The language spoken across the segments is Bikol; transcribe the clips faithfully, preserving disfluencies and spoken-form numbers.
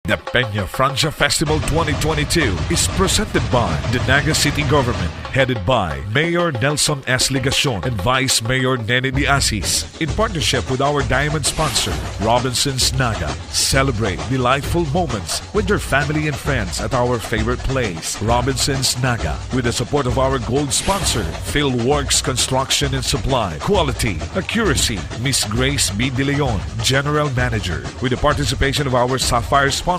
The Peña Francia Festival twenty twenty-two is presented by the Naga City Government, headed by Mayor Nelson S. Legacion and Vice Mayor Nene de Asis, in partnership with our diamond sponsor, Robinsons Naga. Celebrate delightful moments with your family and friends at our favorite place, Robinsons Naga, with the support of our gold sponsor, Philworks Construction and Supply. Quality, accuracy, Miss Grace B. De Leon, General Manager, with the participation of our Sapphire sponsors,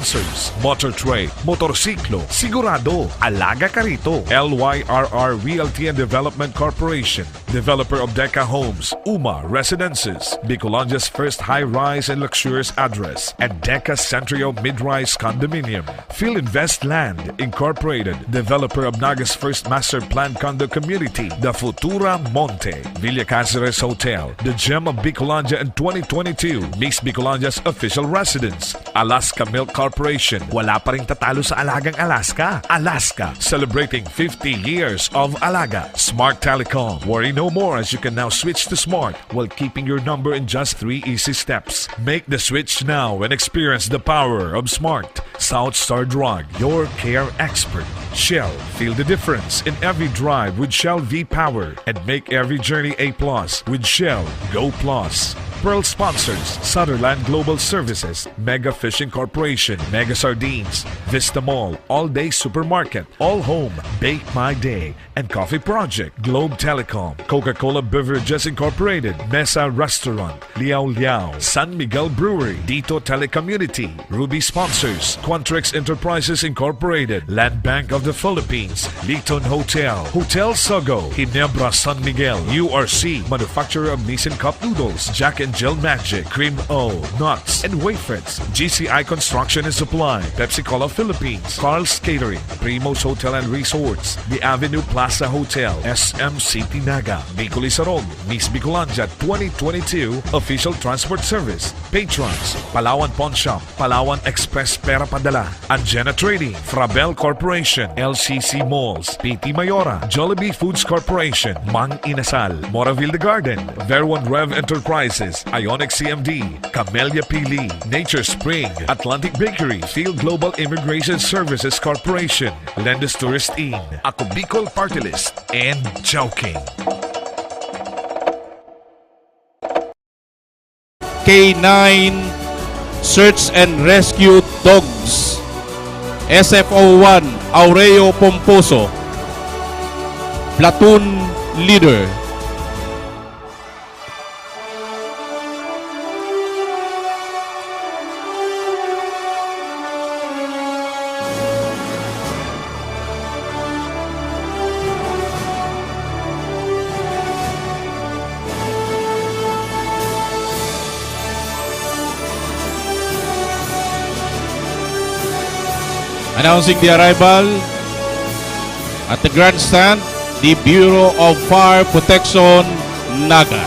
Motor Trade, Motorsiklo, Sigurado, Alaga Karito, L Y R R Realty and Development Corporation, developer of Deca Homes, Uma Residences, Bicolandia's first high-rise and luxurious address, and Deca Centrio Mid-Rise Condominium. Filinvest Land Incorporated, developer of Naga's first master plan condo community, The Futura Monte, Villa Caceres Hotel, the Gem of Bicolandia and twenty twenty-two Miss Bicolandia's official residence, Alaska Milk Corporation, wala pa ring tatalo sa Alagang Alaska. Alaska, celebrating fifty years of Alaga. Smart Telecom, worry no more as you can now switch to Smart while keeping your number in just three easy steps. Make the switch now and experience the power of Smart. South Star Drug, your care expert. Shell, feel the difference in every drive with Shell V-Power and make every journey a plus with Shell Go Plus. Pearl sponsors, Sutherland Global Services, Mega Fishing Corporation, Mega Sardines, Vista Mall, All Day Supermarket, All Home, Bake My Day, and Coffee Project, Globe Telecom, Coca-Cola Beverages Incorporated, Mesa Restaurant, Liao Liao, San Miguel Brewery, Dito Telecommunity, Ruby sponsors, Quantrix Enterprises Incorporated, Land Bank of the Philippines, Liton Hotel, Hotel Sogo, Ginebra San Miguel, U R C, manufacturer of Nissin Cup Noodles, Jack and Jill Magic, Cream O, Nuts, and Wafers, G C I Construction and Supply, Pepsi Cola Philippines, Carl's Catering, Primo's Hotel and Resorts, The Avenue Plaza Hotel, S M City Naga, Bicol Isarog, Miss Bicolandia twenty twenty-two Official Transport Service, Patrons, Palawan Pawn Shop, Palawan Express Pera Padala, Anjena Trading, Frabel Corporation, L C C Malls, P T Mayora, Jollibee Foods Corporation, Mang Inasal, Moraville The Garden, Verwan Rev Enterprises, Ionic C M D, Camellia Pili, Nature Spring, Atlantic Bakery, Field Global Immigration Services Corporation, Lendus Tourist Inn, Ako Bicol Party List, and Chowking. K nine Search and Rescue Dogs, S F O one Aureo Pomposo, Platoon Leader. Announcing the arrival at the grandstand, the Bureau of Fire Protection, Naga.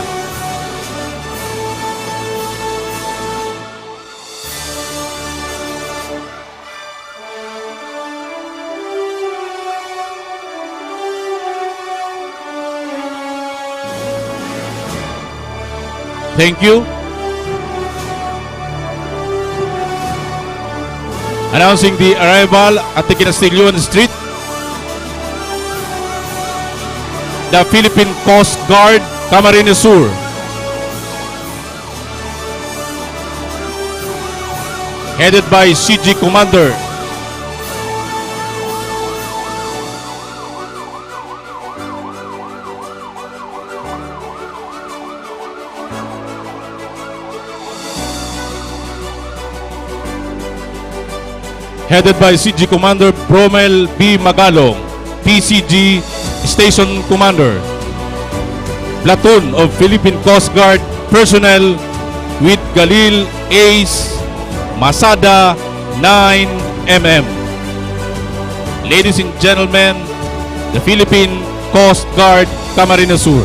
Thank you. Announcing the arrival at the Ginastilyon Street, the Philippine Coast Guard, Camarines Sur, headed by C G Commander. Headed by C G Commander Bromel B Magalong, P C G Station Commander. Platoon of Philippine Coast Guard personnel with Galil Ace Masada nine M M. Ladies and gentlemen, the Philippine Coast Guard, Camarines Sur.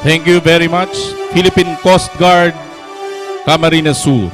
Thank you very much, Philippine Coast Guard, Camarines Sur.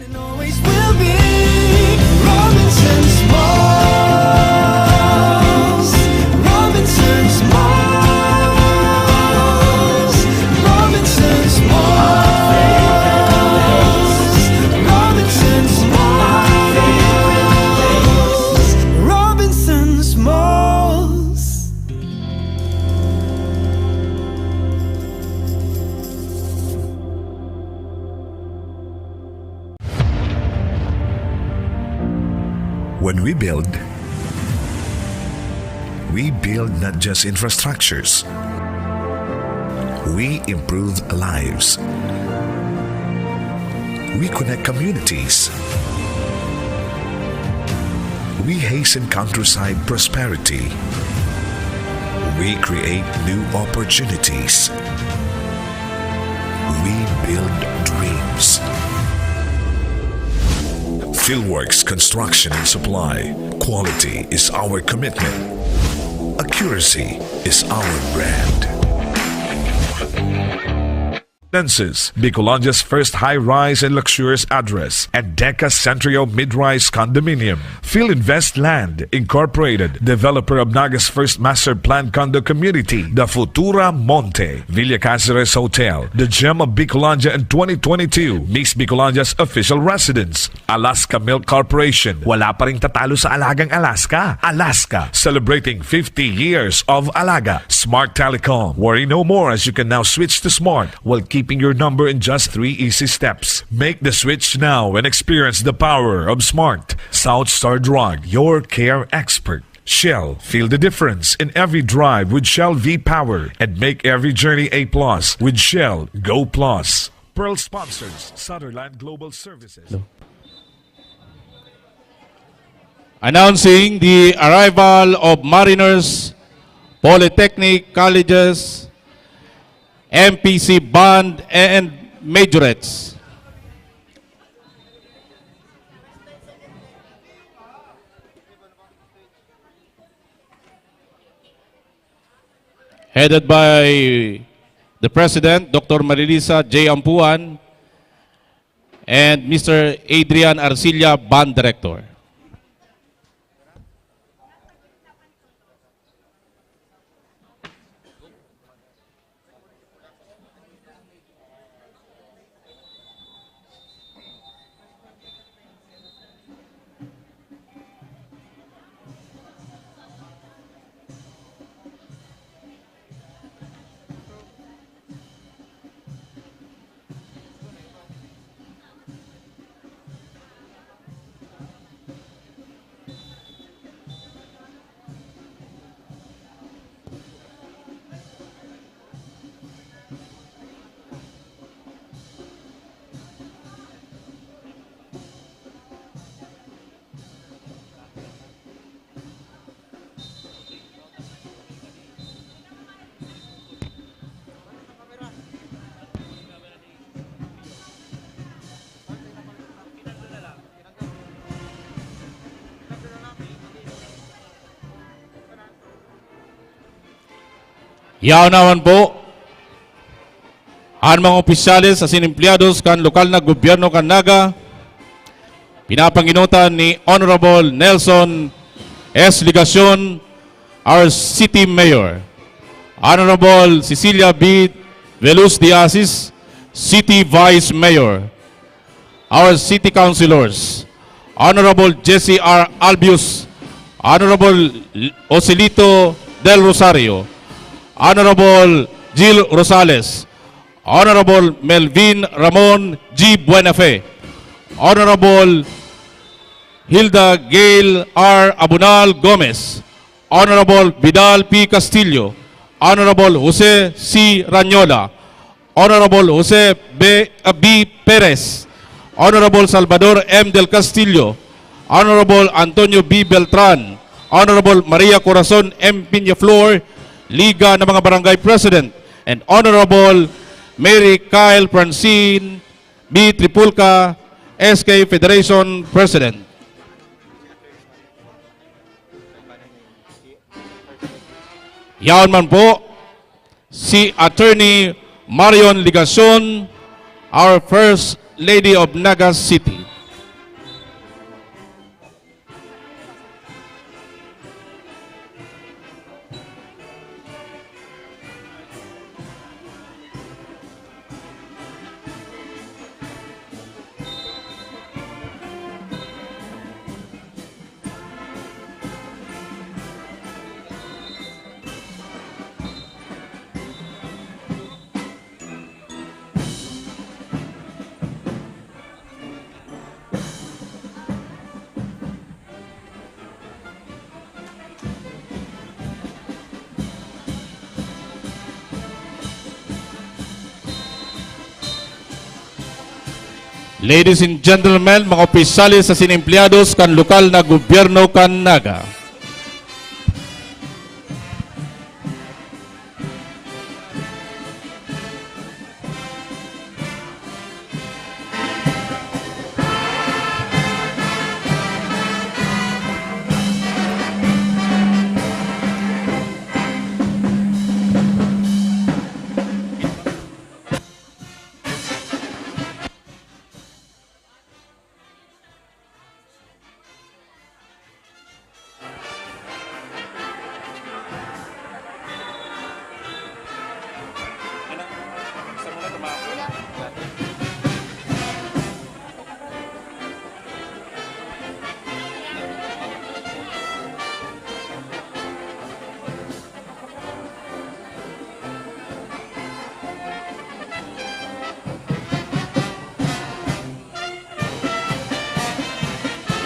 And always will be Robinson's Malls. Robinson's Malls. Robinson's Malls. Robinson's Malls. Robinson's Malls. When we build, we build not just infrastructures. We improve lives. We connect communities. We hasten countryside prosperity. We create new opportunities. We build dreams. Fieldworks Construction and Supply. Quality is our commitment. Accuracy is our brand. Residences, Bicolandia's first high-rise and luxurious address, and Deca Centrio Mid-Rise Condominium. Field Invest Land Incorporated, developer of Nagas First Master Plan Condo Community, The Futura Monte, Villa Caceres Hotel, the Gem of Bicolandia and twenty twenty-two Miss Bicolandia's official residence, Alaska Milk Corporation. Wala pa ring tatalo sa Alagang Alaska. Alaska, celebrating fifty years of Alaga. Smart Telecom. Worry no more, as you can now switch to Smart while keeping your number in just three easy steps. Make the switch now and experience the power of Smart. South Star Drug, your care expert. Shell, feel the difference in every drive with Shell V-Power, and make every journey a plus with Shell Go Plus. Pearl sponsors Sutherland Global Services. Hello. Announcing the arrival of Mariners Polytechnic College's M P C band and majorettes. Headed by the President, Doctor Marilisa J Ampuan, and Mister Adrian Arcilla, Band Director. Yaon naman po, an mga opisyales asin empleyados kan lokal na gobyerno kan Naga, pinapanginutan ni Honorable Nelson S. Legacion, our City Mayor, Honorable Cecilia B. Veluz de Asis, City Vice Mayor, our City Councilors, Honorable Jesse R. Albius, Honorable Joselito Del Rosario, Honorable Jill Rosales, Honorable Melvin Ramon G. Buenafe, Honorable Hilda Gail R. Abunal Gomez, Honorable Vidal P. Castillo, Honorable Jose C. Rañola, Honorable Jose B. B. Perez, Honorable Salvador M. Del Castillo, Honorable Antonio B. Beltran, Honorable Maria Corazon M. Peñaflor, Liga ng mga Barangay President, and Honorable Mary Kyle Francine B. Tripulca, S K Federation President. Yaon man po, si Attorney Marion Legacion, our First Lady of Naga City. Ladies and gentlemen, mga opisyales asin empleyados kan lokal na gobyerno kan Naga.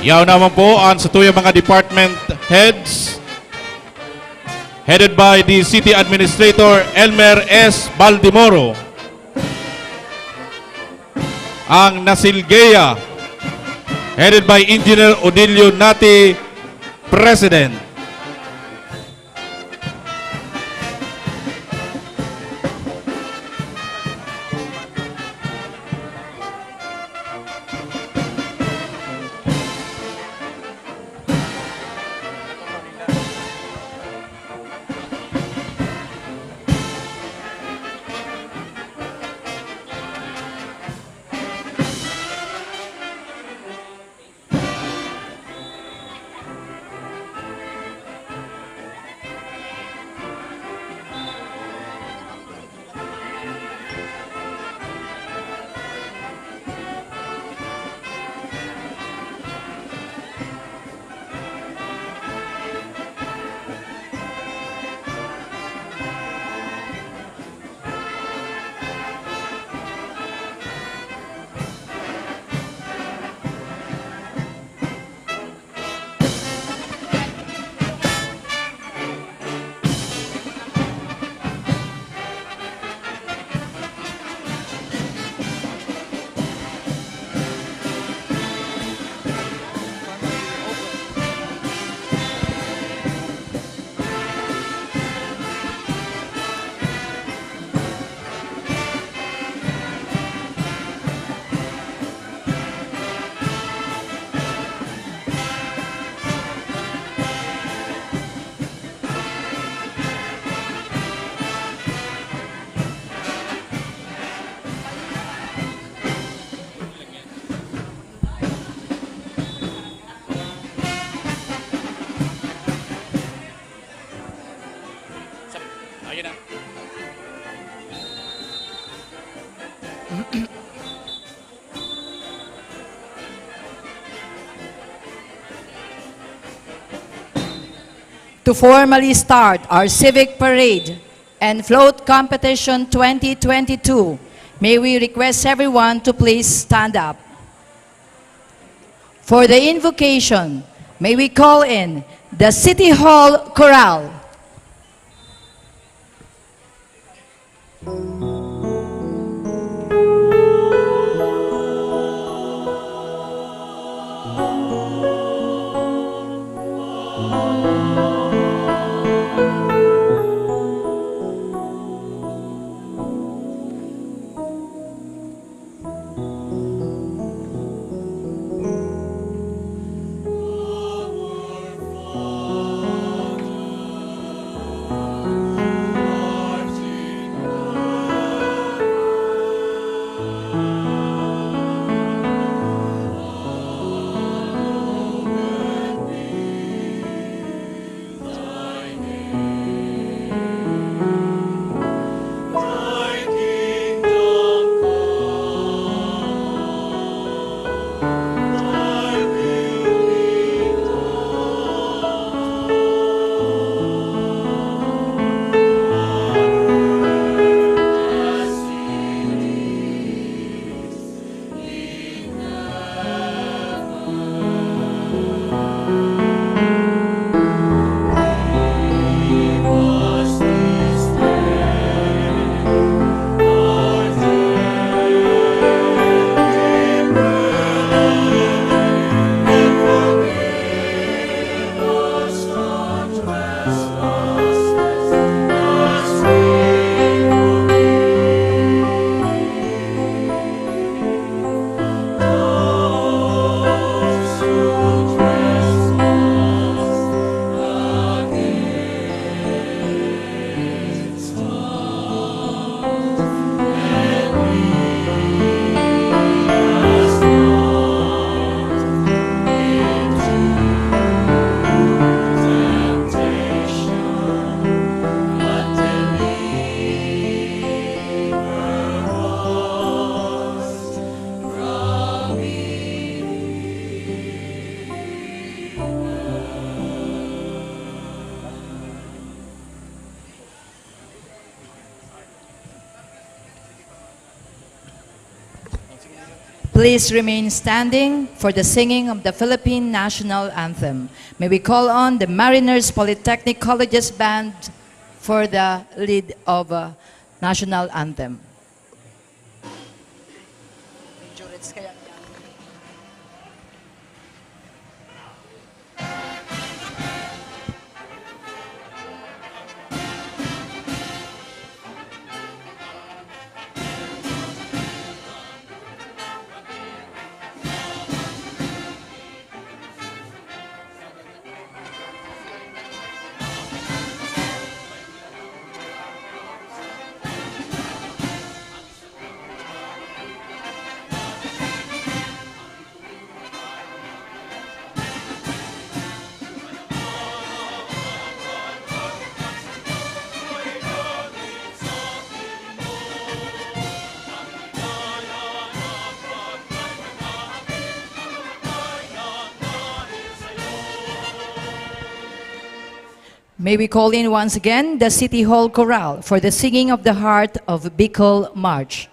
Yaon naman po an satuyang mga department heads, headed by the City Administrator Elmer S. Baldemoro. Ang Nasilgeya, headed by Engineer Odilio Nati, President. To formally start our civic parade and float competition twenty twenty-two, may we request everyone to please stand up. For the invocation, may we call in the City Hall Chorale. Please remain standing for the singing of the Philippine National Anthem. May we call on the Mariners Polytechnic College's band for the lead of, uh, National Anthem. May we call in once again the City Hall Chorale for the singing of the Heart of Bicol March.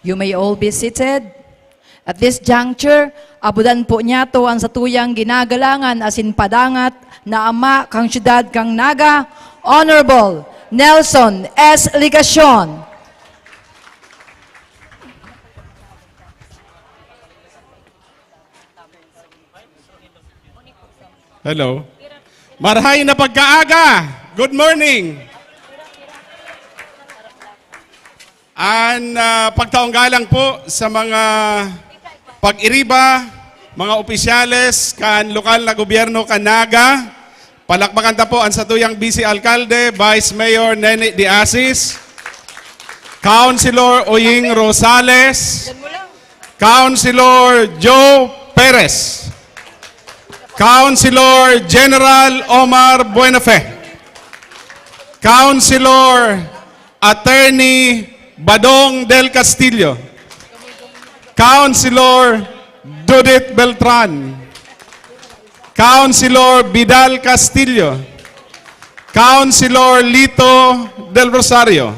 You may all be seated. At this juncture, abudan po niyato an satuyang ginagalangan asin padangat na ama kan siyudad kan Naga, Honorable Nelson S. Legacion. Hello. Marhay na pagkaaga. Good morning. An, ah, pagtaong galang po sa mga pag-iriba, mga opisyales kan lokal na gobyerno kan Naga. Palakpakan ta po an satuyang Vice Alcalde, Vice Mayor Nene de Asis, Councilor Oying Rosales, Councilor Joe Perez, Councilor General Omar Buenafe, Councilor Attorney Badong del Castillo, Councilor Dudit Beltran, Councilor Vidal Castillo, Councilor Lito del Rosario.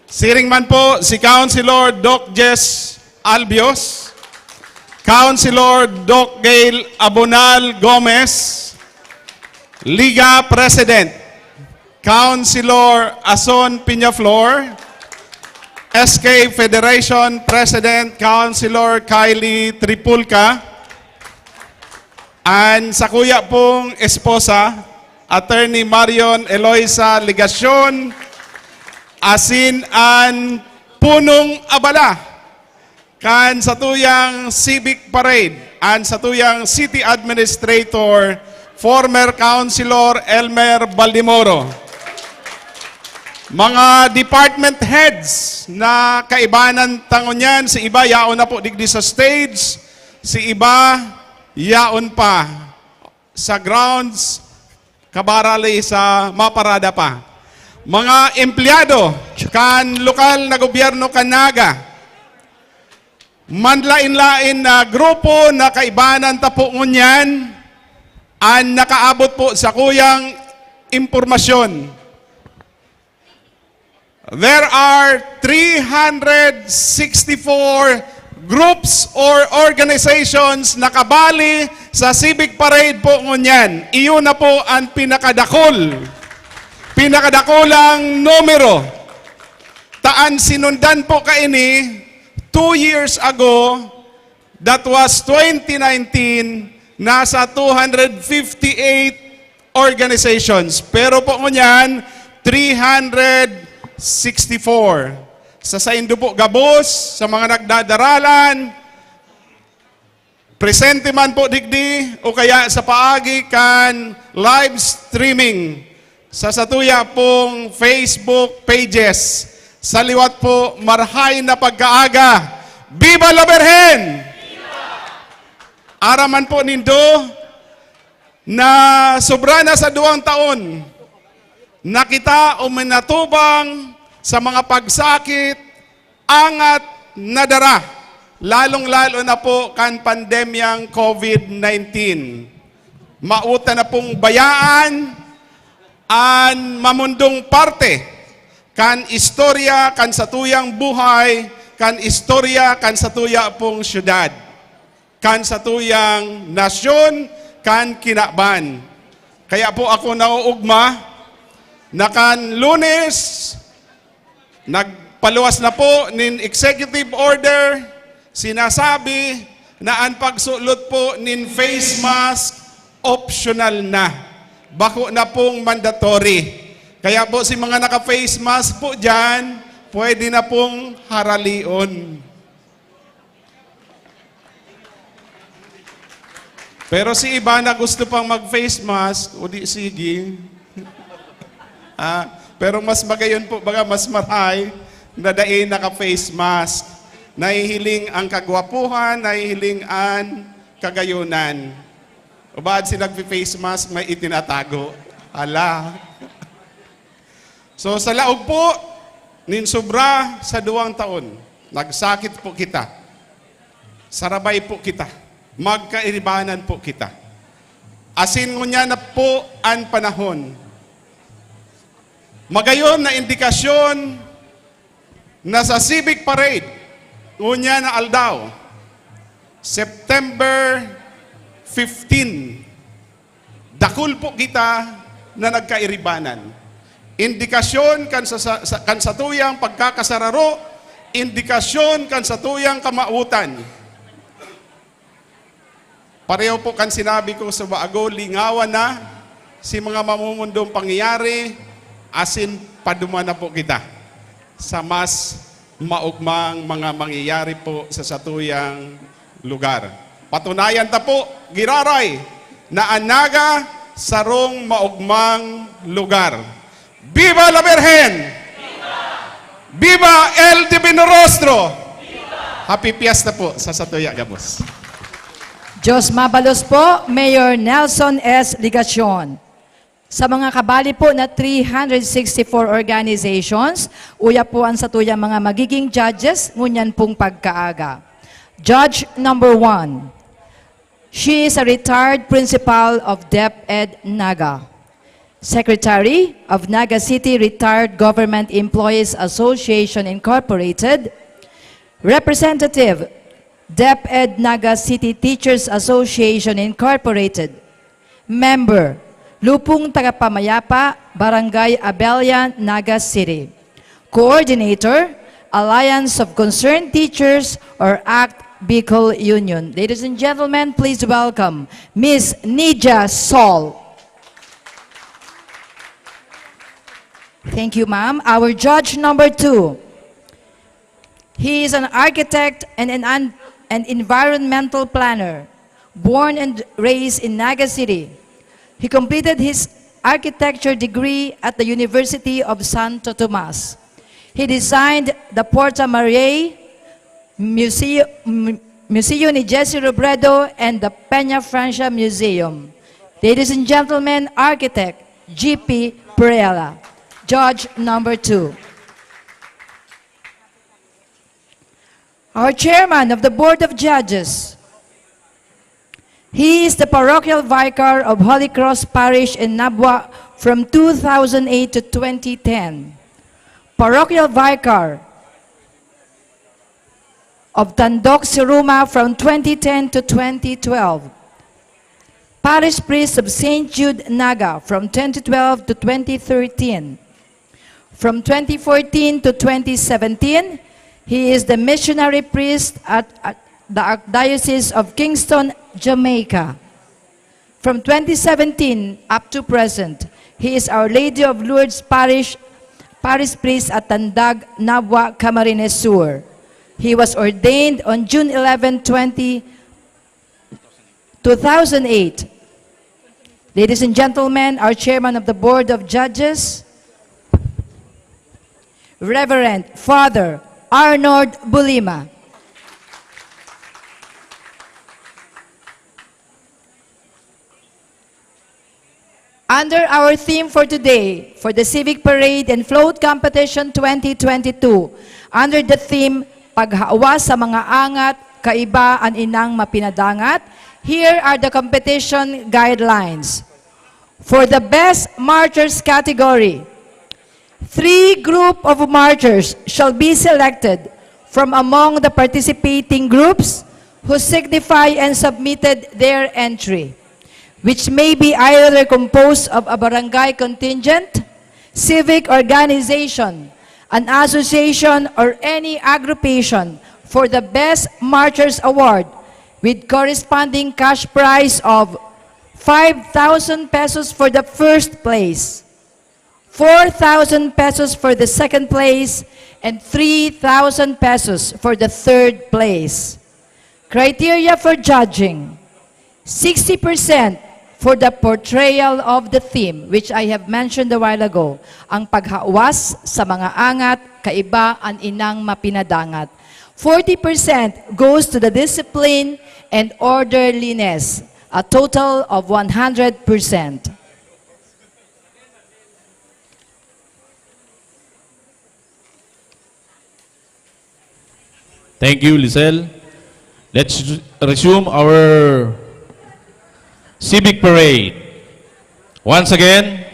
Siring man po si Councilor Doc Jess Albios, Councilor Doc Gail Abonal Gomez, Liga President, Councilor Ason Peñaflor, S K Federation President Councilor Kylie Tripulca, an sakuya pong esposa, Attorney Marion Eloisa Legacion, asin an punong abala kan satuyang civic parade, an satuyang city administrator, former councilor Elmer Baldemoro. Mga department heads na kaibanan ta ngunyan, si iba yaon na po digdi sa stage, si iba yaon pa sa grounds, kabarali sa maparada pa. Mga empleyado kan lokal na gobyerno kan Naga, manlain-lain na grupo na kaibanan ta po ngunyan an nakaabot po sa kuyang impormasyon. There are three hundred sixty-four groups or organizations na kabali sa Civic Parade po ngunyan. Iyon na po ang pinakadakul, pinakadakulang numero. Ta an sinundan po kaini two years ago, that was twenty nineteen, nasa two hundred fifty-eight organizations. Pero po ngunyan, three hundred sixty-four. Sa saindo po gabos, sa mga nagdadaralan, presente man po digdi o kaya sa paagi kan live streaming sa satuya pong Facebook pages. Sa liwat po, marhay na pagkaaga. Viva la Virgen! Aram man po nindo na sobra na sa duwang taon na kita uminatubang sa mga pagsakit, angat na dara, lalong-lalo na po kan pandemyang COVID nineteen. Mauta na pong bayaan an mamundong parte kan istorya kan satuyang buhay, kan istorya kan satuya pong syudad, kan satuyang nasyon, kan kinaban. Kaya po ako nauugma na kan Lunes, nagpaluwas na po nin executive order, sinasabi na an pagsulot po nin face mask optional na. Bako na pong mandatory. Kaya po si mga naka-face mask po dyan, pwede na pong haralion. Pero si iba na gusto pang mag-face mask, o di sige. Ah, pero mas magayon po, baga mas maray na dai naka-face mask. Nahihiling ang kagwapuhan, nahihiling an kagayonan. O baad si nagpi-face mask, may itinatago. Hala. So, sa laog po nin sobra sa duwang taon, nagsakit po kita. Sarabay po kita. Magkairibanan po kita. Asin ngunyan na po an panahon. Magayon na indikasyon na sa Civic Parade, ngunyan na aldaw, September fifteen, dakul po kita na nagkairibanan. Indikasyon kan sa, sa, sa- kan satuyang pagkakasararo, indikasyon kan satuyang kamawotan. Pareho po kan sinabi ko sa bago, lingawan na si mga mamumundong pangyayari, asin paduman na po kita sa mas maugmang mga mangyayari po sa satuyang lugar. Patunayan ta po, giraray, na an Naga sarong maugmang lugar. Viva la Virgen! Viva el Divino Rostro! Happy Fiesta po sa satuya gabos. Diyos mabalos po, Mayor Nelson S. Ligacion. Sa mga kabali po na three hundred sixty-four organizations, uya po ang satuyang mga magiging judges ngunyan pong pagkaaga. Judge number one. She is a retired principal of DepEd Naga, Secretary of Naga City Retired Government Employees Association Incorporated, Representative, DepEd Naga City Teachers Association Incorporated, Member, Lupong Tagapamayapa, Barangay Abella, Naga City. Coordinator, Alliance of Concerned Teachers or ACT Bicol Union. Ladies and gentlemen, please welcome Miss Nidia Sol. Thank you, ma'am. Our judge number two. He is an architect and an, an, an environmental planner, born and raised in Naga City. He completed his architecture degree at the University of Santo Tomas. He designed the Porta Maria Museo, M- Museo ni Jesse Robredo and the Peña Francia Museum. Ladies and gentlemen, architect G P Perella, judge number two. Our chairman of the Board of Judges. He is the parochial vicar of Holy Cross Parish in Nabua from two thousand eight to twenty ten. Parochial vicar of Tandok Siruma from twenty ten to twenty twelve. Parish priest of Saint Jude Naga from twenty twelve to twenty thirteen. From twenty fourteen to twenty seventeen, he is the missionary priest at, at the Archdiocese of Kingston, Jamaica. From twenty seventeen up to present, he is Our Lady of Lourdes Parish, Parish Priest at Tandag, Nabua, Camarines Sur. He was ordained on June eleven, twenty, two thousand eight. Ladies and gentlemen, our chairman of the Board of Judges, Reverend Father Arnold Bulima. Under our theme for today, for the Civic Parade and Float Competition twenty twenty-two, under the theme, Paghawas sa mga angat, kaiba an inang mapinadangat, here are the competition guidelines. For the best marchers category, three group of marchers shall be selected from among the participating groups who signify and submitted their entry, which may be either composed of a barangay contingent, civic organization, an association, or any aggregation for the Best Marchers Award with corresponding cash prize of five thousand pesos for the first place, four thousand pesos for the second place, and three thousand pesos for the third place. Criteria for judging: sixty percent for the portrayal of the theme, which I have mentioned a while ago, ang paghawas sa mga angat, kaiba an inang mapinadangat. Forty percent goes to the discipline and orderliness, a total of one hundred percent. Thank you, Lisel. Let's resume our civic parade. Once again,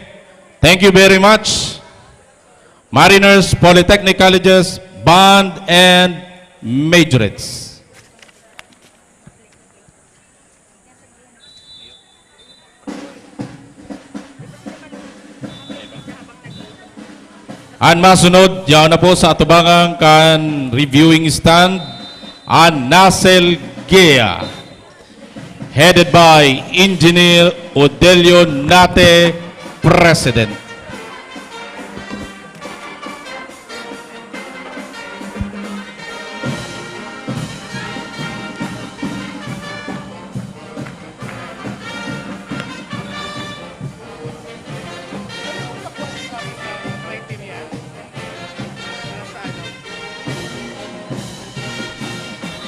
thank you very much, Mariners Polytechnic College's Band and Majorettes. An masunod, yaon na po sa atubangan kan reviewing stand, an Nasel Gea, headed by Engineer Odelio Nate, President.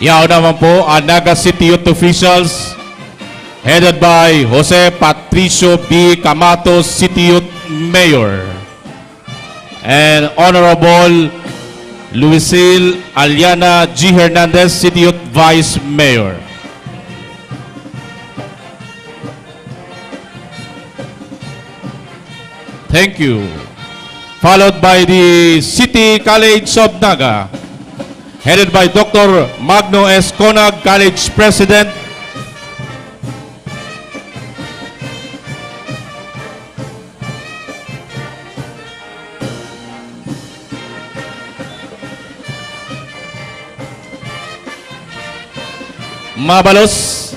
Yaon naman po an Naga City Youth Officials, headed by Jose Patricio B. Camato, City Youth Mayor, and Honorable Luisil Aliana G. Hernandez, City Youth Vice Mayor. Thank you. Followed by the City College of Naga, headed by Doctor Magno S. Conag, College President. Mabalos.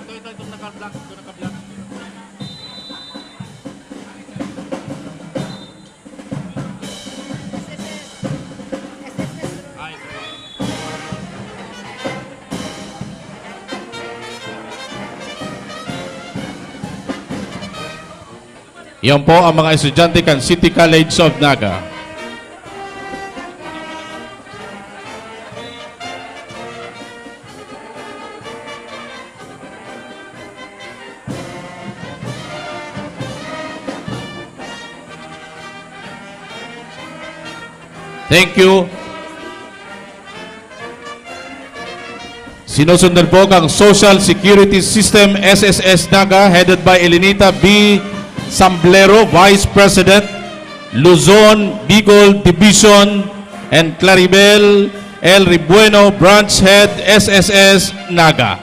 Ito, ito, itong naka-black, ito naka-black. Iyan po ang mga estudyante kan City College of Naga. Thank you. Sinusundan po kan Social Security System, S S S Naga, headed by Elenita B. Samblero, Vice President, Luzon, Bicol Division, and Claribel L. Ribueno, Branch Head, S S S Naga.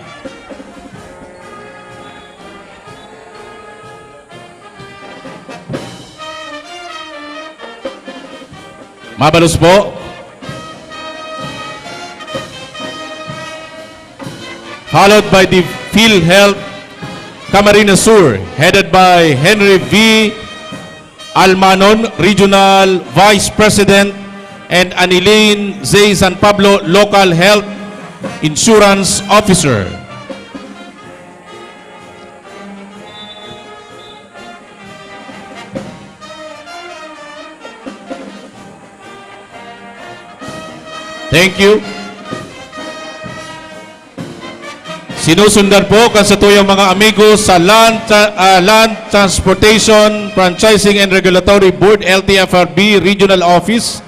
Mabalos po. Followed by the PhilHealth Camarines Sur, headed by Henry V. Almanon, Regional Vice President, and Anilin Z. San Pablo, Local Health Insurance Officer. Thank you. Sinusundan po kan satuyang mga amigo sa Land Tra-, ah, Land Transportation Franchising and Regulatory Board, L T F R B Regional Office,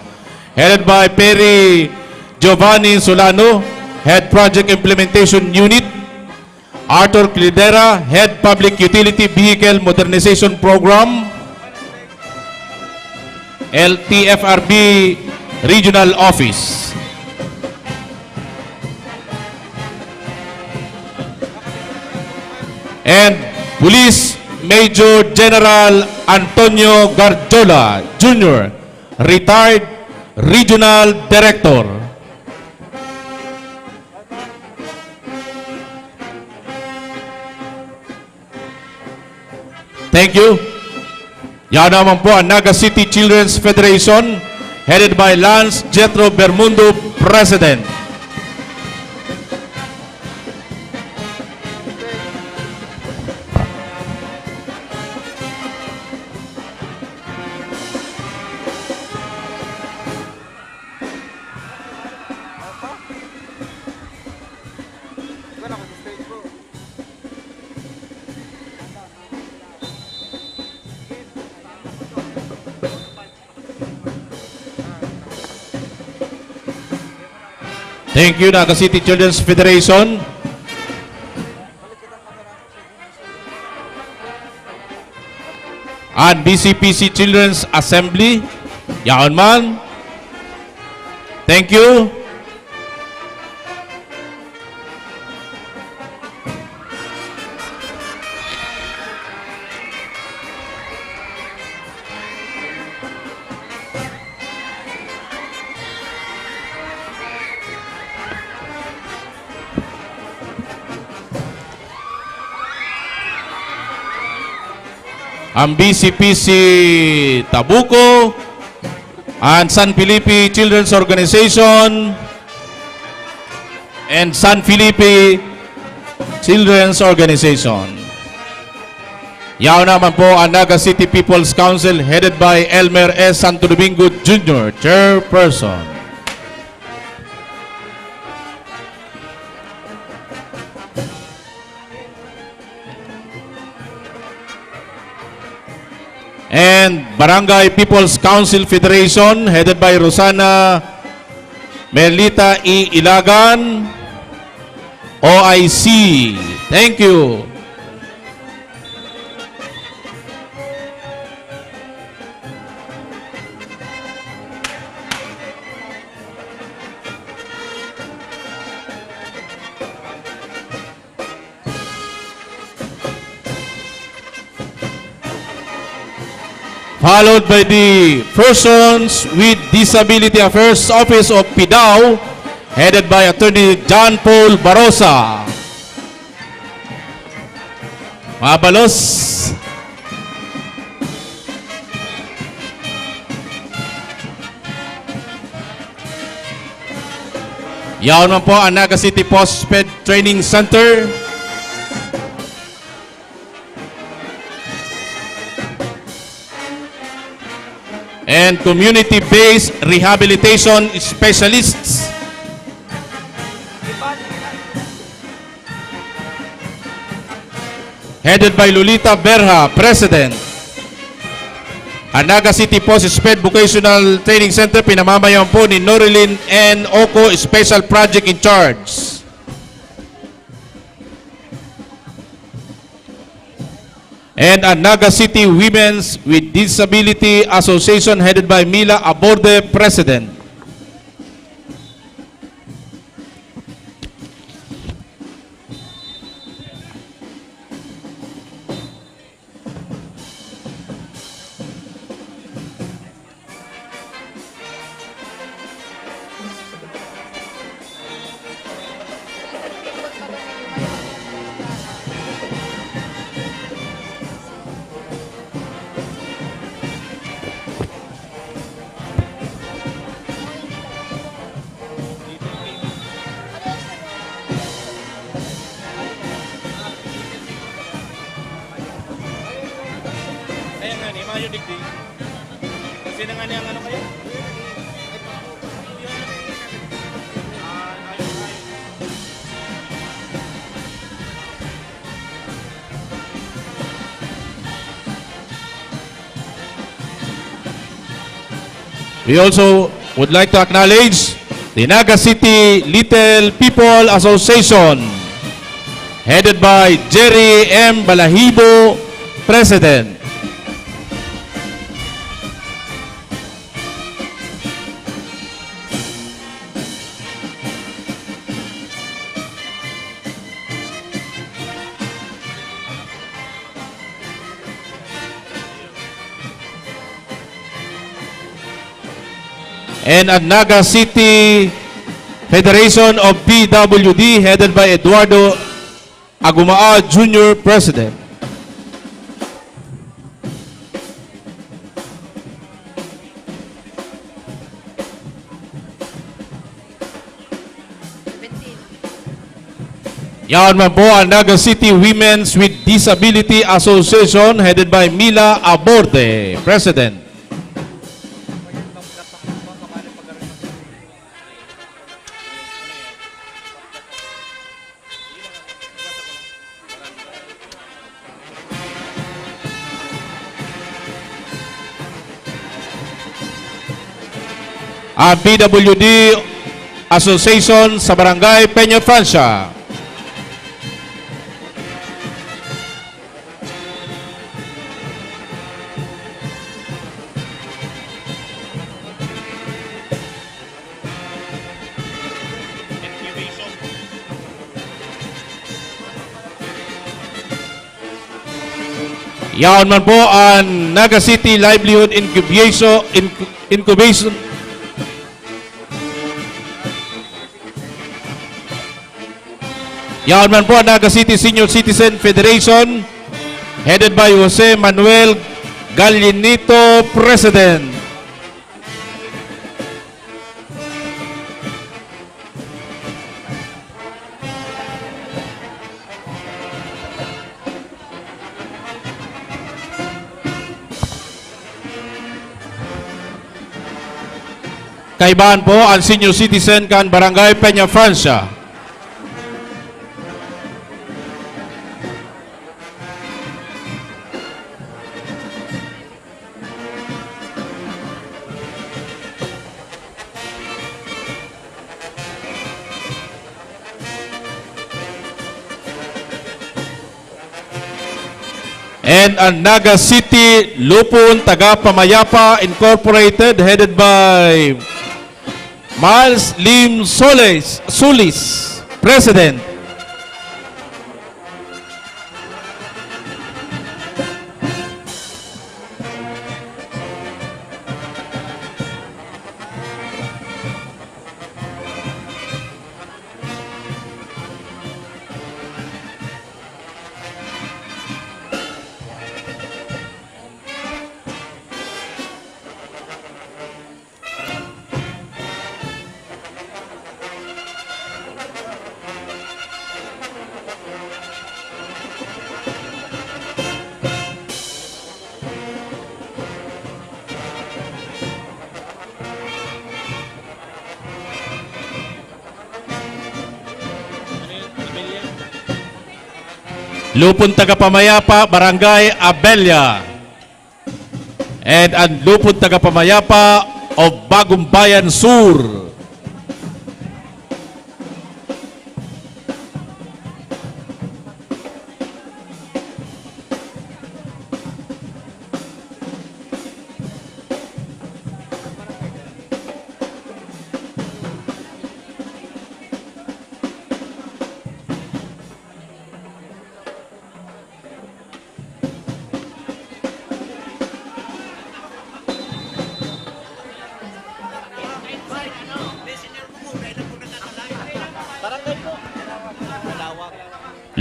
headed by Perry Giovanni Solano, Head Project Implementation Unit, Arthur Clidera, Head Public Utility Vehicle Modernization Program, L T F R B Regional Office. And Police Major General Antonio Garjola Junior, Retired Regional Director. Thank you. Yan naman po ang Naga City Children's Federation, headed by Lance Jethro Bermundo, President. Thank you, Naga City Children's Federation. An B C P C Children's Assembly. Yaon man. Thank you. An B C P C Tabuco, an San Felipe Children's Organization, and San Felipe Children's Organization. Yaon naman po an Naga City People's Council headed by Elmer S. Santo Domingo Junior, Chairperson. And Barangay People's Council Federation, headed by Rosana Merlita E. Ilagan, O I C. Thank you. Followed by the Persons with Disability Affairs Office of PDAO, headed by Attorney John Paul Barosa. Mabalos. Yaon man po an Naga City Post Sped Training Center and Community-Based Rehabilitation Specialists. Headed by Lolita Berha, President. An Naga City Post Sped Vocational Training Center, pinamamayan po ni Norilyn N. Oco, Special Project in Charge. And an Naga City Women's with Disability Association, headed by Mila Aborde, President. Kaya nga, ni Mayo Digdi. Kasi na nga niya ang ano kayo? We also would like to acknowledge the Naga City Little People Association, headed by Jerry M. Balahibo, President. And an Naga City Federation of P W D, headed by Eduardo Agumaa Junior, President. Yaon man po an Naga City Women's with Disability Association, headed by Mila Aborde, President. Ang P W D Association sa Barangay Peña Francia. Yaon man po an Naga City Livelihood Incubation, Incu-, Incubation. Yaon man po an Naga City Senior Citizen Federation, headed by Jose Manuel Gallinito, President. Kaibahan po an senior citizen kan Barangay Peña Francia. And an Naga City Lupon Taga Pamayapa Incorporated, headed by Miles Lim Solis, Sulis, President. Lupon Taga Pamayapa, Barangay Abella. And an Lupon Taga Pamayapa of Bagumbayan Sur.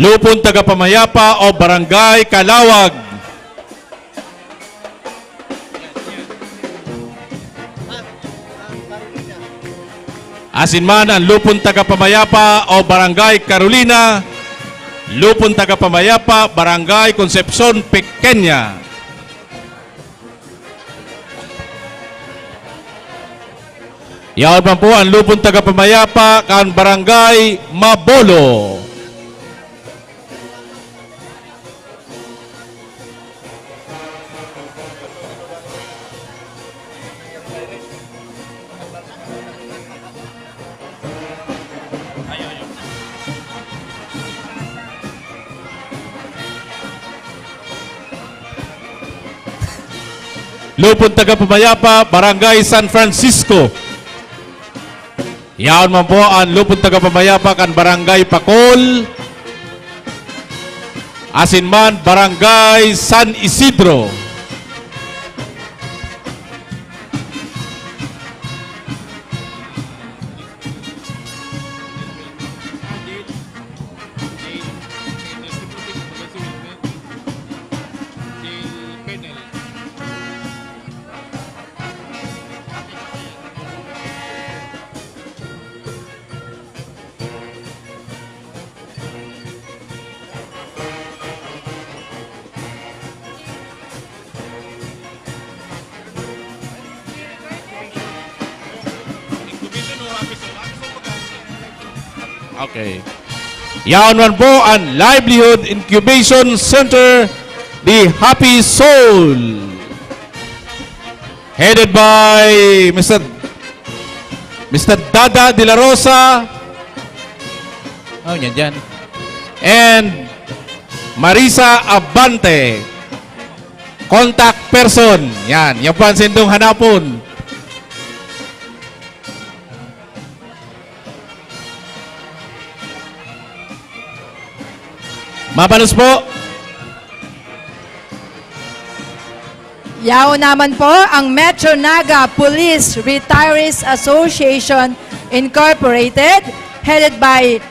Lupon Taga Pamayapa o Barangay Kalawag. Asin man an Lupon Taga Pamayapa o Barangay Carolina, Lupon Taga Pamayapa, Barangay Concepcion Pequeña. Yaon man po an Lupon Taga Pamayapa kan Barangay Mabolo. Lupon Taga Pamayapa, Barangay San Francisco. Yaon man po an Lupon Taga Pamayapa kan Barangay Pacol, asin man Barangay San Isidro. Okay. Yaon man po an Livelihood Incubation Center, The Happy Soul. Headed by Mister Mister Dada de la Rosa. Oh, yan dyan. And Marisa Abante, contact person. Yan. Yan po ang sindong hanapon. Mabalos po. Yaon naman po ang Metro Naga Police Retirees Association Incorporated, headed by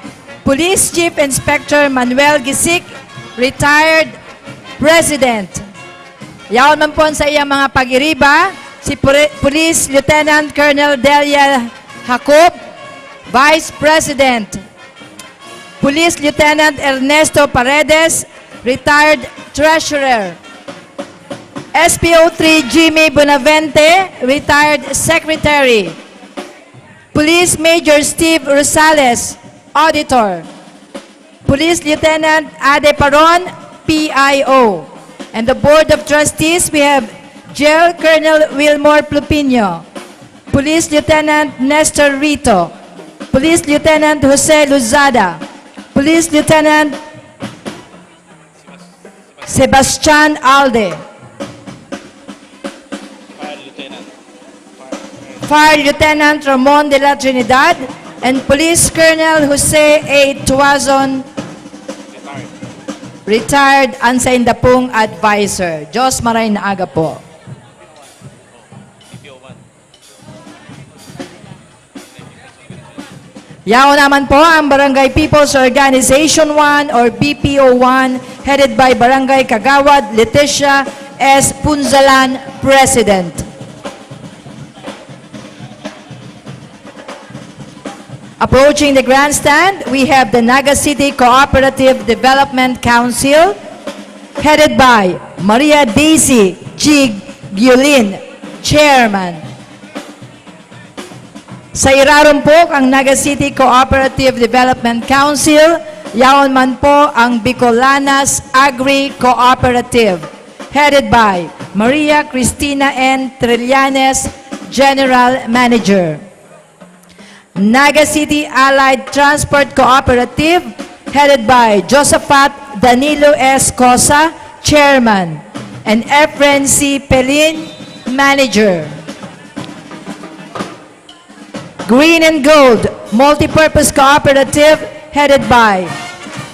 Police Chief Inspector Manuel Gisik, retired President. Yaon man po sa iyang mga pag-iriba, si Puri-, Police Lieutenant Colonel Delia Jacob, Vice President. Police Lieutenant Ernesto Paredes, retired treasurer. S P O three Jimmy Bonavente, retired secretary. Police Major Steve Rosales, auditor. Police Lieutenant Ade Paron, P I O. And the Board of Trustees, we have Jail Colonel Wilmore Plupino, Police Lieutenant Nestor Rito, Police Lieutenant Jose Luzada, Police Lieutenant Sebastian Alde, Fire Lieutenant Ramon de la Trinidad, and Police Colonel Jose A. Tuazon, retired, an sainda pong adviser. Diyos, maray na aga po. Yaon naman po ang Barangay People's Organization one or B P O one, headed by Barangay Kagawad Leticia S. Punzalan, President. Approaching the grandstand, we have the Naga City Cooperative Development Council, headed by Maria Daisy G. Giulin, Chairman. Sa irarom po ang Naga City Cooperative Development Council, yaon man po ang Bicolanas Agri Cooperative, headed by Maria Cristina N. Trillanes, General Manager. Naga City Allied Transport Cooperative, headed by Josephat Danilo S. Cosa, Chairman, and Efren C. Pelin, Manager. Green and Gold Multipurpose Cooperative, headed by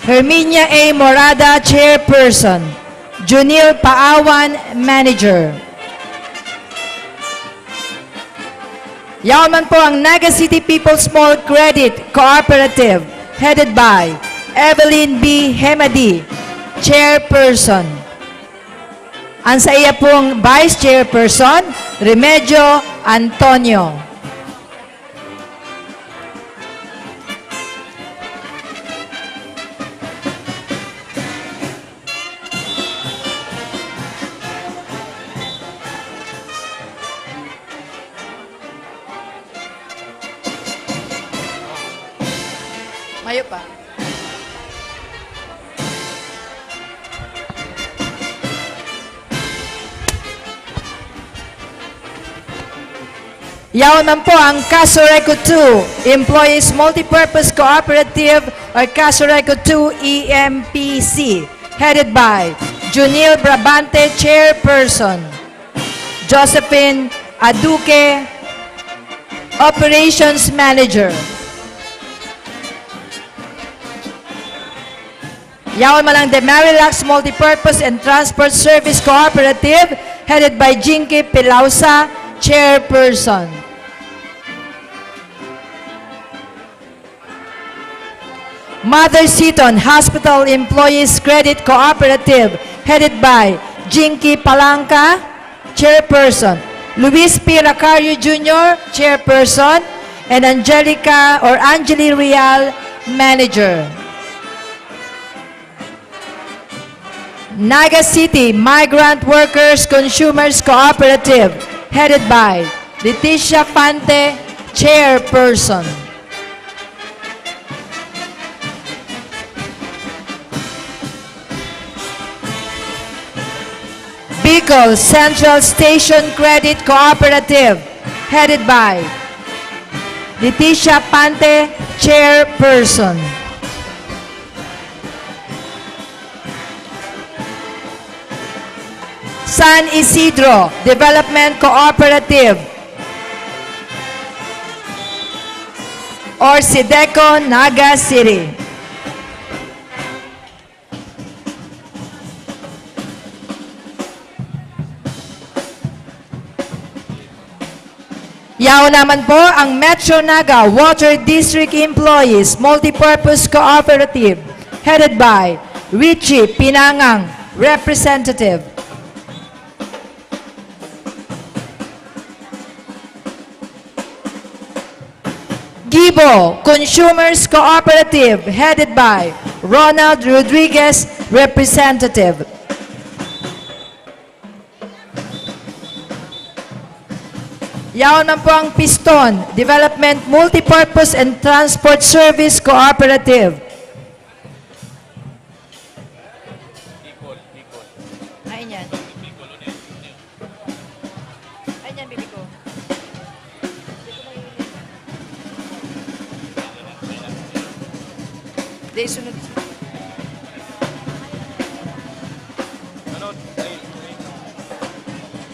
Herminia A. Morada, Chairperson, Junil Paawan, Manager. Yaon man po ang Naga City People's Small Credit Cooperative, headed by Evelyn B. Hemadi, Chairperson. An saiya pong Vice Chairperson, Remegio Antonio. Mayo pa. Yaon man po ang Casureco two Employees Multipurpose Cooperative or Casureco two E M P C, headed by Junil Brabante, Chairperson, Josephine Aduque, Operations Manager. Yaon man ang The Marilax Multipurpose and Transport Service Cooperative, headed by Jinky Pilausa, Chairperson. Mother Seton Hospital Employees Credit Cooperative, headed by Jinky Palangka, Chairperson, Luis P. Racario Junior, Chairperson, and Angelica or Angeli Real, Manager. Naga City Migrant Workers Consumers Cooperative, headed by Leticia Fante, Chairperson. Bicol Central Station Credit Cooperative, headed by Leticia Pante, Chairperson. San Isidro Development Cooperative or SIDECO, Naga City. Yaon naman po ang Metro Naga Water District Employees Multipurpose Cooperative, headed by Richie Pinangang, Representative. Gibo Consumers Cooperative, headed by Ronald Rodriguez, Representative. Yaon man po ang Piston Development Multipurpose and Transport Service Cooperative. Ay, yan. Ay, yan, bili ko. Di, sunod.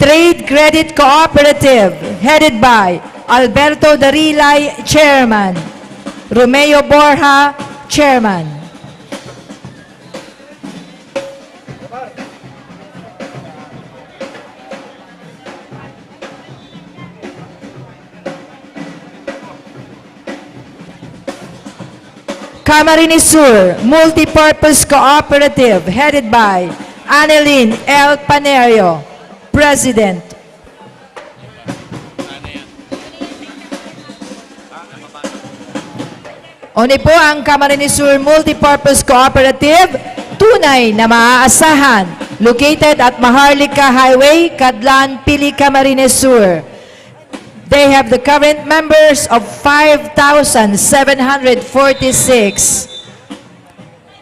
Trade Credit Cooperative, headed by Alberto Darilay, Chairman. Romeo Borja, Chairman. Camarines Sur Multipurpose Cooperative, headed by Annelyn L. Panerio, President. Oni po ang Camarines Sur Multipurpose Cooperative, tunay na maaasahan, located at Maharlika Highway, Cadlan, Pili, Camarines Sur. They have the current members of five thousand seven hundred forty-six,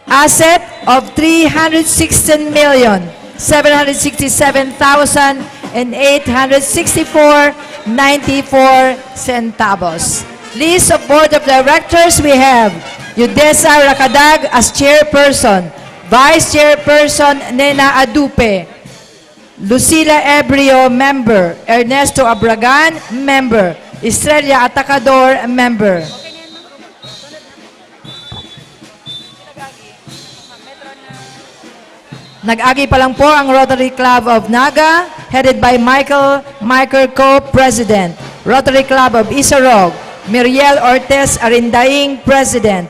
asset of three hundred sixteen million seven hundred sixty-seven thousand and eight hundred sixty-four ninety-four centavos. List of Board of Directors, we have Yudesa Rakadag as chairperson, vice chairperson Nena Adupe, Lucila Ebrio, member, Ernesto Abragan, member, Estrella Atacador, member. Nag-agi pa lang po ang Rotary Club of Naga, headed by Michael Michael Co, President. Rotary Club of Isarog, Miriel Ortiz Arindaing, President.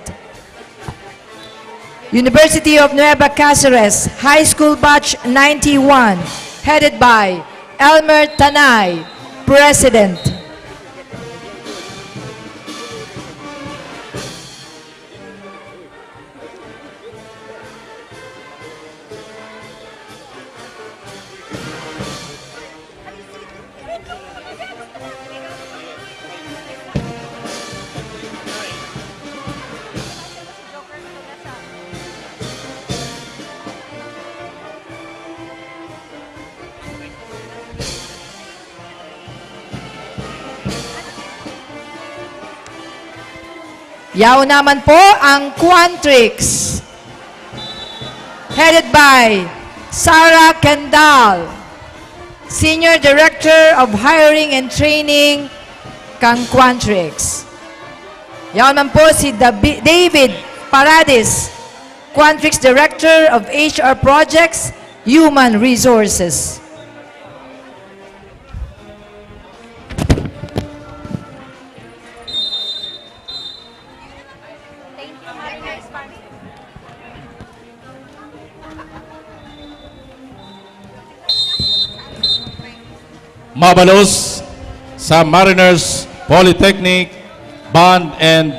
University of Nueva Caceres, High School Batch ninety-one, headed by Elmer Tanay, President. Yaon naman po ang Quantrix, headed by Sarah Kendall, Senior Director of Hiring and Training kan Quantrix. Yaon man po si Dabi-, David Paradis, Quantrix Director of H R Projects, Human Resources. Mabalos sa Mariners Polytechnic Band and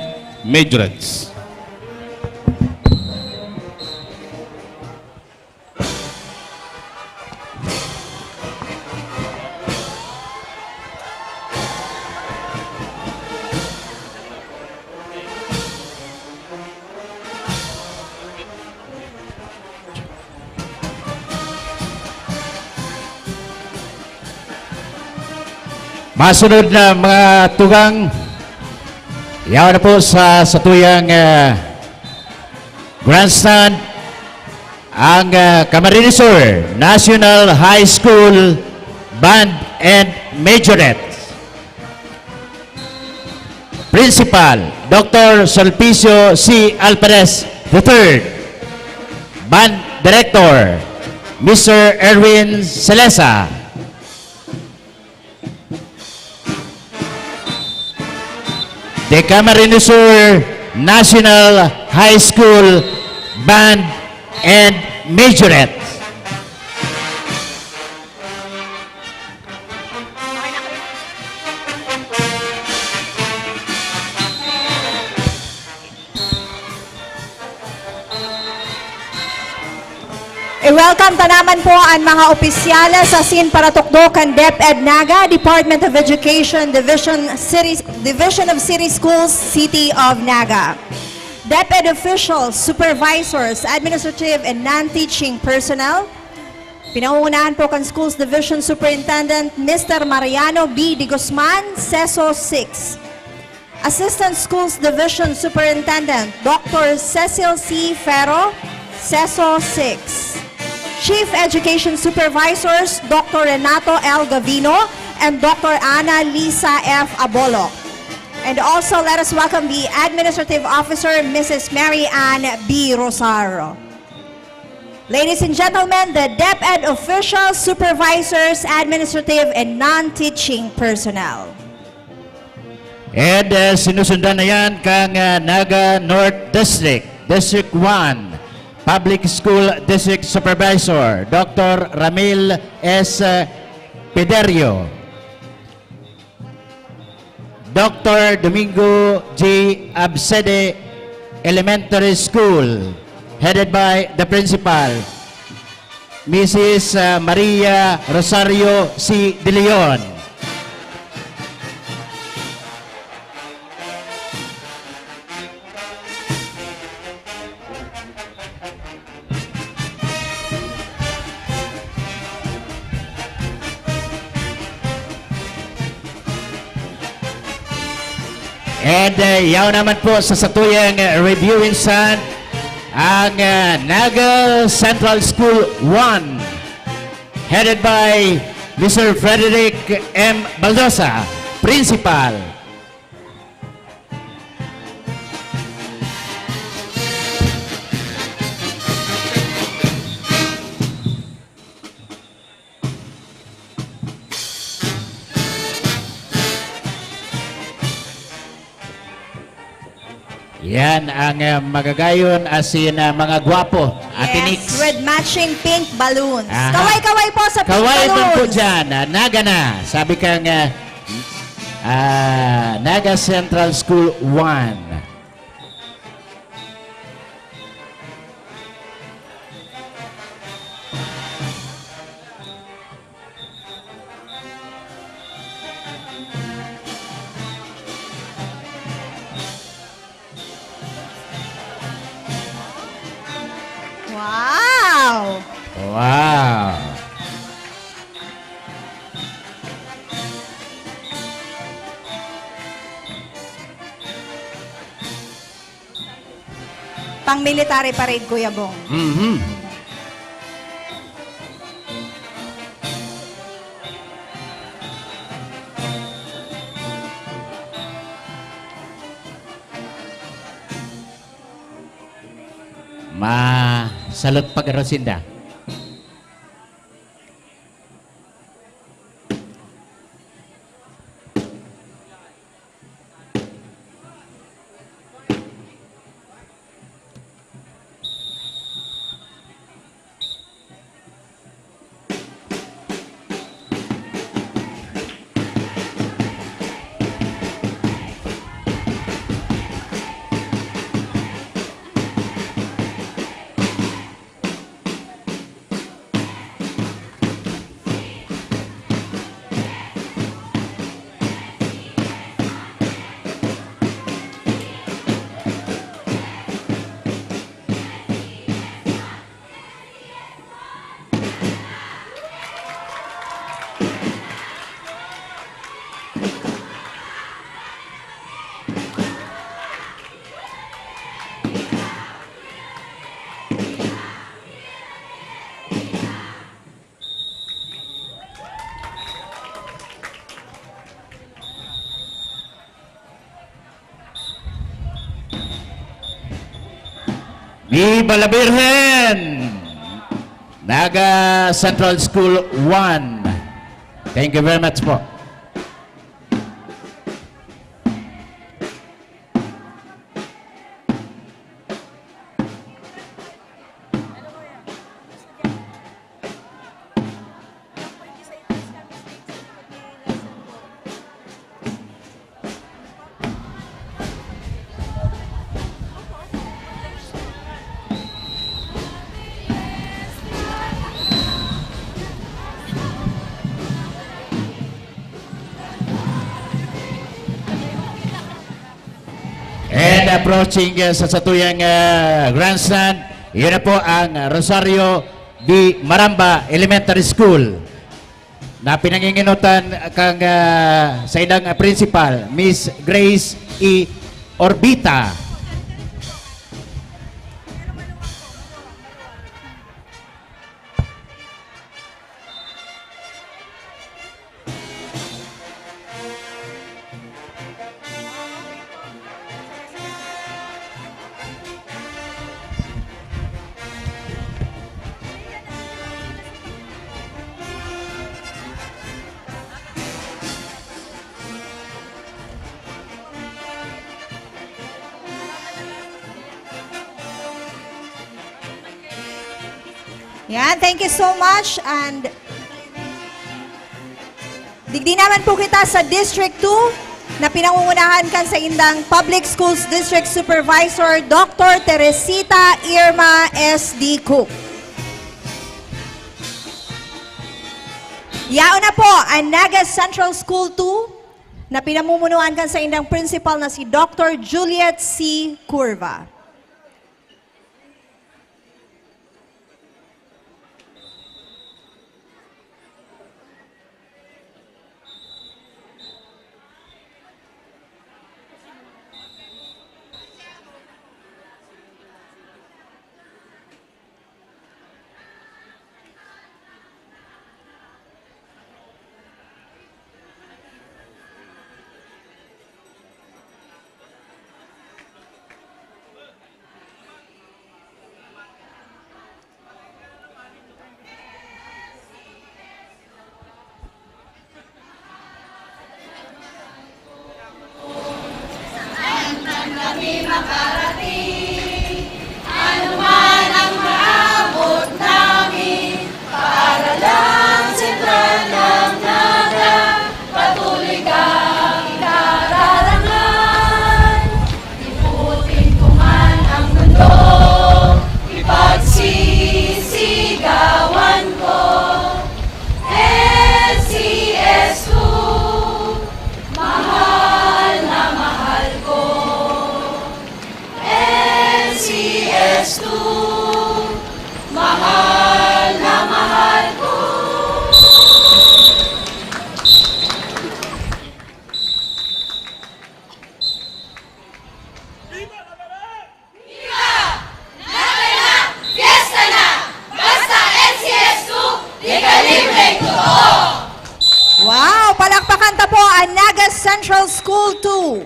Majorettes. Masunod na mga tugang, Yaon na po sa satuyang, ah, grandstand ang, ah, Camarines Sur National High School Band and Majorette. Principal, Doctor Sulpicio C. Alperes the third. Band Director, Mister Erwin Celesa. The Camarines Sur National High School Band and Majorette. I-welcome ta naman po an mga opisyales asin paratukdo kan DepEd Naga, Department of Education, Division, City, Division of City Schools, City of Naga. DepEd officials, supervisors, administrative and non-teaching personnel. Pinangungunahan po kan Schools Division Superintendent, Mister Mariano B. de Guzman, CESO six. Assistant Schools Division Superintendent, Doctor Cecil C. Ferro, CESO six. Chief Education Supervisors, Doctor Renato L. Gavino and Doctor Ana Lisa F. Abolo. And also, let us welcome the Administrative Officer, Missus Mary Ann B. Rosario. Ladies and gentlemen, the DepEd officials, supervisors, administrative, and non-teaching personnel. And, uh, sinusundan na yan kang, uh, Naga North District, District one, Public School District Supervisor, Doctor Ramil S. Pederio. Doctor Domingo J. Absede Elementary School, headed by the principal, Missus, uh, Maria Rosario C. De Leon. And, uh, yaon naman po sa satuyang, uh, reviewing stand, ang, uh, Naga Central School one, headed by Mister Frederick M. Baldosa, Principal. Yan ang, ah, magagayon asin, ah, mga gwapo, Ate Nix. Yes, with matching pink balloons. Aha. Kaway-kaway po sa pink balloons. Kaway man po dyan, ah, Naga na. Sabi kang, ah, ah, Naga Central School one. Wow! Wow! Pang military parade, Kuya Bong. Mhm. Masalot pag-arosinda. Viva la Virgen! Naga Central School one. Thank you very much po. And approaching, uh, sa satuyang, uh, grandstand, yun na po ang Rosario de Maramba Elementary School na pinanginginotan kan, uh, saindang principal, Miss Grace E. Orbita. Yan, thank you so much. And digdi naman po kita sa District two na pinangungunahan kan saindang Public Schools District Supervisor, Doctor Teresita Irma S D Cook. Yaon na po ang Naga Central School two na pinamumunuan kan saindang principal na si Doctor Juliet C. Curva. Saan man kami makarating, ano man ang maabot namin, paaralang sentral ng Naga, patuloy kang kararangan. Iputin ko man ang mundo, ipagsisigawan ko. N C S two, mahal na mahal ko. N C S two, mahal na mahal ko. Viva! Naga na! Fiesta na! Basta N C S two, di ka libreng totoo! Wow! Palakpakan ta po ang Naga Central School two.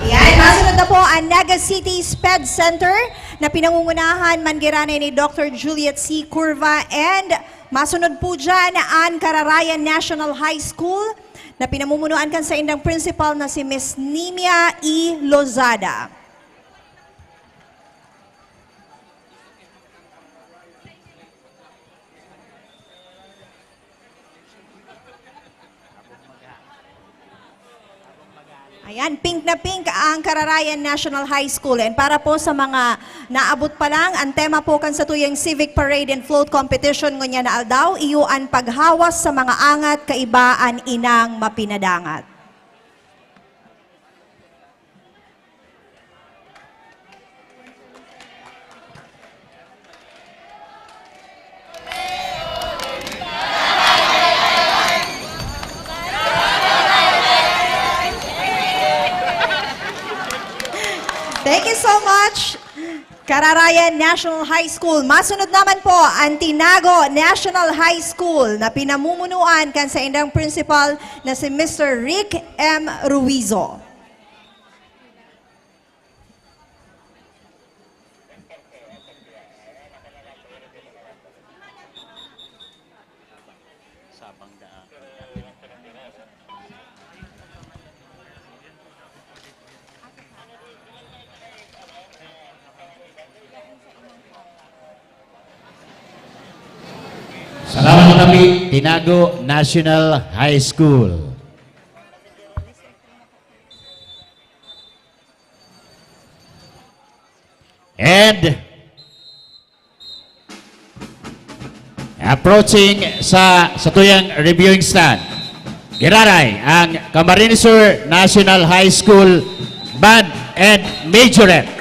Yan, masunod na po ang Naga City Sped Center na pinangungunahan man giraray ni Doctor Juliet C. Curva, and masunod po dyan ang Kararayan National High School na pinamumunuan kan saindang principal na si Miss Nimia E. Lozada. Ayan, pink na pink ang Kararayan National High School. And para po sa mga naabot pa lang, ang tema po kan satuyang Civic Parade and Float Competition ngunyan na aldaw, iyo an paghawas sa mga angat, kaiba an inang mapinadangat. Thank you so much. Rarayan National High School. Masunod naman po ang Tinago National High School na pinamumunuan kan saindang principal na si Mister Rick M. Ruizo. Salamat kami, Tinago National High School. And approaching sa satuyang reviewing stand, giraray ang Camarines Sur National High School Band and Majorette.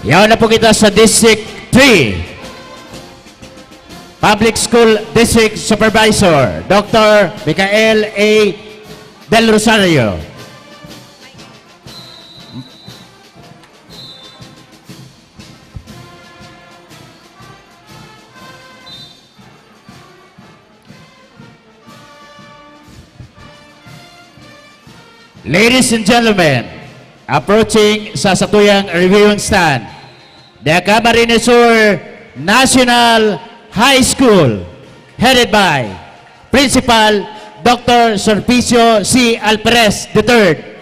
Yaon na po kita sa District three. Public School District Supervisor, Doctor Michael A. Del Rosario. Ladies and gentlemen, approaching sa satuyang reviewing stand, the Camarines Sur National High School, headed by Principal Doctor Sulpicio C. Alperes the third.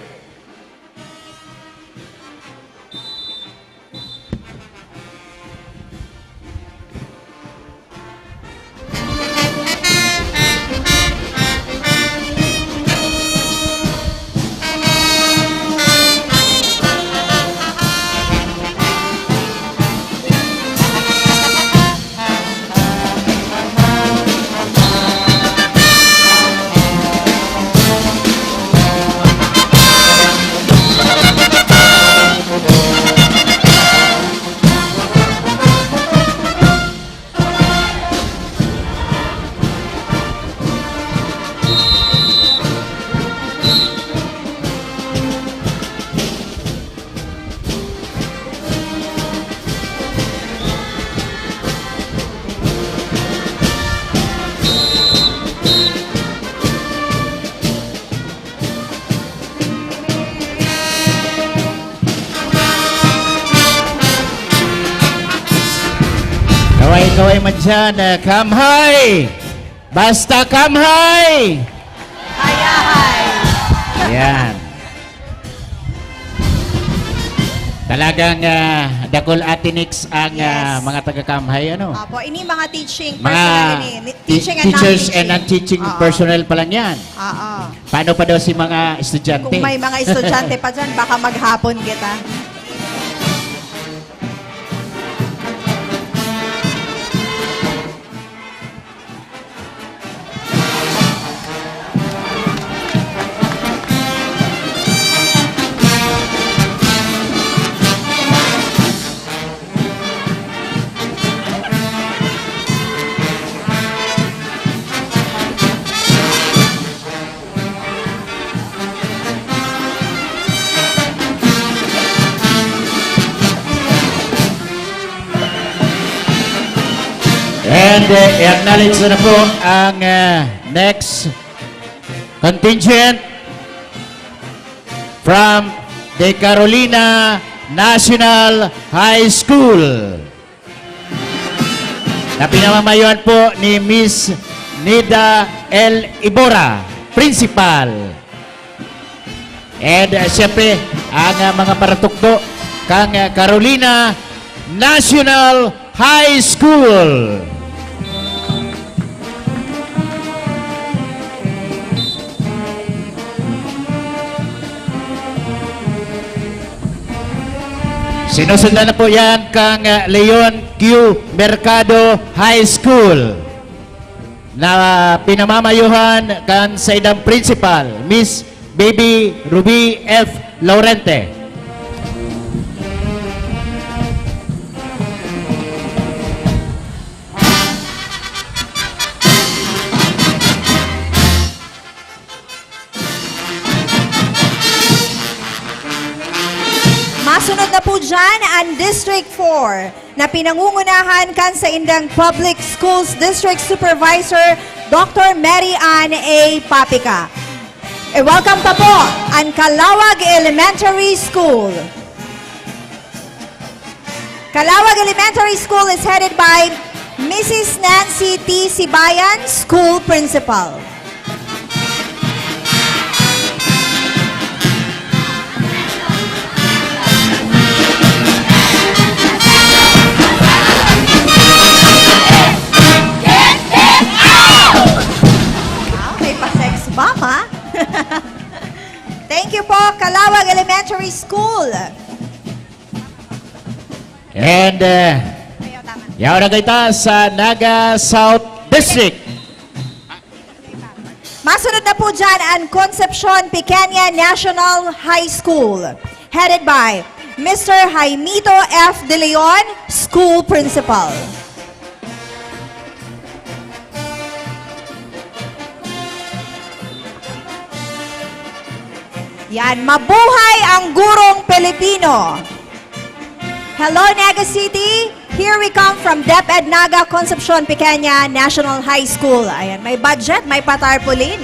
Kaway-kaway man dyan, ah, Kamhay! Basta Kamhay! Hayahay! Ayan. Talagang, ah, dakul atinix ang, ah, Yes. mga taga-Kamhay, ano? Opo, ini mga teaching Mga personnel ini. Ni-, ti-, teaching and teachers non-teaching. and non-teaching Oo. personnel pa lang yan. Oo. Paano pa daw si mga estudyante? Kung may mga estudyante pa dyan, baka maghapon kita. And, uh, i-acknowledge na po ang, uh, next contingent from the Carolina National High School. Na pinamamayoan po ni Miss Nida L. Ibora, Principal. And, uh, siyempre, ang, uh, mga paratukdo kang, uh, Carolina National High School. Sinusundan na po yan kang, ah, Leon Q. Mercado High School na pinamamayuhan kan saindang principal, Miss Baby Ruby F. Laurente. Diyan ang District four na pinangungunahan kan saindang Public Schools District Supervisor, Doctor Mary Ann A. Papica. E welcome pa po ang Calawag Elementary School. Calawag Elementary School is headed by Missus Nancy T. Sibayan, School Principal. Ah, may pa-sex bomb, ha? Thank you po, Calawag Elementary School. And, uh, yaon na kita sa Naga South District. Masunod na po dyan ang Concepcion Pequeña National High School, headed by Mister Jaimito F. De Leon, School Principal. Yan, mabuhay ang gurong Pilipino! Hello, Naga City! Here we come from DepEd Naga, Concepcion Pequeña National High School. Ayan, may budget, may patarpaulin.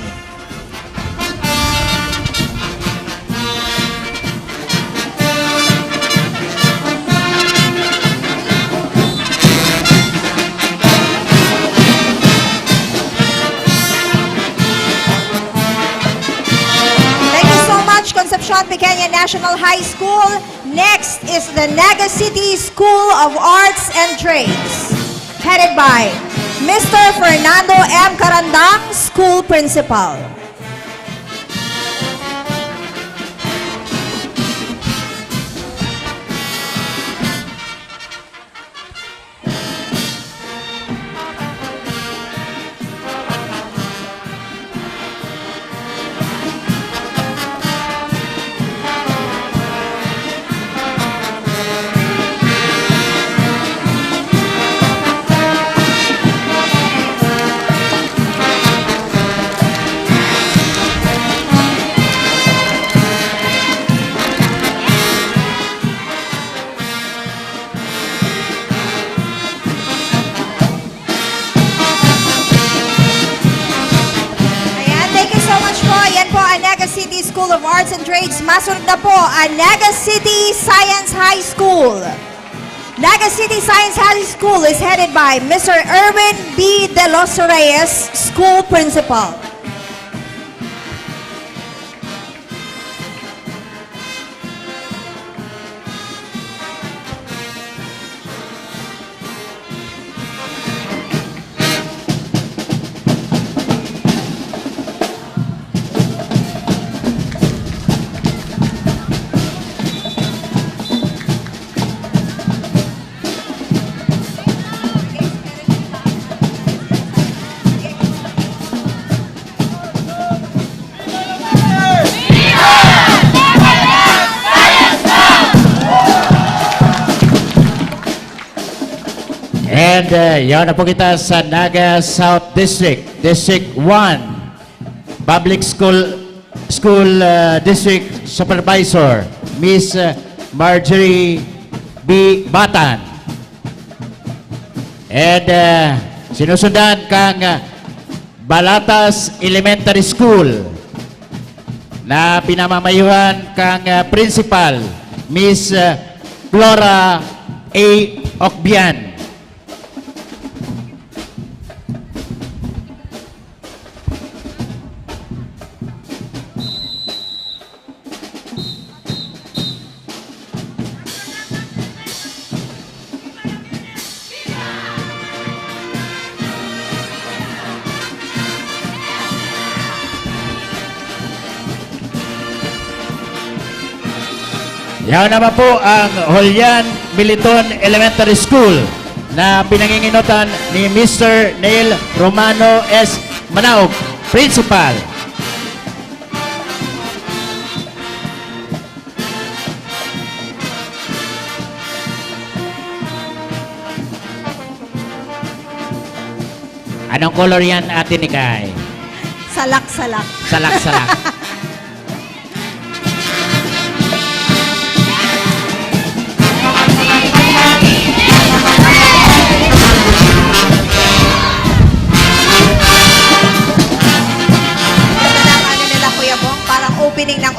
Thank you so much, Concepcion Pequeña National High School. Next is the Naga City School of Arts and Trades, headed by Mister Fernando M. Carandang, School Principal. Ayan, thank you so much po. Ayan po ang Naga City School of Arts and Trades. Masunod na po ang Naga City Science High School. Naga City Science High School is headed by Mister Erwin B. De Los Reyes, School Principal. And, uh, yaon na po kita sa Naga South District, District one, Public School, School, uh, District Supervisor, Miss, uh, Marjorie B. Batan. And, uh, sinusundan kang, uh, Balatas Elementary School na pinamamayuhan kang, ah, Principal, Miss, ah, Flora A. Ocbian. Yaon naman po ang Julian Militon Elementary School na pinanginginotan ni Mister Neil Romano S. Manaog, Principal. Anong color yan, Ate Nikay? Salak-salak. Salak-salak.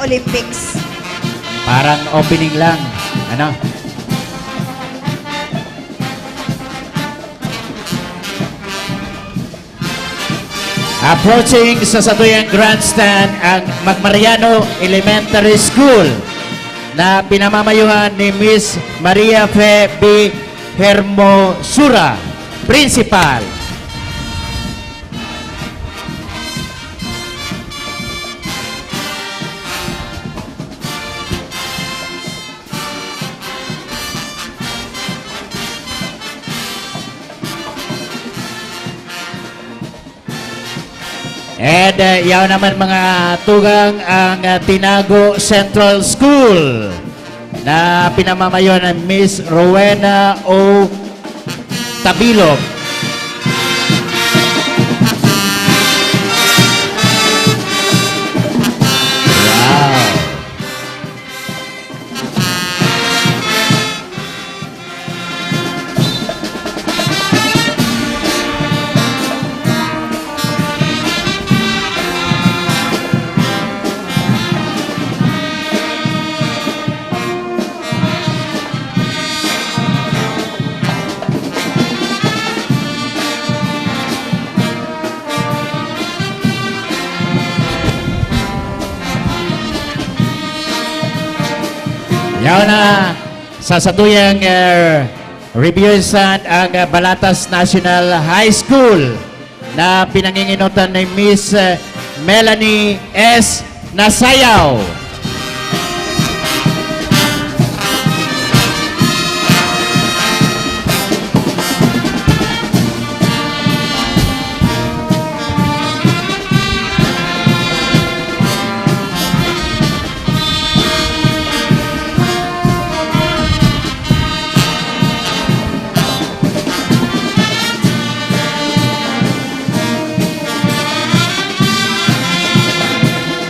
Olympics. Parang opening lang. Ano? Approaching sa satuyang grandstand ang Magmariano Elementary School na pinamamayuhan ni Miss Maria Fe B Hermosura, Principal. And, uh, yaw naman, mga tugang, ang, uh, Tinago Central School na pinamamayo ng Miss Rowena O Tabilog. Wow. Yaw na sa satuyang, eh, review stand ang, eh, Balatas National High School na pinanginginotan ni Miss, eh, Melanie S Nasayaw.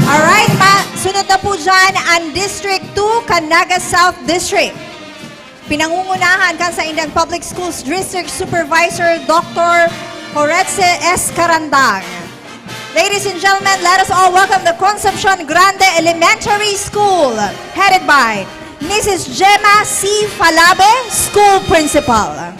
Alright, ma-, sunod na po dyan ang District two, Canaga South District. Pinangungunahan kan saindang Public Schools District Supervisor, Doctor Horetze S Carandang. Ladies and gentlemen, let us all welcome the Concepcion Grande Elementary School, headed by Missus Gemma C Falabe, School Principal.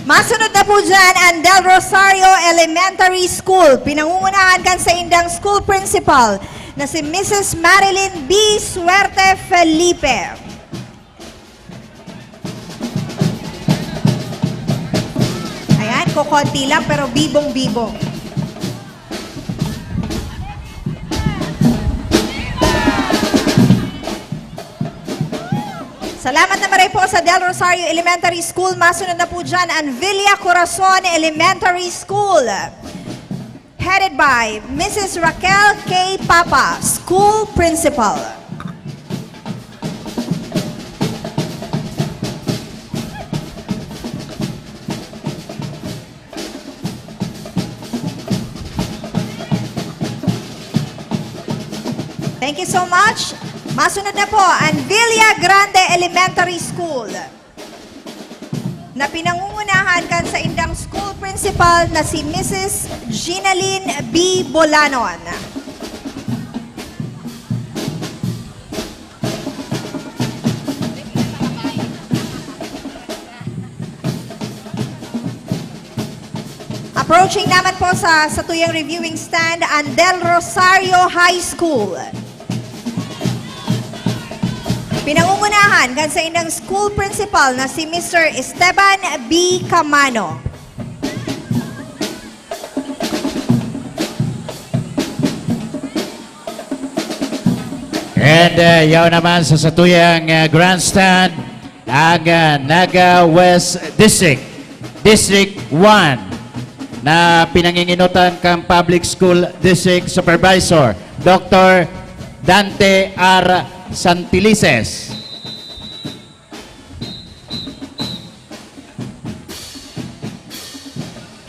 Masunod na po dyan ang Del Rosario Elementary School. Pinangungunahan kan saindang school principal na si Missus Marilyn B Suerte Felipe. Ayan, kukonti lang pero bibong-bibong. Salamat na maray po sa Del Rosario Elementary School. Masunod na po dyan ang Villa Corazon Elementary School, headed by Missus Raquel K Papa, School Principal. Thank you so much. Masunod na po ang Villa Grande Elementary School na pinangungunahan kan saindang school principal na si Missus Ginaline B Bolanon. Approaching naman po sa satuyang reviewing stand ang Del Rosario High School. Pinangungunahan kan saindang school principal na si Mister Esteban B Camano. And, uh, yaw naman sa satuyang, uh, grandstand, ang, uh, Naga West District, District one, na pinanginginotan kan Public School District Supervisor, Doctor Dante R Santilices.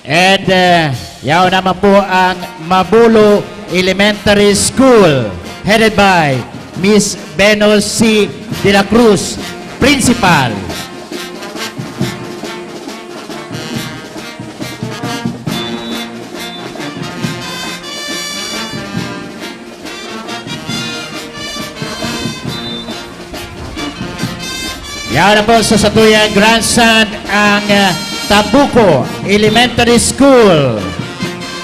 And, uh, yaon naman po ang Mabulo Elementary School, headed by Miss Venus C. De la Cruz, Principal. Yaon na po sa satuyang grandstand ang, ah, Tabuco Elementary School,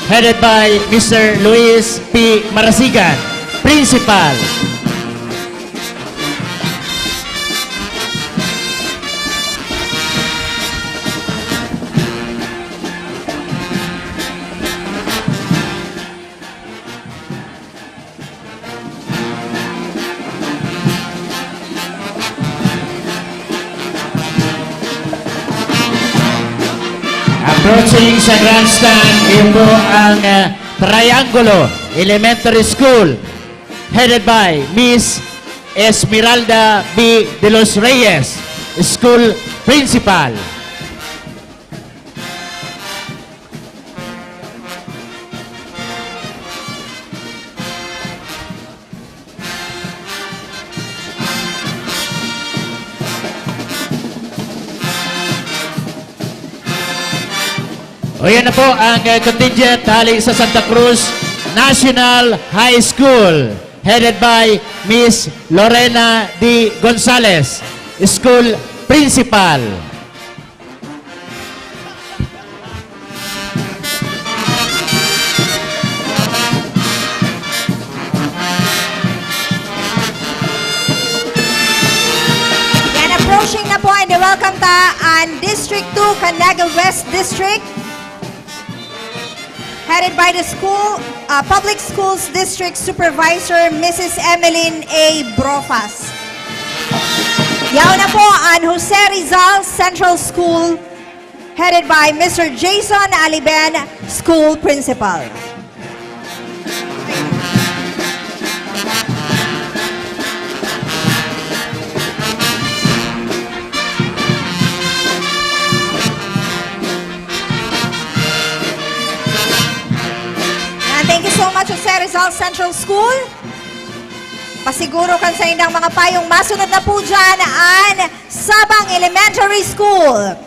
headed by Mister Luis P. Marasigan, Principal. Approaching sa grandstand, yun po ang, ah, Triangulo Elementary School, headed by Miss Esmeralda B. De los Reyes, School Principal. O, yan na po ang, eh, contingent hali sa Santa Cruz National High School, headed by Miss Lorena D. Gonzalez, School Principal. Yan, approaching na po and welcome ta an District two, Canaga West District, headed by the school, uh, Public Schools District Supervisor, Missus Emeline A. Brofas. Yaon na po an Jose Rizal Central School, headed by Mister Jason Aliben, School Principal. Yan, thank you so much, Jose Rizal Central School. Pasiguro kan saindang mga payong. Masunod na po dyan an Sabang Elementary School,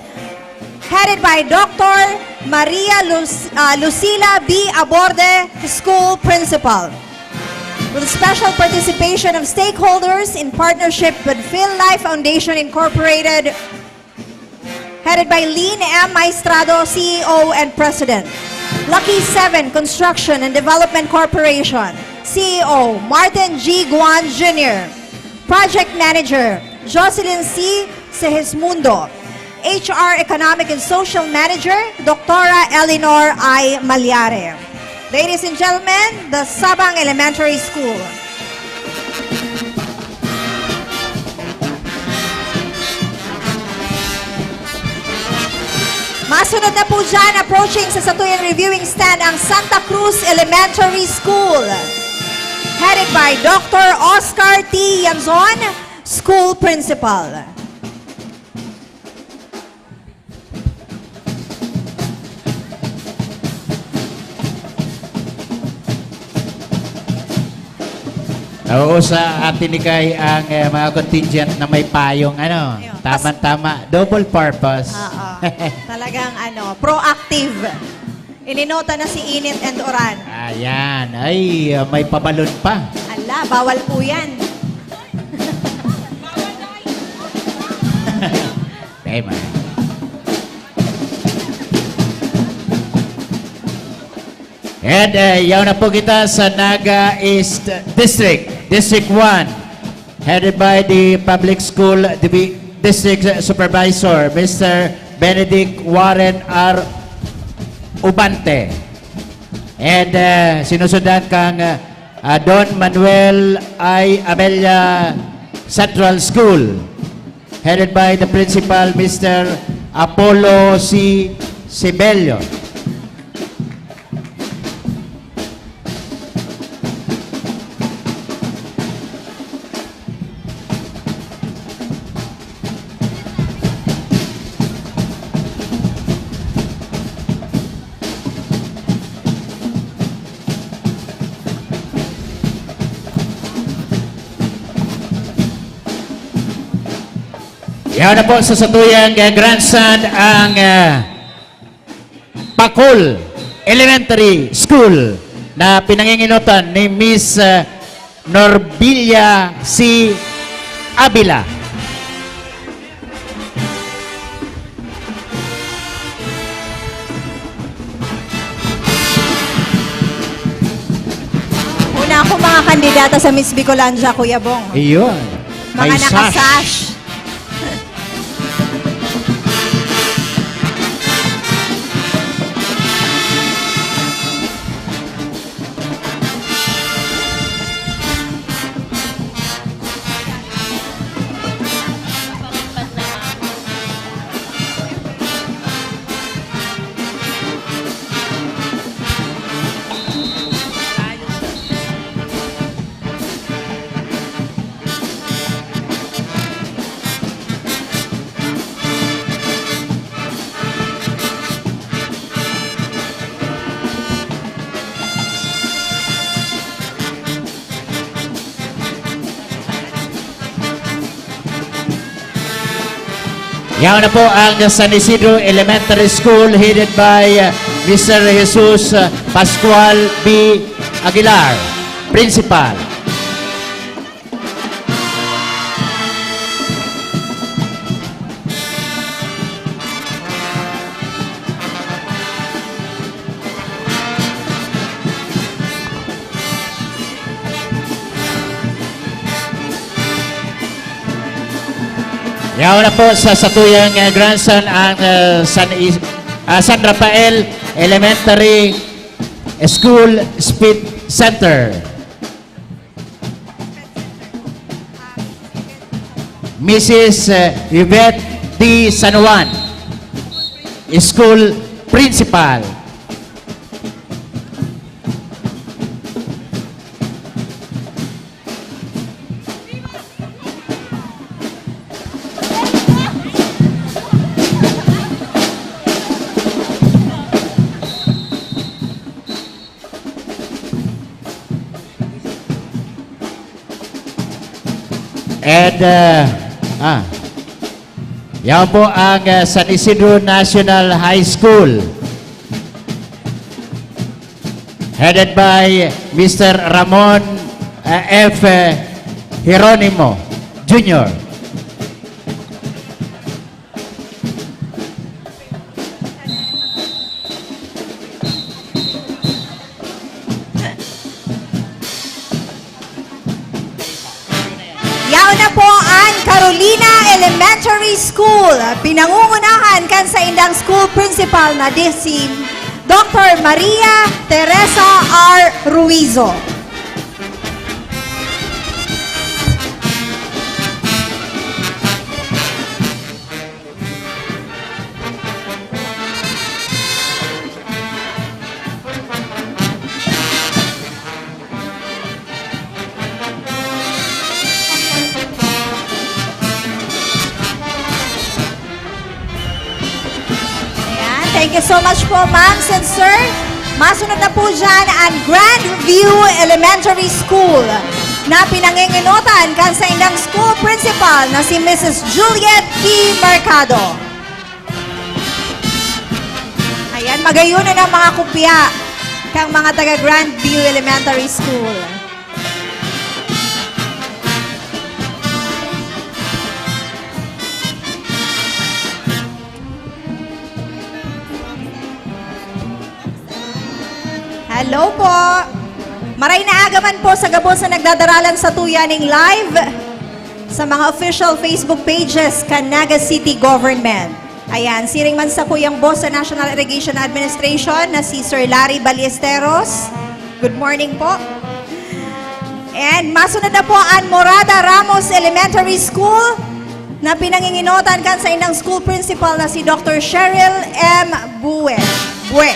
headed by Doctor Maria Lus-, ah, Lucila B. Aborde, School Principal, with special participation of stakeholders in partnership with Phil Life Foundation Incorporated, headed by Lynn M. Maestrado, C E O and President. Lucky Seven Construction and Development Corporation, C E O Martin G. Guan Junior Project Manager Jocelyn C. Segismundo. H R Economic and Social Manager, Doctora Eleanor I. Malyare. Ladies and gentlemen, the Sabang Elementary School. Masunod na po dyan, approaching sa satuyang reviewing stand, ang Santa Cruz Elementary School, headed by Doctor Oscar T. Yanzon, School Principal. Oo, sa atin ni Kay ang, eh, mga contingent na may payong, ano, Ayun. Pas- tama-tama, double purpose. Oo. Talagang, ano, proactive. Ilinota na si init and uran. Ayan. Ay, may pabalon pa. Ala, bawal po yan. Tema. And, eh, yaon na po kita sa Naga East District, District one, headed by the Public School Divi-, District Supervisor, Mister Benedict Warren R. Ubante. And, eh, sinusundan kang, eh, ah, Don Manuel I. Abella Central School, headed by the principal, Mister Apollo C. Sibelio. Yaon na po sa satuyang, eh, grandstand ang, eh, Pacol Elementary School na pinanginginotan ni Miss, eh, Norbilia C. Avila. Una ako, mga kandidata sa Miss Bicolandia, Kuya Bong. Iyon. Mga May sash. Nakasash. Yaon na po ang San Isidro Elementary School, headed by, uh, Mister Jesus, uh, Pascual B. Aguilar, Principal. Yaon na po sa satuyang, eh, grandstand ang, eh, San Is-, ah, San Rafael Elementary School Speed Center. Missus, eh, Yvette D. San Juan, School Principal. And, uh, ah, yan po ang, uh, San Isidro National High School, headed by Mister Ramon, uh, F. Jeronimo Junior. Yaon na po an Carolina Elementary School, pinangungunahan kan saindang school principal na di si Doctor Maria Teresa R. Ruizo. Ayan. Thank you so much po, ma'am and sir. Masunod na po dyan ang Grandview Elementary School na pinanginginotan kan saindang school principal na si Missus Juliet P. Mercado. Ayan, magayon na ang mga kopya kang mga taga Grandview Elementary School. Hello po. Maray na aga man po sa gabos na nagdadaralan sa tuya ning live sa mga official Facebook pages kan Naga City Government. Ayan, siring man sa kuyang boss sa National Irrigation Administration na si Sir Larry Ballesteros. Good morning po. And masunod na po ang Morada Ramos Elementary School na pinanginginotan kan saindang school principal na si Doctor Cheryl M. Bue. Bue.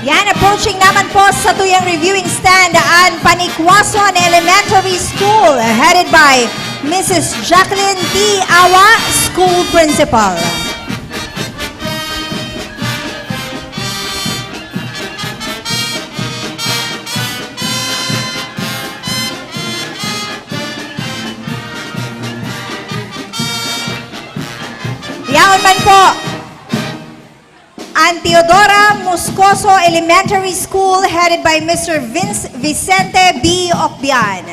Yan, approaching naman po sa tuyang reviewing stand ang Panikwason Elementary School, headed by Missus Jacqueline T. Awa, School Principal. Yaon man po ang Teodora Moscoso Elementary School, headed by Mister Vince Vicente B. Ocbian.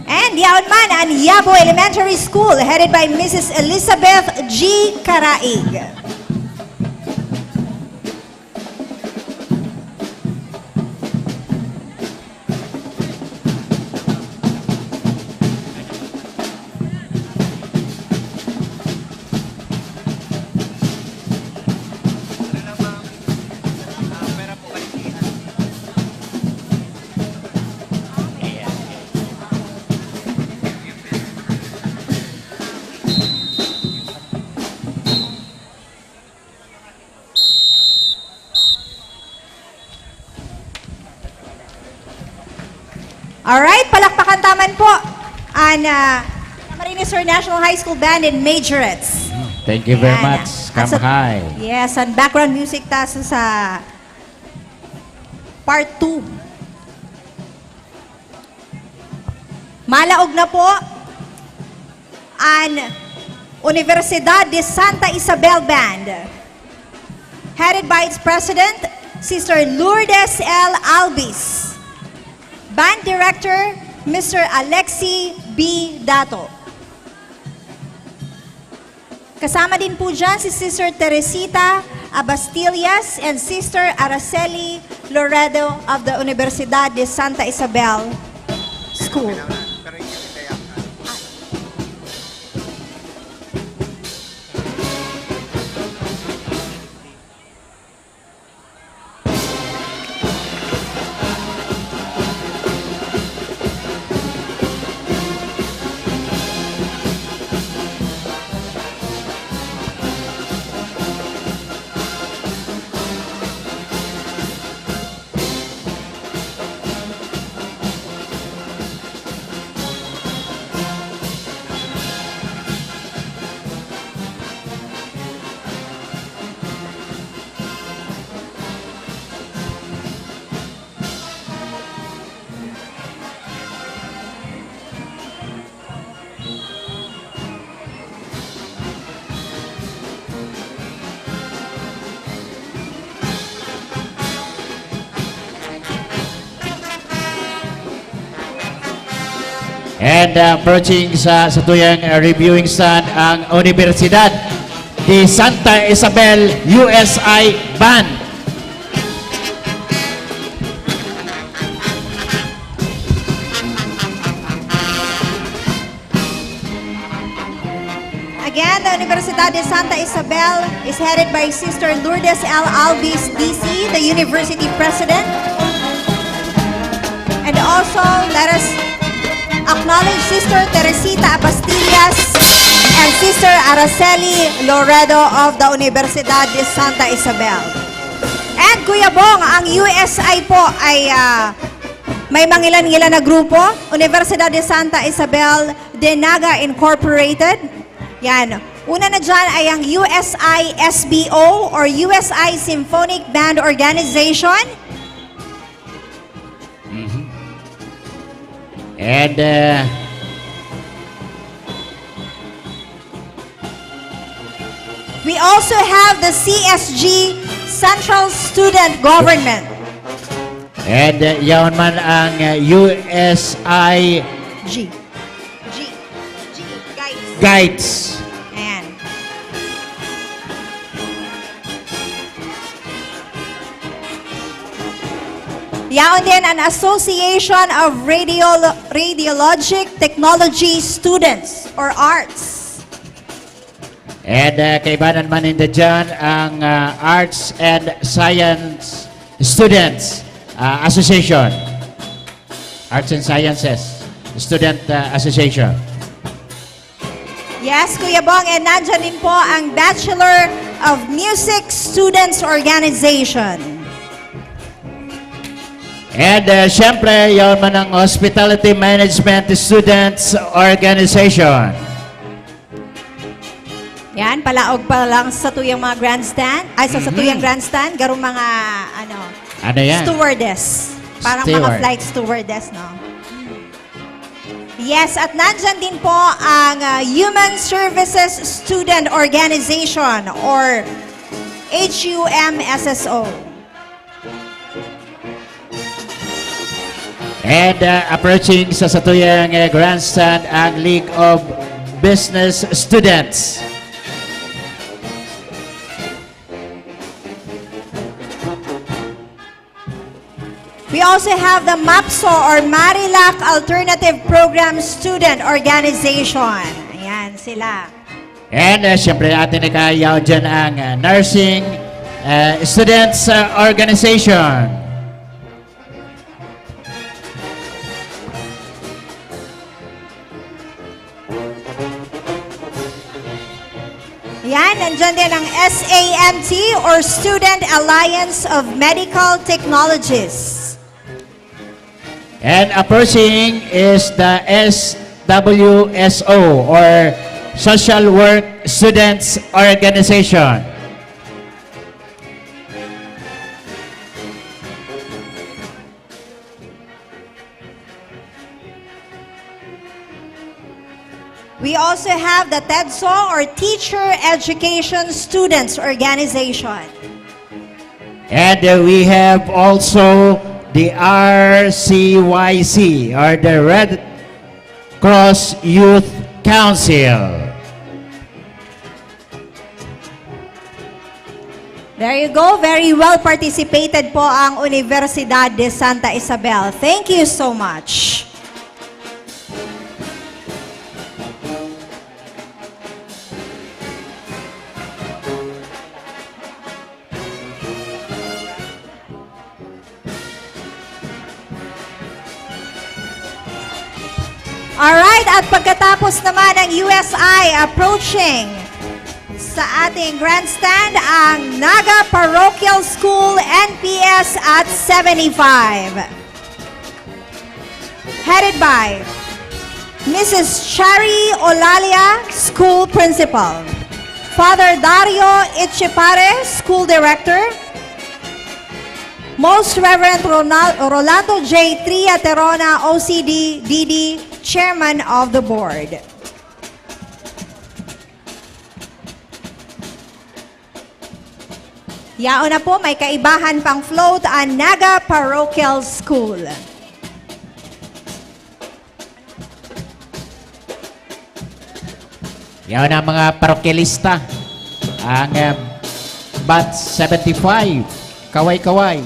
And yaon man ang Yabo Elementary School, headed by Missus Elizabeth G. Caraig. Alright, palakpakan ta man po an, ah, Camarines Sur National High School Band and Majorettes. Thank you very Ayan. much, At sa, Kamhay. Yes, ang background music ta sa, sa part two. Malaog na po an Universidad de Santa Isabel Band, headed by its president, Sister Lourdes L. Albis. Band director, Mister Alexi B. Dato. Kasama din po dyan si Sister Teresita Abastillas and Sister Araceli Loredo of the Universidad de Santa Isabel School. And, uh, approaching sa, sa tuyang, uh, reviewing stand ang Universidad de Santa Isabel U S I Band. Again, the Universidad de Santa Isabel is headed by Sister Lourdes L. Alvis, D C, the university president. And also, let us acknowledge Sister Teresita Abastillas and Sister Araceli Loredo of the Universidad de Santa Isabel. And Kuya Bong, ang U S I po ay, ah, may mangilan-ngilan na grupo, Universidad de Santa Isabel de Naga Incorporated. Yan. Una na dyan ay ang U S I S B O or U S I Symphonic Band Organization. Mhm. And, uh, We also have the C S G, Central Student Government. And, uh, yaon man ang, uh, U S I G. G. G. Guides. Guides. Ayan. Yaon din ang Association of Radiolo-, Radiologic Technology Students or arts. And, uh, kaibanan man ninda dyan ang, uh, Arts and Science Students, uh, Association. Arts and Sciences Student, uh, Association. Yes, Kuya Bong, and nandyan din po ang Bachelor of Music Students Organization. And, uh, syempre, yaon man ang Hospitality Management Students Organization. Yan, palaog pa lang sa satuyang mga grandstand, ay, sa satuyang grandstand, garong mga, ano, Ano yan? stewardess. Parang mga Steward. flight stewardess, no? Yes, at nandyan din po ang, ah, Human Services Student Organization or H U M S S O. And, uh, approaching sa satuyang, uh, grandstand ang League of Business Students. We also have the MAPSO or Marilac Alternative Program Student Organization. Ayan sila. And, uh, syempre, atin na kayaw dyan ang, uh, Nursing, uh, Students, uh, Organization. Yan, nandyan din ang S A M T or Student Alliance of Medical Technologists. And approaching is the S W S O or Social Work Students Organization. We also have the TEDSO or Teacher Education Students Organization. And, uh, we have also the R C Y C or the Red Cross Youth Council. There you go. Very well participated po ang Universidad de Santa Isabel. Thank you so much. Alright, at pagkatapos naman ng U S I approaching sa ating grandstand, ang Naga Parochial School N P S at seventy-five. Headed by Missus Chari Olalia, School Principal, Father Dario Echepare, School Director, Most Reverend Ronal-, Rolando J Triaterona, O C D, D D, Chairman of the Board. Yaon na po, may kaibahan pang float ang Naga Parochial School. Yaon na mga parokyalista. Ang, um, batch seventy-five. Kaway-kaway.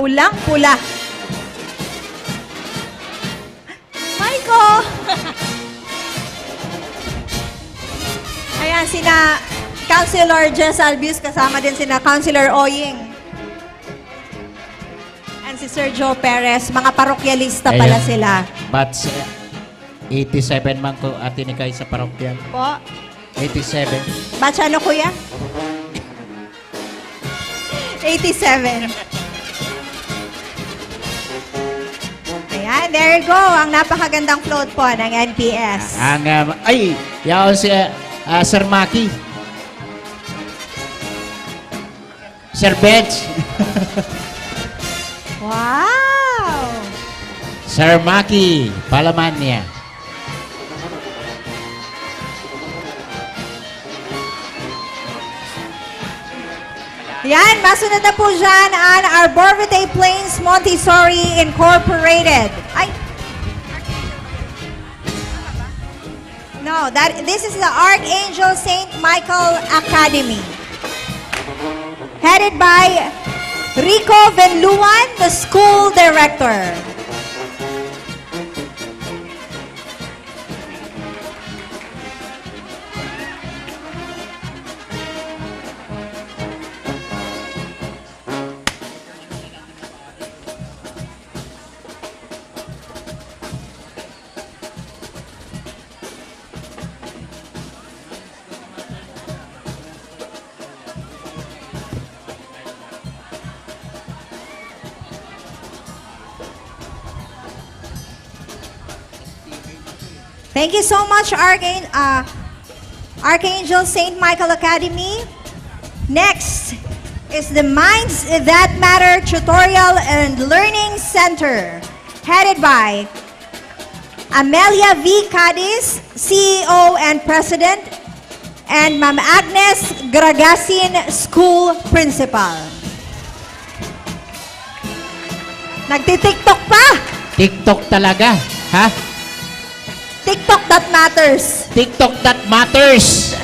Pulang-pula. Michael! Ayan, sina Councilor Jess Albius, kasama din sina Councilor Oying. And si Sir Joe Perez, mga parokyalista pala Ayan. sila. Batch, eh, eighty-seven man ko, Ate Nikay, sa parokyal. Po? Eighty-seven. Batch ano, kuya? Eighty-seven. Ayan, there you go. Ang napakagandang float po ng N P S. Ang, um, ay, yaon si, ah, Sir Maki. Sir Bench. Wow! Sir Maki Palamanya. Yan, masunod na po dyan ang Arborvitae Plains Montessori Incorporated. Ay! No, that, this is the Archangel Saint Michael Academy. Headed by Rico Venluan, the school director. Thank you so much, Archang-, uh, Archangel Saint Michael Academy. Next is the Minds That Matter Tutorial and Learning Center, headed by Amelia V. Cadiz, C E O and President, and Ma'am Agnes Gragasin, School Principal. Nagti-TikTok pa! TikTok talaga, ha? TikTok that matters. TikTok that matters.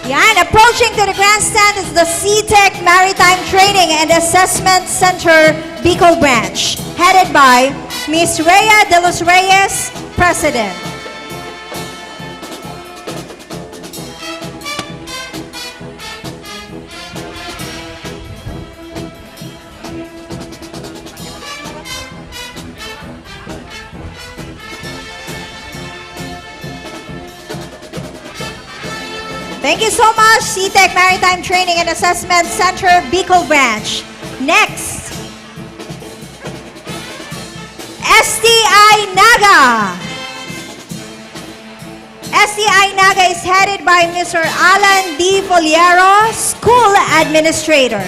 Yan, approaching to the grandstand is the C-Tech Maritime Training and Assessment Center, Bicol Branch, headed by Miss Rhea de los Reyes, President. Thank you so much, C-Tech Maritime Training and Assessment Center, Bicol Branch. Next, S T I Naga. S T I Naga is headed by Mister Alan D. Foliero, School Administrator.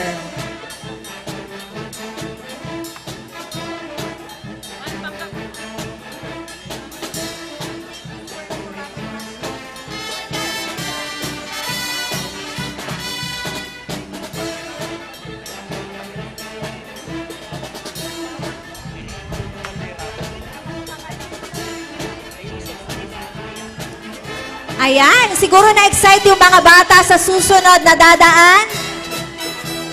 Ayan, siguro na-excite yung mga bata sa susunod na dadaan.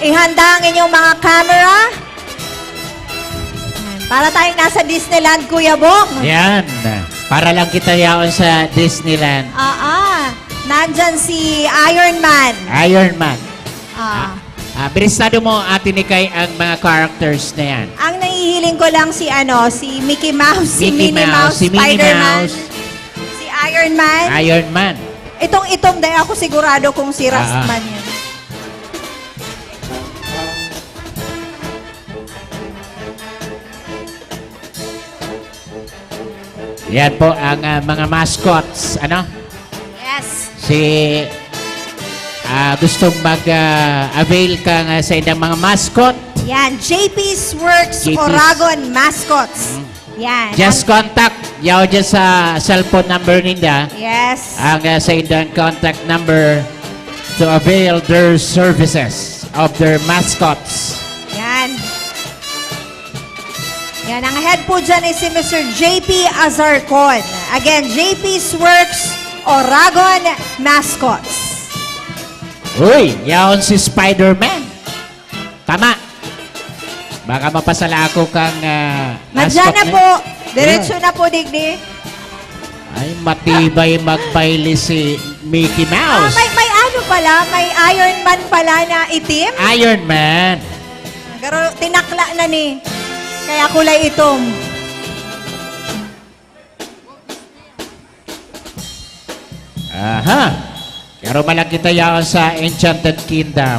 Ihanda ang inyong mga camera. Ayan, para tayong nasa Disneyland, Kuya Bong. Yan. Para lang kita yaon sa Disneyland. Oo. Nandyan si Iron Man. Iron Man. Ah. Ah, binisado mo, Ate Nikay, ang mga characters na yan. Ang nahihiling ko lang si ano, si Mickey Mouse, si Mickey Minnie Mouse, Mouse, si Minnie Spider-Man, Mouse. Si Iron Man. Iron Man. Itong itom, dahil ako sigurado kung si Ah, ah. Rustman yan. Yan po ang, ah, mga mascots, ano? Yes. Si, ah, gustong mag, ah, avail ka nga sa ilang mga mascot? Yan, J P's Works J P's. Oragon Mascots. Mm. Yan. Just Ang contact yaw dyan sa cellphone number ninda. Yes. Ang, ah, sa indang contact number to avail their services of their mascots. Yan. Yan, ang head po dyan is si Mister J P Azarcon. Again, J P's Works, Oragon Mascots. Uy, yaon si Spider-Man. Tama. Baka mapasala ako kang, ah, Madyan mascot na niya. po. Diretso Ayun. na po, digdi. Ay, matibay magbaile si Mickey Ah, Mouse. may, may ano pala, may Iron Man pala na itim. Iron Man. Pero tinakla na ni. Kaya kulay itom. Aha. Pero malaki tayo sa Enchanted Kingdom.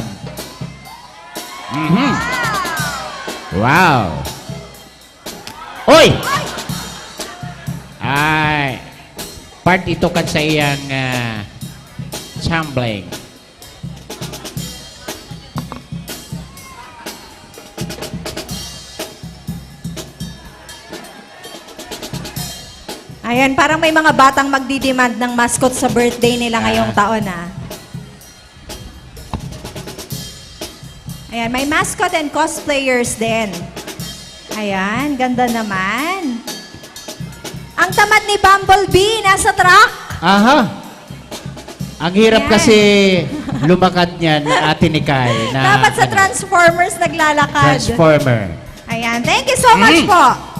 Mhm. Wow. Oy! Ay, part ito kan sa iyang, ah, tumbling. Ayan, parang may mga batang magdi-demand ng mascot sa birthday nila ngayong Ah. taon, ah. Ayan, may mascot and cosplayers din. Ayan, ganda naman. Ang tamad ni Bumblebee, nasa truck. Aha. Ang hirap Ayan. kasi lumakad niyan, Ate Nikay, na Dapat sa ano, Transformers naglalakad. Transformer. Ayan, thank you so much Mm. po.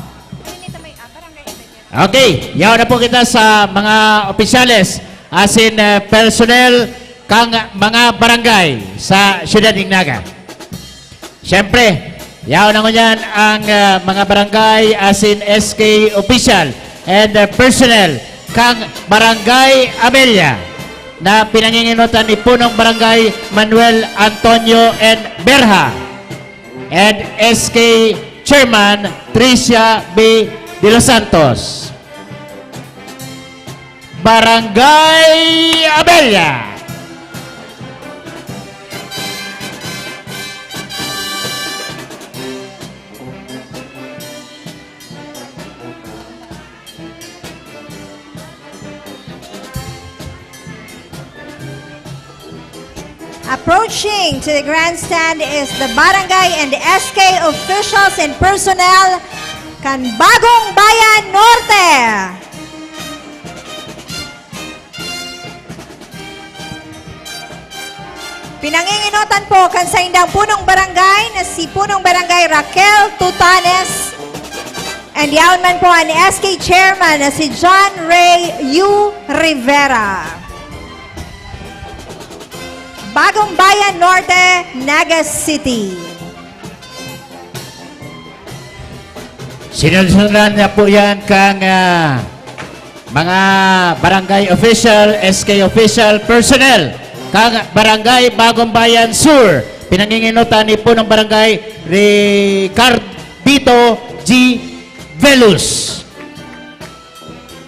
Okay, yaon na po kita sa mga opisyales, asin, eh, personnel kang mga barangay sa Siyudad nin Naga. Siyempre, yaon na ngunyan ang, eh, mga barangay asin S K official and, eh, personnel kang Barangay Amelia. na pinanginginotan ni Punong Barangay Manuel Antonio N. Berha and S K Chairman Tricia B. De Los Santos. Barangay Abella. Approaching to the grandstand is the barangay and S K officials and personnel kan Bagong Bayan Norte. Pinanginginotan po kan saindang punong barangay na si Punong Barangay Raquel Tutanes. And yaon man po an S K chairman na si John Ray U. Rivera. Bagong Bayan Norte, Naga City. Sinusundan niya po yan kang, ah, mga barangay official, S K official, personnel kang Barangay Bagong Bayan Sur. Pinanginginotan ni Punong Barangay Ricardito G. Velus.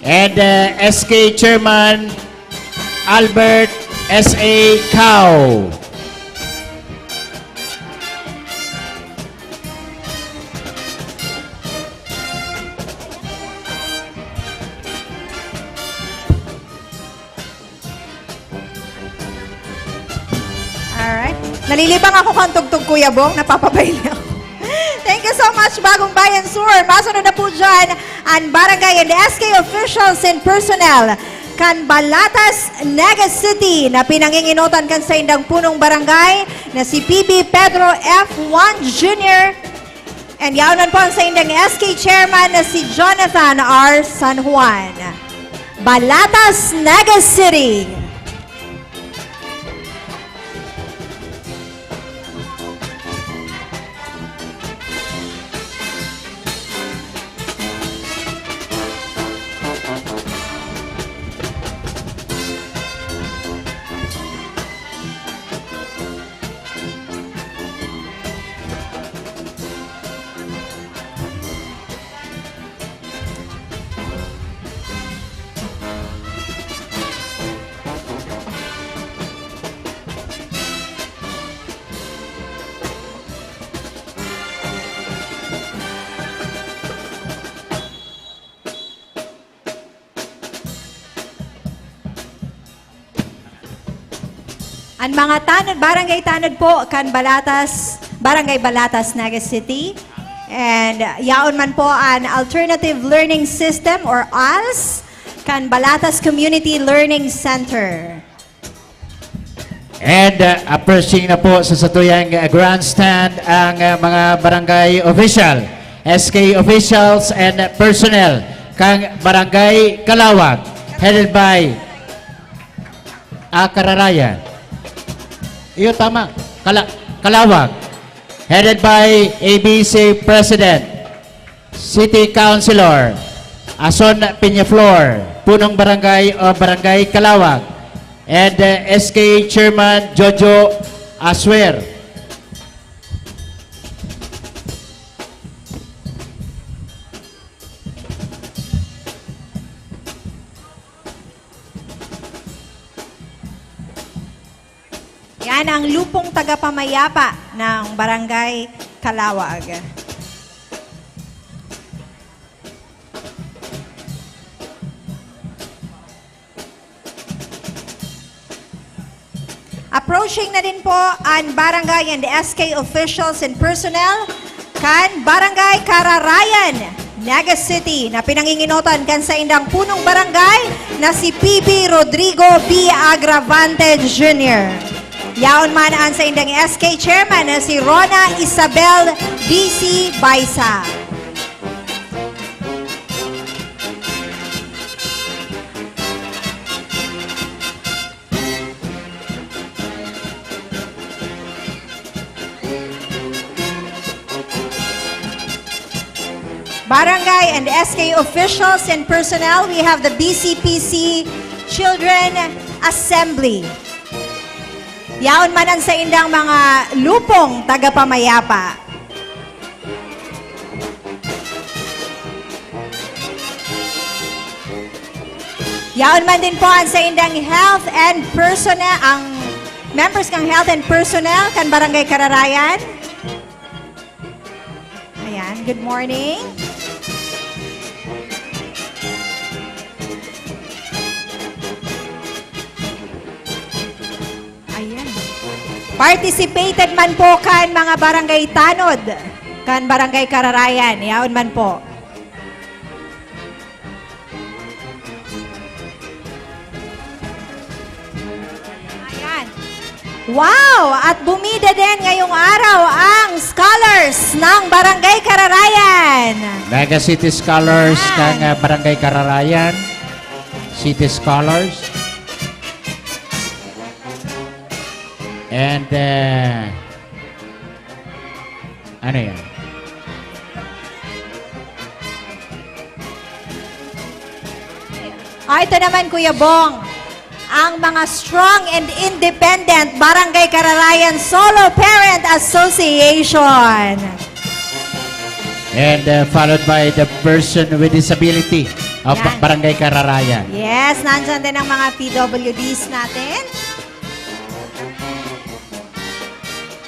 And, uh, S K Chairman Albert S A Cao. Alright. Nalilibang ako kan tugtog, Kuya Bong. Napapabaili ako. Thank you so much, Bagong Bayan Sur. Masunod na po dyan an barangay and S K officials and personnel kan Balatas, Naga City, na pinanginginotan kan saindang punong barangay na si P B Pedro F. Juan Junior. And yaon man po an saindang S K chairman na si Jonathan R. San Juan. Balatas, Naga City. An mga tanod, barangay tanod po kan Balatas, Barangay Balatas, Naga City. And yaon man po an Alternative Learning System or als kan Balatas Community Learning Center. And, uh, approaching na po sa satuyang, uh, grandstand ang, uh, mga barangay official, S K officials and personnel kang Barangay Kalawag, headed by Ah, Kararayan. Iyo, tama. Kala-, Kalawag. Headed by A B C President, City Councilor Ason Peñaflor, Punong Barangay o Barangay Kalawag, and, uh, S K Chairman Jojo Aswer. Yan ang lupong tagapamayapa ng Barangay Kalawag. Approaching na din po an barangay and S K officials and personnel kan Barangay Kararayan, Naga City, na pinanginginotan kan saindang punong barangay na si P B Rodrigo B. Agravante Junior. Yaon man an saindang S K chairman na si Rona Isabel D C Baisa. Barangay and S K officials and personnel, we have the B C P C children Assembly. Yaon man ang saindang mga lupong tagapamayapa. Yaon man din po ang saindang health and personnel, ang members ng health and personnel kan Barangay Kararayan. Ayan, good morning. Ayan. Participated man po kan mga barangay tanod, kan Barangay Kararayan. Yaon man po. Ayan. Wow! At bumida din ngayong araw ang scholars ng Barangay Kararayan. Mega City Scholars Ayan. ng, ah, Barangay Kararayan. City Scholars. And, uh, ano yan? Ah, ito naman, Kuya Bong, ang mga strong and independent Barangay Kararayan Solo Parent Association. And, uh, followed by the person with disability of Yan. Barangay Kararayan. Yes, nandyan din ang mga P W Ds natin.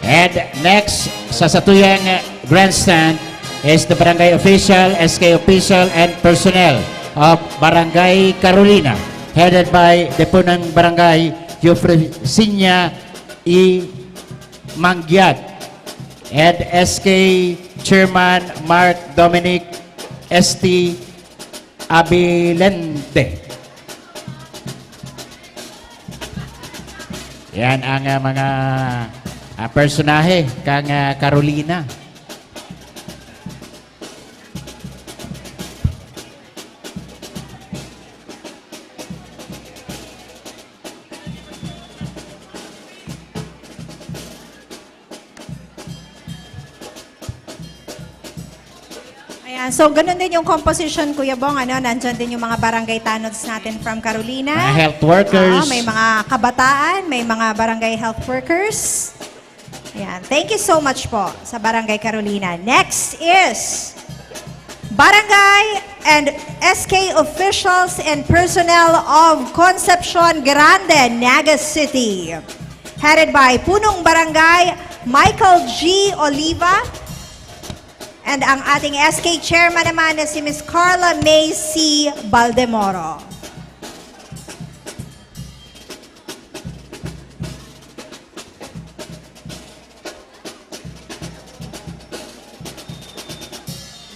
And next, sa satuyang grandstand is the barangay official, S K official, and personnel of Barangay Carolina, headed by Depunang Barangay Eufrasinia E. Mangyat and S K Chairman Mark Dominic S T Abilente. Yan ang, ah, mga, ah, personahe kang, ah, Carolina. Ayan. So, ganun din yung composition, Kuya Bong, ano? Nandyan din yung mga barangay tanods natin from Carolina. Mga health workers. Oo, may mga kabataan, may mga barangay health workers. Ayan. Thank you so much po sa Barangay Carolina. Next is Barangay and S K officials and personnel of Concepcion Grande, Naga City. Headed by Punong Barangay Michael G. Oliva. And ang ating S K chairman naman na si Miss Carla May C. Baldemoro.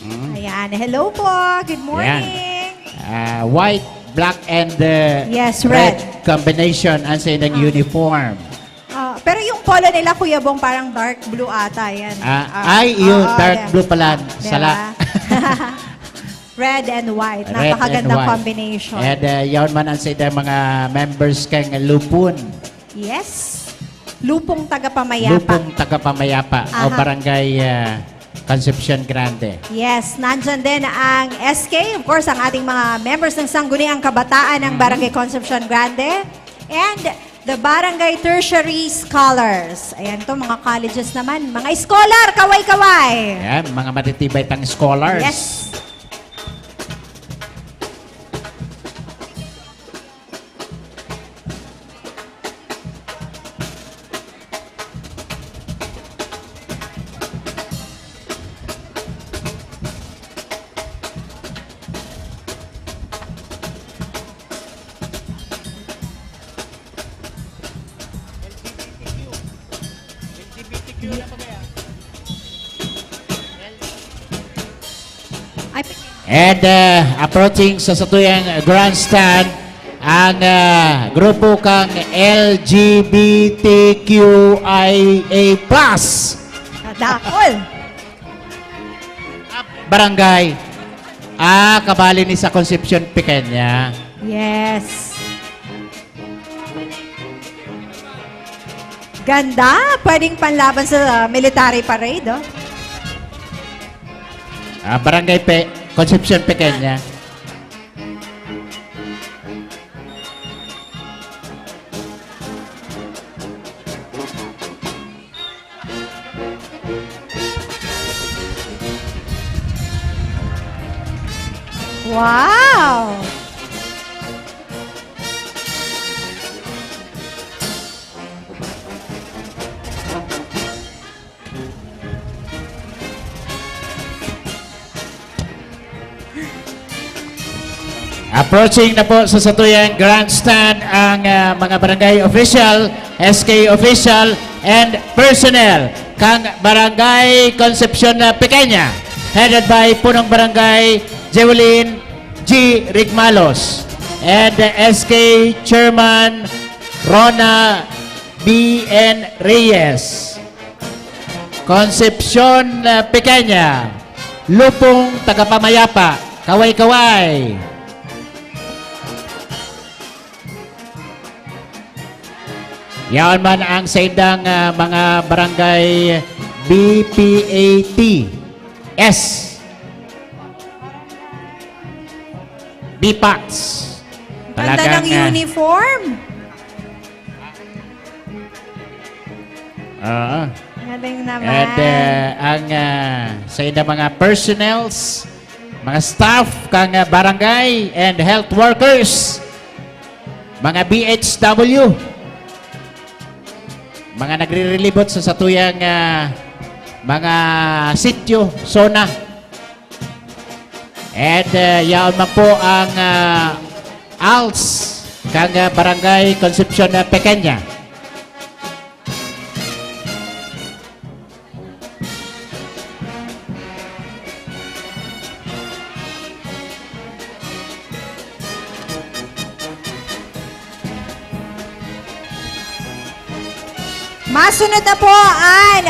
Mm. Ayan. Hello po. Good Ayan. morning. Ah, white, black, and, uh, Yes, red red. combination ang sa ilang Ah. uniform. Ah, pero yung polo nila, Kuya Bong, parang dark blue ata yan. Ah, Ah, ay, yun, oo, dark yeah. blue pala. Diba? Sala. Red and white. Red and Napakagandang white. combination. And, uh, yaon man ang sa mga members kang Lupon. Yes. Lupong Tagapamayapa. Lupong Tagapamayapa o Aha. Barangay, uh, Concepcion Grande. Yes, nandyan din ang S K, of course, ang ating mga members ng Sangguniang Kabataan ng Mhm. Barangay Concepcion Grande. And the Barangay Tertiary Scholars. Ayan to, mga colleges naman. Mga scholar, kaway-kaway! Ayan, mga matitibay tang scholars. Yes. Ay, And, uh, approaching sa satuyang grandstand, ang, uh, grupo kang L G B T Q I A plus. Dakol. Barangay. Ah, kabali ni sa Concepcion Pequeña. Yes. Ganda! Pwedeng panlaban sa, ah, military parade, oh. Ah, Barangay Pe-, Concepcion Pequeña. Wow! Approaching na po sa satuyang grandstand ang ah, mga barangay official, S K official, and personnel kang Barangay Concepcion na Pequeña, headed by Punong Barangay Jewelyn G. Rigmalos and S K Chairman Rona B N Reyes. Concepcion ah, Pequeña, Lupong Tagapamayapa, Kaway-Kaway. Yaon man ang saindang ah, mga barangay B P A T S, B PATs. Ganda ng ah, uniform. Oo. Galing naman. And uh, ang uh, sa inda mga personnels, mga staff kang uh, barangay and health workers, mga B H W, mga nagrirelibot sa satuyang uh, mga sityo, zona. And uh, yaon man po ang uh, ALS kang uh, Barangay Concepcion uh, Pequeña. Masunod na po ang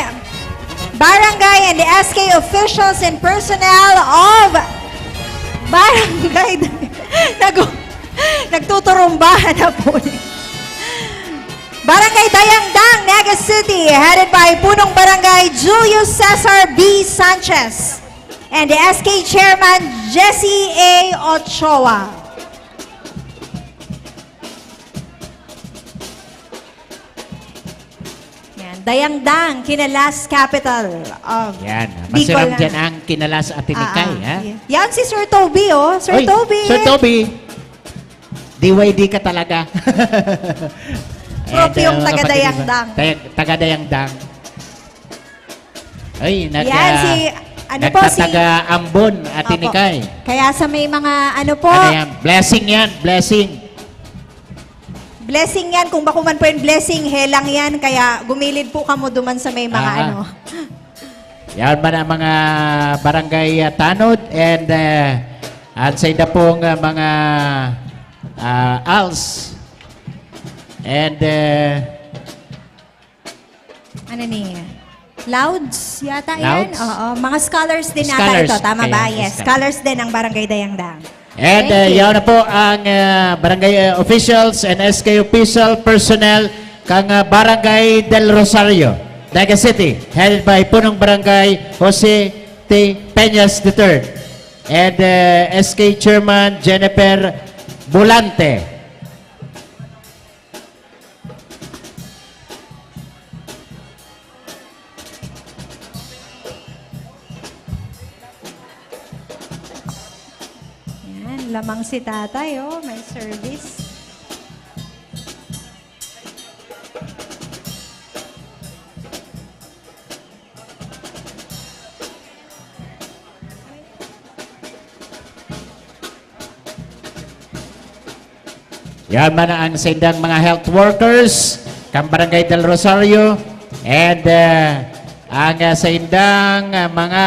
barangay and the S K officials and personnel of Barangay Nag Nagtuturumbahan na po. Barangay Dayangdang, Naga City, headed by Punong Barangay Julius Cesar B. Sanchez and the S K Chairman Jesse A. Ochoa. Yan. Dayangdang, Kinalas capital of Yan. Bicol. Masiram dyan ang Kinalas at Tinikay. Ah, ha? yeah. Yan si Sir Toby, oh. Sir Oy, Toby. Sir Toby, D Y D ka talaga. Propyong Ayan, taga mga Dayangdang. kapatid, taga Dayangdang. Ay, nag, Yan, ah, si, ano po, si nagtataga Ambon at Opo. Tinikay. Kaya sa may mga, ano po, Ano yan? Blessing yan, blessing. blessing yan. Kung bako man po yung blessing, helang yan. Kaya gumilid po kamo duman sa may mga, Ah. ano. Yan man ang mga barangay ah, tanod and uh, at sa inda pong ah, mga ah, ALS. And uh, Ano ni? Louds yata yan? Louds? Oo. Mga scholars din nata Scholars. ito. Tama ba? Ayan, Yes. scholars. Scholars din ng Barangay Dayangdang. And Thank uh, you. Yaon na po ang uh, barangay uh, officials and S K official personnel kang uh, Barangay Del Rosario, Naga City, headed by Punong Barangay Jose T. Peñas the third and uh, S K Chairman Jennifer Volante. Yan, lamang si tatay, oh. May service. Yan man ang saindang mga health workers kang Barangay Del Rosario and uh, ang uh, saindang uh, mga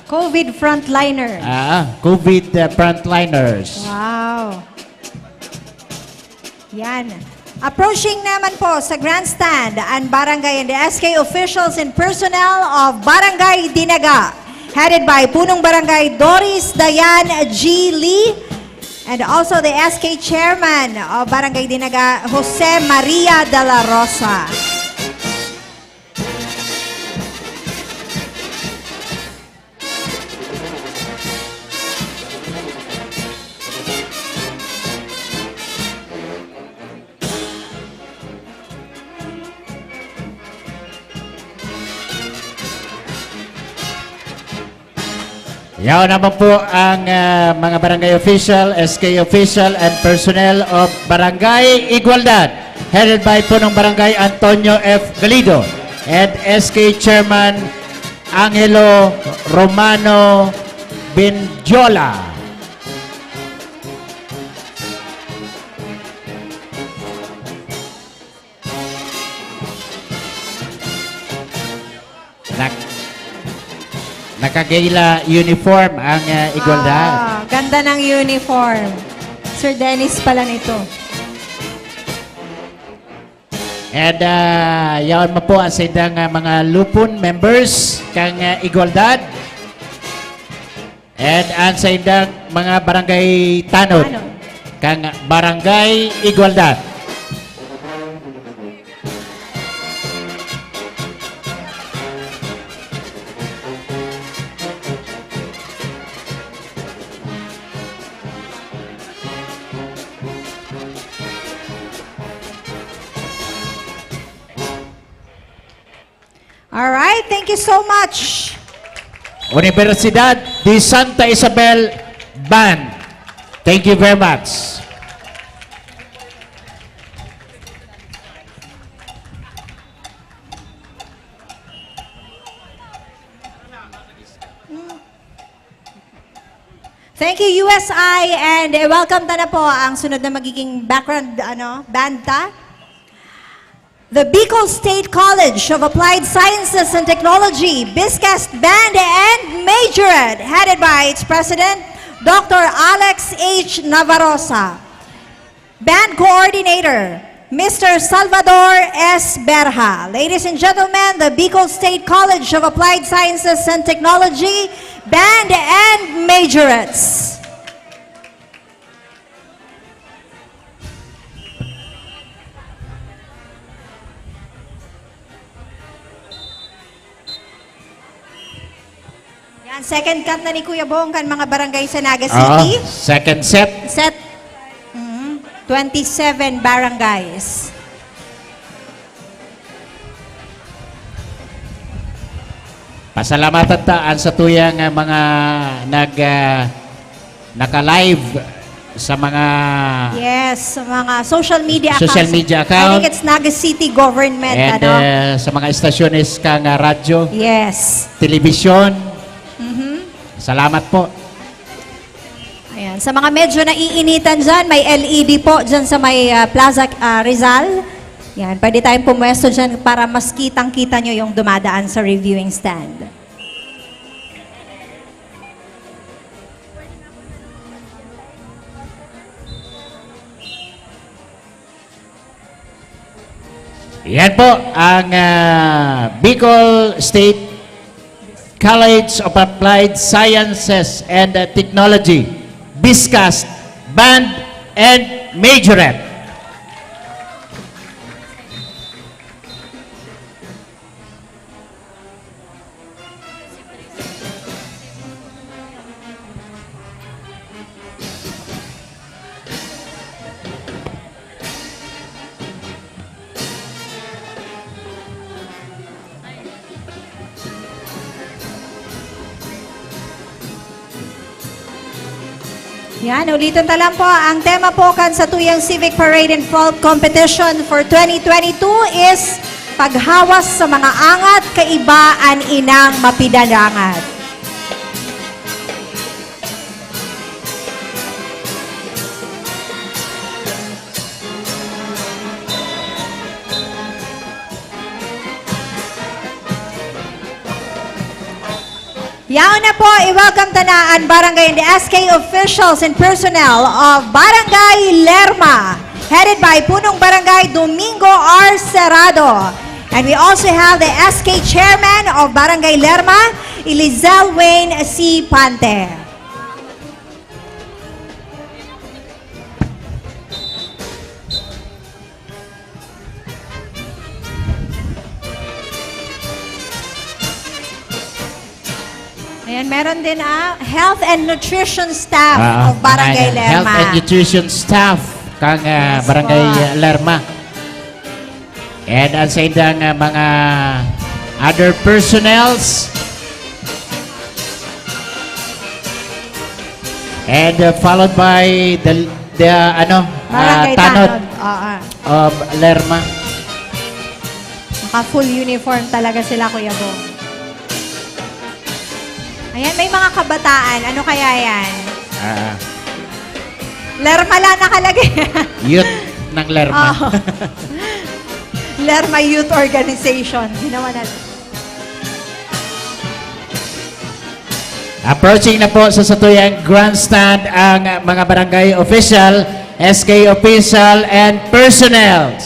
COVID frontliner. Ah, COVID uh, frontliners. Wow. Yan. Approaching naman po sa grandstand ang barangay and the S K officials and personnel of Barangay Dinaga, headed by Punong Barangay Doris Dayan G. Lee and also the S K chairman of Barangay Dinaga, Jose Maria de la Rosa. Yaon naman po ang, ah, mga barangay official, S K official, and personnel of Barangay Igualdad, headed by Punong Barangay Antonio F. Galido and S K Chairman Angelo Romano Bendiola. Nag-, naka-gala uniform ang, ah, Igualdad. Ah, ganda ng uniform. Sir Dennis pala nito. And, ah, yaon man po ang saindang, ah, mga lupon members kan, ah, Igualdad. And ang saindang mga barangay tanod Tanod. kan Barangay Igualdad. All right, thank you so much. Universidad de Santa Isabel Band. Thank you very much. Thank you, U S I, and, eh, welcome ta na po ang sunod na magiging background, ano, band ta. The Bicol State College of Applied Sciences and Technology, BISCAST Band and Majorette, headed by its president, Doctor Alex H. Navarrosa. Band coordinator, Mister Salvador S. Berha. Ladies and gentlemen, the Bicol State College of Applied Sciences and Technology, Band and Majorettes. Yan, second cut na ni Kuya Bong kan mga barangay sa Naga Oo, City. Second set. Set. Mm, twenty-seven barangays. Pasalamatan ta ang satuyang, ah, mga nag, ah, naka-live sa mga Yes, sa mga social media social accounts. media I account. think it's Naga City Government, And, ano? uh, sa mga estasyones kang, uh, radyo, Yes. telebisyon. Mhm. Salamat po. Ayan. Sa mga medyo naiinitan dyan, may L E D po dyan sa may, uh, Plaza, uh, Rizal. Yan. Pwede tayong pumwesto dyan para mas kitang-kita nyo yung dumadaan sa reviewing stand. Yan po ang, ah, Bicol State College of Applied Sciences and Technology, BISCAST, Band and Majorette. Yan, ulitin ta lang po. Ang tema po kan satuyang Civic Parade and Folk Competition for twenty twenty-two is Paghawas sa mga angat, kaiba an inang mapidanangat. Yaon na po, i-welcome ta na an barangay and the S K officials and personnel of Barangay Lerma, headed by Punong Barangay Domingo R. Serrado. And we also have the S K chairman of Barangay Lerma, Elizel Wayne C. Pante. Ayan, meron din, ah, health and nutrition staff Ah, of Barangay mga health Lerma. and nutrition staff kang, ah, Yes Barangay po. Lerma. And ang saindang, ah, mga other personnels. And, uh, followed by the, the, ano, uh, Barangay Tanod. Tanod. Oo. Of Lerma. Naka-full uniform talaga sila, Kuya Bong. Ayan, may mga kabataan. Ano kaya yan? Ah. Lerma lang nakalagay. Youth ng Lerma. Oo. Lerma Youth Organization. Ginawa natin. Approaching na po sa satuyang grandstand ang mga barangay official, S K official, and personnel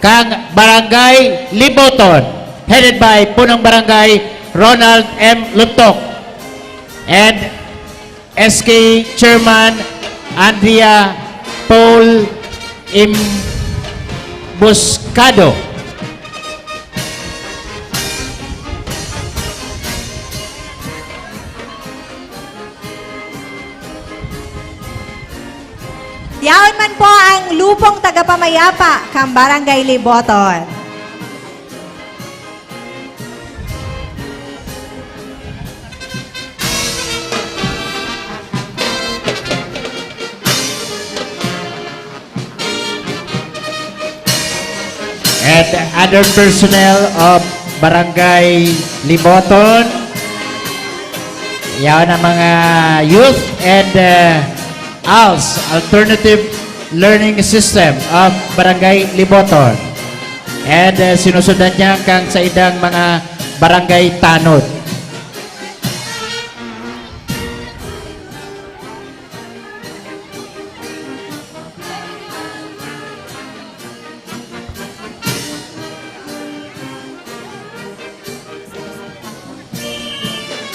kang Barangay Liboton, headed by Punong Barangay Ronald M. Luntok and S K Chairman Andrea Paul Imbuscado. Yaon man po ang lupong tagapamayapa kan Barangay Liboton. And other personnel of Barangay Liboton. Yaon ang mga youth and, uh, ALS, Alternative Learning System of Barangay Liboton. And, uh, sinusundan niya kang saindang mga barangay tanod.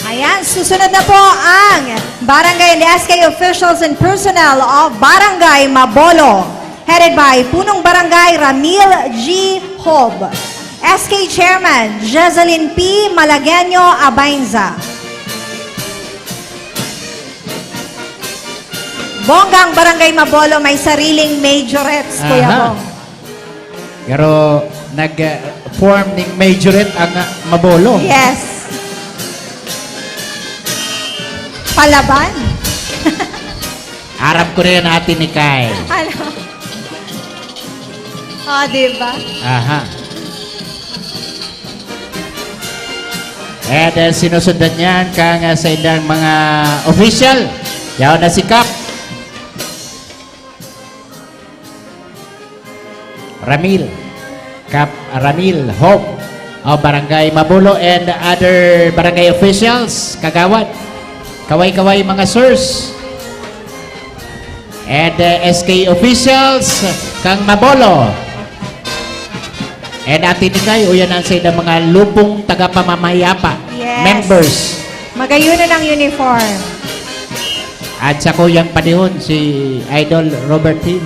Ayan, susunod na po ang Barangay, the S K officials and personnel of Barangay Mabolo, headed by Punong Barangay Ramil G. Hob, S K Chairman Jezelyn P. Malagueño Abainza. Bonggang Barangay Mabolo may sariling majorettes, Kuya Aha. Bong. Pero nag-form ning majorette ang, ah, Mabolo. Yes. Palaban. Aram ko na yan, Ate Nikay. Ano? Oh, di ba? Aha. And, uh, sinusundan niyan kang, uh, saindang mga official. Yaon na si Kap. Ramil. Kap Ramil Hope of Barangay Mabolo and other barangay officials, kagawad. Kaway-kaway, mga sirs. And, uh, S K officials, kang Mabolo. And Ate Nikay, uyan ang saindang mga lupong tagapamamayapa. Yes. Members. Magayunan ang uniform. At sa kuyang panahon, si Idol Robert Hill.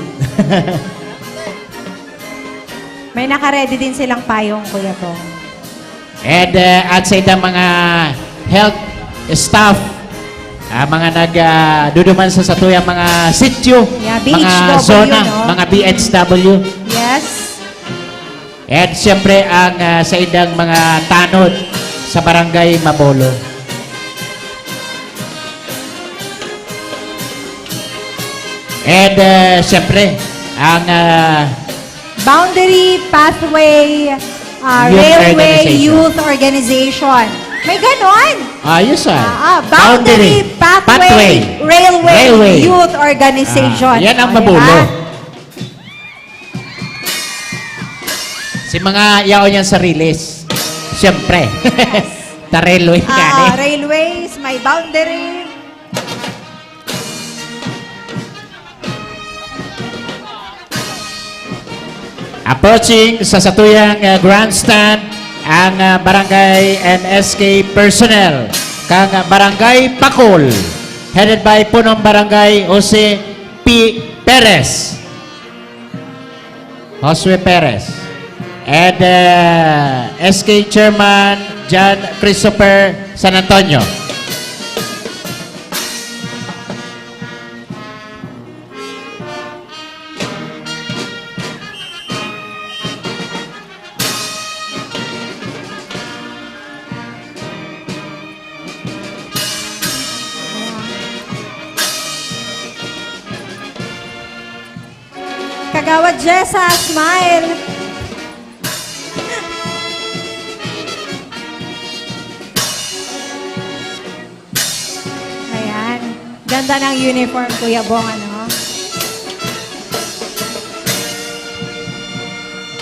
May naka-ready din silang payong, Kuya Bong. And, uh, at sa itang mga health staff, ah, mga nag, ah, duduman sa satuyang mga sityo, Yeah, mga B H W, zona, no? Mga B H W. Yes. And siyempre, ang, ah, sa indang mga tanod sa Barangay Mabolo. And, ah, siyempre, ang, ah, Boundary Pathway, ah, Youth Railway Organization. Youth Organization. May ganon? Ayos, ah. Ah, ah, Boundary Boundary Pathway Pathway Railway Railway. Youth Organization. Ah, yan ang O, di ba? Mabolo. Si mga yaon yan sa Riles. Siyempre. Yes. Ta railway Ah, nga, eh. Railways, may boundary. Approaching sa satuyang, uh, grandstand ang, uh, barangay and S K personnel kang Barangay Pakol, headed by Punong Barangay Jose P. Perez. Josue Perez. And, uh, S K Chairman John Christopher San Antonio. Kagawad Jessa, smile. Ayan. Ganda ng uniform, Kuya Bong, ano?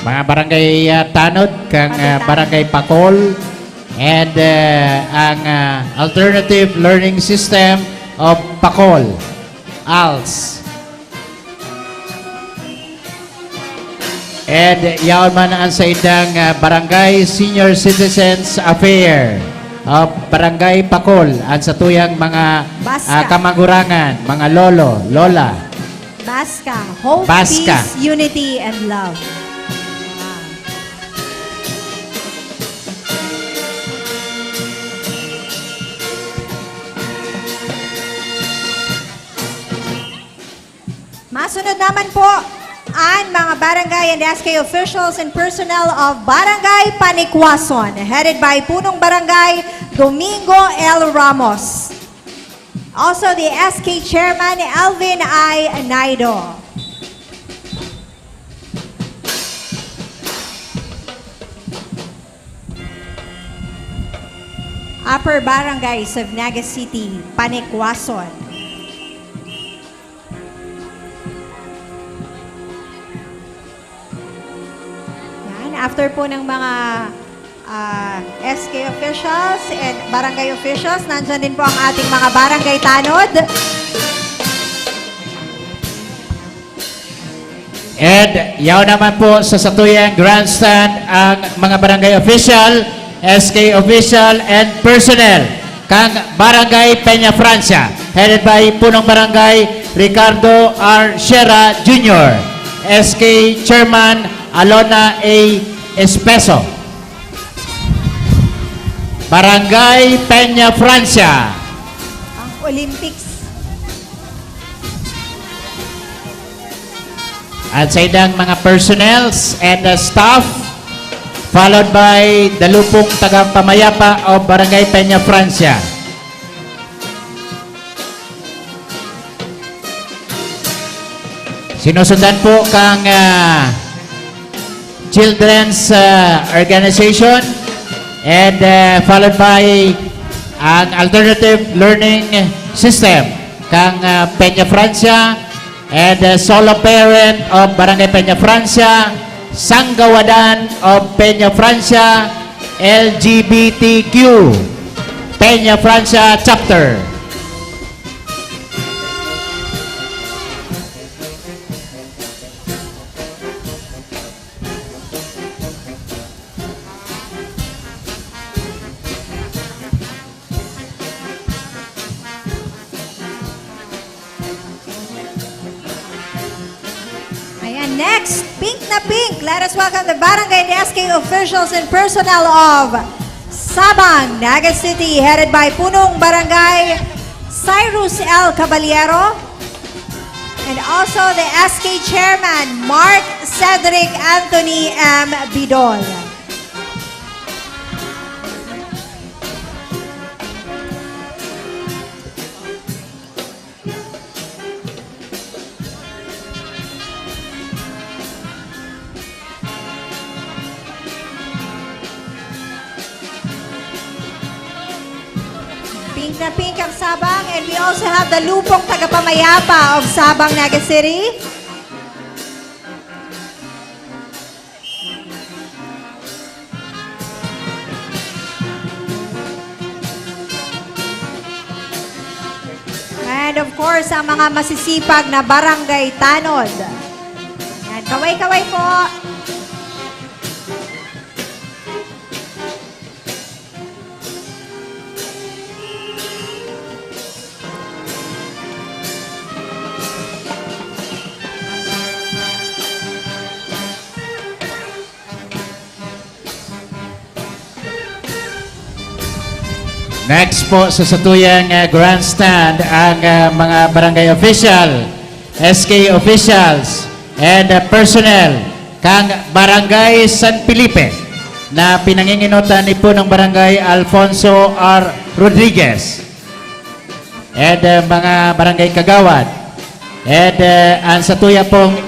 Mga barangay, ah, tanod, kang, ah, Pakita. Barangay Pakol, and, ah, ang, ah, Alternative Learning System of Pakol, als. And yaon man ang saindang, ah, Barangay Senior Citizens Affair of Barangay Pakol, ang satuyang mga, Baska. Ah, kamagurangan, mga lolo, lola. Baska. Hope, Baska. Peace, unity, and love. Wow. Masunod naman po ang mga barangay and S K officials and personnel of Barangay Panikwason, headed by Punong Barangay Domingo L Ramos. Also, the S K Chairman Alvin I Naido. Upper Barangays of Naga City, Panikwason. Yan. After po ng mga, ah, S K officials and barangay officials, nandyan din po ang ating mga barangay tanod. And yaon naman po sa satuyang grandstand ang mga barangay official, S K official, and personnel kan Barangay Peña Francia, headed by Punong Barangay Ricardo R Sierra Junior, S K Chairman Alona A Espeso. Barangay Peña Francia. Ang Olympics. At sa idang mga personnels and, uh, staff, followed by the Lupong Tagapamayapa of Barangay Peña Francia. Sinusundan po kang, ah, Children's, ah, Organization and, ah, followed by ang Alternative Learning System kang, ah, Peña Francia and, ah, solo parent of Barangay Peña Francia, Sanggawadan of Peña Francia, L G B T Q, Peña Francia Chapter. Ayan, next, pink na pink. Let us welcome the barangay and S K officials and personnel of Sabang, Naga City, headed by Punong Barangay Cyrus L Caballero. And also the S K Chairman, Mark Cedric Anthony M Bidol. Pink na pink ang Sabang, and we also have the Lupong Tagapamayapa of Sabang, Naga City. And of course, ang mga masisipag na barangay tanod. Yan, kaway-kaway po. Next po sa satuyang, ah, grandstand ang, ah, mga barangay official, S K officials, and, ah, personnel kang Barangay San Felipe na pinanginginotan ni Punong Barangay Alfonso R Rodriguez. And, ah, mga barangay kagawad. And, ah, ang satuya pong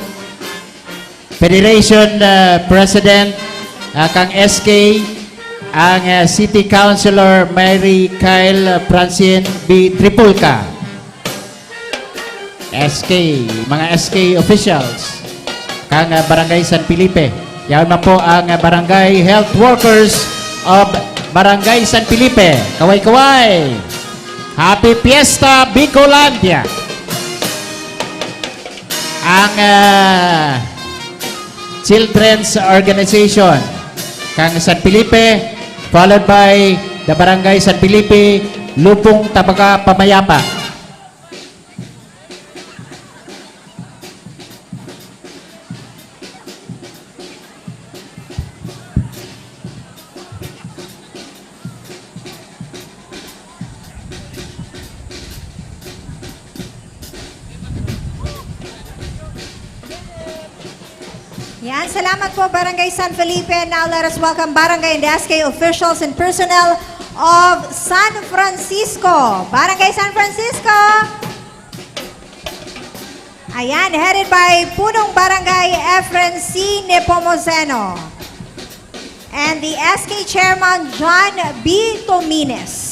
Federation, ah, President, ah, kang S K, ang, ah, City Councilor Mary Kyle Francine B. Tripulca. S K, mga S K officials kang, ah, Barangay San Felipe. Yaon man po ang, ah, Barangay Health Workers of Barangay San Felipe. Kaway-kaway! Happy Fiesta, Bicolandia! Ang, ah, Children's Organization kang San Felipe, followed by the Barangay San Felipe, Lupong Taga Pamayapa. Yan, salamat po, Barangay San Felipe. Now, let us welcome Barangay and S K officials and personnel of San Francisco. Barangay San Francisco! Ayan, headed by Punong Barangay Efren C. Nepomuceno and the S K Chairman John B. Tomines.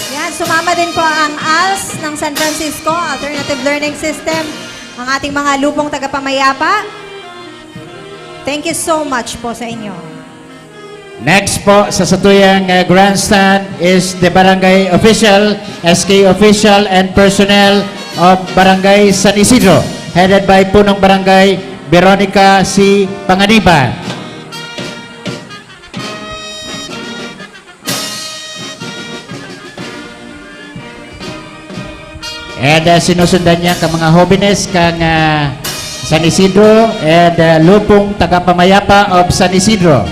Yan, sumama din po ang als ng San Francisco Alternative Learning System, ang ating mga lupong tagapamayapa. Thank you so much po sa inyo. Next po sa satuyang, uh, grandstand is the barangay official, S K official, and personnel of Barangay San Isidro, headed by Punong Barangay Veronica C. Panganiban. And, uh, sinusundan niya ka mga hobenes kang, uh, San Isidro and, uh, lupong tagapamayapa of San Isidro.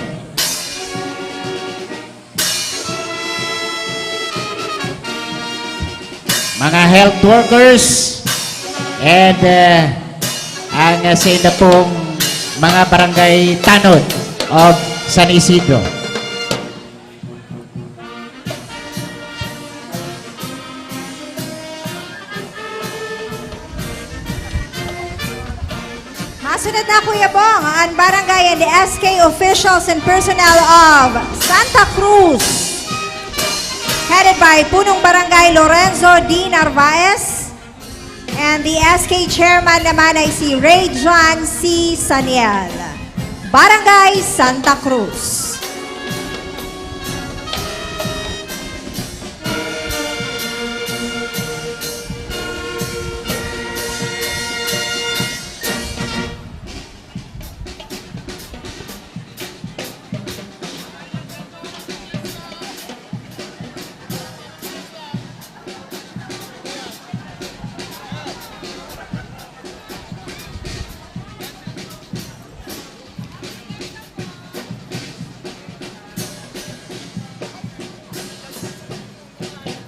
Mga health workers and, uh, ang, uh, sa inda pong mga barangay tanod of San Isidro. Masunod na, Kuya Bong, ang barangay and the S K officials and personnel of Santa Cruz, headed by Punong Barangay Lorenzo D. Narvaez. And the S K chairman naman ay si Ray John C. Saniel, Barangay Santa Cruz.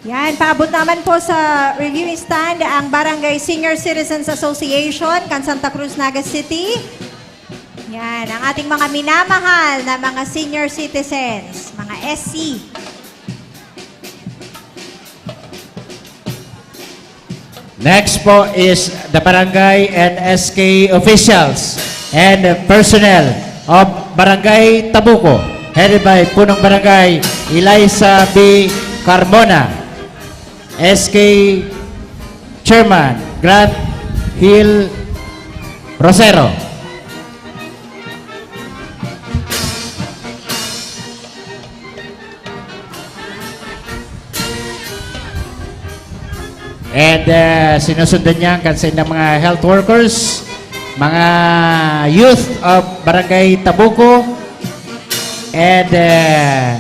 Yan, paabot naman po sa reviewing stand ang Barangay Senior Citizens Association kan Santa Cruz, Naga City. Yan, ang ating mga minamahal na mga senior citizens, mga S C. Next po is the barangay and S K officials and personnel of Barangay Tabuco, headed by Punong Barangay Eliza B. Carmona, S K Chairman Grant Hill Rosero. And, uh, sinusundan niya kan sa ilang mga health workers, mga youth of Barangay Tabuco, and, uh,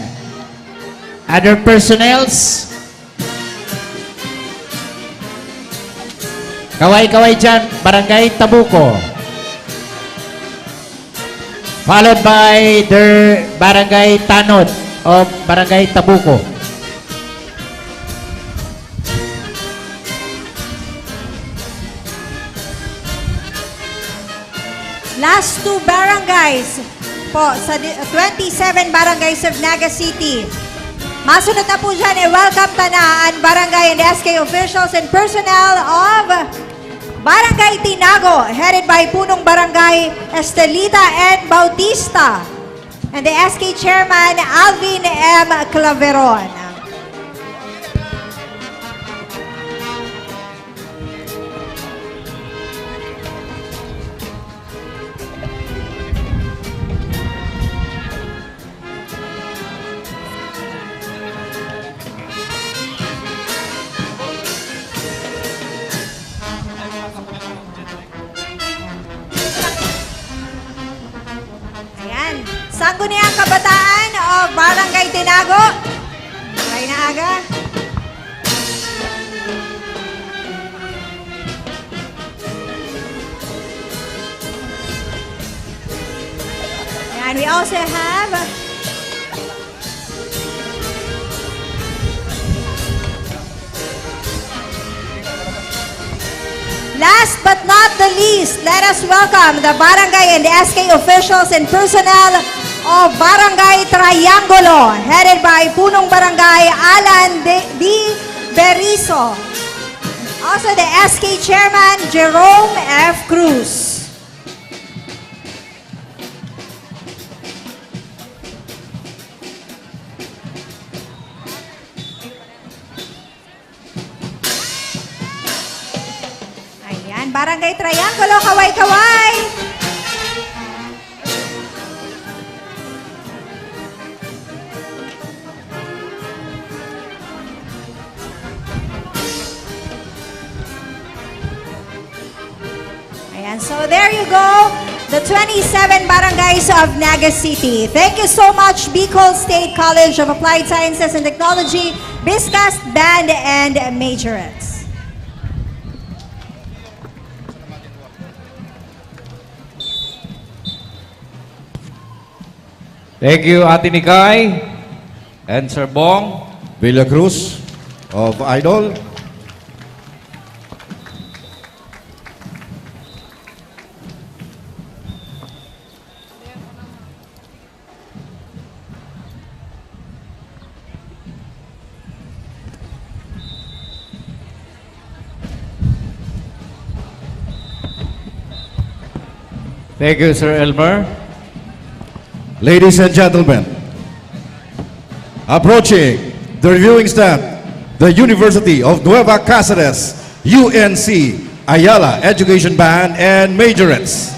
other personnels. Kaway-kaway dyan, Barangay Tabuco. Followed by the Barangay Tanod o Barangay Tabuco. Last two barangays po sa di-, twenty-seven barangays of Naga City. Masunod na po dyan, i-welcome ta na an barangay and S K officials and personnel of Barangay Tinago, headed by Punong Barangay Estelita N Bautista and the S K Chairman Alvin M Claveron. Ayan. Sangguniang Kabataan of Barangay Tinago. Maray na aga. And we also have Last but not the least, let us welcome the barangay and S K officials and personnel of Barangay Triangulo, headed by Punong Barangay Alan De, D Beriso. Also the S K Chairman, Jerome F Cruz. Ayan, Barangay Triangulo, kaway-kaway! Ayan, so there you go, the twenty-seven barangays of Naga City. Thank you so much, Bicol State College of Applied Sciences and Technology, BISCAST Band and Majorettes. Thank you, Ate Nikay and Sir Bong. Villa Cruz of Idol. Thank you, Sir Elmer. Ladies and gentlemen, approaching the reviewing stand, the University of Nueva Cáceres, U N C, Ayala Education Band and Majorettes.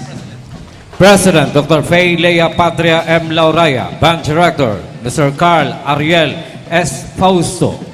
President, Doctor Fay Lea Patria M Lauraya, Band Director, Mister Carl Ariel S Fausto.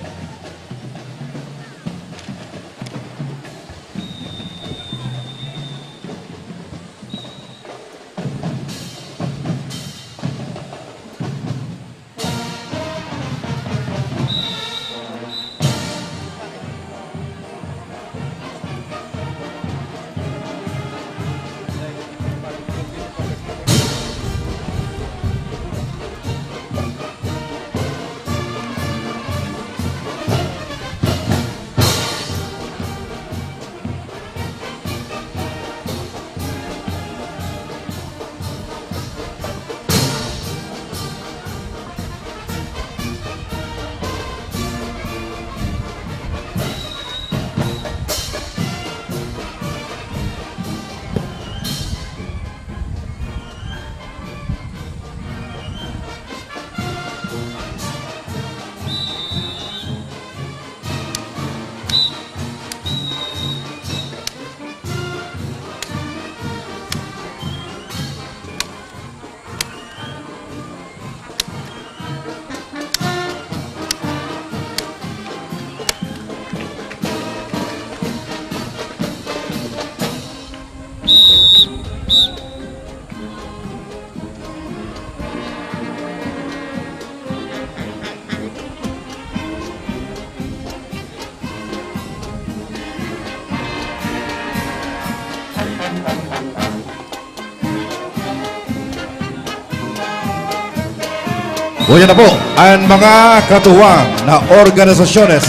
Uya na po an mga katuwang na organisasyones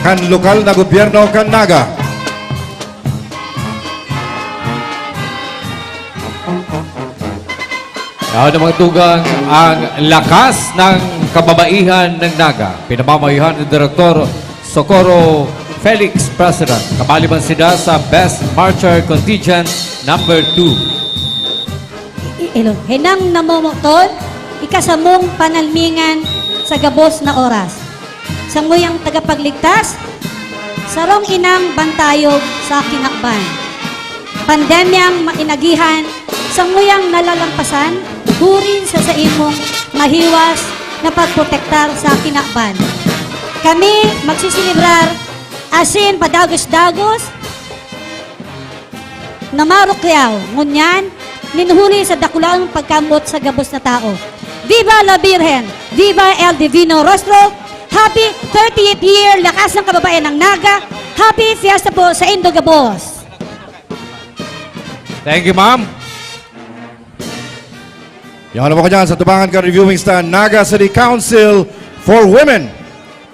kan lokal na gobyerno kan Naga. Yaon na, mga tugang, ang Lakas ng Kababaihan ng Naga. Pinamamayohan ni Direktor Socorro Felix, President. Kabali man sila sa Best Marcher Contingent number two. I-, ilo-, hinang namomotol, ikasamong panalmingan sa gabos na oras. Samuyang tagapagligtas, sarong inang bantayog sa kinaban. Pandemyang mainagihan, samuyang nalalampasan, huri sa saimong mahiwas na pagprotektar sa kinaban. Kami magsiselebrar asin padagos-dagos na marukyaw, ngunyan, nin huli sa dakulang pagkamoot sa gabos na tao. Viva la Virgen! Viva El Divino Rostro! Happy thirtieth year, Lakas ng Kababayan ng Naga! Happy Fiesta po sa indo gabos! Thank you, ma'am. Yan na po ko dyan sa tubangan ka reviewing stand, Naga City Council for Women.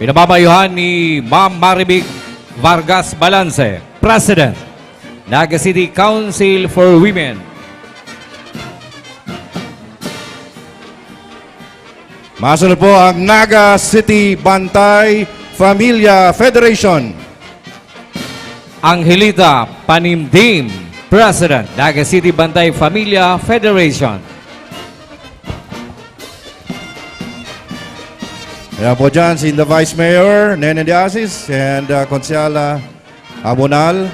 Pinamamayohan ni Ma'am Maribig Vargas Balance, President, Naga City Council for Women. Masunod po ang Naga City Bantay Familia Federation. Angelita Panimdim, President, Naga City Bantay Familia Federation. Ayan po dyan, si the Vice Mayor, Nene de Asis, and uh, Konsehal, uh, Abonal.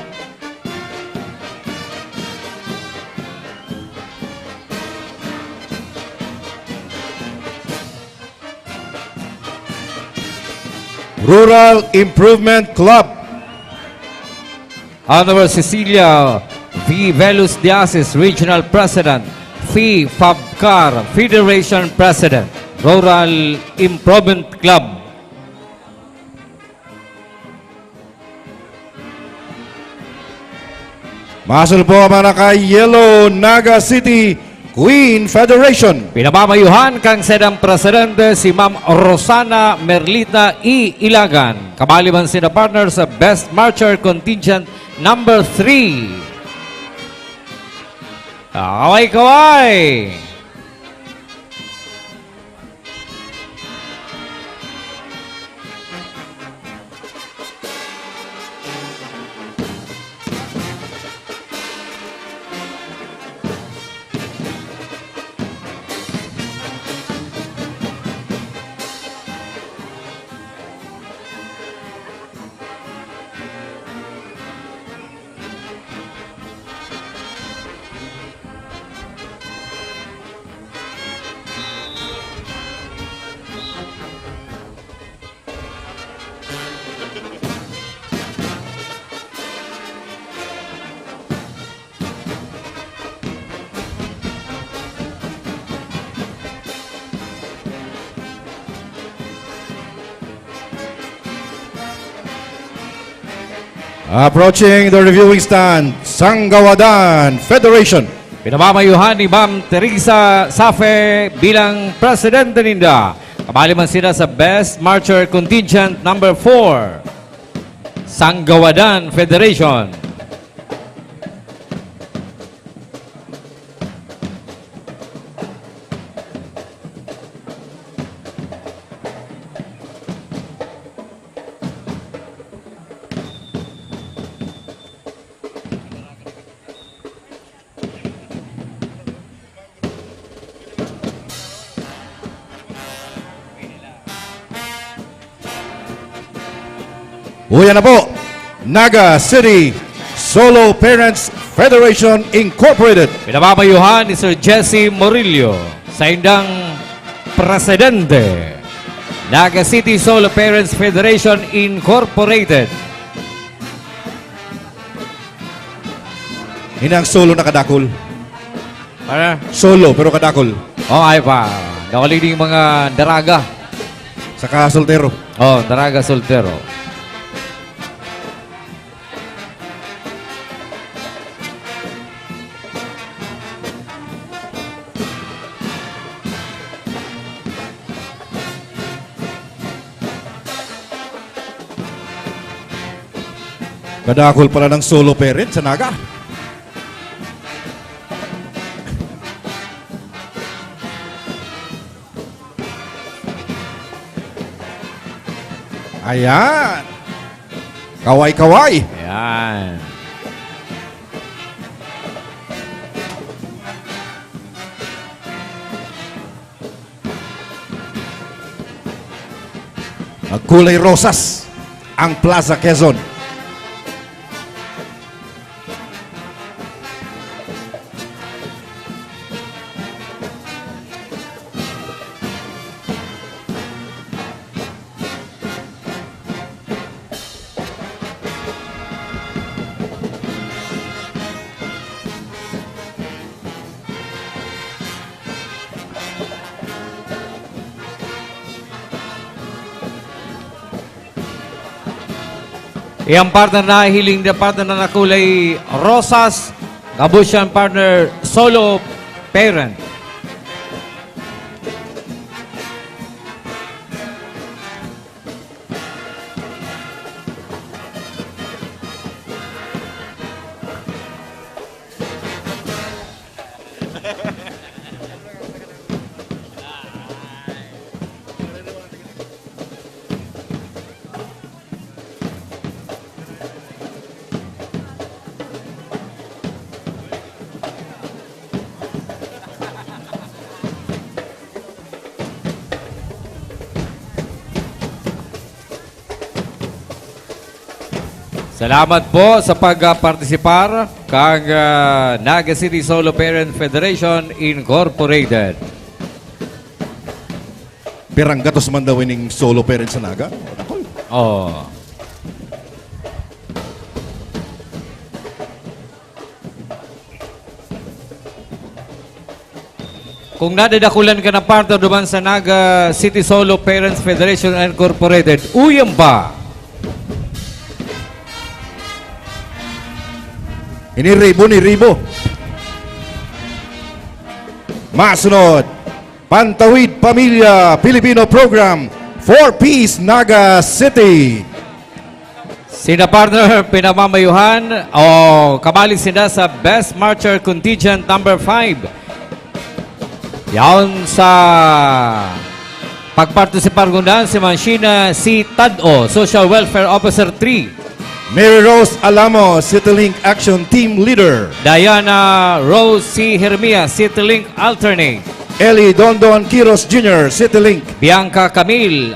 Rural Improvement Club. Honorable Cecilia V. Velus de Asis, Regional President, F I F A B C A R Federation President, Rural Improvement Club. Masunod po ang mga naka-yellow, Naga City Queen Federation. Pinamamayuhan kan saindang presidente, si Ma'am Rosana Merlita E. Ilagan. Kabali man sina partner sa Best Marcher Contingent number three. Kaway-kaway! Approaching the reviewing stand, Sanggawadan Federation. Pinamamayuhan ni Ma'am Teresa Safe bilang presidente ninda. Kabali man sila sa Best Marcher Contingent number four, Sanggawadan Federation. Uya na po, Naga City Solo Parents Federation Incorporated. Pinamamayuhan ni Sir Jesse Morillo, saindang presidente. Naga City Solo Parents Federation Incorporated. Ini ang solo na kadakol. Ano? Solo, pero kadakol. Oh, ay pa. Dakol ini mga daraga. Saka soltero. Oh, daraga soltero. Kadakol pala ng solo parent sa Naga. Ayan. Kaway-kaway. Ayan. Magkulay rosas ang Plaza Quezon. Iyang partner na hiling na partner na kulay rosas, gabos siyang partner solo parent. Salamat po sa pagpartisipar kang, ah, Naga City Solo Parent Federation Incorporated. Pirang gatos man daw ining solo parent sa Naga? Ako. Oh. Kung nadadakulan ka na partner duman sa Naga City Solo Parents Federation Incorporated, uyang ba? Ini ribo ni ribo. Masunod, Pantawid Pamilya Pilipino Program, Four Ps Naga City. Sina partner pinamamayuhan o kabali sila sa Best Marcher Contingent number five. Yaon sa pagpartisipar ngunyan si Manshina C. Tad'o, Social Welfare Officer three. Mary Rose Alamo, City Link Action Team Leader. Diana Rose C. Hermia, City Link Alternate. Eli Dondon Quiros Junior, City Link. Bianca Camille,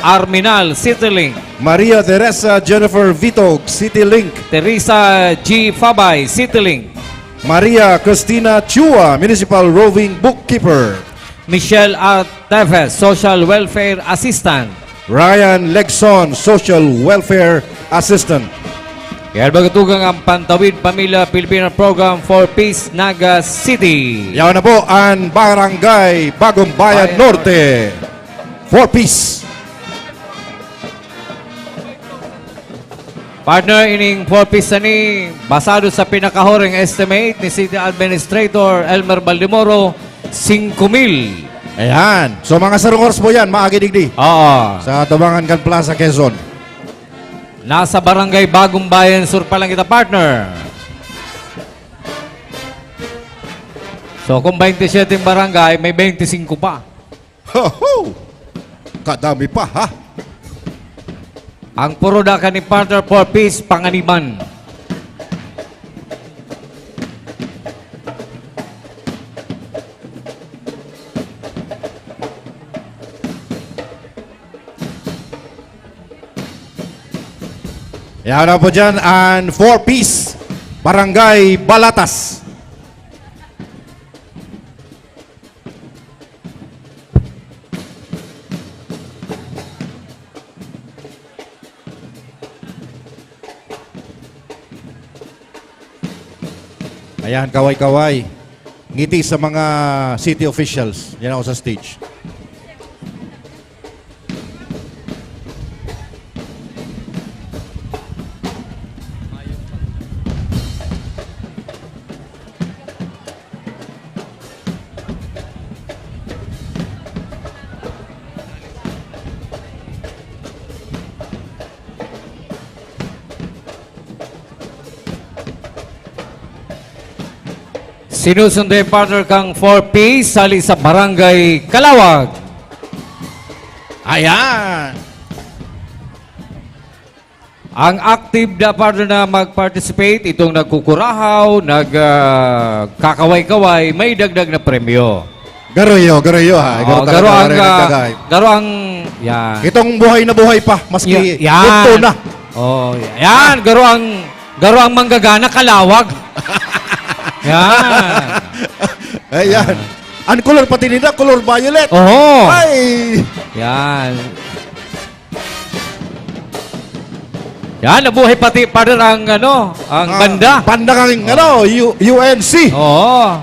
Arminal, City Link. Maria Teresa Jennifer Vitog, City Link. Teresa G. Fabay, City Link. Maria Cristina Chua, Municipal Roving Bookkeeper. Michelle A. Tevez, Social Welfare Assistant. Ryan Legson, Social Welfare Assistant. Kaya magtugang ang Pantawid Pamilya Pilipino Program Four Ps Naga City. Yaon na po ang Barangay Bagong Bayan Bayan Norte. Four Ps. Partner, ining Four Ps na ni, basado sa pinakahuring estimate ni City Administrator Elmer Baldemoro, singko mil. Ayan. So, mga sarong oras po yan, maagi digdi. Oo. Sa Tubangan kan Plaza, Quezon. Nasa Barangay Bagong Bayan Sur pa lang kita, partner. So, kung baynte siyete ang barangay, may baynte singko pa. Ho, ho! Kadami pa, ha? Ang puro na kan ni partner, Four Ps, panganiban. Yan na po dyan, ang Four Ps, Barangay Balatas. Ayan, kaway-kaway. Ngiti sa mga city officials. Yan ako sa stage. Sinusundo yung partner kang four Ps, sali sa Barangay Kalawag. Ayan. Ang active na partner na mag-participate, itong nagkukurahaw, nag, ah, kakaway-kaway, may dagdag na premyo. Garoyo, garoyo, ha? Oo, Garo garo talaga, ang, garo ah, nagdagay. Garo ang, yan. Itong buhay na buhay pa, maski Ya-, yan. Punto na. Oh, yan. Garo ang, garo ang manggagana, kalawag. Yan. Ayan. Ang color pati nila, color violet. Oo. Ay! Yan. Yan, nabuhay pati, partner, ang, ano, ang Ah, banda. Banda kang, ano, U-, U N C. Oo.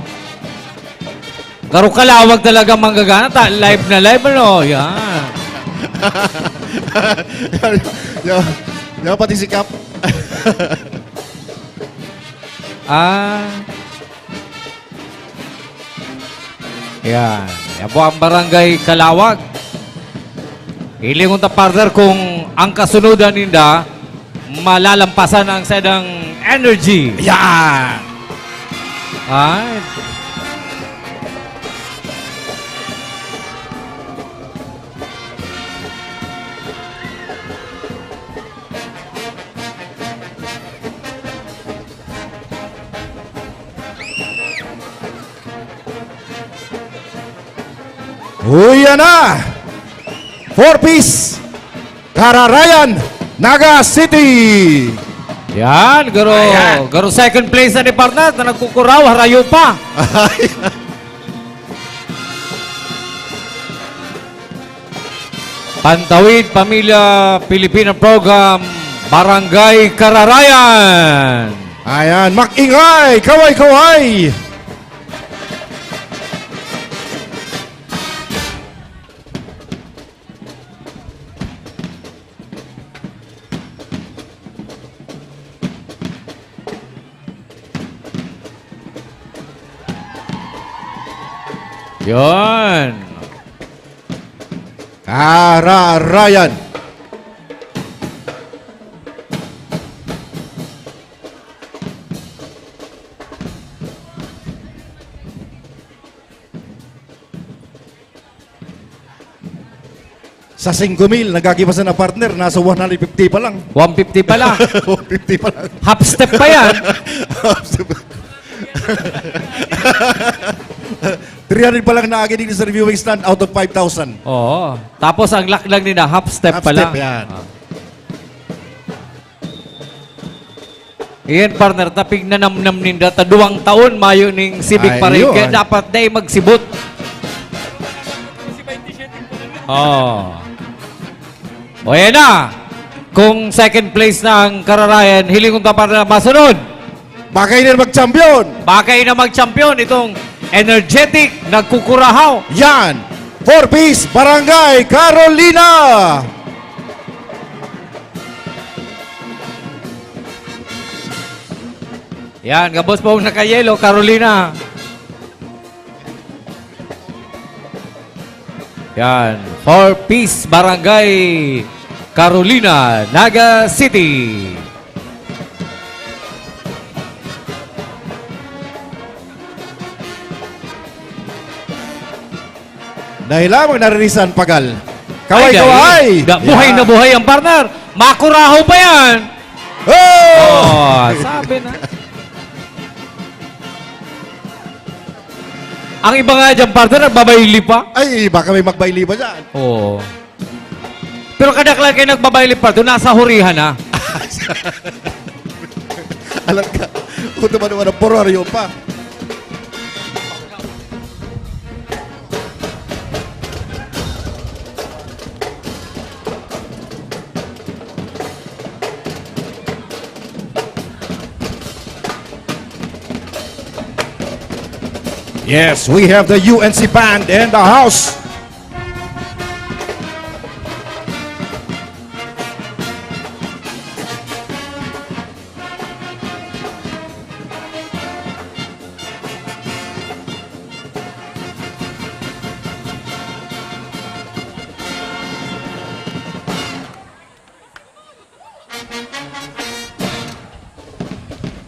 Garo kalawag talaga manggagana. Ta-, live na live, ano? Yan. Yan, yan, yan, pati si Kap. Ah. Yan. Yan po ang Barangay Kalawag. Hilingon ta, partner, kung ang kasunodan ninda, malalampasan ang sedang energy. Yan. Ay. Uy, yan na! Four Ps, Kararayan, Naga City! Yan, garo, Ayan. Garo second place na ni partner, na nagkukuraw, harayo pa. Pantawid Pamilya Pilipina Program, Barangay Kararayan. Ayan, mag-ingay, kaway-kaway. Yon. Kararayan. Sa singko mil, nagkakibasa na, partner, nasa one hundred fifty pa lang. One fifty pa lang. One fifty pa lang. Half step pa yan. Half step. Three hundred pa lang naagi dito sa reviewing stand out of five thousand. Oo. Tapos ang laklag nila, half step Half pa step lang. Yan. Ah. Iyan, partner, ta pignanamnam ninda ta duwang taon mayo ning Civic Ay, Parade, iyo, kaya ay. Dapat dai magsibot. Oh. O, yan na. Kung second place na ang Kararayan, hilingon ta, partner, masunod. Baka ini na mag-champion. Baka ini na mag-champion itong energetic, nagkukurahaw. Yan. Four Ps, Barangay Carolina. Yan, gabos pong naka-yellow, Carolina. Yan, Four Ps, Barangay Carolina, Naga City. Dahil lamang naririsan, pagal. Kaway, Ay, kaway! galing. Da-, buhay Yan. na buhay ang partner. Makurahaw pa yan. Oh! Oh, sabi na. Ang iba nga dyan, partner, nagbabayli pa. Ay, baka may magbayli pa dyan. Oo. Pero kadaklan kayo nagbabayli pa, doon nasa hurihan na. Alam ka, uto ba naman ang puroryo pa? Yes, we have the U N C band in the house.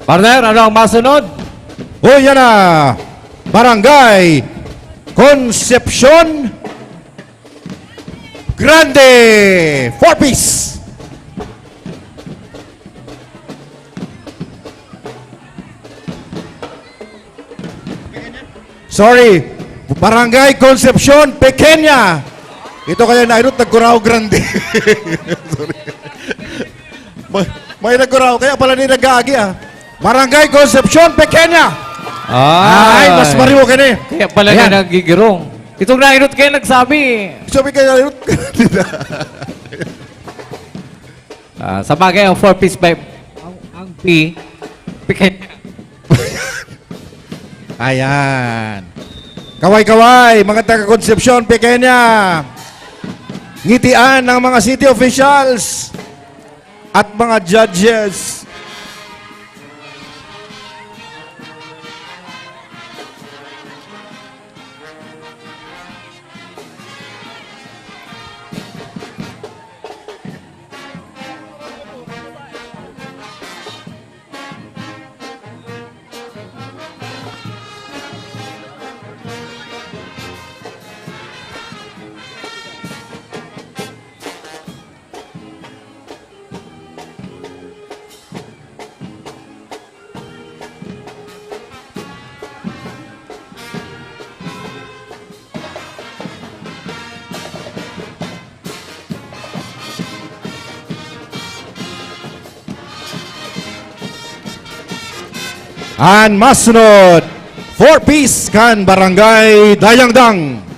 Partner, ano ang masunod? O, yan na. Barangay Concepcion Grande. Four piece. Sorry. Barangay Concepcion Pequeña. Ito kaya nairot, nagkuraw grande. Sorry. May, may nagkuraw, kaya pala ni nag-aagi, ah. Barangay Concepcion Pequeña. Ay, mas mariwo ka ni. Kaya pala Ayan. na nagigirong. Itong nainot kayo nagsabi. Sabi kaya nainot. Ah, sa bagay, ang four piece by ang, ang P, Pequeña. Ayan. Kaway-kaway, mga taga Concepcion Pequeña. Ngitian ng mga city officials at mga judges. An masunod, four piece kan Barangay Dayangdang.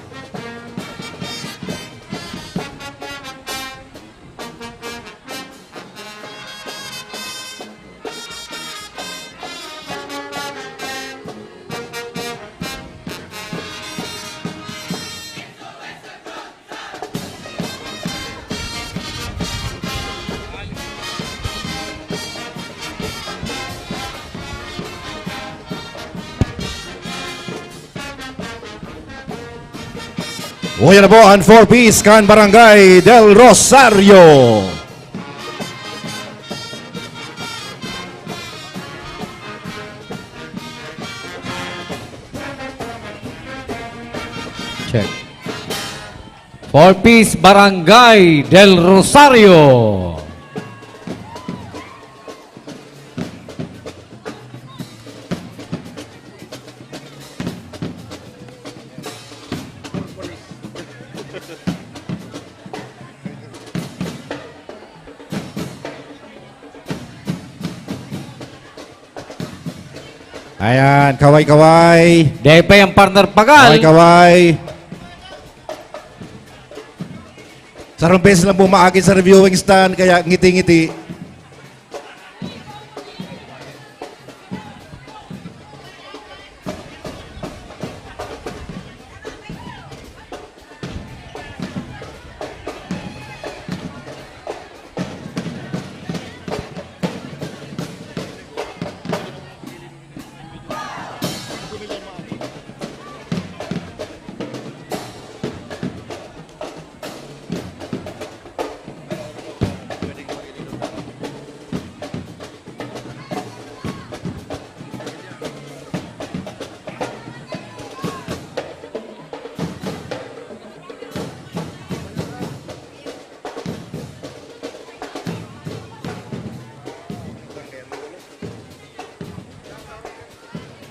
Uya na po an four piece kan Barangay Del Rosario. Check. Four piece Barangay Del Rosario. Ayan, kaway-kaway. Dahil pa yung partner Pagal. Kaway-kaway. Sarong beses lang po maagi sa reviewing stand, kaya ngiti-ngiti.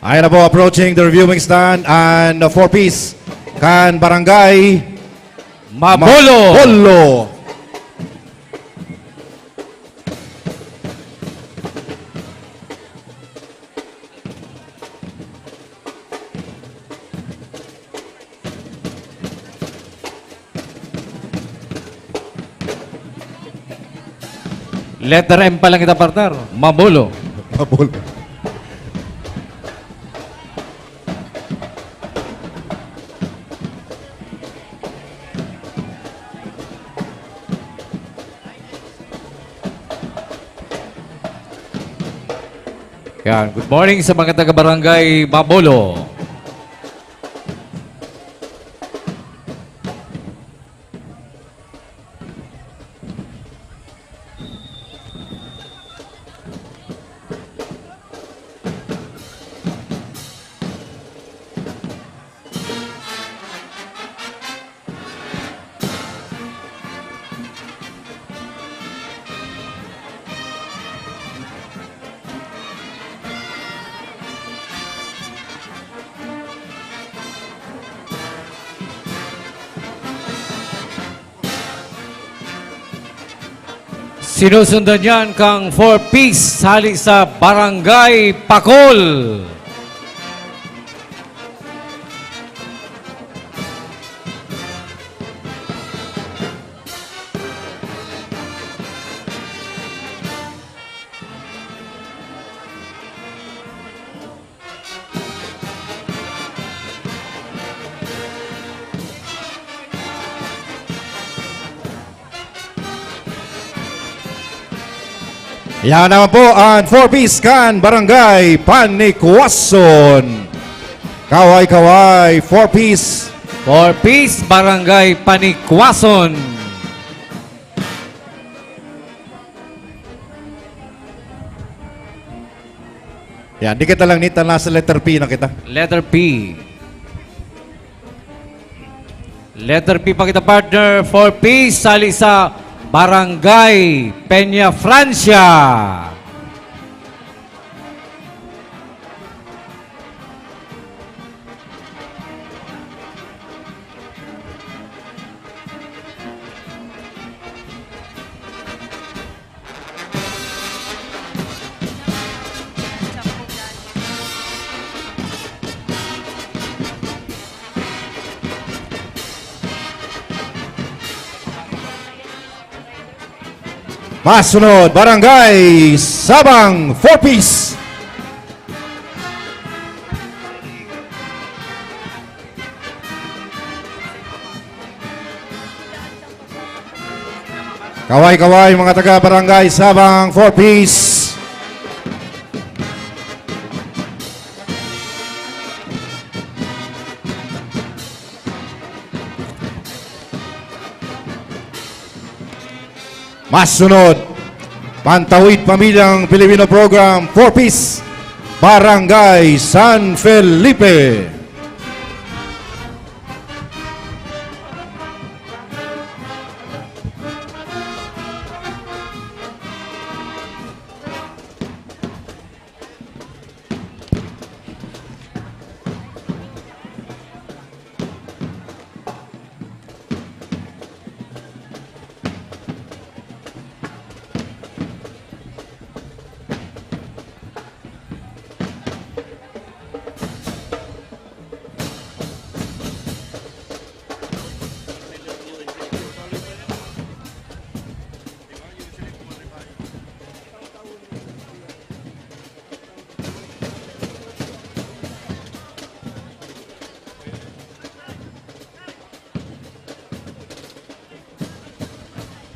Ayan na po, approaching the reviewing stand and the four piece kan Barangay Mabolo. Mabolo. Letter M pa lang kita, partner. Mabolo. Mabolo. Yan. Good morning sa mga taga-barangay Mabolo. Sinusundan yan kang four piece hali sa Barangay Pakol. Yan naman po ang four piece kan Barangay Panikwason. Kaway-kaway, four piece. Four piece, Barangay Panikwason. Yan, dikit na lang, Nita, nasa letter P na kita. Letter P. Letter P pa kita, partner. Four piece, sali sa Barangay Peña Francia. Masunod, Barangay Sabang, four piece. Kaway-kaway, mga taga Barangay Sabang, four piece. Masunod, Pantawid Pamilyang Pilipino Program, four piece, Barangay San Felipe.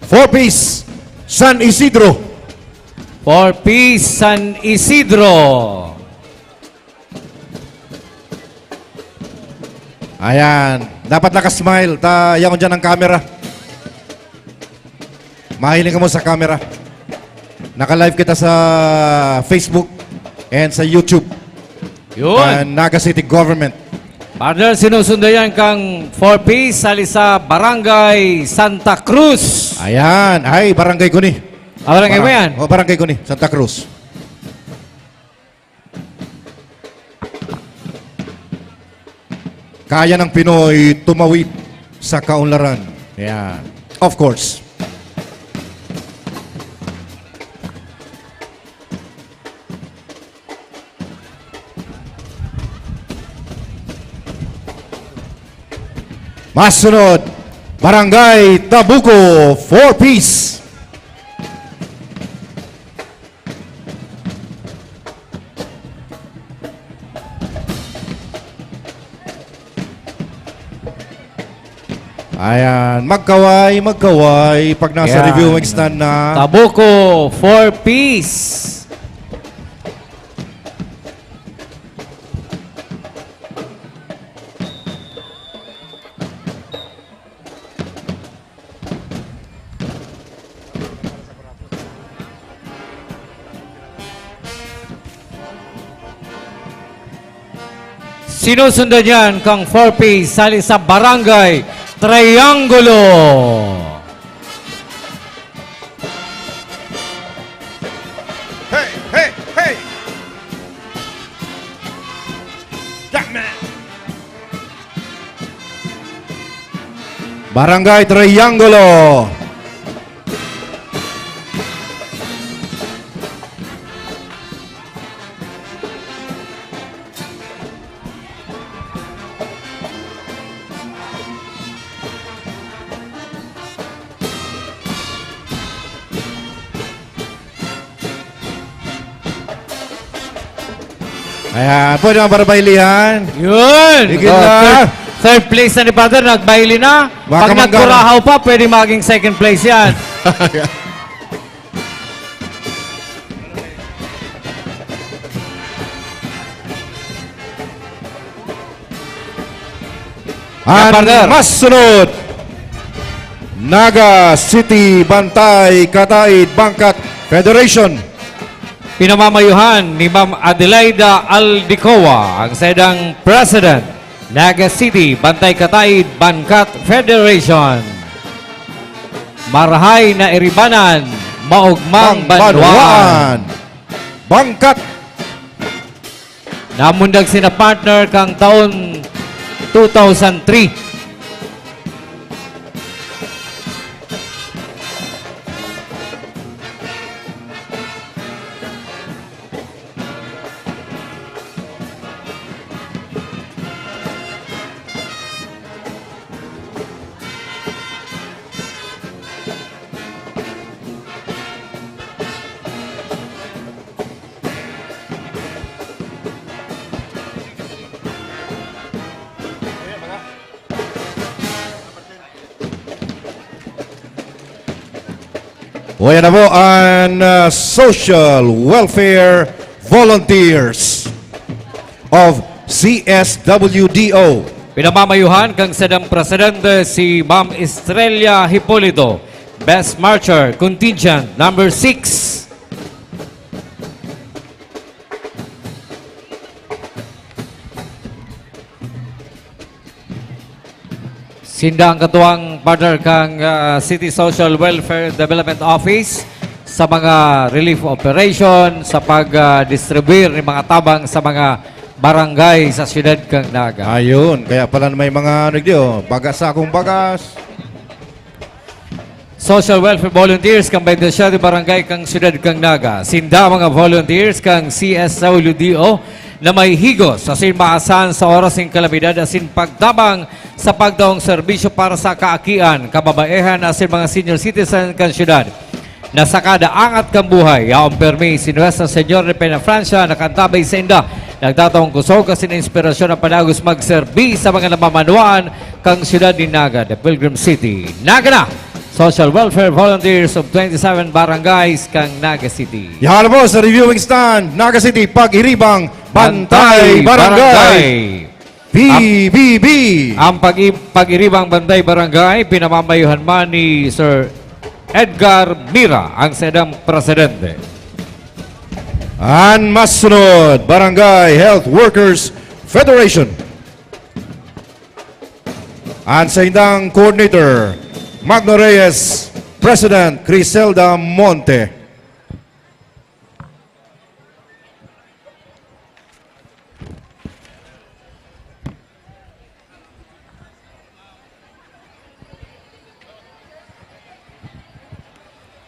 Four piece, San Isidro. Four piece, San Isidro. Ayan. Dapat naka-smile. Ta, yaon dyan ang camera. Mahiling kamo sa camera. Naka-live kita sa Facebook and sa YouTube. Yun. Kan Naga City Government. Partner, sinusundan yan kang four piece, sali sa Barangay Santa Cruz. Ayan. Ay, barangay ko ni. Ah, barangay mo Barang-, yan? Oh, barangay ko ni, Santa Cruz. Kaya ng Pinoy tumawid sa kaunlaran. Yan. Of course. Masunod, Barangay Tabuco, four piece. Ayan, magkaway, magkaway. Pag nasa Ayan. review, mag-stand na. Tabuco, four piece. Sinusundan yan kang four piece, sali sa Barangay Triangulo. Hey, hey, hey! Jackman! Barangay Triangulo. Ayan, pwede na para bailihan. Yun. Higit Oh, na. third, third place na ni Father, nagbaili na. Baka Pag mangga na. nagkurahaw pa, pwede maging second place yan. Ang partner. masunod, Naga City Bantay Kataid Bangkat Federation. Pinamamayuhan ni Ma'am Adelaida Aldicoa, ang saidang President, Naga City Bantay Kataid Bangkat Federation. Marahay na iribanan, maogmang Ang banwaan. banwaan. Bangkat Namundag sina partner kang taon two thousand three. O, yan na po ang, ah, Social Welfare Volunteers of C S W D O. Pinamamayuhan kan saindang presidente si Ma'am Estrella Hipolito, Best Marcher, Contingent number six. Sinda ang katuwang partner kang, ah, City Social Welfare Development Office sa mga relief operation, sa pag, ah, distribuir nin mga tabang sa mga barangay sa siyudad kan Naga. Ayun, kaya pala may mga ano, di, oh, bagas sa akong bagas. Social Welfare Volunteers kan baynte siyete barangay kan siyudad kan Naga. Sinda mga volunteers kan C S W D O na may higos asin maasahan sa oras nin kalamidad asin pagtabang sa pagdaong serbisyo para sa kaakian, kababaehan asin mga senior citizen kan siyudad. Na sa kada angat kan buhay, yaon permi si Nuestra Señora de Peñafrancia na kan tabay sainda nagtatao nin kusog asin inspirasyon na padagos magserbi sa mga namamanwaan kan siyudad nin Naga, the Pilgrim City. Naga na! Social Welfare Volunteers of twenty-seven Barangays kan Naga City. Yan po sa reviewing stand, Naga City, Pag-iribang Bantay Bantay Barangay. Barangay. P B B. Ang pag-i-, Pag-iribang Bantay Barangay, pinamamayuhan man ni Sir Edgar Mira, ang saindang presidente. An masunod, Barangay Health Workers Federation. An saindang coordinator, Magno Reyes, President Criselda Monte.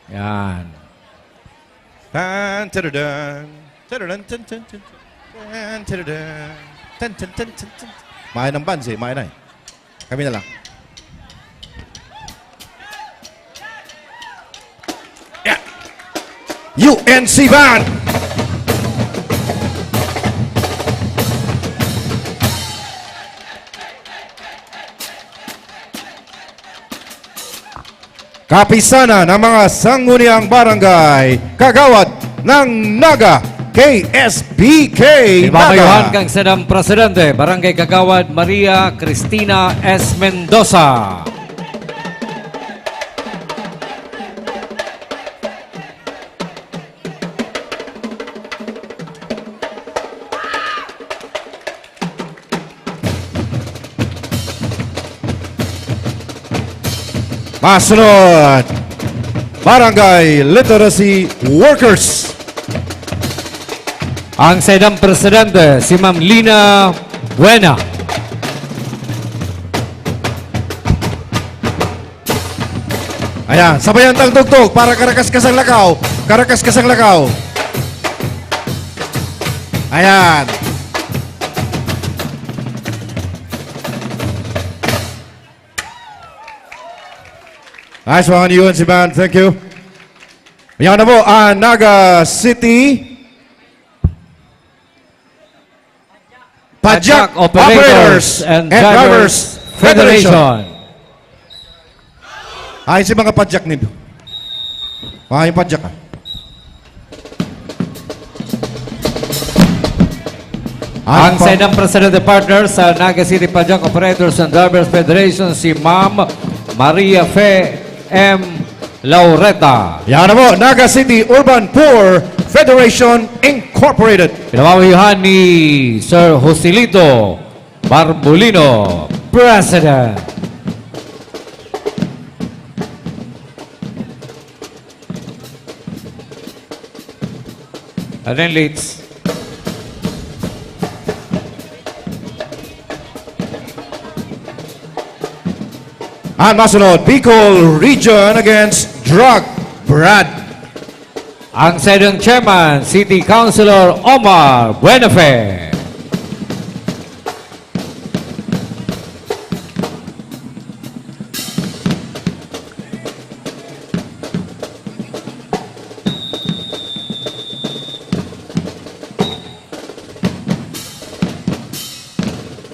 Yan. Tan, taradan. Taradan, tan, tan, tan, tan. Tan, taradan. Tan, tan, tan, tan, tan. Mahay ng bands eh, mahay na eh. Kami na lang. Yeah. U N C Band! Kapisanan ng mga sangguniang barangay, kagawad ng Naga, K S B K Naga. Pinamamayuhan kan saindang presidente, Barangay Kagawad Maria Cristina S. Mendoza. Masunod, Barangay Literacy Workers. Ang saindang presidente, si Ma'am Lina Buena. Ayan, sabayan tang tugtog para karakas-kasang lakaw. Karakas-kasang lakaw. Ayan. Nice one, U N C Band. Thank you. Yan na po, ah, Naga City. Padjak Operators and Drivers Federation. Ay, si mga padjak nindo. Mga yung padjak, ah. Ang pa- saindang presidente partner sa Naga City Padjak Operators and Drivers Federation, si Ma'am Maria Fe M Laureta. Yan na po, Naga City Urban Poor Federation Incorporated. Pinamamayohan ni Sir Joselito Barbulino, President. Aden Leeds. Ang masunod, Bicol Region against Drug Brad. Ang saindang chairman, City Councilor Omar Buenafe.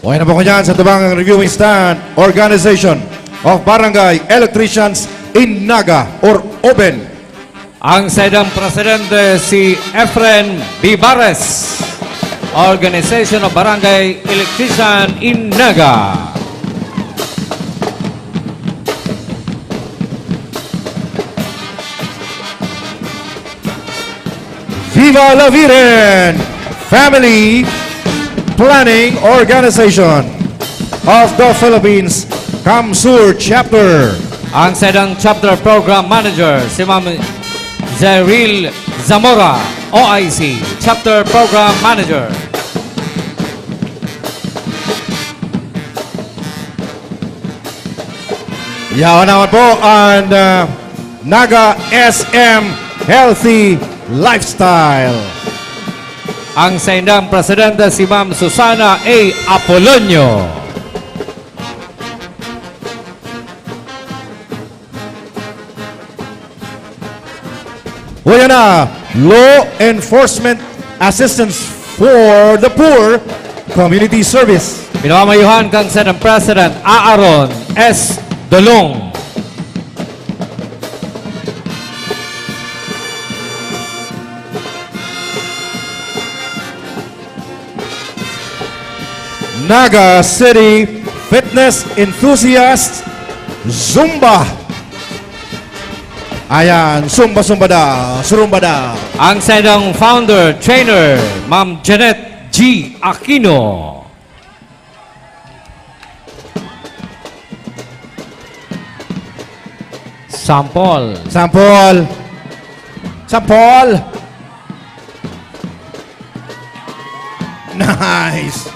Okay na po ko dyan sa tabang reviewing stand, Organization of Barangay Electricians in Naga or OBEN. Ang saindang presidente si Efren Vivares, Organization of Barangay Electrician in Naga. Viva La Virgen Family Planning Organization of the Philippines, CamSur Chapter. Ang saindang Chapter Program Manager, si Ma'am Zeril Zamora, O I C, Chapter Program Manager. Yaon naman po ang, ah, Naga S M Healthy Lifestyle. Ang saindang presidente si Ma'am Susana A Apolonio. O yan na, Law Enforcement Assistance for the Poor Community Service. Pinamamayuhan kan Senate President Aaron S. Dolong. Naga City Fitness Enthusiast Zumba. Ayan, Zumba, Zumba daw, Zumba daw. Ang saindang founder, trainer, Ma'am Janet G. Aquino. Sample. Sample. Sample. Nice.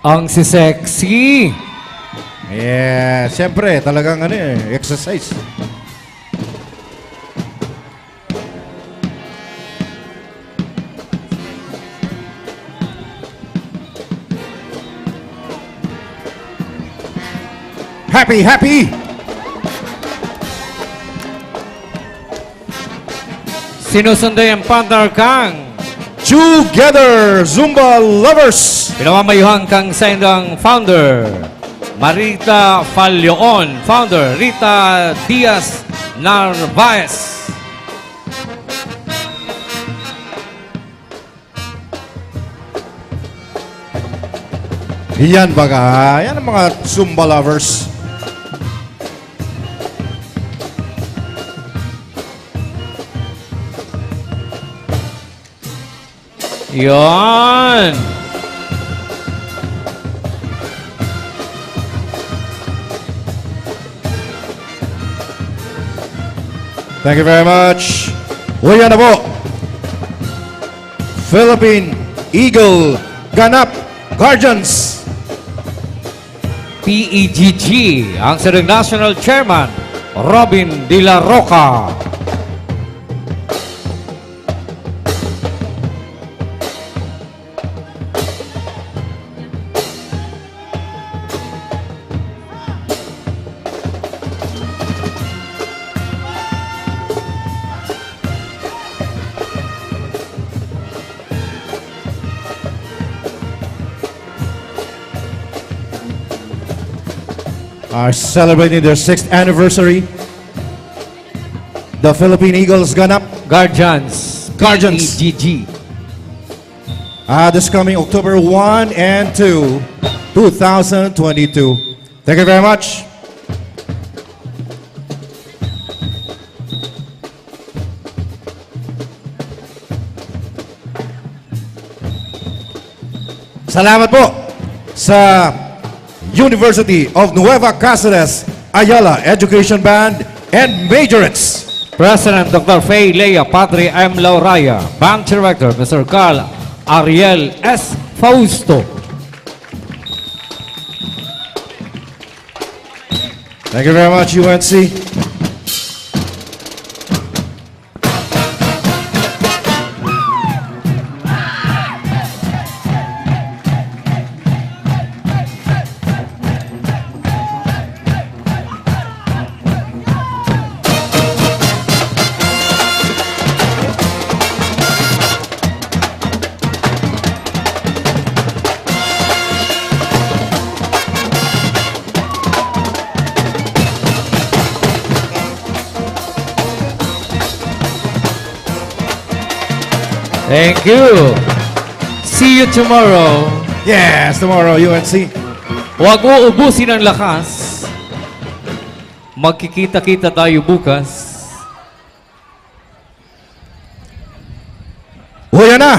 Ang si sexy. Yeah, siyempre, talagang ano eh, exercise. Happy, happy! Sinusunday ang partner kang Together Zumba Lovers. Pinamamayuhan kang saindang founder, Marita Falloon, founder, Rita Diaz Narvaez. Yan baga. Yan ang mga Zumba lovers. Yan. Thank you very much. Uy, ano po? Philippine Eagle Ganap Guardians. P E G G, ang sarong National Chairman, Robin De La Roca. are celebrating their sixth anniversary. The Philippine Eagles Ganap. Guardians. Guardians. P E G G. Uh, this coming October one and two, two thousand twenty-two. Thank you very much. Salamat po sa University of Nueva Cáceres, Ayala Education Band and Majorettes. President Doctor Fay Lea, Padre M. Lauraya, Band Director Mister Carl Ariel S. Fausto. Thank you very much, U N C. Thank you. See you tomorrow. Yes, tomorrow, U N C. Huwag uubusin ang lakas. Magkikita-kita tayo bukas. Uyan na!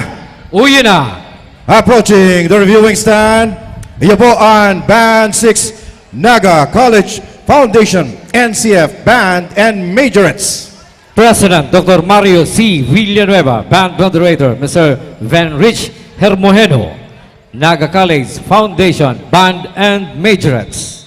Uyan na! Approaching the reviewing stand, iyo po ang Band six Naga College Foundation, N C F Band and Majorettes. President Doctor Mario C. Villanueva, Band Moderator Mister Venrich Hermojeno, Naga College Foundation, Band and Majorettes.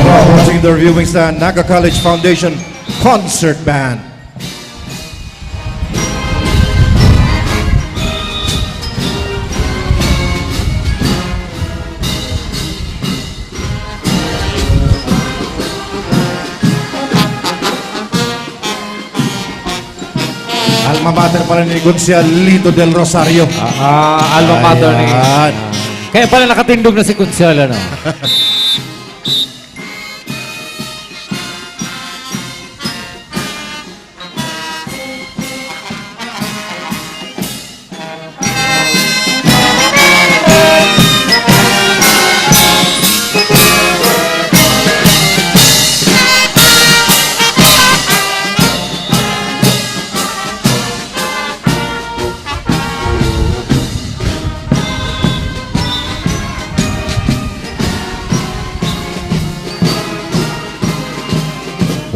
Approaching the reviewing stand, Naga College Foundation Concert Band. Alma mater pala ni Gonzalito del Rosario. Ah, ah, alma mater ni Ayan. Kaya pala nakatindog na si Gonzalo, no?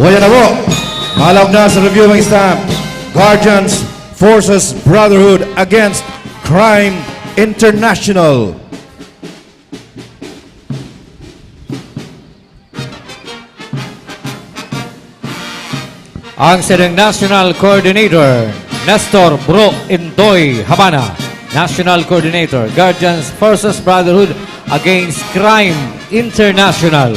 Uyan na po. Malawag na sa reviewing stand. Guardians forces Brotherhood against Crime International. Ang sadang National Coordinator, Nestor Bro Intoy Habana. National Coordinator, Guardians forces Brotherhood Against Crime International.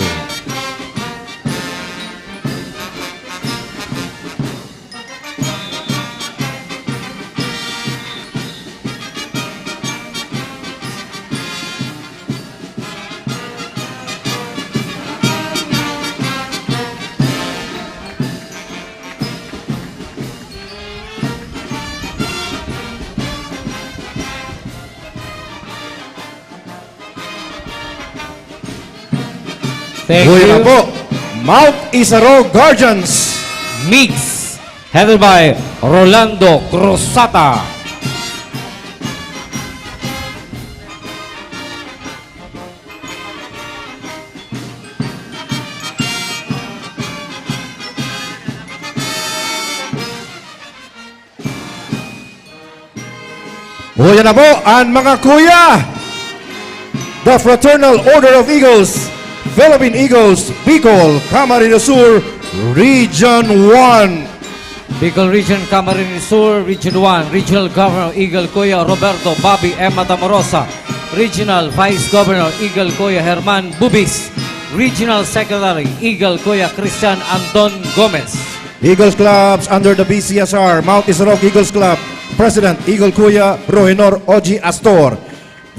Thank Buhay na you. Po. Mount Isaro Guardians. Mix, headed by Rolando Cruzata. O, yan na po, ang mga kuya. The Fraternal Order of Eagles, Philippine Eagles, Bicol, Camarines Sur, Region one. Bicol Region, Camarines Sur, Region one, Regional Governor, Eagle Kuya Roberto Bobby M. Matamorosa, Regional Vice Governor, Eagle Kuya Herman Bubis, Regional Secretary, Eagle Kuya Christian Anton Gomez. Eagles Clubs under the B C S R, Mount Isarog Eagles Club, President, Eagle Kuya Rohenor Oji Astor,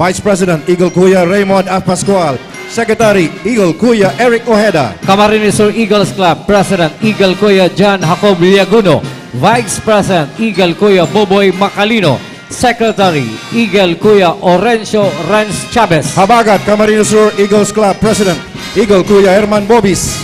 Vice President, Eagle Kuya Raymond F. Pascual, Secretary, Eagle Kuya Eric Ojeda. Camarines Sur Eagles Club, President, Eagle Kuya John Jacob Liaguno, Vice President, Eagle Kuya Boboy Macalino, Secretary, Eagle Kuya Orencio Renz Chavez. Habagat, Camarines Sur Eagles Club, President, Eagle Kuya Herman Bobis,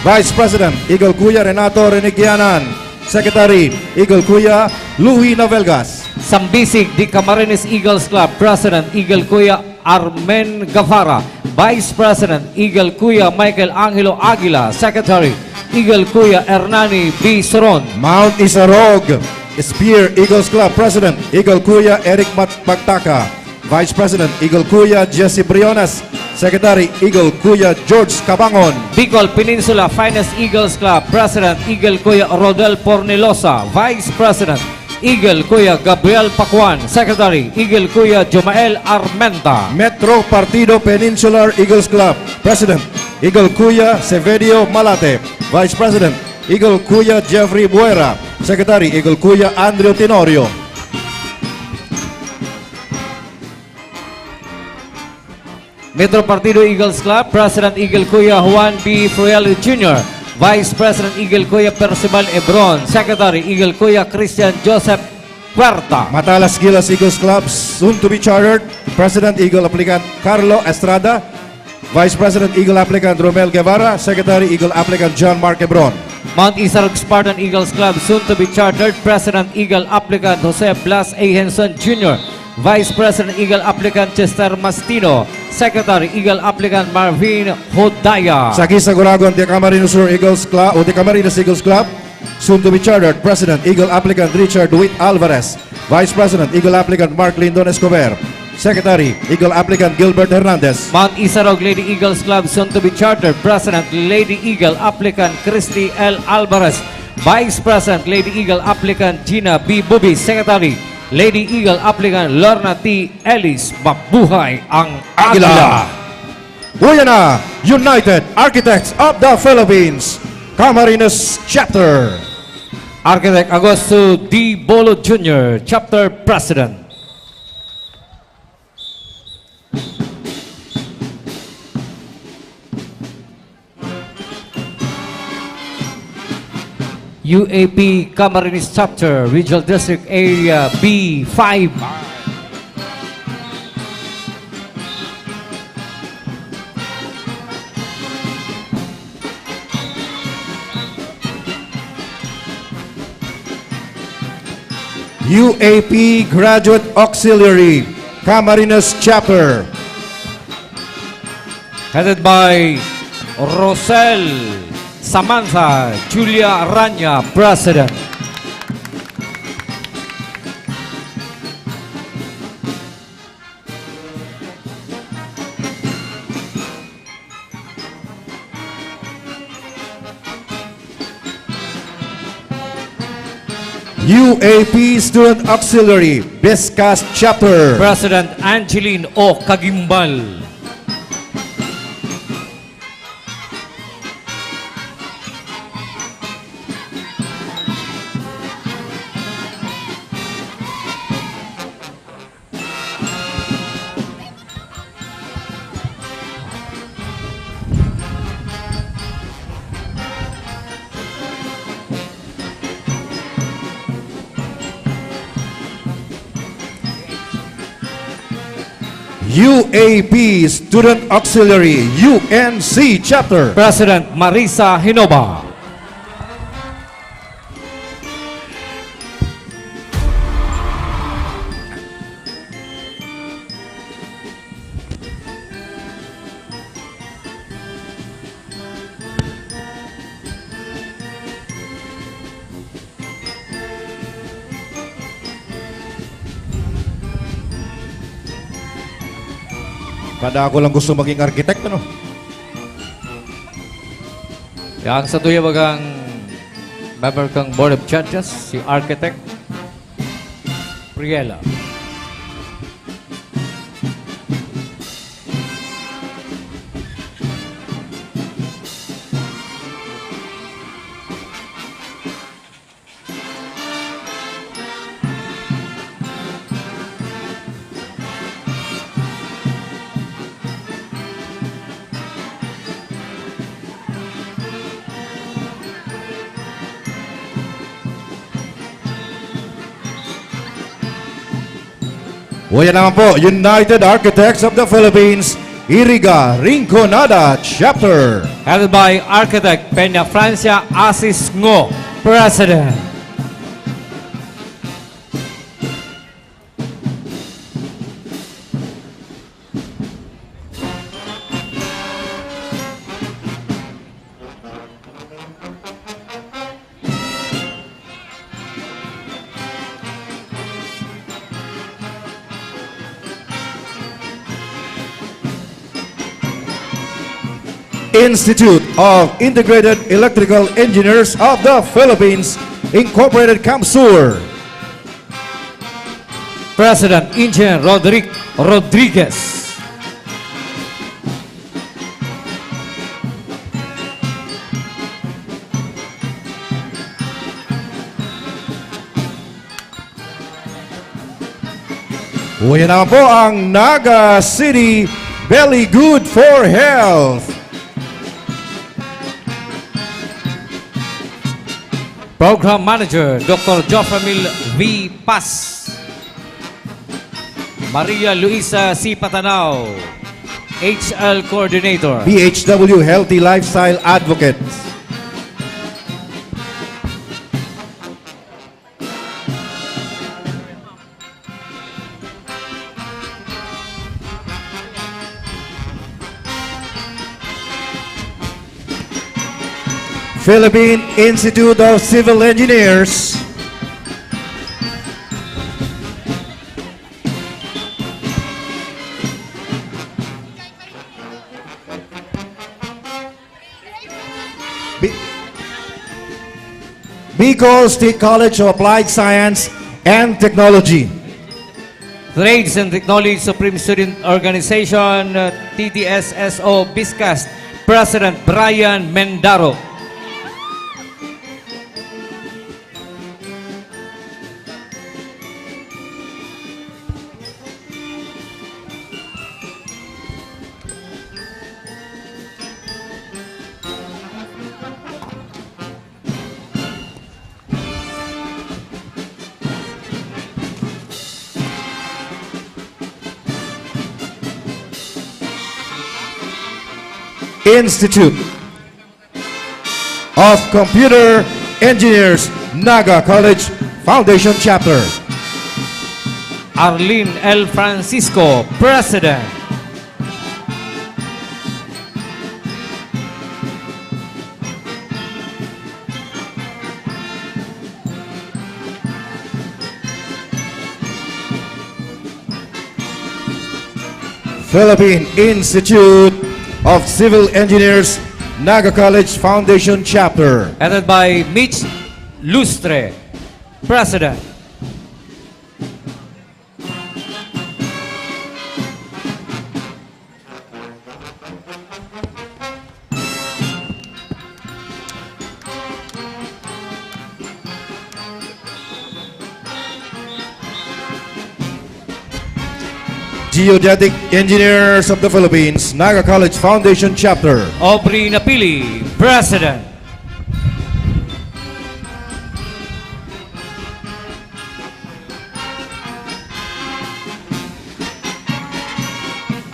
Vice President, Eagle Kuya Renato Renigianan, Secretary, Eagle Kuya Louie Navelgas. Sambisig, The Camarines Eagles Club, President, Eagle Kuya Armen Gavara, Vice President, Eagle Kuya Michael Angelo Aguila, Secretary, Eagle Kuya Hernani B. Soron. Mount Isarog, Spear Eagles Club, President, Eagle Kuya Eric Mat-, Magtaka, Vice President, Eagle Kuya Jesse Briones, Secretary, Eagle Kuya George Cabangon. Bicol Peninsula Finest Eagles Club, President, Eagle Kuya Rodel Pornelosa, Vice President, Eagle Kuya Gabriel Pacuan, Secretary, Eagle Kuya Jomael Armenta. Metro Partido Peninsular Eagles Club, President, Eagle Kuya Severio Malate, Vice President, Eagle Kuya Jeffrey Buera, Secretary, Eagle Kuya Andrew Tenorio. Metro Partido Eagles Club, President Eagle Kuya Juan B. Friel Junior, Vice President Eagle Kuya Percival Ebron, Secretary Eagle Kuya Christian Joseph Puerta. Matalas Gilas Eagles Club, soon to be chartered, President Eagle Applicant Carlo Estrada, Vice President Eagle Applicant Romel Guevara, Secretary Eagle Applicant John Mark Ebron. Mount Isarog Spartan Eagles Club, soon to be chartered, President Eagle Applicant Jose Blas A. Henson Junior, Vice President Eagle Applicant Chester Mastino, Secretary Eagle Applicant Marvin Hodaya. Sa Gisaguragon, The Camarines Sur Eagles Club o The Camarines Eagles Club, soon to be chartered, President Eagle Applicant Richard Witt Alvarez, Vice President Eagle Applicant Mark Lindon Escobar, Secretary Eagle Applicant Gilbert Hernandez. Mount Isarog Lady Eagles Club, soon to be chartered, President Lady Eagle Applicant Christy L. Alvarez, Vice President Lady Eagle Applicant Gina B. Bubi, Secretary Lady Eagle Applicant Lorna T. Ellis. Mabuhay ang Agila! Agila! Uya na, United Architects of the Philippines, Camarines Chapter. Architect Augusto D. Bolo Junior, Chapter President. U A P Camarines Chapter, Regional District Area B five. U A P Graduate Auxiliary, Camarines Chapter. Headed by Rosel Samantha Julia Ranya, President. U A P Student Auxiliary, Biscas Chapter. President Angeline O. Kagimbal. U A P Student Auxiliary, U N C Chapter. President Marisa Hinoba. Kada ako lang gusto maging architect, ano? Yang sa tuya bagang member kang Board of Judges, si Architect Priela. Uya naman po, United Architects of the Philippines, Iriga Rinconada Chapter. Headed by Architect Peña Francia Asis Ngo, President. Institute of Integrated Electrical Engineers of the Philippines, Incorporated, CamSur. President Engineer Roderick Rodriguez. Uya naman po ang Naga City Belly Good for Health. Program Manager, Doctor Joframil V. Paz. Maria Luisa C. Patanao, H L Coordinator. B H W Healthy Lifestyle Advocates. Philippine Institute of Civil Engineers. Bi-, Bicol State College of Applied Science and Technology. Trades and Technology Supreme Student Organization, uh, T T S S O, BISCAST, President Brian Mendaro. Institute of Computer Engineers, Naga College Foundation Chapter. Arlene L. Francisco, President. Philippine Institute of Civil Engineers, Naga College Foundation Chapter. Headed by Mitch Lustre, President. Geodetic Engineers of the Philippines, Naga College Foundation Chapter. Aubrey Napili, President.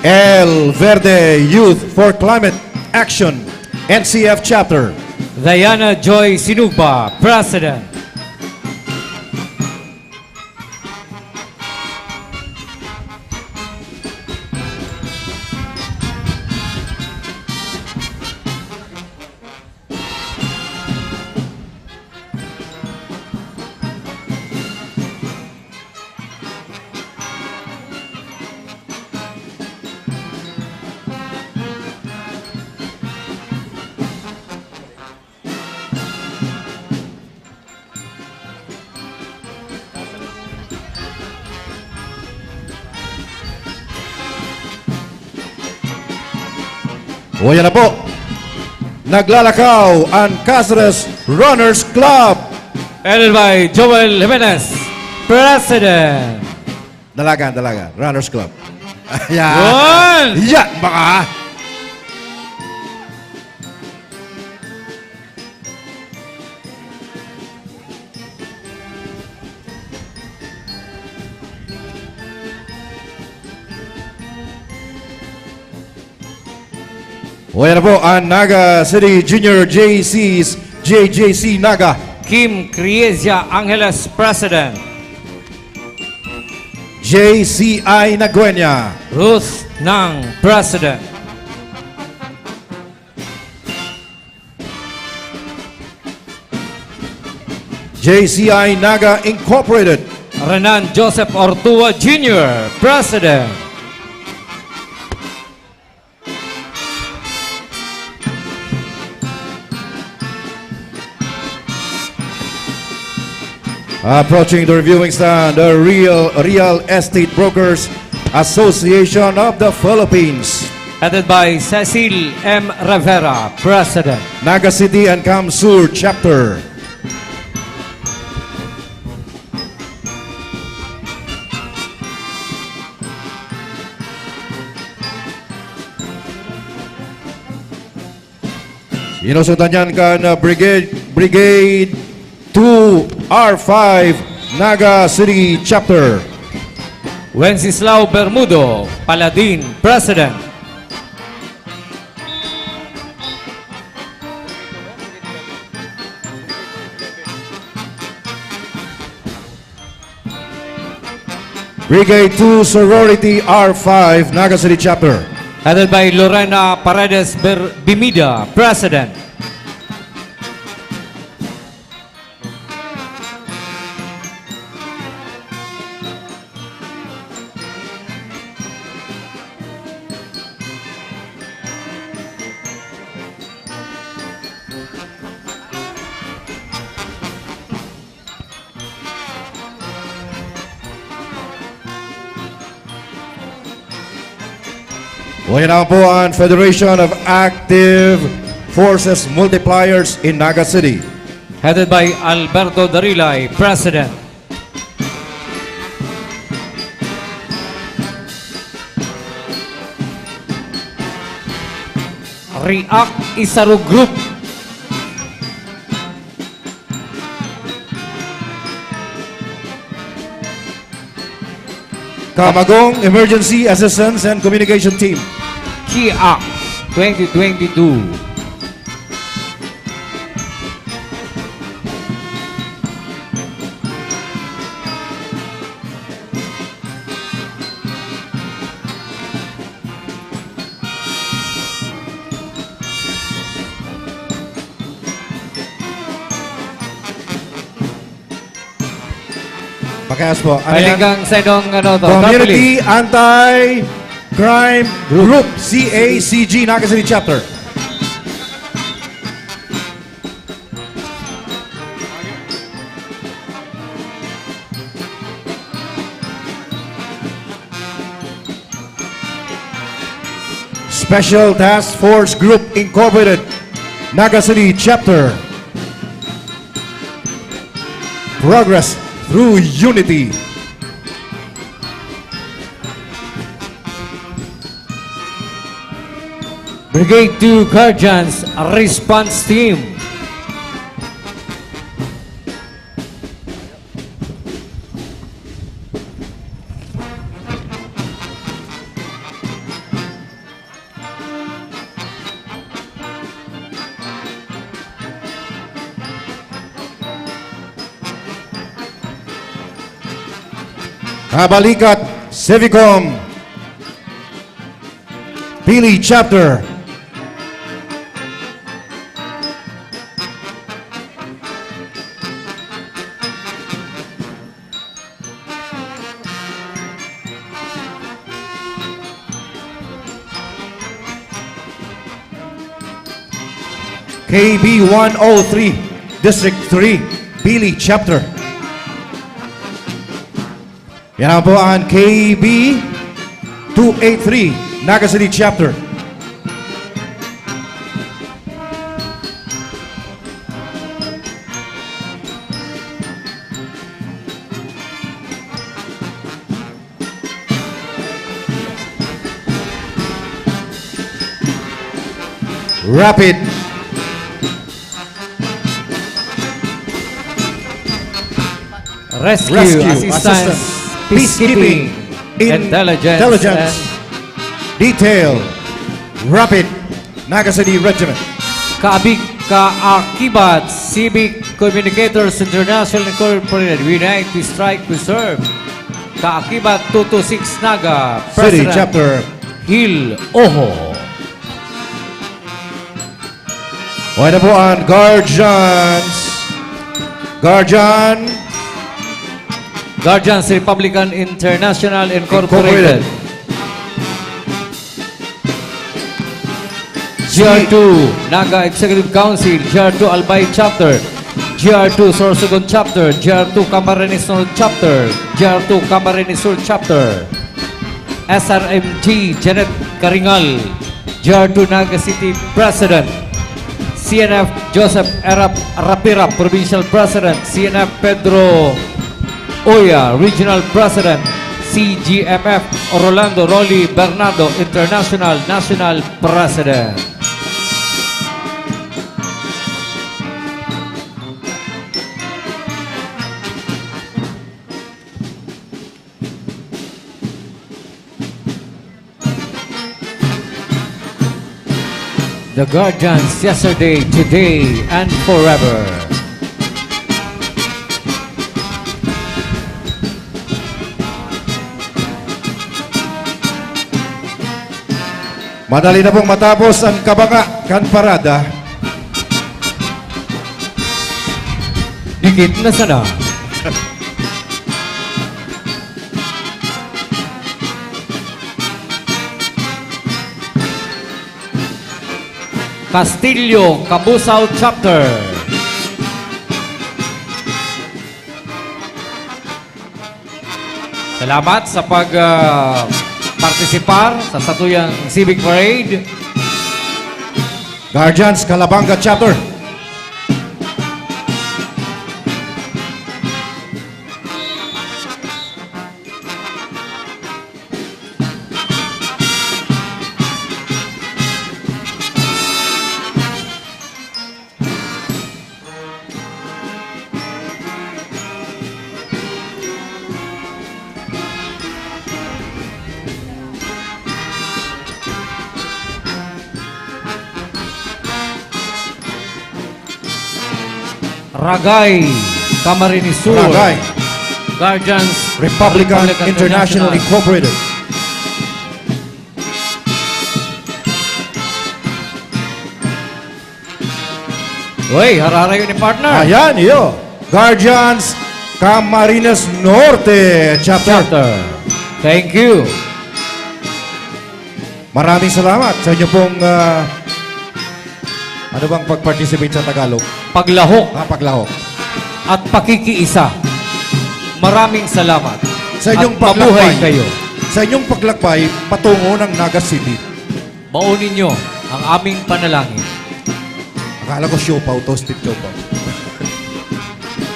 El Verde Youth for Climate Action, N C F Chapter. Diana Joy Sinugba, President. O, yan na po. Naglalakaw ang Caceres Runners Club. Headed by Joel Jimenez, President. Dalagan, dalagan. Runners Club. Yan! Yun! Yan, baka. O, yan na po ang Naga City Junior J Cs, J J C Naga. Kim Criesia Angeles, President. J C I Naguenya. Ruth Nang, President. J C I Naga Incorporated. Renan Joseph Ortua Junior, President. Approaching the reviewing stand, the Real, Real Estate Brokers Association of the Philippines. Headed by Cecil M Rivera, President. Naga City and CamSur Chapter. Inusutan niyan kan, uh, Brigade, Brigade two R five, Naga City Chapter. Wenceslao Bermudo, Paladin, President. Brigade two Sorority R five, Naga City Chapter. Headed by Lorena Paredes Ber-, Bimida, President. O, yan naman po ang Federation of Active Forces Multipliers in Naga City. Headed by Alberto Darilay, President. React Isaro Group. Kamagong Emergency Assistance and Communication Team. Kia twenty twenty-two. Pakias po. Ano yan? Mahiling kang sa inong, ano to, Community Anti-Crime Group, C A C G, Naga City Chapter. Special Task Force Group Incorporated, Naga City Chapter. Progress through unity. Brigade two Guardians Response Team. Kabalikat, Civicom, Pili Chapter. K B one oh three, District three, Pili Chapter. Yan naman po ang K B two eight three, Naga City Chapter. Rapid. Rescue, Rescue, assistance, assistance, peacekeeping, peacekeeping, intelligence, intelligence, and detail, Rapid, Naga City Regiment. Kaabig, kaakibat, Civic Communicators International Incorporated, we unite, we strike, we serve. Kaakibat, two two six Naga, City President Chapter. Hill Oho. Okay na po ang Guardians. Guardian. Guardians Republican International Incorporated. Incorporated. G R two Naga Executive Council, G R two Albay Chapter, G R two Sorsogon Chapter, G R two Camarines North Chapter, G R two Camarines Sur Chapter. S R M G Janet Karingal, G R two Naga City President, C N F Joseph Erap Rapira, Provincial President, C N F Pedro Oya, Regional President, C G M F Orlando Rolly Bernardo, International National President. The Guardians, yesterday, today, and forever. Madali na pong matapos ang kabanga kan parada. Dikit na sana. Castillo, Cabusao Chapter. Salamat sa pag, ah, partisipar sa satuyang Civic Parade. Guardians, Calabanga Chapter. Ragay, Camarines Sur. Ragay. Guardians, Republican Republican International International. Incorporated. Uy, hararayo ni partner. Ayan, iyo. Guardians, Camarines Norte Chapter. Chapter. Thank you. Maraming salamat sa inyo pong, ah, ano bang pag-participate sa Tagalog? Paglahok. Ah, paglahok. At pakikiisa. Maraming salamat. Sa inyong At mabuhay paglakbay. Kayo. Sa inyong paglakbay patungo ng Naga City. Baon ninyo ang aming panalangin. Akala ko siopaw, toasted siopaw.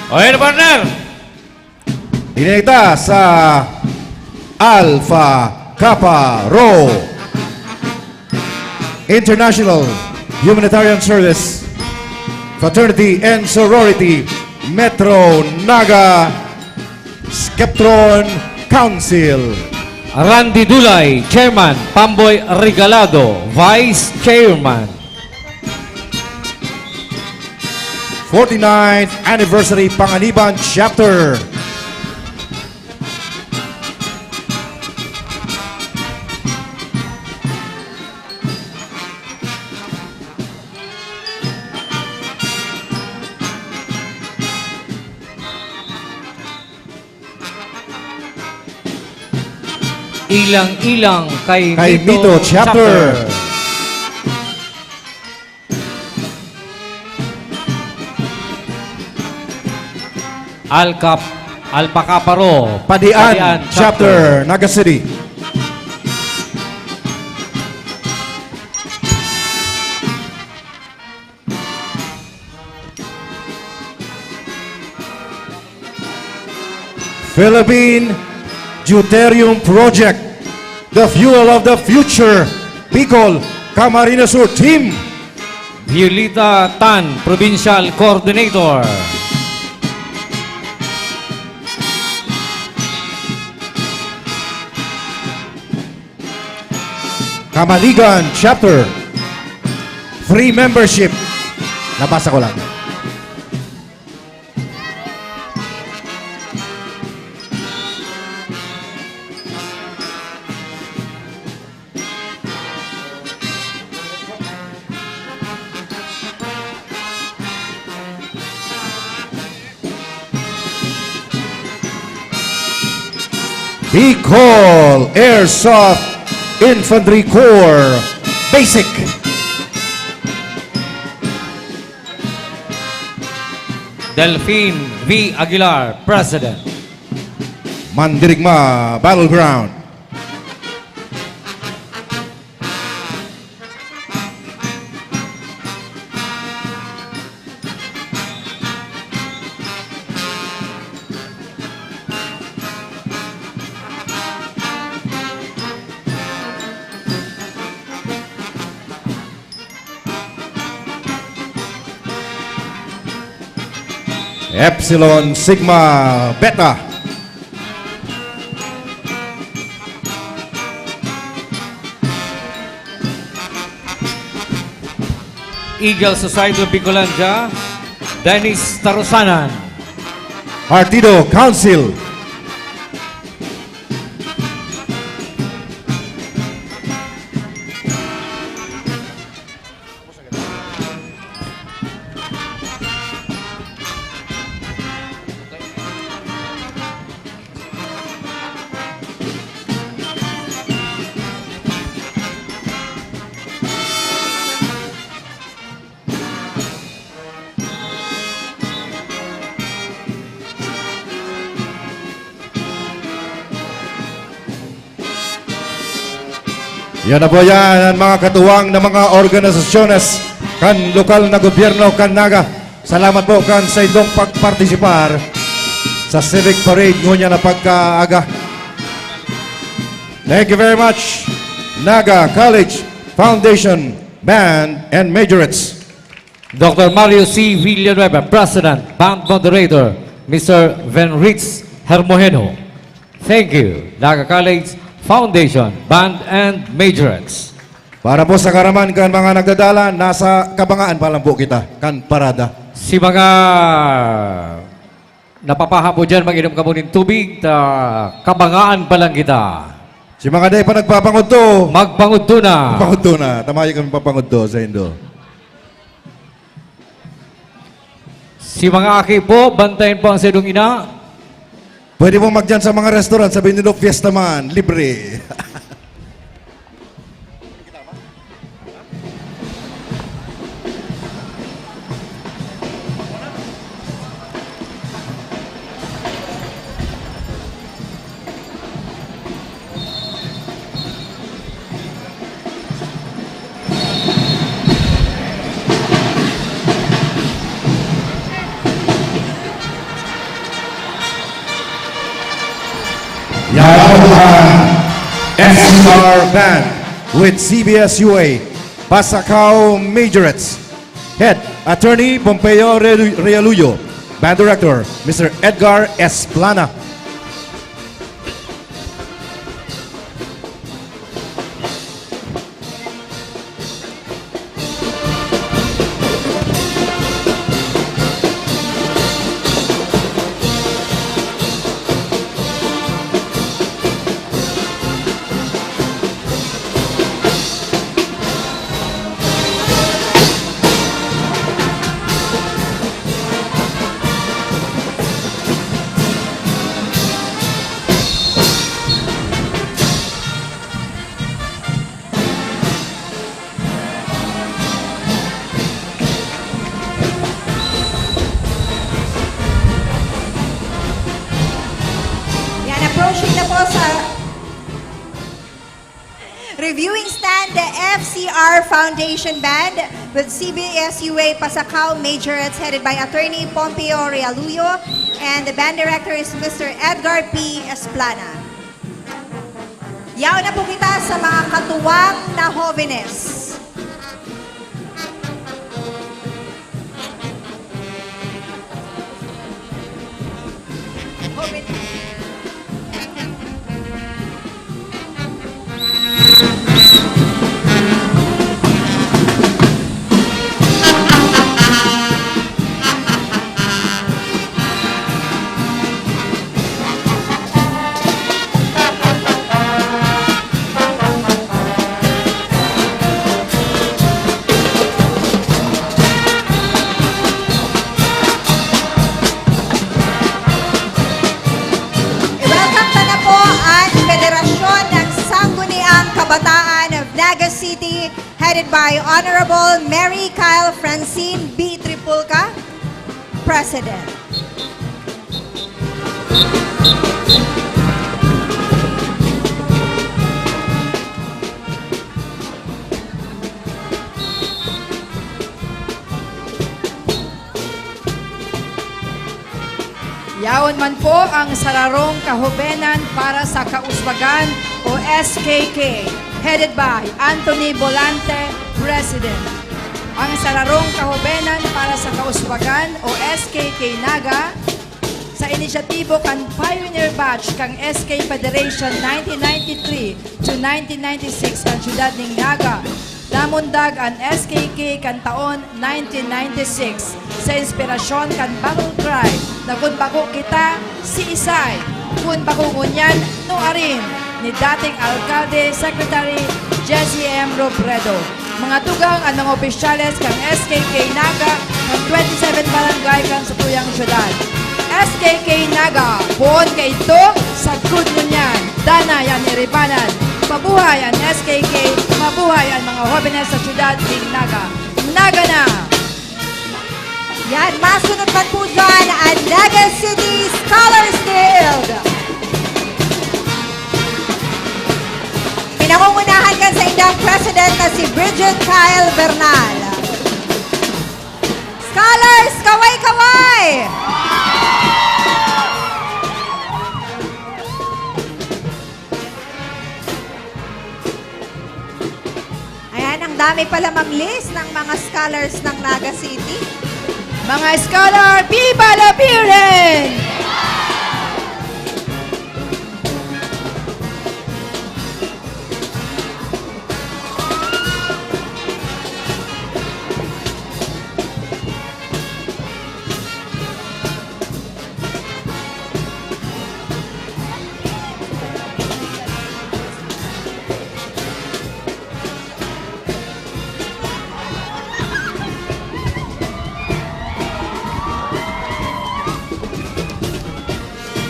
O, yan, partner! Dineta sa Alpha Kappa Rho International Humanitarian Service Fraternity and Sorority Metro Naga Skeptron Council. Randy Dulay, Chairman. Pamboy Regalado, Vice Chairman. Forty-ninth Anniversary Panganiban Chapter. Ilang-ilang kay Kay Mito Mito Chapter. Chapter. Alcap-, Alpacaparo, Padian Padian Chapter, Chapter. Naga City. Philippine Deuterium Project, the fuel of the future, Bicol, Camarines Sur Team. Violeta Tan, Provincial Coordinator. Camaligan Chapter. Free membership. Nabasa ko lang. Bicol Airsoft Infantry Corps Basic. Delfin V Aguilar, President. Mandirigma Battleground. Epsilon Sigma Beta. Eagle Society of Bicolandia, Dennis Tarusanan. Partido Council. Yan na po yan, ang mga katuwang na mga organisasyones kan lokal na gobyerno kan Naga. Salamat po kan sa indong pagpartisipar sa Civic Parade ngunyan na pagkaaga. Thank you very much, Naga College Foundation Band and Majorettes. Doctor Mario C Villanueva, President, Band Moderator, Mister Venritz Hermojeno. Thank you, Naga College Foundation, Band and Majorettes. Para po sa karaman kan mga nagdadala, nasa kabangaan pa lang po kita, kan parada. Si mga napapaha po dyan, mag-inom kamo nin tubig, ta kabangaan pa lang kita. Si mga dai pa nagpapangudto. Magpangudto na. Pangudto na. Tamayo kami papangudto sa indo. Si mga aki po, bantayan po ang saindong ina. Pwede pong magdiyan sa mga restaurant, sabihin nyo, "Fiesta man, libre." Yan ang S C R Band with C B S U A, Pasacao Majorettes. Head, Attorney Pompeo Re-, Realuyo. Band Director, Mister Edgar Esplana. Sa reviewing stand, the F C R Foundation Band with C B S U A Pasacao Majorettes, headed by Attorney Pompeo Realuyo, and the band director is Mister Edgar P Esplana. Yaon na po kita sa mga katuwang na hovenes. I-welcome ta na po ang Federasyon ng Sangguniang Kabataan of Naga City, headed by Honorable Mary Kyle Francine B. Tripulca, President. Yaon man po ang Sararong Kahobenan para sa Kauswagan o S K K, headed by Anthony Bolante, President. Ang Sararong Kahobenan para sa Kauswagan o S K K Naga, sa inisyatibo kan Pioneer Batch kan S K Federation nineteen ninety-three to nineteen ninety-six kan siyudad nin Naga, namundag an S K K kan taon nineteen ninety-six sa inspirasyon kan battle cry na "Kun bako kita, siisay?" Kun bako ngunyan, nuarin, ni dating Alkalde Secretary Jesse M. Robredo. Mga tugang an mga opisyales kan S K K Naga kan twenty-seven barangay kan satuyang syudad. S K K Naga, poon kaidto, sagkod ngunyan, danay an iribanan. Mabuhay an S K K, mabuhay an mga hobenes sa syudad nin Naga. Naga na! Yan, masunod man po dyan ang Naga City Scholars Guild. Pinangungunahan kan saindang president na si Bridget Kyle Bernal. Scholars, kaway-kaway! Ayan, ang dami pala, Ma'am Liz, ng mga scholars ng Naga City. Mga scholar, viva la Virgen!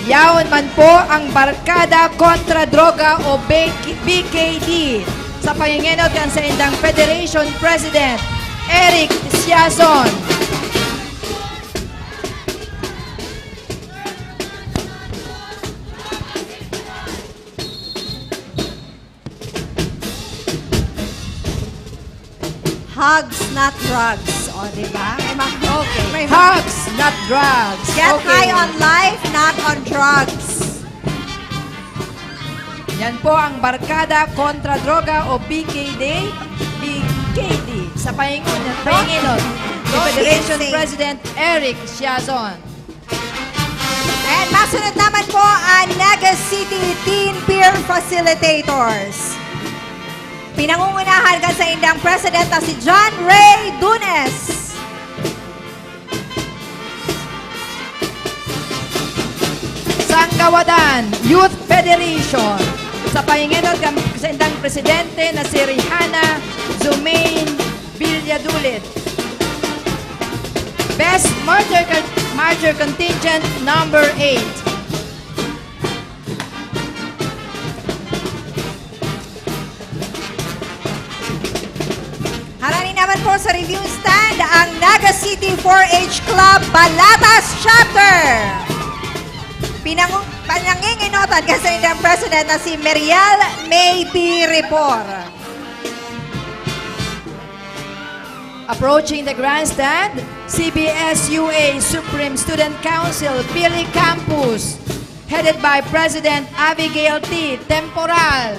Yaon man po ang Barkada Kontra Droga o B K, B K D, sa pangingenot kan saindang Federation President, Eric Siason. Hugs, not drugs. O, di ba? May mga, okay. May mga Hugs, not drugs. Get Okay. high on life, not on drugs. Yan po ang Barkada Kontra Droga o B K D, B K D, sa pahingon, Don't, pahinginon ni don't Federation insane. President Eric Siazon. And masunod naman po ang Naga City Teen Peer Facilitators. Pinangungunahan kan saindang president na si John Ray Dunes. Sanggawadan Youth Federation. Sa pahinginon kan saindang presidente na si Rihanna Zumain Villadulit. Best Martyr Con-, Martyr Contingent number eight. Harani naman po sa review stand ang Naga City four H Club Balatas Chapter. Pinangu-, pananginginotan kan saindang president na si Meriel May P. Ripor. Approaching the grandstand, C B S U A Supreme Student Council, Pili Campus, headed by President Abigail T. Temporal.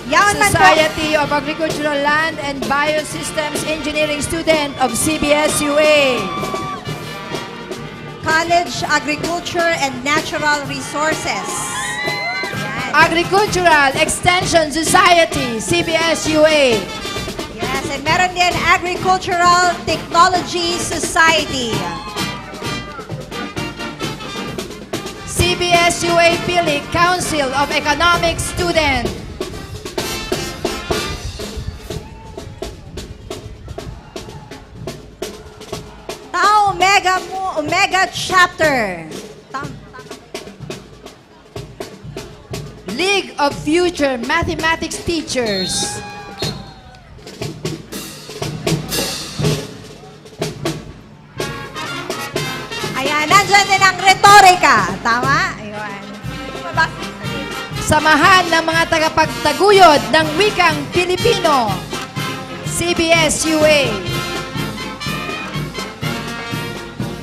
Yaon man po. Society of Agricultural Land and Biosystems Engineering student of C B S U A. College Agriculture and Natural Resources. Yan. Agricultural Extension Society, C B S U A. Yes, and meron din Agricultural Technology Society. C B S U A Pili, Council of Economic Student. Tau Omega Mu-, Omega Chapter. Tam-, League of Future Mathematics Teachers. Ayan, nandyan din ang retorika. Tama? Ayun. Samahan ng mga tagapagtaguyod ng wikang Pilipino, C B S U A.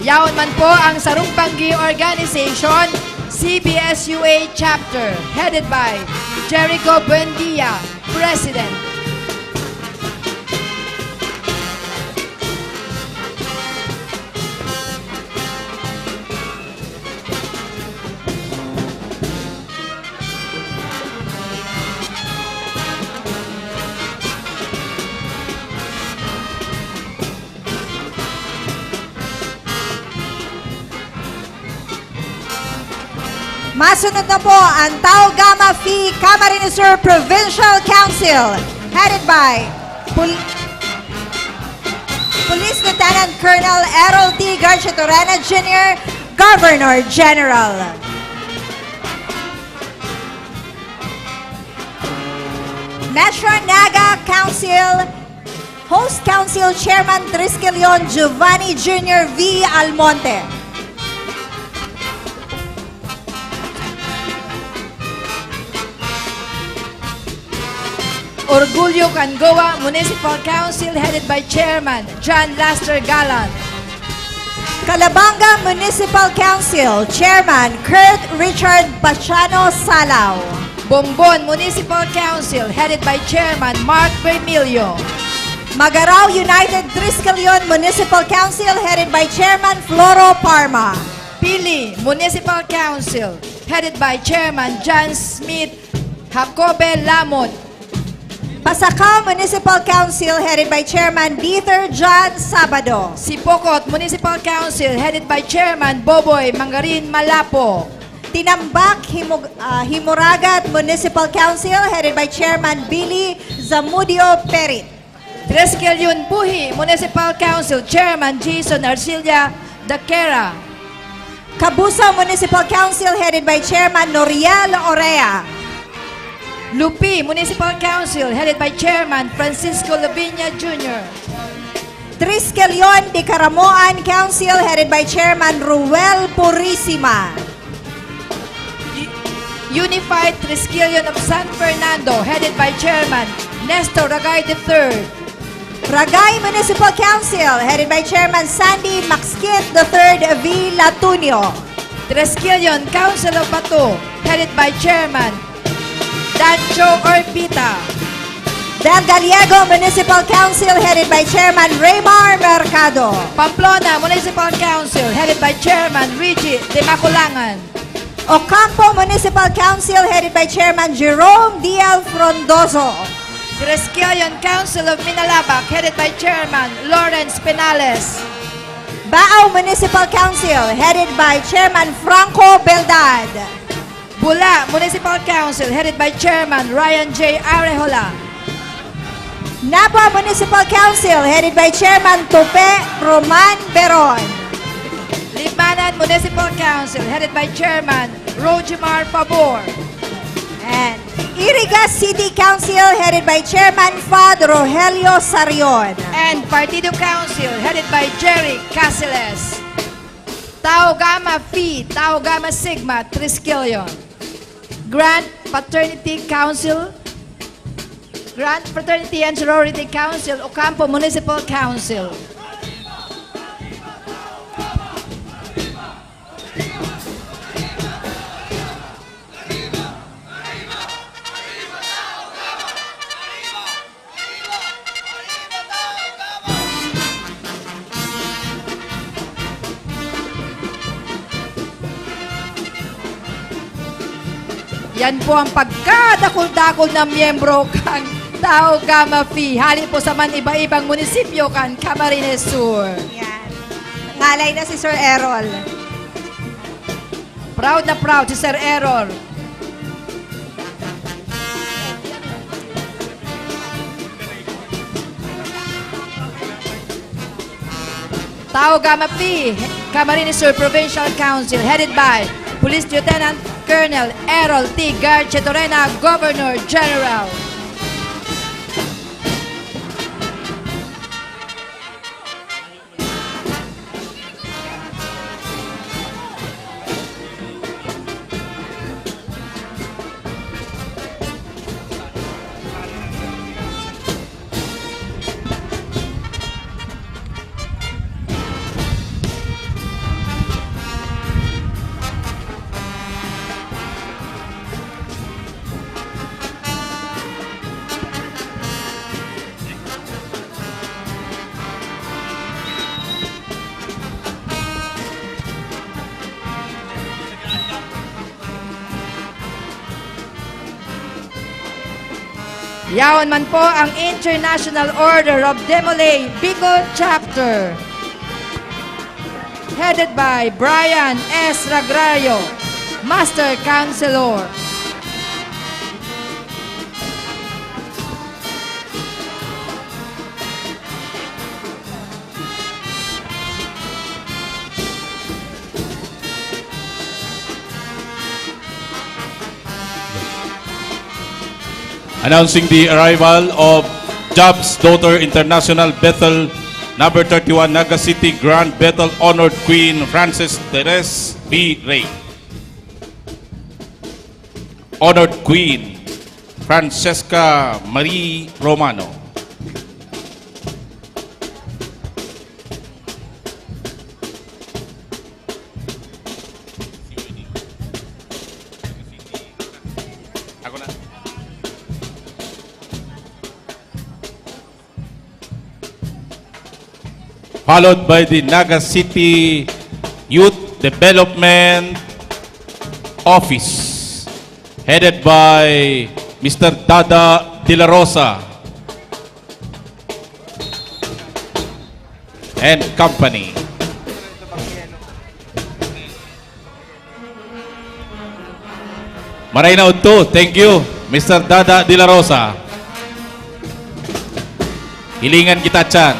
Yaon man po ang Sarong Banggi Organization, C B S U A Chapter, headed by Jericho Buendia, President. Masunod na po ang Tao Gama Phi Camarines Sur Provincial Council, headed by Pol-, Police Lieutenant Colonel Errol T. Garchitorena Junior, Governor General. Metro Naga Council, Host Council Chairman Triskelion Giovanni Junior V. Almonte. Orgulyo kan Goa Municipal Council, headed by Chairman John Laster Galan. Calabanga Municipal Council Chairman Kurt Richard Paciano Salao. Bombon Municipal Council, headed by Chairman Mark Bermilio. Magarao United Triskelion Municipal Council, headed by Chairman Floro Parma. Pili Municipal Council, headed by Chairman John Smith Jacobe Lamot. Pasacao Municipal Council, headed by Chairman Dieter John Sabado. Sipocot Municipal Council, headed by Chairman Boboy Mangarin Malapo. Tinambac, Himug-, ah, Himuragat Municipal Council, headed by Chairman Billy Zamudio Perit. Triskelion Buhi Municipal Council, Chairman Jason Arcilla Daquera. Cabuzao Municipal Council, headed by Chairman Noriel Orea. Lupi Municipal Council, headed by Chairman Francisco Laviña Junior. Triskelion de Caramoan Council, headed by Chairman Ruel Purisima. U-, Unified Triskelion of San Fernando, headed by Chairman Nestor Ragay the third. Ragay Municipal Council, headed by Chairman Sandy Maxkit the third V. Latunio. Triskelion Council of Bato, headed by Chairman Dancho Orbita. Del Gallego Municipal Council, headed by Chairman Raymar Mercado. Pamplona Municipal Council, headed by Chairman Richie de Maculangan. Ocampo Municipal Council, headed by Chairman Jerome Dial Frondoso. Triskelion Council of Minalabac, headed by Chairman Lawrence Penales. Baao Municipal Council, headed by Chairman Franco Beldad. Bula Municipal Council, headed by Chairman Ryan J. Arejola. Napa Municipal Council, headed by Chairman Tupe Roman Beron. Libmanan Municipal Council, headed by Chairman Rojimar Pabor. And Iriga City Council, headed by Chairman Fad Rogelio Sarion. And Partido Council, headed by Jerry Caceres. Tau Gamma Phi, Tau Gamma Sigma, Triskelion. Grand Fraternity Council, Grand Fraternity and Sorority Council, Ocampo Municipal Council. Yan po ang pagkadakul-dakul na miyembro kan Tau Gamma Phi. Hali po sa man iba-ibang munisipyo kan Camarines Sur. Yan. Ngalay na si Sir Errol. Proud na proud si Sir Errol. Tau Gamma Phi, Camarines Sur Provincial Council, headed by Police Lieutenant Colonel Errol T. Garchitorena, Governor General. Yaon man po ang International Order of Demolay Bicol Chapter, headed by Brian S. Ragrario, Master Counselor. Announcing the arrival of Jobs Daughter International Bethel number thirty-one, Naga City Grand Bethel, Honored Queen Frances Therese B. Rey. Honored Queen Francesca Marie Romano. Ako na. Followed by the Naga City Youth Development Office, headed by Mister Dada de la Rosa and company. Maray na udto. Thank you, Mister Dada de la Rosa. Hilingan kita tiyan.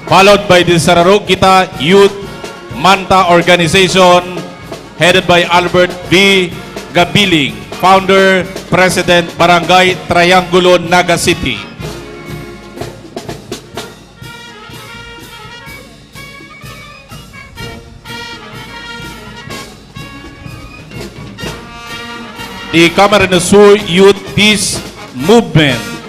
Followed by the Sararog Kita Youth Manta Organization, headed by Albert V. Gabiling, Founder, President, Barangay Triangulo, Naga City. The Camarines Sur Youth Peace Movement.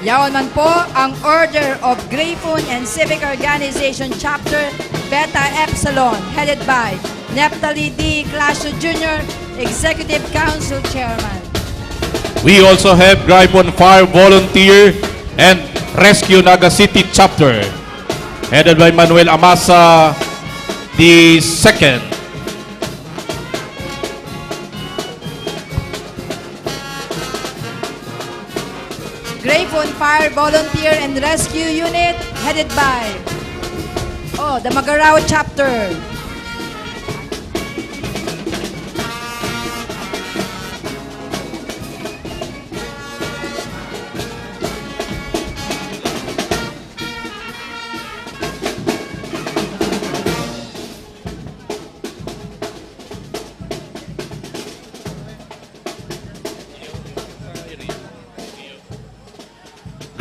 Yaon man po ang Order of Griffon and Civic Organization Chapter Beta Epsilon, headed by Neftali D. Ignacio Junior, Executive Council Chairman. We also have Griffon Fire Volunteer and Rescue Naga City Chapter, headed by Manuel Amasa the second. Griffon Fire Volunteer and Rescue Unit, headed by, oh, the Magarao Chapter.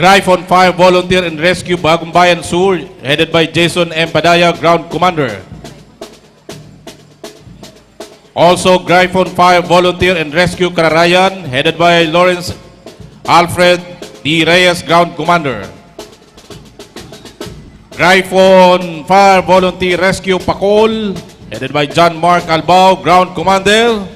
Gryphon Fire Volunteer and Rescue Bagumbayan Sur, headed by Jason M. Padaya, Ground Commander. Also, Gryphon Fire Volunteer and Rescue Kararayan, headed by Lawrence Alfred D. Reyes, Ground Commander. Gryphon Fire Volunteer Rescue Pacol, headed by John Mark Albao, Ground Commander.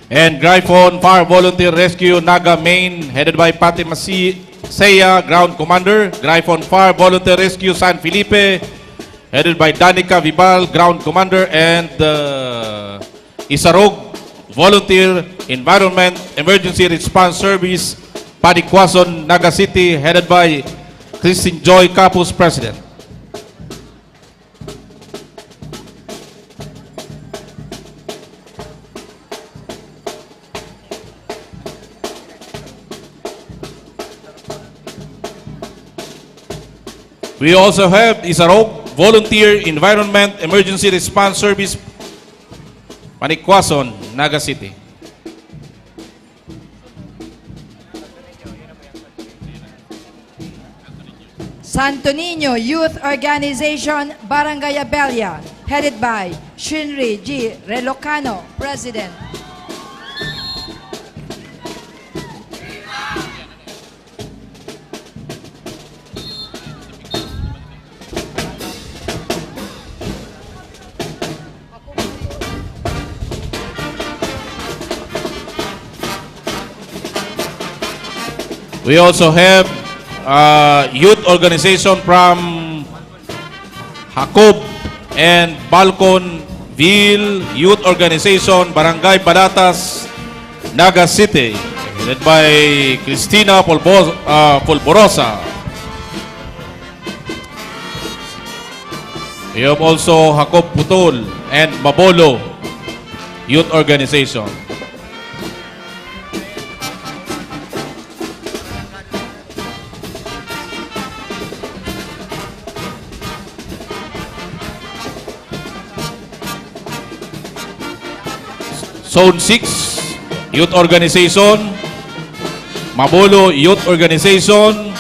And Gryphon Fire Volunteer Rescue Naga Main, headed by Pati Masi-, Seya, Ground Commander. Gryphon Fire Volunteer Rescue San Felipe, headed by Danica Vibal, Ground Commander, and, uh, Isarog Volunteer Environment Emergency Response Service, Panikwason, Naga City, headed by Christine Joy Capus, President. We also have Isarog Volunteer Environment Emergency Response Service, Panikwason, Naga City. Santo Niño Youth Organization, Barangay Abella, headed by Shinri G. Relocano, President. We also have, uh, youth organization from Jacob and Balconville Youth Organization, Barangay Balatas, Naga City, led by Christina Polbo-, uh, Polborosa. We have also Jacob Putol and Mabolo Youth Organization. Zone six Youth Organization, Mabolo Youth Organization,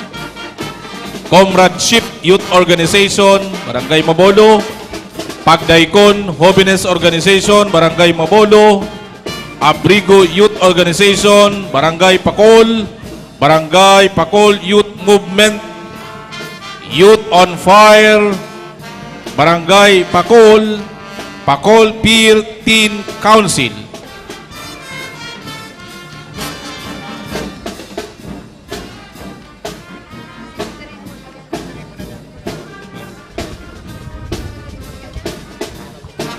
Comradeship Youth Organization, Barangay Mabolo, Pagdaikon Jovenes Organization, Barangay Mabolo, Abrigo Youth Organization, Barangay Pacol, Barangay Pacol Youth Movement, Youth on Fire, Barangay Pacol, Pacol Peer Teen Council.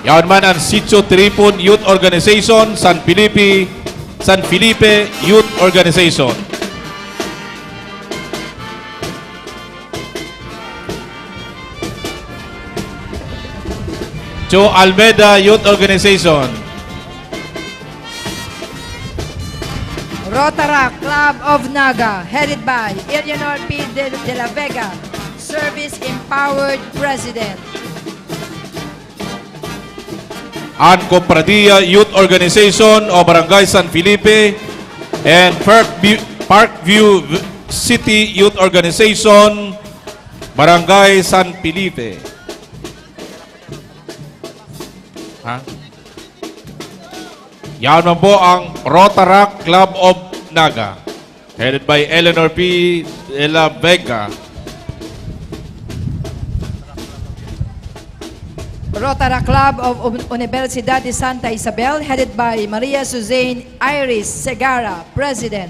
Yaon man an Sitio Tiripon Youth Organization, San Felipe, San Felipe Youth Organization. Cho Almeda Youth Organization. Rotaract Club of Naga, headed by Eleanor P. de, de la Vega, Service Empowered President. An Cofradia Youth Organization o Barangay San Felipe and Parkview, Parkview City Youth Organization, Barangay San Felipe. Ha? Yan man po ang Rotaract Club of Naga, headed by Eleanor P. de la Vega. Rotaract Club of Un-, Universidad de Santa Isabel, headed by Maria Suzanne Iris Segarra, President.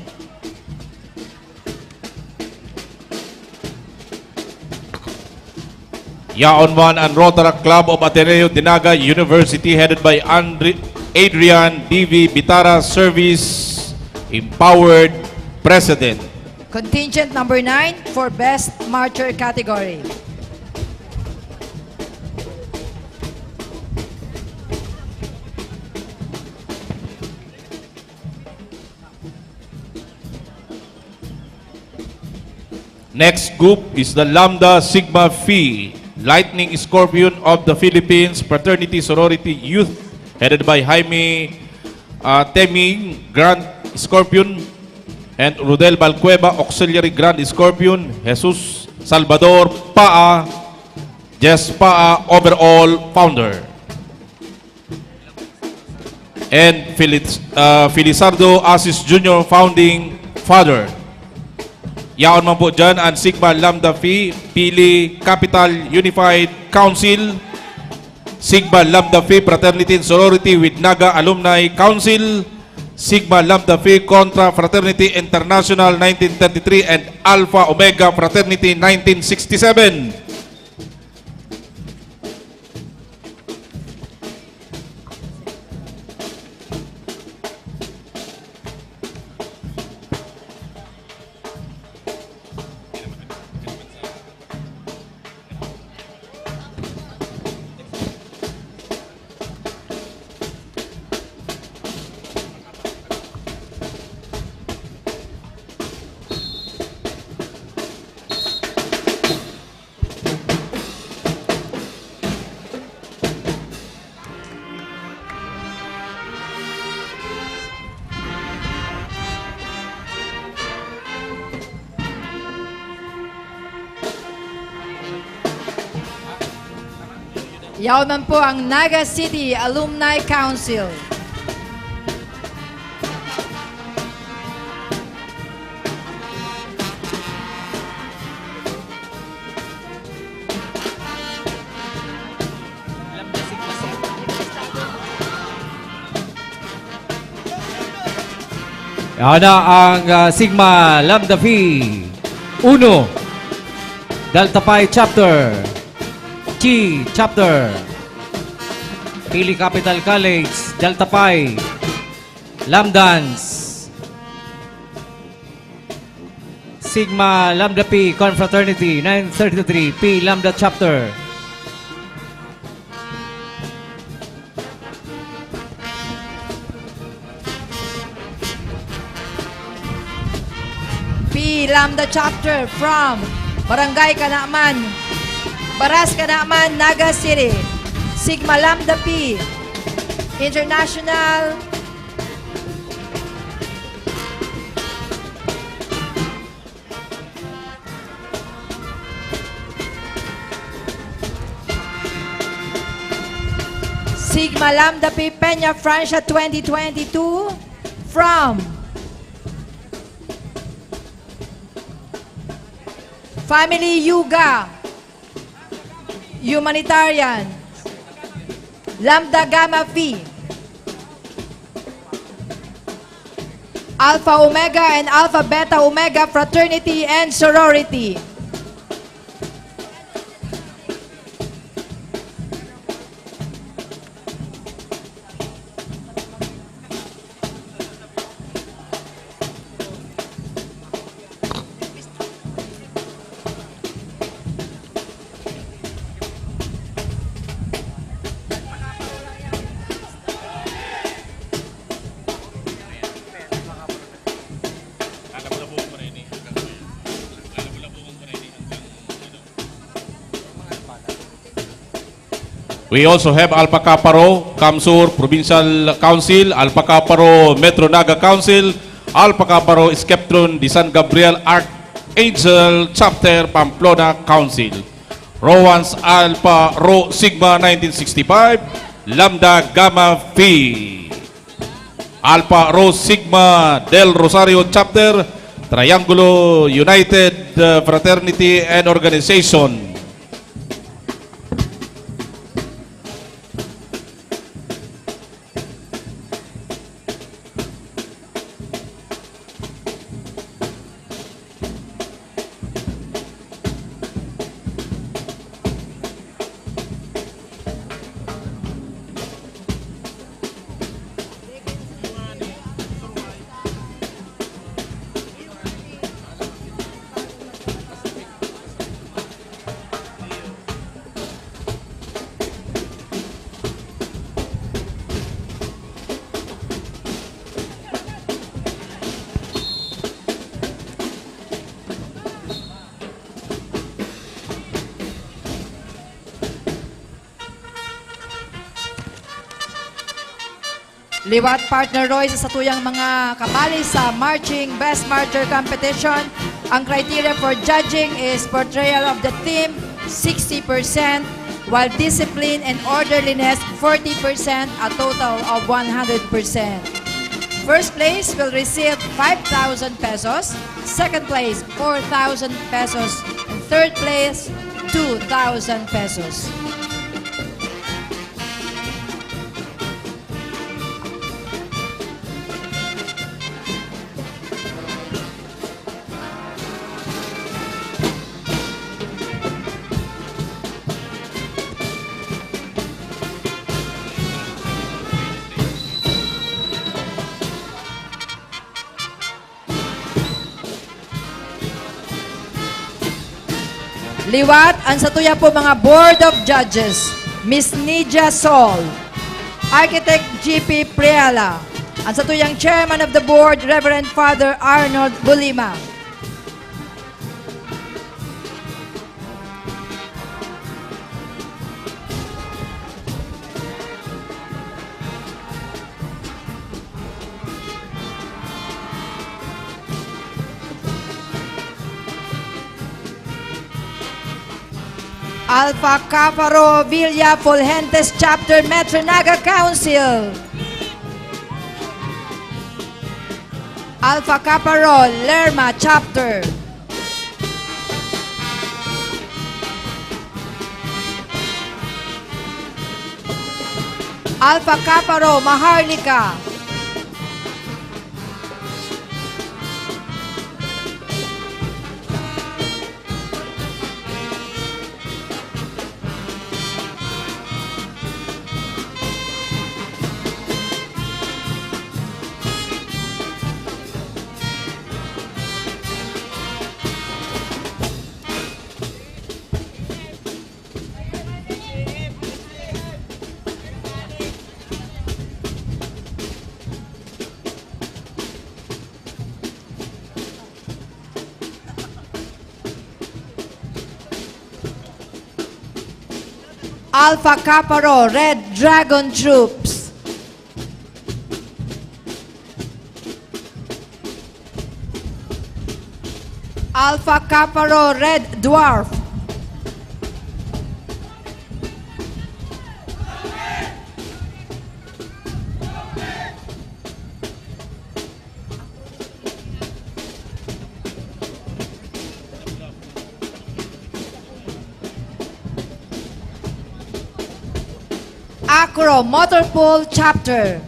Yaon man an Rotaract Club of Ateneo de Naga University, headed by Andre-, Adrian D V Bitara, Service Empowered President. Contingent number nine for Best Marcher category. Next group is the Lambda Sigma Phi Lightning Scorpion of the Philippines Fraternity Sorority Youth, headed by Jaime uh, Teming Grand Scorpion, and Rodel Balcueva, Auxiliary Grand Scorpion, Jesus Salvador Paa, Jess Paa, overall founder. And Felix, uh, Felizardo Asis Junior, founding father. Yaon man po dyan ang Sigma Lambda Phi Pili Capital Unified Council, Sigma Lambda Phi Fraternity and Sorority with Naga Alumni Council, Sigma Lambda Phi Contra Fraternity International nineteen thirty-three and Alpha Omega Fraternity nineteen sixty-seven. Yaon man po ang Naga City Alumni Council. Yan na ang, ah, Sigma Lambda Phi Uno, Delta Pi Chapter, Chi Chapter, Pili Capital College, Delta Pi, Lambdans, Sigma Lambda Pi Confraternity, nine thirty-three, Pi Lambda Chapter. Pi Lambda Chapter from Barangay Canaman, Baras Canaman, Naga City. Sigma Lambda Pi International. Sigma Lambda Pi Peña Francia twenty twenty-two from Family Yuga, Humanitarian, Lambda Gamma Phi, Alpha Omega and Alpha Beta Omega Fraternity and Sorority. We also have Alpha Kappa Rho, CamSur Provincial Council, Alpha Kappa Rho Metro Naga Council, Alpha Kappa Rho Skeptron de San Gabriel Archangel Chapter Pamplona Council, Rowan's Alpha Rho Sigma nineteen sixty-five, Lambda Gamma Phi. Alpha Rho Sigma del Rosario Chapter, Triangulo United, uh, Fraternity and Organization. Liwat, Partner Roy, sa satuyang mga kabali sa Marching Best Marcher Competition, ang criteria for judging is portrayal of the theme, sixty percent, while discipline and orderliness, forty percent, a total of one hundred percent. First place will receive five thousand pesos, second place, four thousand pesos, and third place, two thousand pesos. Liwat, an satuya po mga Board of Judges, Miss Nidia Sol, Architect G P Priala, an satuyang Chairman of the Board, Reverend Father Arnold Bulima. Alpha Kappa Rho Villa Fulgentes Chapter, Metro Naga Council. Alpha Kappa Rho Lerma Chapter. Alpha Kappa Rho Maharlika. Alpha Kappa Rho, Red Dragon Troops. Alpha Kappa Rho, Red Dwarf. Acro Motor Pool Chapter.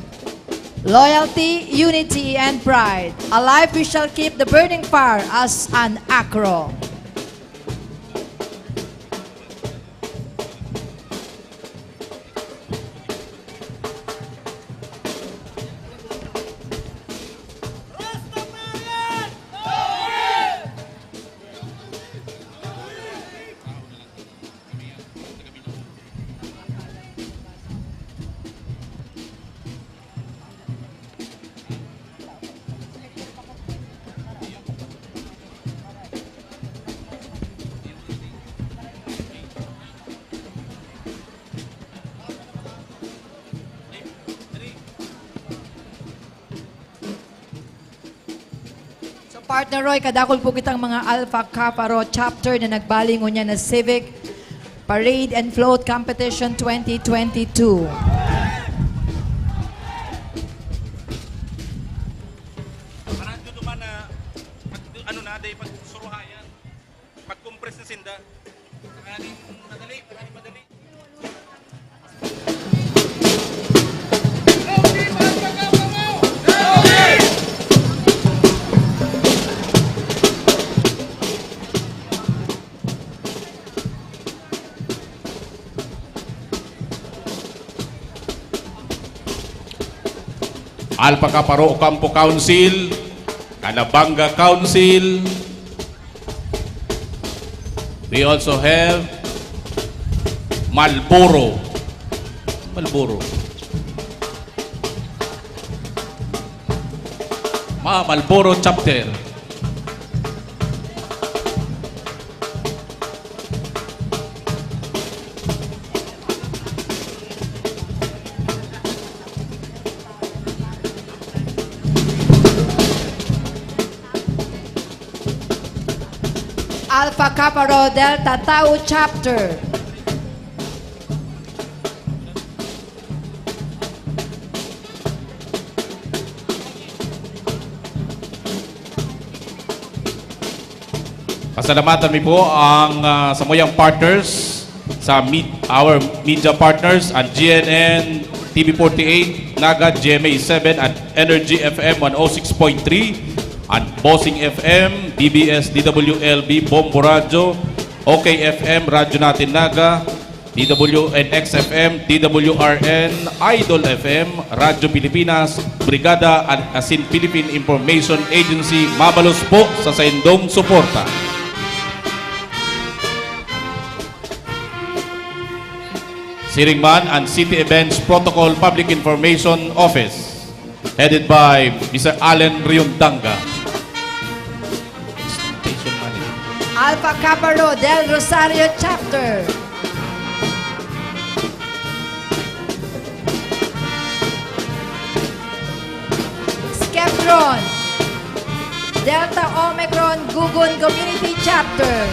Loyalty, unity, and pride. Alive we shall keep the burning fire as an Acro. So, Partner Roy, kadakul po kitang mga Alpha Kappa Rho chapter na nagbali ngunyan na Civic Parade and Float Competition twenty twenty-two. Parang duduman na, pag, ano na, day, pag suruhayan, pag-compress na sinda. Tanganing madali, tanganing madali. Alpha Kappa Rho Ocampo Council, Calabanga Council. We also have Malboro. Malboro. Ma, Malboro Chapter. Alpha Kappa Rho Delta Tau Chapter. Pasalamatan mi po ang, ah, samuyang partners sa med-, our media partners, ang G N N, T V forty-eight, Naga, G M A seven, and Energy F M one oh six point three, and Bossing F M, D B S, D W L B, Bombo Radyo, O K F M, Radyo Natin Naga, D W N X F M, D W R N, Idol F M, Radyo Pilipinas, Brigada, at asin Philippine Information Agency, mabalos po sa saindong suporta. Siring man an City Events Protocol Public Information Office, headed by Mister Allen Riondanga. Station manager. Alpha Kappa Rho Del Rosario Chapter. Skeptron. Delta Omicron Gugun Community Chapter.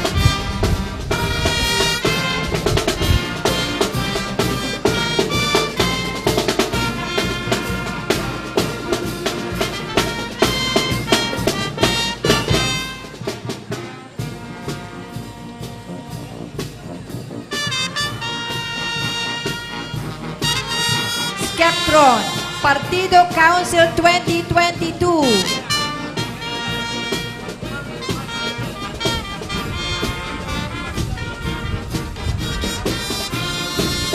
Skeptron, Partido Council twenty twenty-two.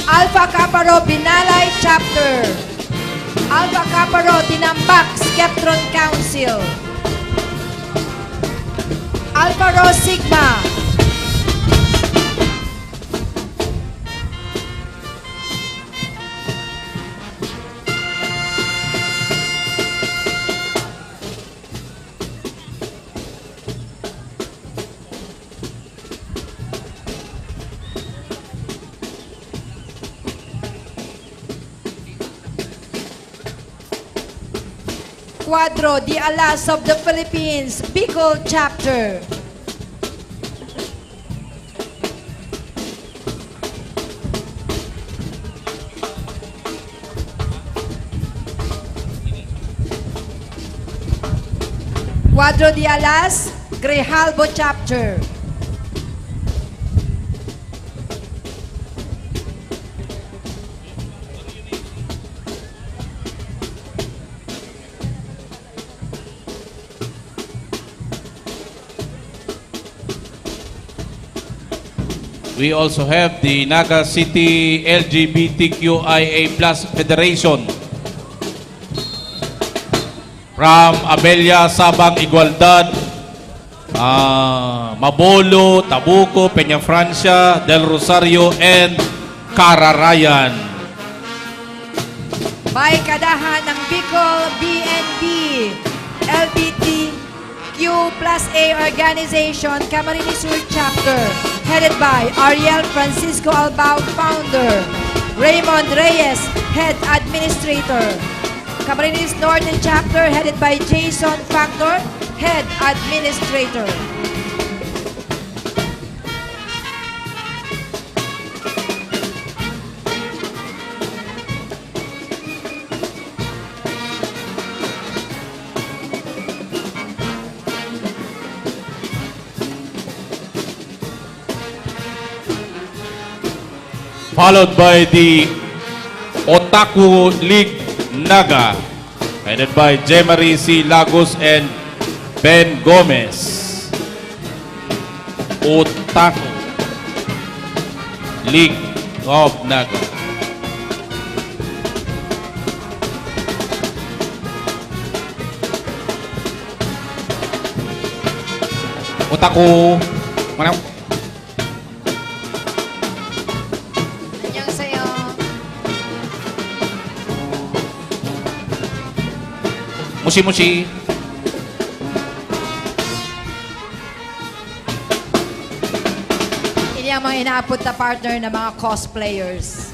Alpha Kappa Rho Binalay Chapter. Alpha Kappa Rho Dinambak Skeptron Council. Alpha Rho Sigma. Cuadro de Alas of the Philippines, Bicol Chapter. Cuadro de Alas, Grijalbo Chapter. We also have the Naga City L G B T Q I A plus Federation. From Abella, Sabang, Igualdad, ah, Mabolo, Tabuco, Peñafrancia, Del Rosario, and Cararayan. May kadahan ng Bicol B N B, L B T Q plus A Organization, Camarines Sur Chapter, headed by Ariel Francisco Albao, founder, Raymond Reyes, head administrator. Camarines Norte Chapter, headed by Jason Factor, head administrator. Followed by the Otaku League Naga, headed by Jemary C Lagos and Ben Gomez. Otaku League of Naga. Otaku. Manang. 안녕하세요. Musi-musi. Ini ang mga inaapod na partner ng mga cosplayers.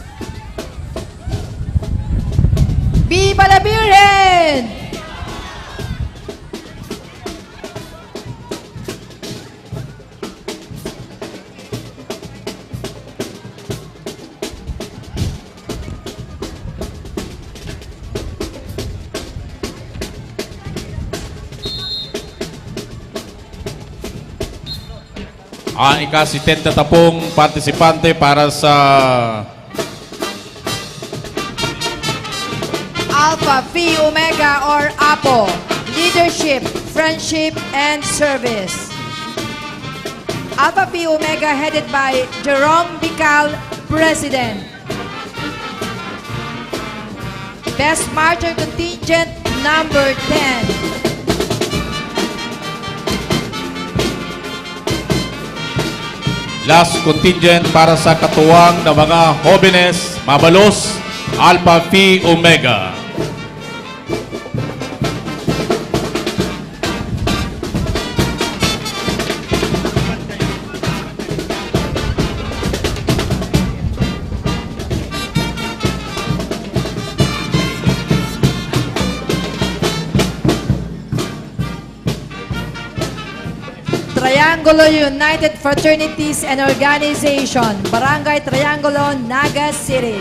Viva la Virgen! Ang ika-setenta tapong partisipante para sa Alpha Phi Omega or APO, Leadership, Friendship, and Service. Alpha Phi Omega headed by Jerome Bical, President. Best Martyr Contingent number ten. Last contingent para sa katuwang na mga hobenes, mabalos, Alpha Phi Omega. Triangulo United Fraternities and Organization, Barangay Triangulo, Naga City.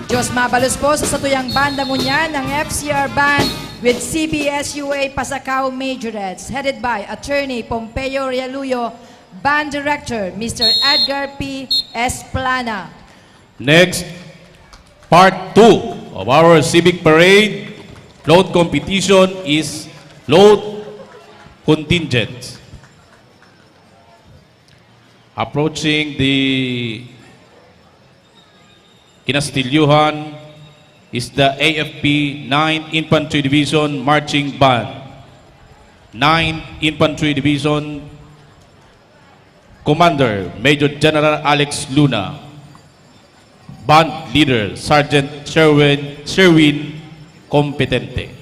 Diyos mabalos po sa satuyang banda ngunyan, ang F C R Band with C B S U A Pasacao Majorettes, headed by Attorney Pompeo Realuyo, Band Director, Mister Edgar P. Esplana. Next, part two of our civic parade, float competition is float contingent. Approaching the Kinastilyohan is the A F P Ninth Infantry Division Marching Band. Ninth Infantry Division Commander Major General Alex Luna. Band Leader Sergeant Sherwin, Sherwin Competente.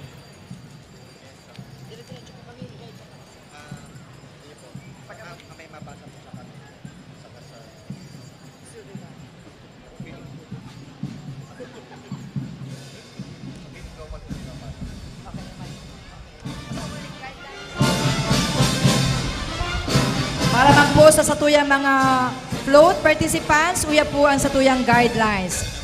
Para man po sa satuyang mga float participants, uya po ang satuyang guidelines.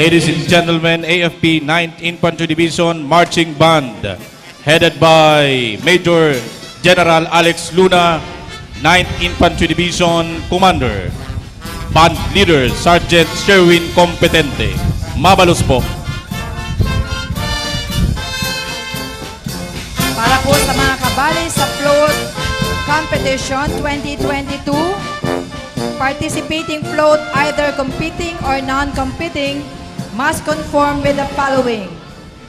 Ladies and gentlemen, A F P Ninth Infantry Division Marching Band, headed by Major General Alex Luna, Ninth Infantry Division Commander. Band Leader, Sergeant Sherwin Competente. Mabalos po. Para po sa mga kabali sa float competition twenty twenty-two, participating float, either competing or non-competing, must conform with the following: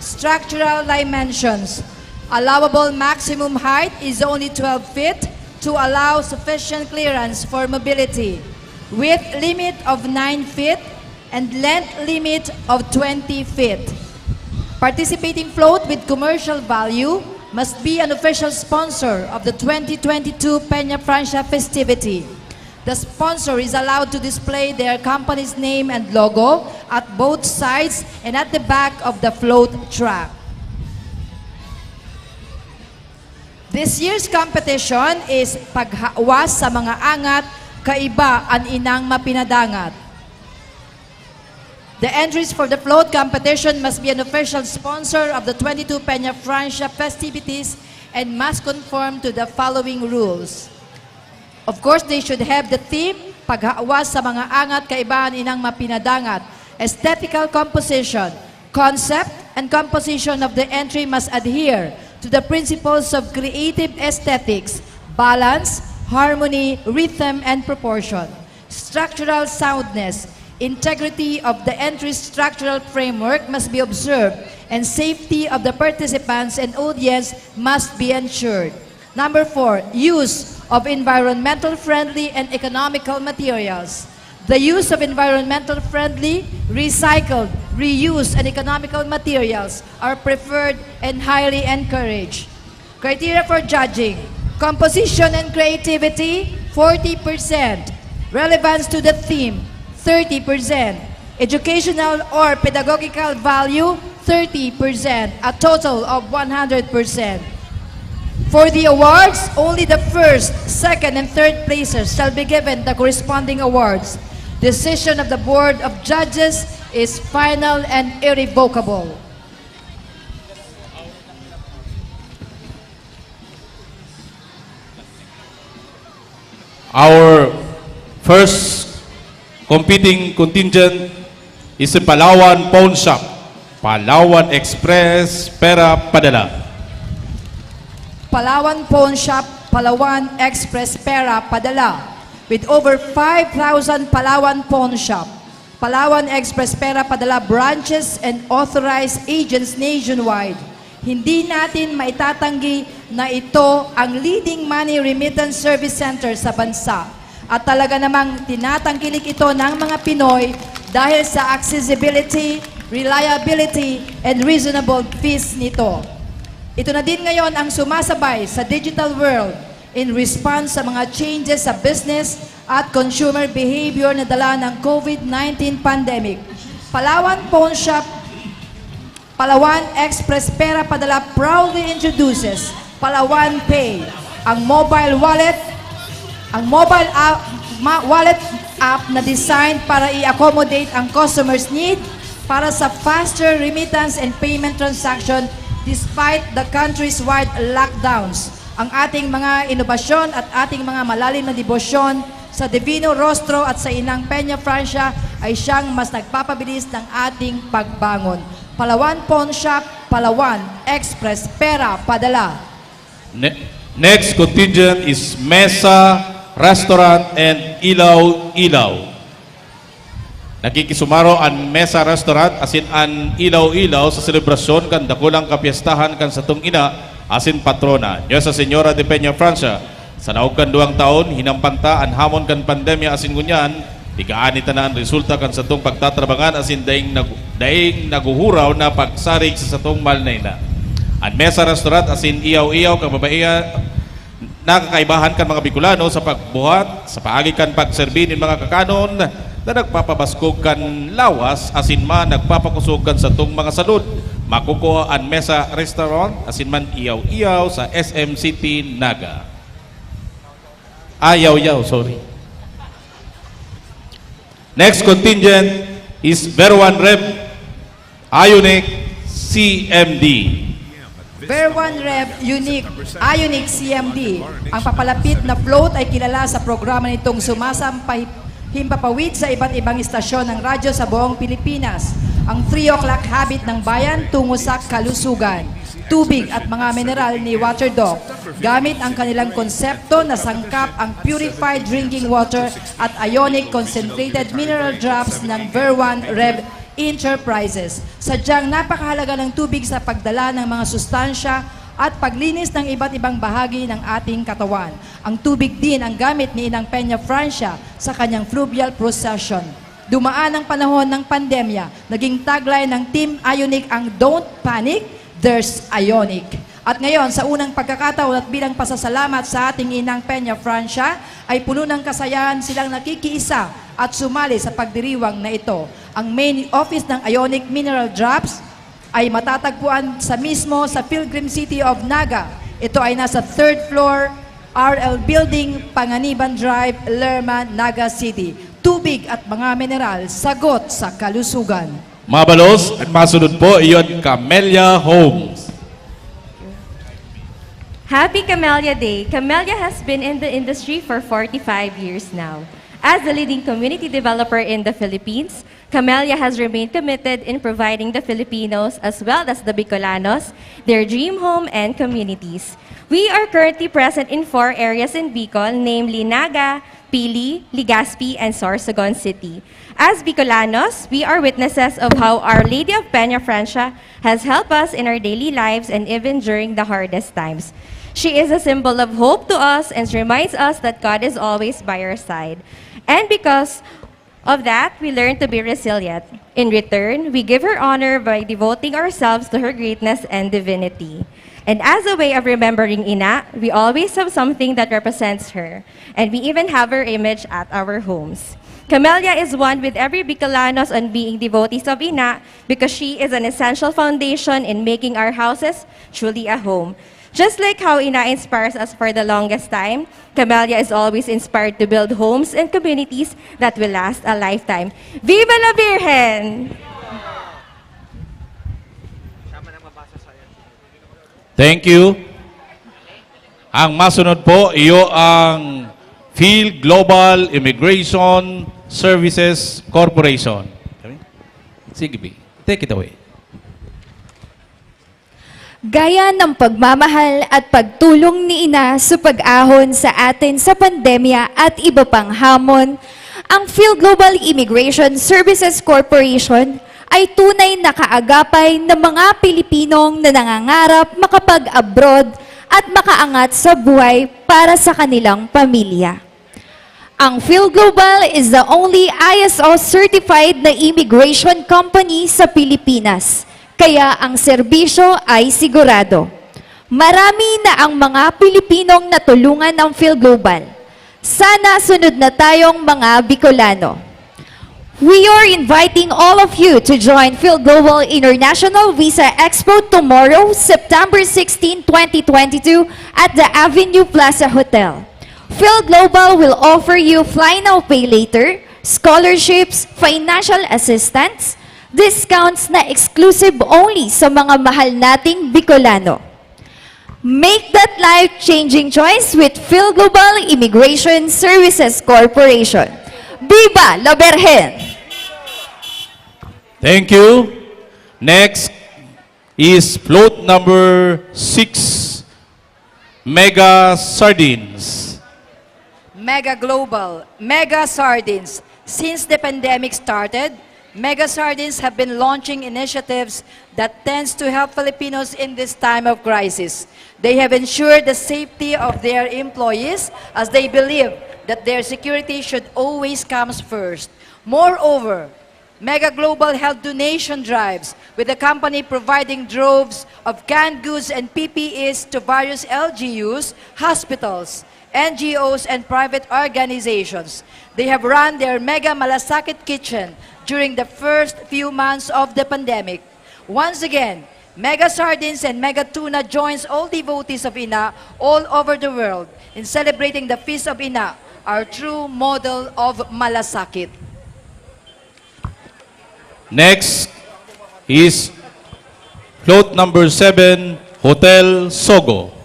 structural dimensions. Allowable maximum height is only twelve feet to allow sufficient clearance for mobility. Width limit of nine feet and length limit of twenty feet. Participating float with commercial value must be an official sponsor of the twenty twenty-two Peña Francia festivity. The sponsor is allowed to display their company's name and logo at both sides and at the back of the float track. This year's competition is paghawas sa mga angat, kaiba an inang mapinadangat. The entries for the float competition must be an official sponsor of the twenty-two Peña Francia festivities and must conform to the following rules. Of course, they should have the theme, paghawas sa mga angat kaibahan inang mapinadangat, aesthetical composition, concept, and composition of the entry must adhere to the principles of creative aesthetics, balance, harmony, rhythm, and proportion. Structural soundness, integrity of the entry structural framework must be observed, and safety of the participants and audience must be ensured. Number four, use of environmental friendly and economical materials. The use of environmental friendly, recycled, reused, and economical materials are preferred and highly encouraged. Criteria for judging: composition and creativity, forty percent. Relevance to the theme, thirty percent. Educational or pedagogical value, thirty percent. A total of one hundred percent. For the awards, only the first, second, and third places shall be given the corresponding awards. Decision of the Board of Judges is final and irrevocable. Our first competing contingent is the Palawan Pawn Shop, Palawan Express, Pera Padala. Palawan Pawn Shop, Palawan Express Pera Padala, with over five thousand Palawan Pawn Shop, Palawan Express Pera Padala branches and authorized agents nationwide. Hindi natin maitatanggi na ito ang leading money remittance service center sa bansa. At talaga namang tinatangkilik ito ng mga Pinoy dahil sa accessibility, reliability, and reasonable fees nito. Ito na din ngayon ang sumasabay sa digital world in response sa mga changes sa business at consumer behavior na dala ng COVID nineteen pandemic. Palawan Pawn Shop, Palawan Express Pera Padala proudly introduces Palawan Pay, ang mobile wallet, ang mobile app, ma- wallet app na designed para i-accommodate ang customers' need para sa faster remittance and payment transaction despite the country's wide lockdowns. Ang ating mga inobasyon at ating mga malalim na debosyon sa Divino Rostro at sa Inang Peña Francia ay siyang mas nagpapabilis ng ating pagbangon. Palawan Pawn Shop, Palawan Express Pera Padala. Ne- next contingent is Mesa Restaurant and Ilaw-Ilaw. Nakikisumaro an Mesa Restaurant asin an Ilaw-Ilaw sa selebrasyon kan dakulang kapyestahan kan satong ina asin patrona, Nuestra Señora de Peña Francia. Sa laog kan duwang taon, hinampan ta an hamon kan pandemya asin ngunyan, ika-ani ta na an resulta kan satong pagtatrabangan asin daing, nag- daing naguhuraw na pagsarig sa satong mahal na ina. An Mesa Restaurant asin Iyaw-Iyaw, kababaihan, nakakaibahan kan mga Bicolano sa pagbuhat, sa paagi kan pagserbi nin mga kakanon na nagpapabaskog kan lawas asin man nagpapakosog kan satong mga salud. Makukua an Mesa Restaurant asin man Iyaw-Iyaw sa S M City, Naga. Ayaw-Yaw, sorry. Next contingent is Verwan Rev Ionic C M D. Verwan Rev Unique Ionic C M D. Ang papalapit na float ay kilala sa programa nitong sumasampay himpapawid sa iba't ibang istasyon ng radyo sa buong Pilipinas. Ang three o'clock habit ng bayan tungo sa kalusugan. Tubig at mga mineral ni Water Doc. Gamit ang kanilang konsepto na sangkap ang purified drinking water at ionic concentrated mineral drops ng Verwan Rev Enterprises. Sadyang napakahalaga ng tubig sa pagdala ng mga sustansya at paglinis ng iba't ibang bahagi ng ating katawan. Ang tubig din ang gamit ni Inang Peña Francia sa kanyang fluvial procession. Dumaan ang panahon ng pandemya, naging tagline ng Team Ionic ang "Don't panic, there's Ionic." At ngayon, sa unang pagkakataon at bilang pasasalamat sa ating Inang Peña Francia, ay puno ng kasayahan silang nakikiisa at sumali sa pagdiriwang na ito. Ang main office ng Ionic Mineral Drops ay matatagpuan sa mismo sa Pilgrim City of Naga. Ito ay nasa third floor, R L Building, Panganiban Drive, Lerma, Naga City. Tubig at mga mineral, sagot sa kalusugan. Mabalos, at masunod po, iyon, Camellia Homes. Happy Camellia Day! Camellia has been in the industry for forty-five years now. As the leading community developer in the Philippines, Camellia has remained committed in providing the Filipinos as well as the Bicolanos their dream home and communities. We are currently present in four areas in Bicol, namely Naga, Pili, Legazpi, and Sorsogon City. As Bicolanos, we are witnesses of how Our Lady of Peña Francia has helped us in our daily lives and even during the hardest times. She is a symbol of hope to us and reminds us that God is always by our side. And because of that, we learn to be resilient. In return, we give her honor by devoting ourselves to her greatness and divinity. And as a way of remembering Ina, we always have something that represents her. And we even have her image at our homes. Camellia is one with every Bicolanos on being devotees of Ina because she is an essential foundation in making our houses truly a home. Just like how Ina inspires us for the longest time, Camellia is always inspired to build homes and communities that will last a lifetime. Viva la Virgen! Thank you. Ang masunod po, iyo ang Field Global Immigration Services Corporation. Sige, B. Take it away. Gaya ng pagmamahal at pagtulong ni Ina sa pag-ahon sa atin sa pandemya at iba pang hamon, ang Field Global Immigration Services Corporation ay tunay na kaagapay ng mga Pilipinong na nangangarap makapag-abroad at makaangat sa buhay para sa kanilang pamilya. Ang PhilGlobal is the only I S O certified na immigration company sa Pilipinas, kaya ang serbisyo ay sigurado. Marami na ang mga Pilipinong natulungan ng PhilGlobal. Sana sunod na tayong mga Bicolano. We are inviting all of you to join PhilGlobal International Visa Expo tomorrow, September sixteen, twenty twenty-two, at the Avenue Plaza Hotel. PhilGlobal will offer you fly now, pay later, scholarships, financial assistance, discounts na exclusive only sa mga mahal nating Bicolano. Make that life-changing choice with PhilGlobal Immigration Services Corporation. Viva la Virgen! Thank you. Next is float number six, Mega Sardines. Mega Global, Mega Sardines. Since the pandemic started, Mega Sardines have been launching initiatives that tends to help Filipinos in this time of crisis. They have ensured the safety of their employees as they believe that their security should always comes first. Moreover, Mega Global held donation drives, with the company providing droves of canned goods and P P Es to various L G Us, hospitals, N G Os, and private organizations. They have run their Mega Malasakit Kitchen during the first few months of the pandemic. Once again, Mega Sardines and Mega Tuna joins all devotees of Ina all over the world in celebrating the Feast of Ina, our true model of malasakit. Next is float number seven, Hotel Sogo.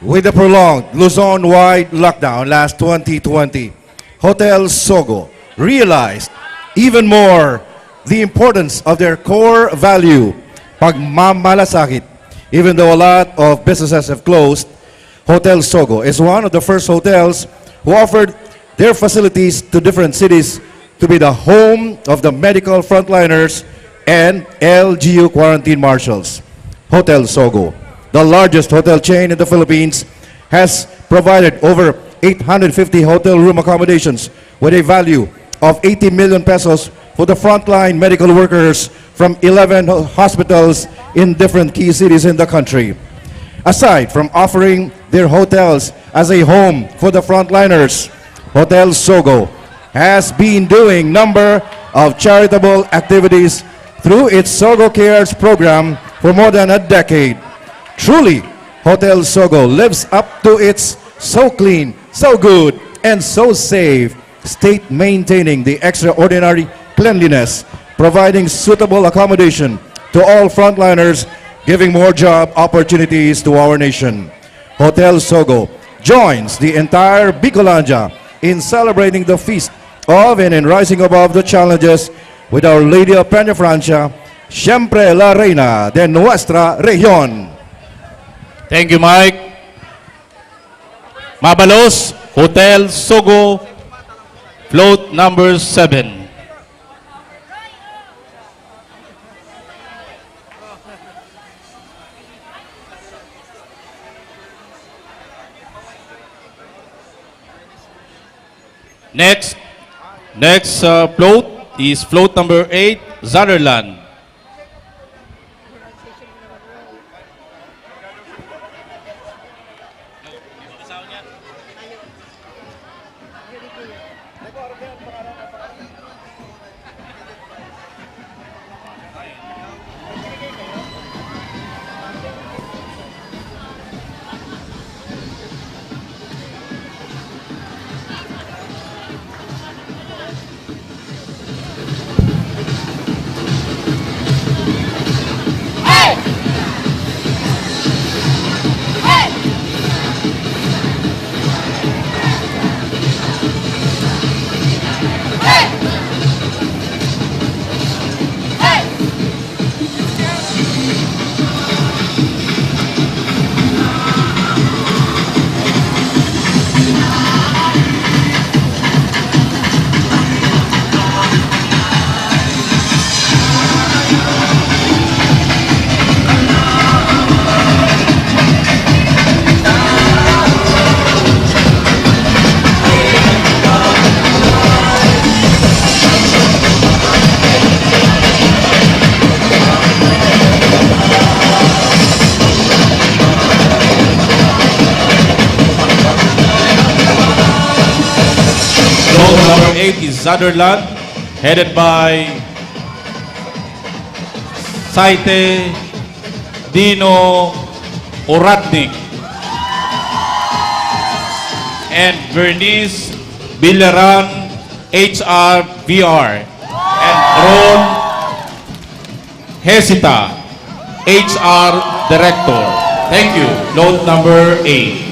With the prolonged Luzon-wide lockdown last twenty twenty, Hotel Sogo realized even more the importance of their core value, pagmamalasakit. Even though a lot of businesses have closed, Hotel Sogo is one of the first hotels who offered their facilities to different cities to be the home of the medical frontliners and L G U quarantine marshals. Hotel Sogo, the largest hotel chain in the Philippines, has provided over eight hundred fifty hotel room accommodations with a value of eighty million pesos for the frontline medical workers from eleven ho- hospitals in different key cities in the country. Aside from offering their hotels as a home for the frontliners, Hotel Sogo has been doing number of charitable activities through its Sogo Cares program for more than a decade. Truly, Hotel Sogo lives up to its so clean, so good, and so safe state, maintaining the extraordinary cleanliness providing suitable accommodation to all frontliners, giving more job opportunities to our nation. Hotel Sogo joins the entire Bicolandia in celebrating the feast of and in rising above the challenges with Our Lady of Peñafrancia, siempre la reina de nuestra región. Thank you, Mike. Mabalos, Hotel Sogo, float number seven. Next, next, uh, float is float number eight, Zanderland. Number eight is Zanderland, headed by Saite Dino Oratnik and Vernice Bilaran, H R V R, and Ron Hesita, H R Director. Thank you. Note number eight.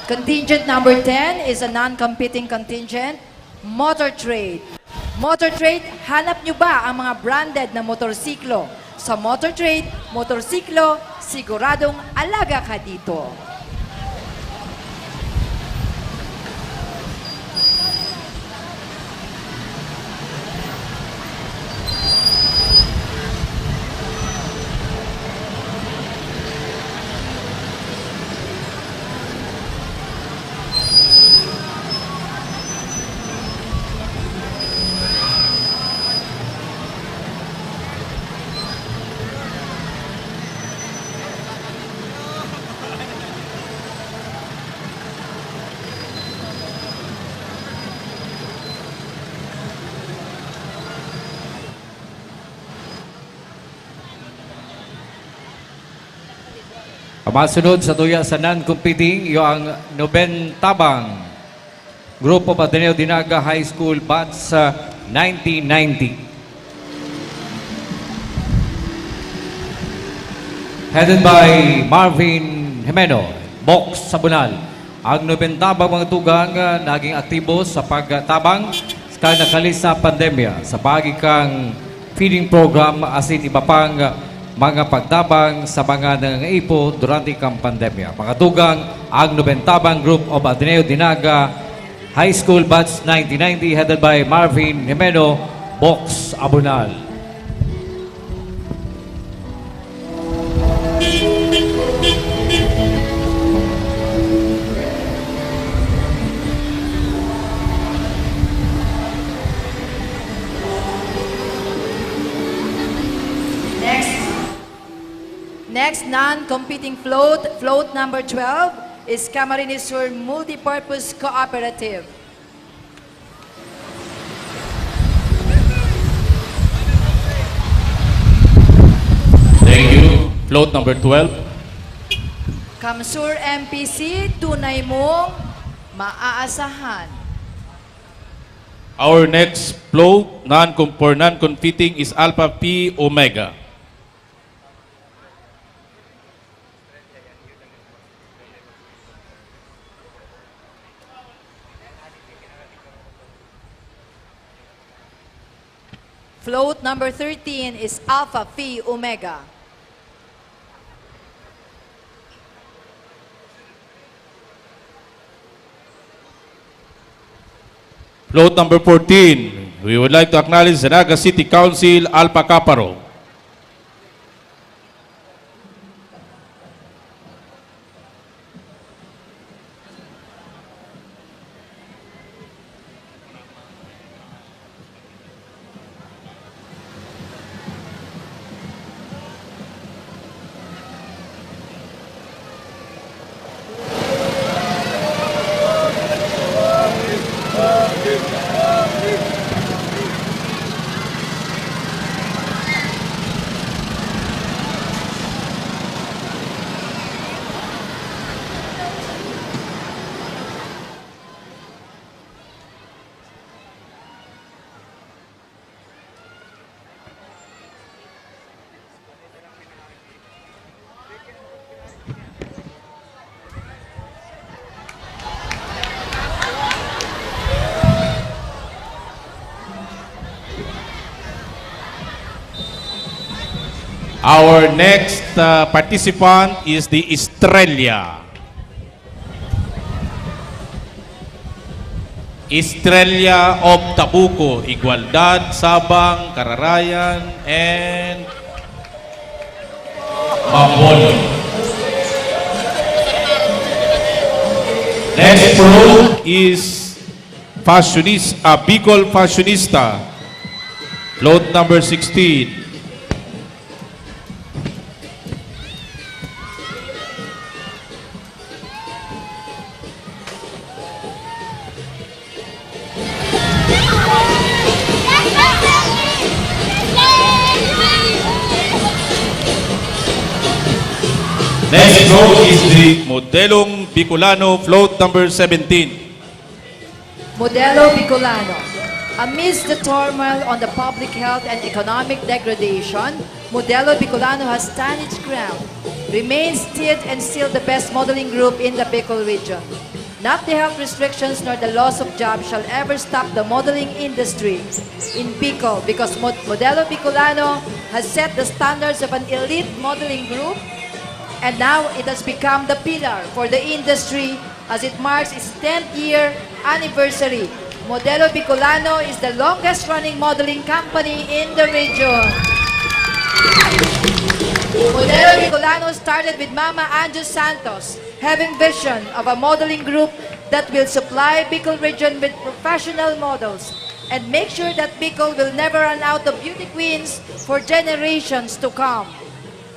Contingent number ten is a non-competing contingent, Motor Trade. Motor Trade, hanap nyo ba ang mga branded na motorsiklo? Sa Motor Trade, motorsiklo, siguradong alaga ka dito. Ang masunod sa tuya sa non-competing, iyo ang Nobentabang Group of Ateneo de Naga High School Batch, ah, nineteen ninety. Headed by Marvin Jimeno, Box Sabunal. Ang Nobentabang mga tugang, ah, naging aktibo sa pagtabang kan nakalisa pandemya sa paagi kan feeding program asin iba pang mga pagtabang sa mga nangangaipo durante kan pandemya. Mga tugang, ang Nobentabang Group of Ateneo de Naga High School Batch nineteen ninety, headed by Marvin Jimeno, Box Abunal. Next. Next non-competing float, float number twelve, is Camarines Sur Multipurpose Cooperative. Thank you. Float number twelve. CamSur M P C, tunay mong maaasahan. Our next float non-com-, for non-competing is Alpha Phi Omega. Float number thirteen is Alpha Phi Omega. Float number fourteen, we would like to acknowledge the Naga City Council, Alpha Kappa Rho. Our next, uh, participant is the Estrella. Estrella of Tabuco, Igualdad, Sabang, Kararayan, and Mambolo. Next float is fashionis-, ah, Bicol Fashionista, float number sixteen. Next float is the Modelong Bicolano, float number seventeen. Modelo Bicolano. Amidst the turmoil on the public health and economic degradation, Modelo Bicolano has stand its ground, remains stead and still the best modeling group in the Bicol region. Not the health restrictions nor the loss of jobs shall ever stop the modeling industry in Bicol, because Mod-, Modelo Bicolano has set the standards of an elite modeling group, and now it has become the pillar for the industry as it marks its tenth year anniversary. Modelo Bicolano is the longest running modeling company in the region. Modelo Bicolano started with Mama Anjo Santos having vision of a modeling group that will supply Bicol region with professional models and make sure that Bicol will never run out of beauty queens for generations to come.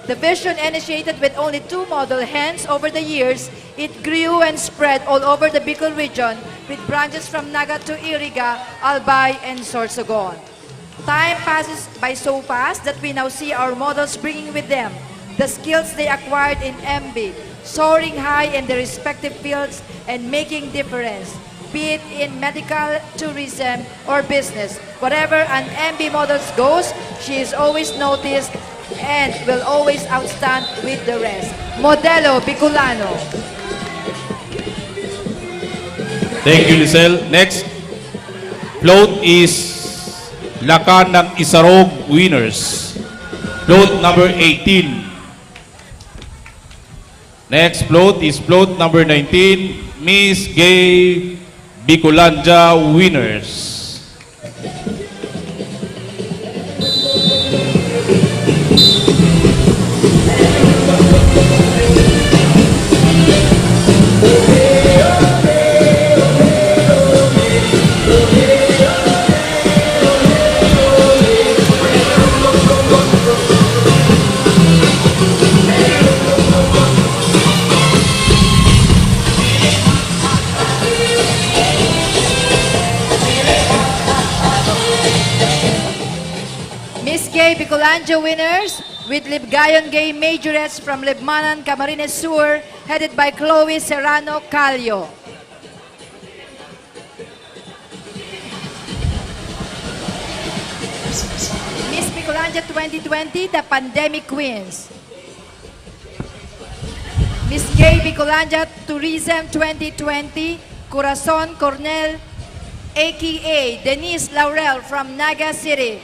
The vision initiated with only two model, hence over the years, it grew and spread all over the Bicol region with branches from Naga to Iriga, Albay, and Sorsogon. Time passes by so fast that we now see our models bringing with them the skills they acquired in M B, soaring high in their respective fields and making difference, be it in medical, tourism, or business. Wherever an M B models goes, she is always noticed and will always outstand with the rest. Modelo Bicolano. Thank you, Lisel. Next float is Lakan ng Isarog winners. Float number eighteen. Next float is float number nineteen, Miss Gay Bicolandia winners. Miss Gay Bicolandia winners, With Libgayon Gay Majorettes from Libmanan, Camarines Sur, headed by Chloe Serrano Calio. Miss Bicolandia twenty twenty, the Pandemic Queens. Miss Gay Bicolandia Tourism twenty twenty, Corazon Cornel, A K A Denise Laurel from Naga City.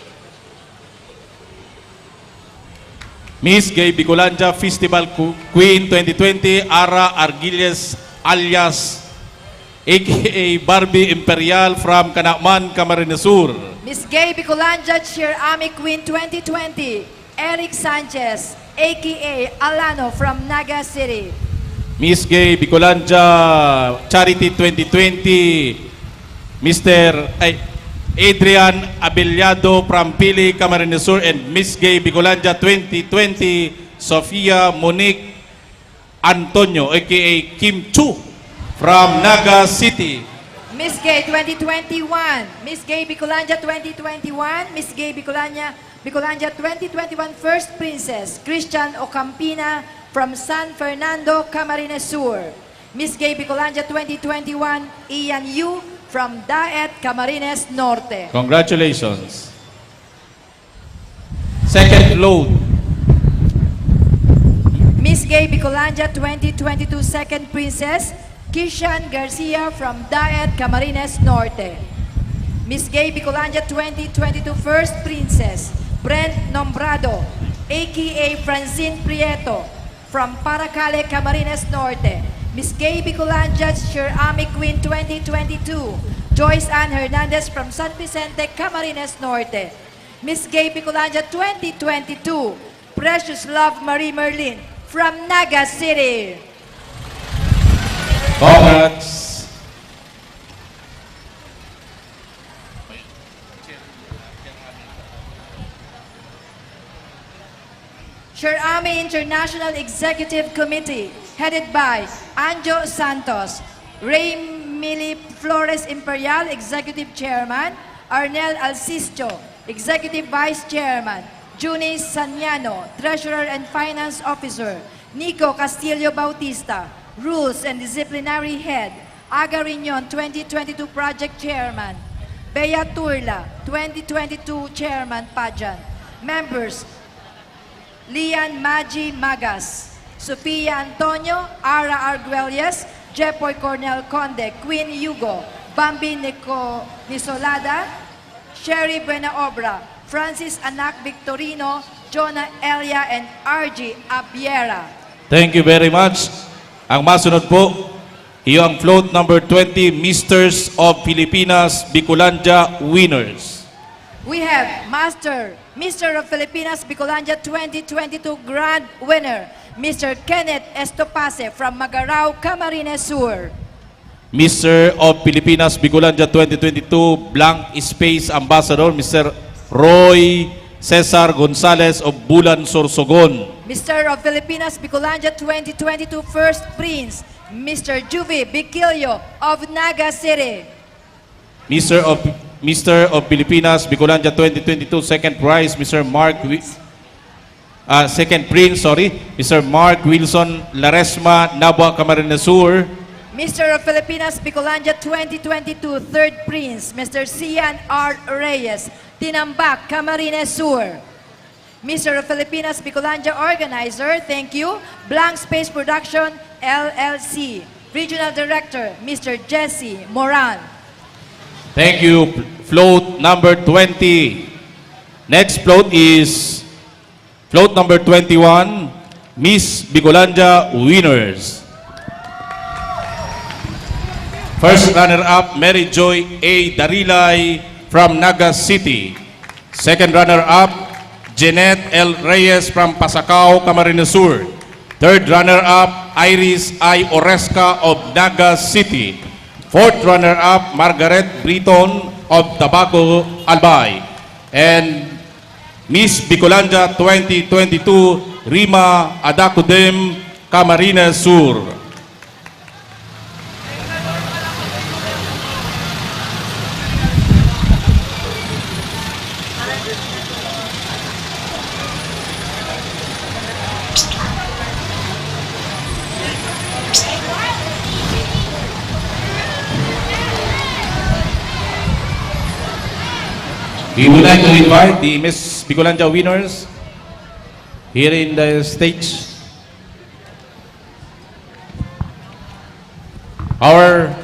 Miss Gay Bicolandia Festival Qu-, Queen twenty twenty, Ara Argiles alias A K A Barbie Imperial from Canaman, Camarines Sur. Miss Gay Bicolandia Cheer Ami Queen twenty twenty, Eric Sanchez, A K A Alano from Naga City. Miss Gay Bicolandia Charity twenty twenty, Mister, ay, Adrian Abellado from Pili, Camarines Sur, and Miss Gay Bicolandia twenty twenty, Sofia Monique Antonio, A K A Kim Chu, from Naga City. Miss Gay twenty twenty-one, Miss Gay Bicolandia twenty twenty-one, Miss Gay Bicolandia, Bicolandia twenty twenty-one First Princess, Christian Ocampina from San Fernando, Camarines Sur. Miss Gay Bicolandia twenty twenty-one, Ian Yu from Daet, Camarines Norte. Congratulations. Second float. Miss Gay Bicolandia twenty twenty-two Second Princess, Kishan Garcia from Daet, Camarines Norte. Miss Gay Bicolandia twenty twenty-two First Princess, Brent Nombrado, A K A Francine Prieto, from Paracale, Camarines Norte. Miss Gay Bicolandia Cheer Ami Queen twenty twenty-two, Joyce Ann Hernandez from San Vicente, Camarines Norte. Miss Gay Bicolandia twenty twenty-two, Precious Love Marie Merlin from Naga City. Congrats! Cheer Ami International Executive Committee, headed by Anjo Santos, Ray Mili Flores Imperial, Executive Chairman, Arnel Alcisto, Executive Vice Chairman, Junie Saniano, Treasurer and Finance Officer, Nico Castillo Bautista, Rules and Disciplinary Head, Aga Reunion twenty twenty-two Project Chairman, Bea Turla, twenty twenty-two Chairman Pageant. Members, Lian Maji Magas, Sofia Antonio, Ara Arguelles, Jepoy Cornel Conde, Queen Hugo, Bambi Nico Nisolada, Sherry Buenaobra, Francis Anak Victorino, Jonah Elia, and R G Abiera. Thank you very much. Ang masunod po, iyo ang float number twenty, Misters of Filipinas Bicolandia winners. We have Master, Mister of Filipinas Bicolandia twenty twenty-two Grand Winner, Mister Kenneth Estopace from Magarao, Camarines Sur. Mister of Filipinas Bicolandia twenty twenty-two Blank Space Ambassador, Mister Roy Cesar Gonzalez of Bulan, Sorsogon. Mister of Filipinas Bicolandia twenty twenty-two First Prince, Mister Juvie Biquillo of Naga City. Mister of, Mister of Filipinas Bicolandia twenty twenty-two Second Prize, Mister Mark Wi-, ah, Second Prince, sorry, Mister Mark Wilson Laresma, Nabua, Camarines Sur. Mister of Filipinas Bicolandia twenty twenty-two Third Prince, Mister Sian R Reyes, Tinambac, Camarines Sur. Mister of Filipinas Bicolandia Organizer, thank you, Blank Space Production, L L C. Regional Director, Mister Jesse Moran. Thank you, float number twenty. Next float is float number twenty-one, Miss Bicolandia winners. First runner-up, Mary Joy A Darilay from Naga City. Second runner-up, Jeanette L Reyes from Pasacao, Camarines Sur. Third runner-up, Iris I Oresca of Naga City. Fourth runner-up, Margaret Britton of Tabaco, Albay. And Miss Bicolandia twenty twenty-two, Rima Adacudem, Camarines Sur. We would like to invite the Miss Bicolandia winners here in the stage. Our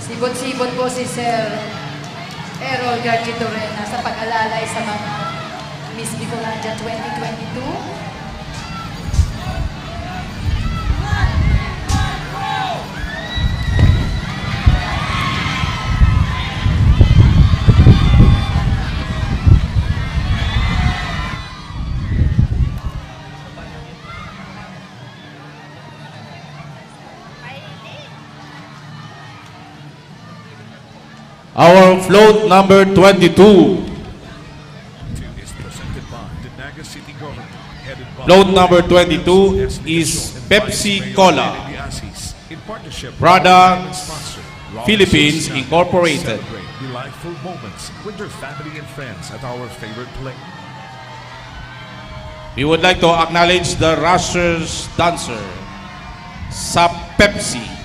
Sibot-sibot po si Sir Errol Garchito Rena sa pag-alalay sa mga Miss Bicolandia twenty twenty-two. Our float number twenty-two. Is presented by the Naga City Government, headed by Float number twenty-two is Pepsi Cola. Products Philippines Incorporated. Celebrate delightful moments with your family and friends at our favorite place. We would like to acknowledge the Rushers dancer sa Pepsi.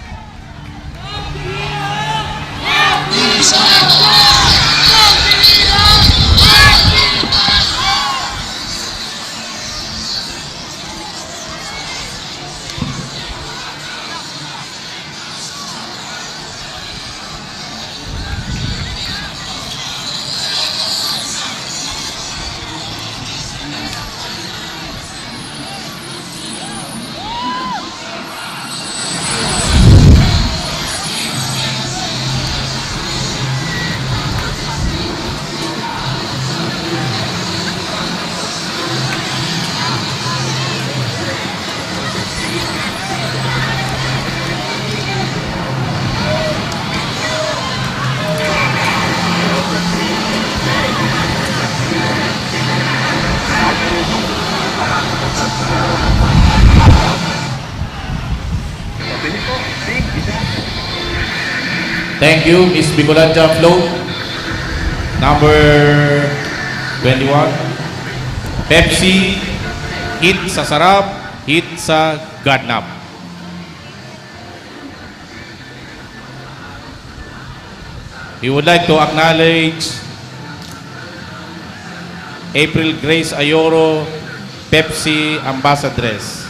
Thank you, Miss Bicolandia Float number twenty-one. Pepsi, hit sa sarap, hit sa ganap. We would like to acknowledge April Grace Ayoro, Pepsi Ambassadress.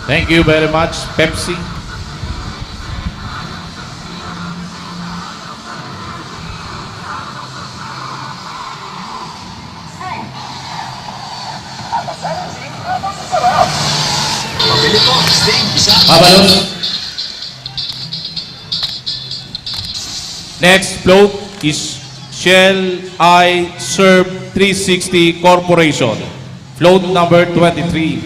Thank you very much, Pepsi. Mabalos. Next float is Shell I Serve three sixty Corporation. Float number twenty-three.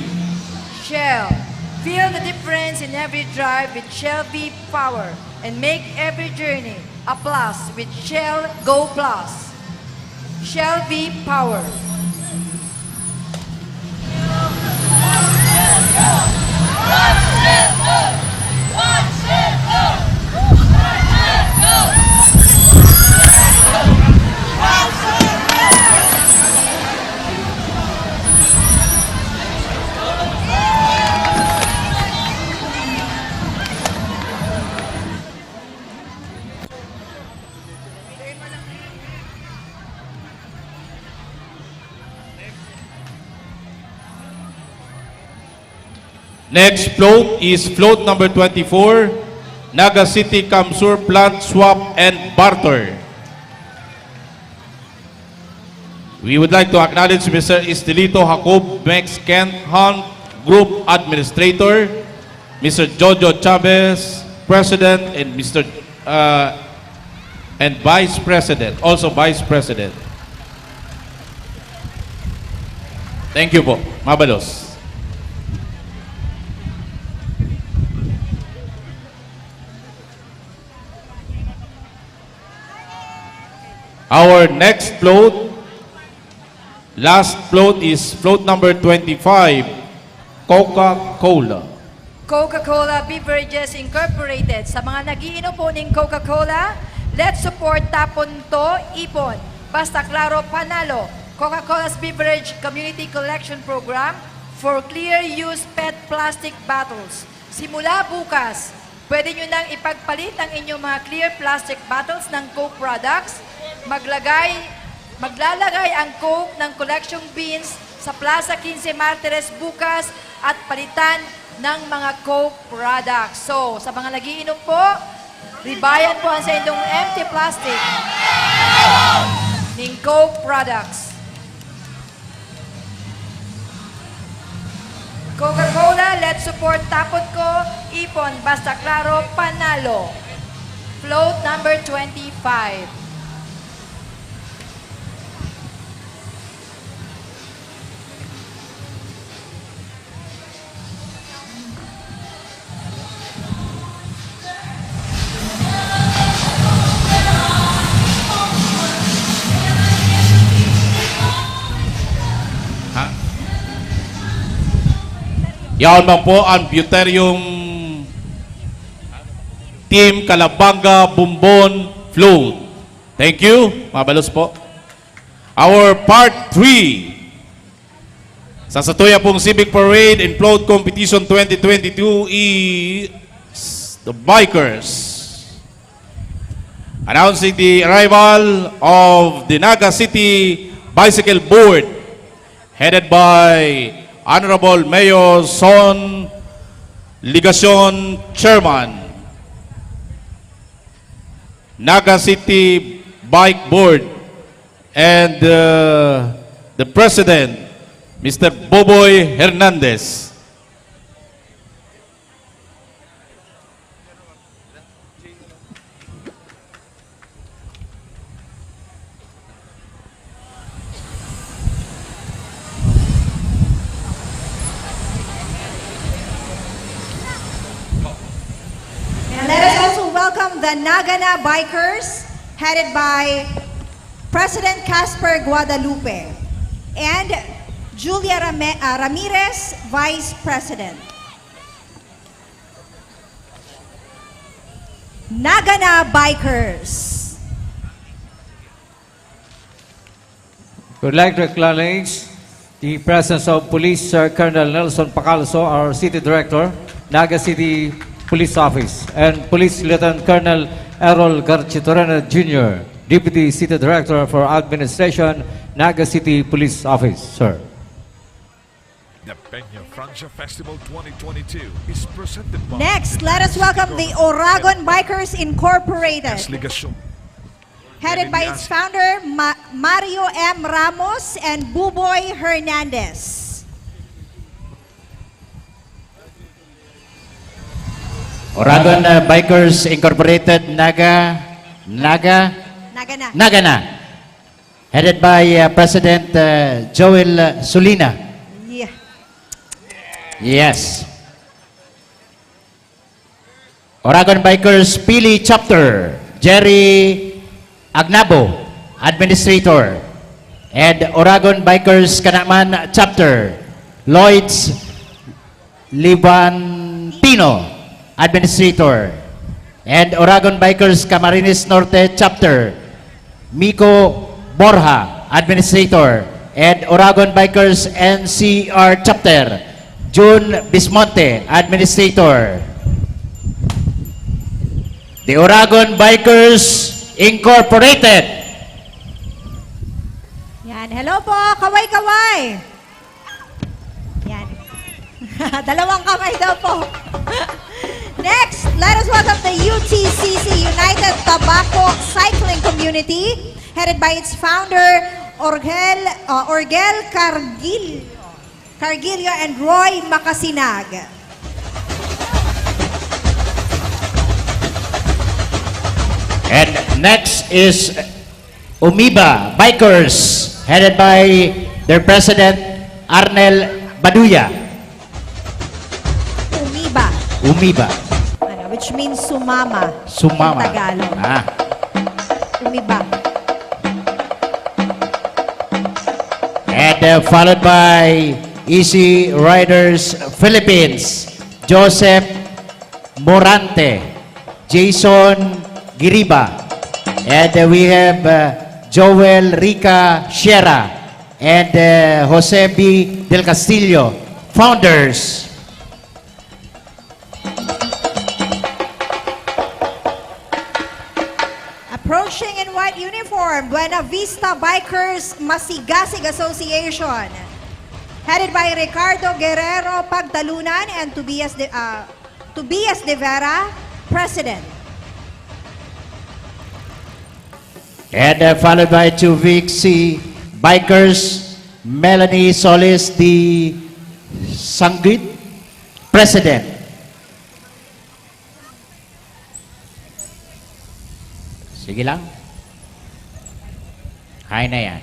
Shell. Feel the difference in every drive with Shell V Power and make every journey a plus with Shell Go Plus. Shell V Power. Next float is float number twenty-four, Naga City Kamsur Plant Swap and Barter. We would like to acknowledge Mister Estelito Jacob Mex Kent Hunt, Group Administrator, Mister Jojo Chavez, President, and Mister uh, and Vice President, also Vice President. Thank you po. Mabalos. Our next float, last float is float number twenty-five, Coca-Cola. Coca-Cola Beverages Incorporated. Sa mga nagiinom po ning Coca-Cola, let's support Tapon To, Ipon. Basta klaro, panalo. Coca-Cola's Beverage Community Collection Program for clear use pet plastic bottles. Simula bukas, pwede nyo nang ipagpalit ang inyong mga clear plastic bottles ng Coke products. Maglagay, maglalagay ang Coke ng collection bins sa Plaza Quince Martires bukas at palitan ng mga Coke products. So, sa mga nagiinom po, ribayan po ang sa inyong empty plastic ning Coke products. Coca-Cola, let's support Tapon Ko, Ipon, basta klaro, panalo. Float number twenty-five. Ha? Yaon man po ang Buterium Team Calabanga Bombon Float. Thank you. Mabalos po. Our part three. Sa satuya pong Civic Parade and Float Competition twenty twenty-two is the bikers. Announcing the arrival of the Naga City Bicycle Board, headed by Honorable Mayor Son Ligacion, Chairman, Naga City Bike Board, and uh, the President, Mister Boboy Hernandez. And let us also welcome the Nagana Bikers, headed by President Casper Guadalupe and Julia Rame- uh, Ramirez, Vice President. Nagana Bikers. We'd like to acknowledge the presence of Police Sir Colonel Nelson Pacalso, our City Director, Naga City Police Office, and Police Lieutenant Colonel Errol Garchitorena Junior, Deputy City Director for Administration, Naga City Police Office, sir. The Peña Francia Festival twenty twenty-two is presented by Next, let us welcome the Oragon Bikers Incorporated, Legacion, headed by its founder, Ma- Mario M. Ramos and Buboy Hernandez. Oragon uh, Bikers Incorporated, Naga, Naga, Nagana. Nagana. Headed by uh, President uh, Joel uh, Sulina. Yeah. Yes. Oragon Bikers Pili Chapter, Jerry Agnabo, Administrator. And Oragon Bikers Kanaman Chapter, Lloyds Libantino, Administrator. And Oragon Bikers Camarines Norte Chapter, Miko Borja, Administrator. And Oragon Bikers N C R Chapter, June Bismonte, Administrator. The Oragon Bikers Incorporated. Yan. Hello po, kaway-kaway. Yan. Dalawang kamay daw po. Next, let us welcome the U T C C, United Tabaco Cycling Community, headed by its founder, Orgel, uh, Orgel Cargil, Cargillo and Roy Macasinag. And next is Umiba Bikers, headed by their president, Arnel Baduya. Umiba. Umiba. Ano, which means sumama. Sumama. In Tagalog. Ah. Umiba. And uh, followed by Easy Riders Philippines, Joseph Morante, Jason Giriba, and uh, we have uh, Joel Rica Sierra, and uh, Jose B. Del Castillo, founders. Approaching in white uniform, Buena Vista Bikers Masigasig Association, headed by Ricardo Guerrero Pagtalunan and Tobias de, uh, Tobias de Vera, President. And uh, followed by Chubiksi Bikers, Melanie Solis de Sanguit, President. Sige lang. Kaya na yan.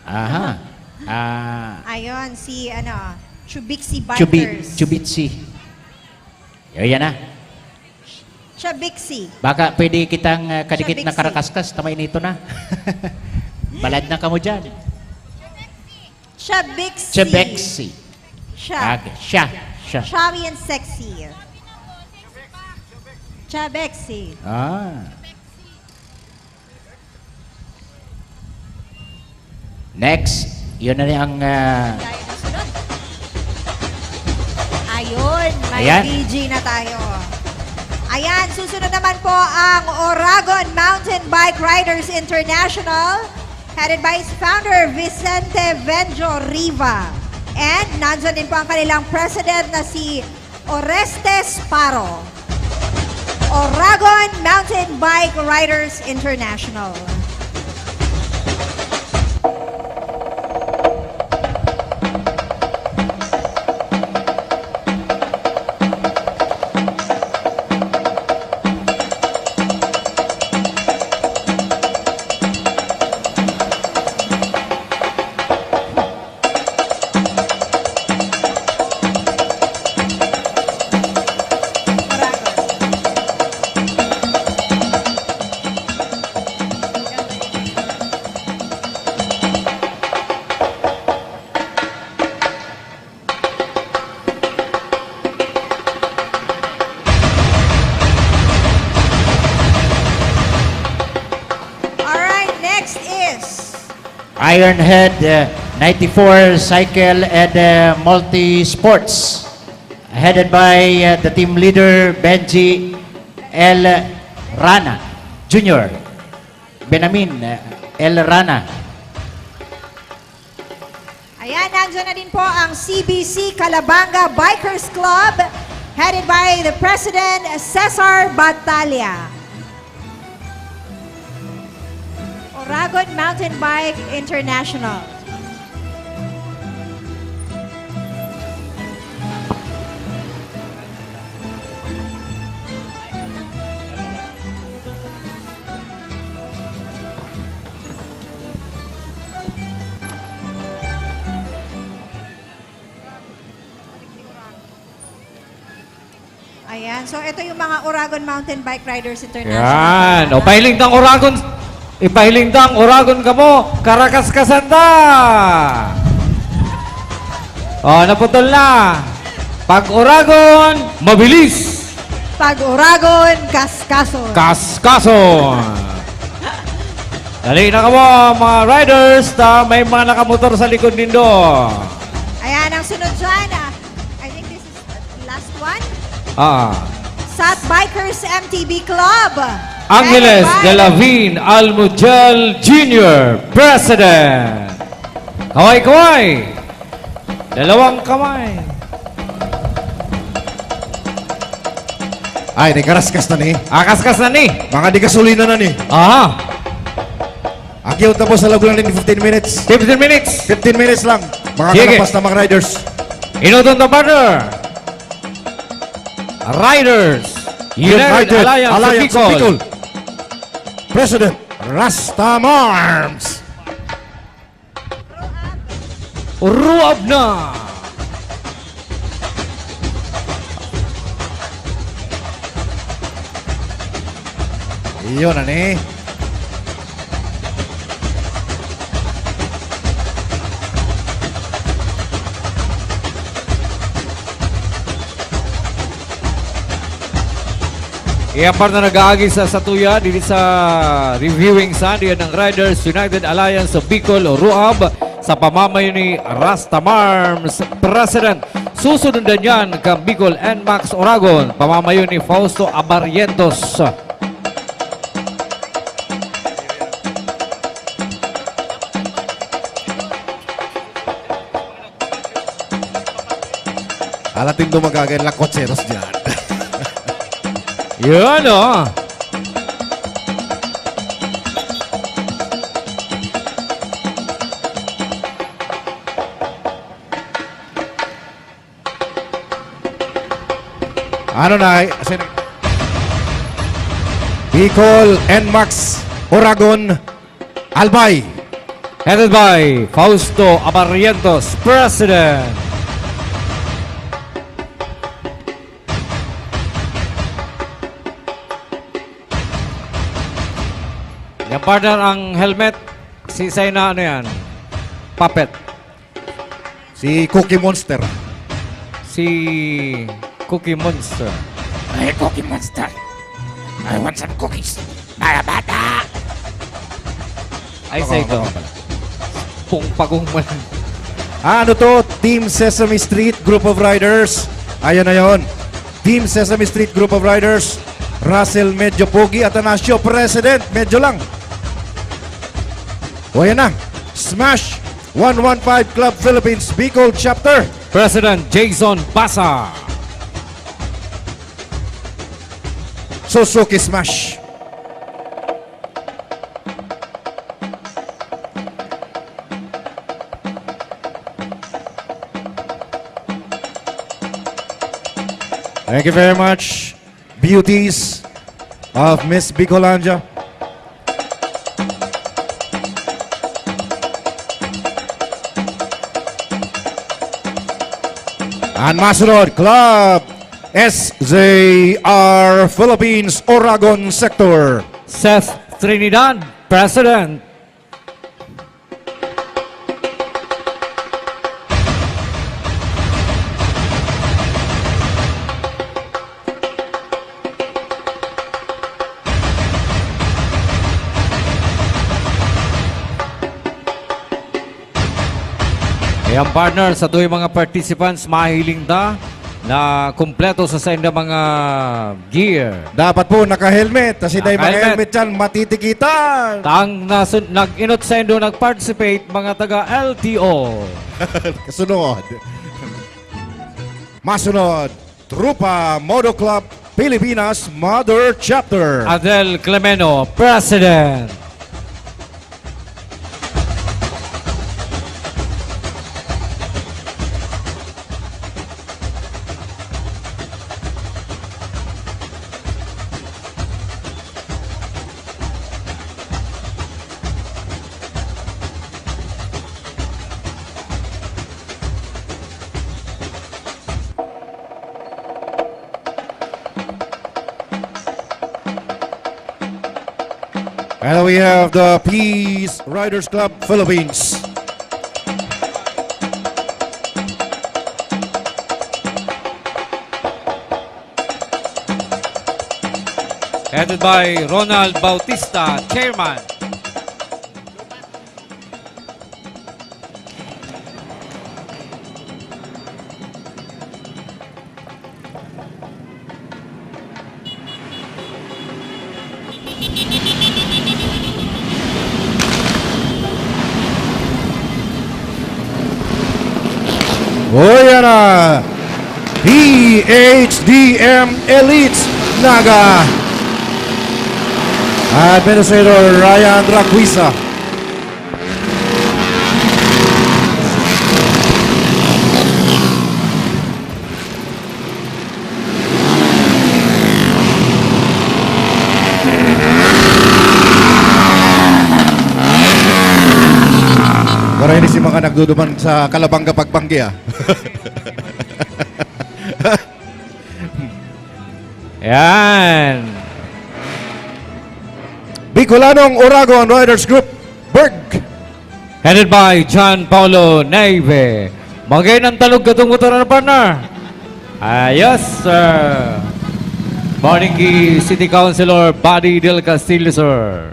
Aha. Ah, Ayun, si ano, Chubiksi Chubi, Bikers. Chubitsi. O, yan na. Chubiksi. Baka pwede kitang uh, kadikit na Chubiksi. Karakas-kas, tama inito na. Balad na kamo dyan. Chubiksi. Chubiksi. Siya. Okay. Siya. Siya. Chubby and sexy. Chubiksi. Ah. Next, yun na ni ang ah, Tayo na sunod. Ayun, may Ayan. D J na tayo. Ayan, susunod naman po ang Oragon Mountain Bike Riders International, headed by its founder, Vicente Venjo Riva. And nandyan din po ang kanilang president na si Orestes Paro. Oragon Mountain Bike Riders International. Alright, next is Ironhead uh, ninety-four Cycle and uh, Multi Sports, headed by uh, the team leader Benji L. Rana Junior Benamin uh, L. Rana. Ayan, nandiyan na din po ang C B C Calabanga Bikers Club, headed by the President Cesar Batalla. Oragon Mountain Bike International. Ayan. So, ito yung mga Oragon Mountain Bike Riders International. Yan. O, pahiling tang Oragon. Ipahiling tang Oragon kamo. Karakaskasan ta. O, naputol na. Pag Oragon, mabilis. Pag Oragon, kaskason. Kaskason. Dali na kamo, mga riders. Ta, may mga nakamotor sa likod nindo. Ayan, ang sunod dyan, ah, I think this is the last one. Ah. Sat Bikers M T B Club. Angeles Headed by Galavin Almudel Junior, President. Kaway-kaway. Dalawang kamay. Ay, nagkaraskas na ni. Akaskas na ni. Mga di gasolina na ni. Aha. Aki, tapos sa lagulang din fifteen minutes. Fifteen minutes. Fifteen minutes lang. Mga Sige. Kalapas na mga riders. Inutong the partner. Riders. United United Alliance, Alliance of Bicol. Bicol. President Rasta Marms. Ruab na! Iyon na ni. Iya par na nag-aagi sa satuya, dili sa reviewing sa diyan ng Riders United Alliance sa Bicol o RUAB sa pamamayo ni Rasta Marms President. Susundan yan kang Bicol NMAX Oragon, pamamayo ni Fausto Abarrientos. Alatin do magagay, lakotseros dyan. Yun, oh. Ano na, sin-, Bicol, NMAX, Oragon, Albay. Headed by Fausto Abarrientos, President. Yan, partner, ang helmet. Si Say na ano yan? Puppet. Si Cookie Monster. Si Cookie Monster. Ay, Cookie Monster. I want some cookies. Mga bata! Ay, Baka, sa ito. Baka pala. Pung pagong man. Ah, ano to? Team Sesame Street, Group of Riders. Ayan na yun. Team Sesame Street, Group of Riders. Russell, medyo pogi. Atanasio, President, medyo lang. O, ayan na. Smash one one five Club Philippines Bicol Chapter. President Jason Basa. Suzuki Smash. Thank you very much, beauties of Miss Bicolandia. Ang masunod, Club S J R Philippines, Oragon Sector. Seth Trinidad, President. Ayan, partner, sa tuwing mga participants, mahiling ta na kumpleto sa sainda mga gear. Dapat po naka-helmet. Kasi dahil mga Naka-helmet. Helmet yan, matitikitan. Tang nasun-, nag-inot saindo, nag-participate, mga taga L T O. Kasunod. Masunod, Trupa Moto Club Pilipinas Mother Chapter. Adel Clemeno, President. And we have the Peace Riders Club Philippines. Headed by Ronald Bautista, Chairman. O yan na, P H D M Elites Naga. Administrator Ryan Raquisa. Pero ini si mga nagduduman sa Kalabanga pagbanggi, ah. Yan. Bicolanong Oragon Riders Group, Berg. Headed by John Paulo Naive. Magay ng talog katong motor na partner. Ayos, sir. Morning ki City Councilor Buddy Del Castillo, sir.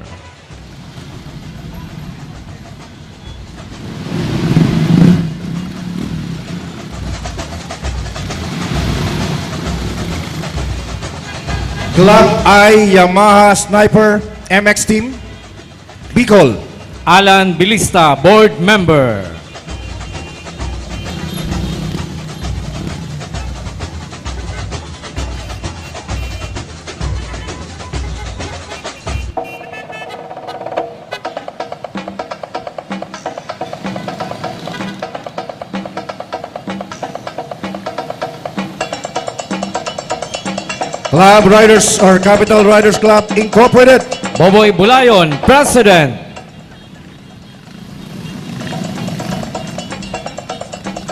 Club I Yamaha Sniper M X Team, Bicol. Alan Bilista, Board Member. Club Riders or Capital Riders Club Incorporated. Boboy Bulayon, President.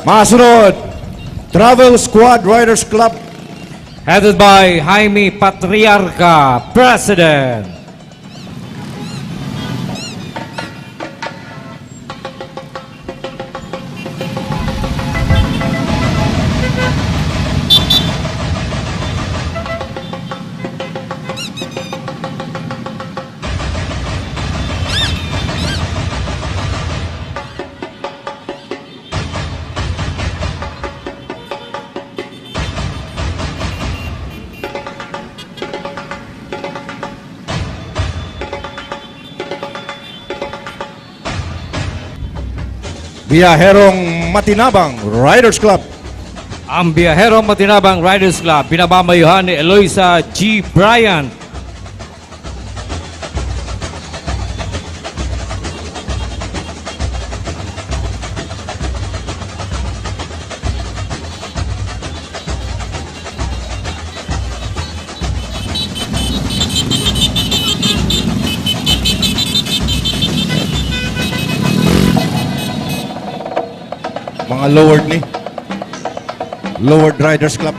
Masunod, Travel Squad Riders Club. Headed by Jaime Patriarca, President. Biyaherong Matinabang Riders Club. Ang Biyaherong Matinabang Riders Club, pinamamayuhan ni Eloisa G. Bryant. Mga lowered ni. Lowered Riders Club.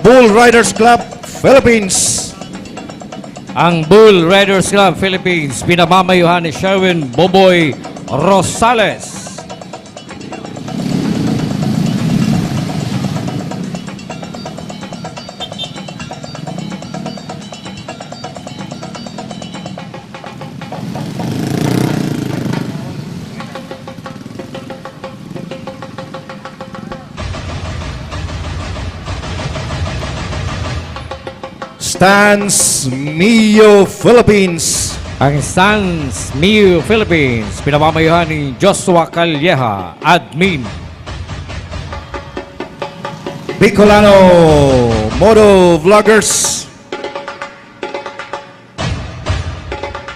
Bull Riders Club Philippines. Ang Bull Riders Club Philippines, pinamamayuhan ni Sherwin Boboy Rosales. Stans Mio Philippines. Ang Stans Mio Philippines, pinamamayuhan ni Joshua Calleja, admin. Bicolano Moto Vloggers.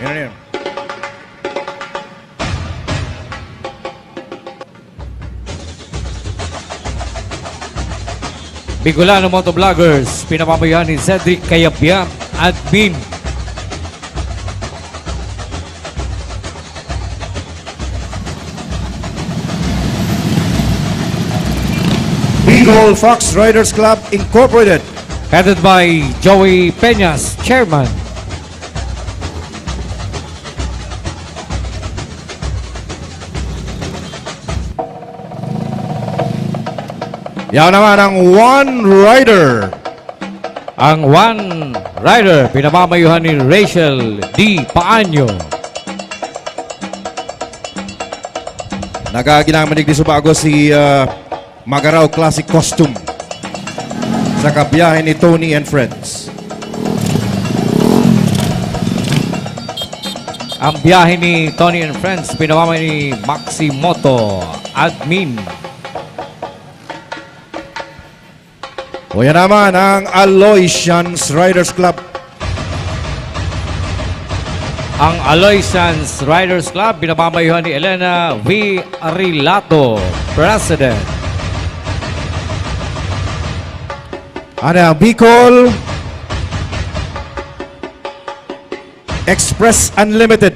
Yan na yan. Bicolano Motovloggers, pinamamayuhan ni Cedric Cayabyab, admin. Bicol Fox Riders Club Incorporated. Headed by Joey Peñas, Chairman. Yaw naman ang One Rider. Ang One Rider, pinamamayuhan ni Rachel D. Paanyo. Nagaginaman digdi sa bago si, ah, Magarao Classic Costume sa kabiyahe ni Tony and Friends. Ang biyahe ni Tony and Friends, pinamamay ni Maximoto, admin. O yan naman ang Aloysians Riders Club. Ang Aloysians Riders Club, pinamamayuhan ni Elena V. Rilato, President. Ano ang Bicol Express Unlimited?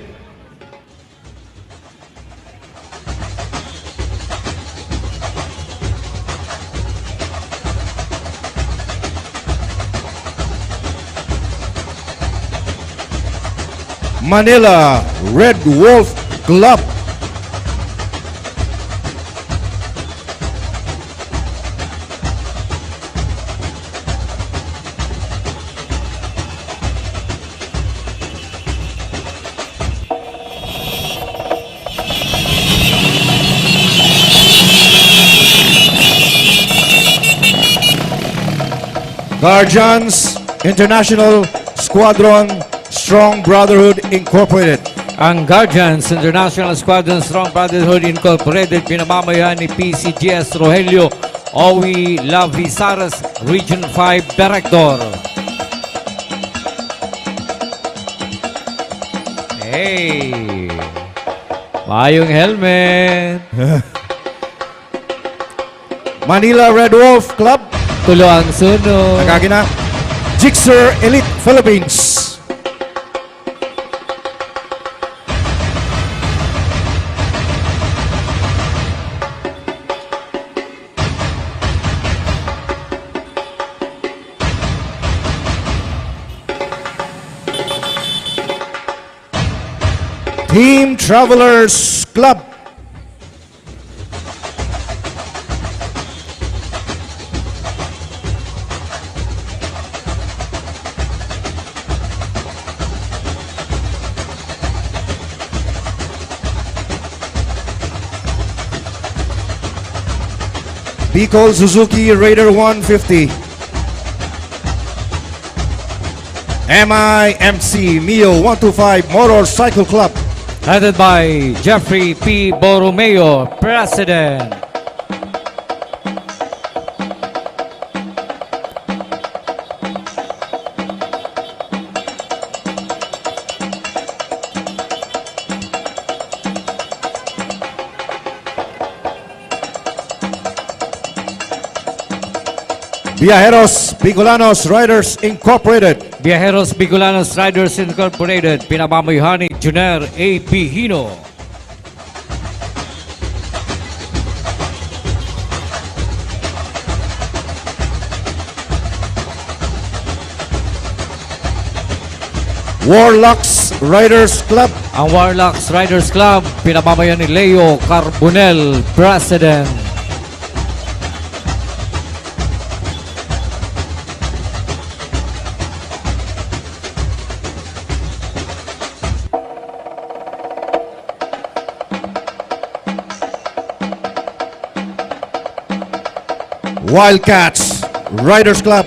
Manila Red Wolf Club. Guardians International Squadron Strong Brotherhood Incorporated. Ang Guardians International Squadron Strong Brotherhood Incorporated, pinamamayahan ni P C G S Rogelio Owi Lavisares, Region five Director. Hey! Mayong helmet! Manila Red Wolf Club. Tulo ang sunog. Nagagi na. Jigsaw Elite Philippines. Team Travelers Club. Bicol Suzuki Raider one fifty. M I M C Mio one two five Motorcycle Club. Headed by Jeffrey P. Borromeo, President. Viajeros Bicolanos Riders Incorporated. Viajeros Bicolanos Riders Incorporated, pinamamayohan ni Juner A. Bihino. Warlocks Riders Club. Ang Warlocks Riders Club, pinamamayan ni Leo Carbonel, President. Wildcats Riders Club.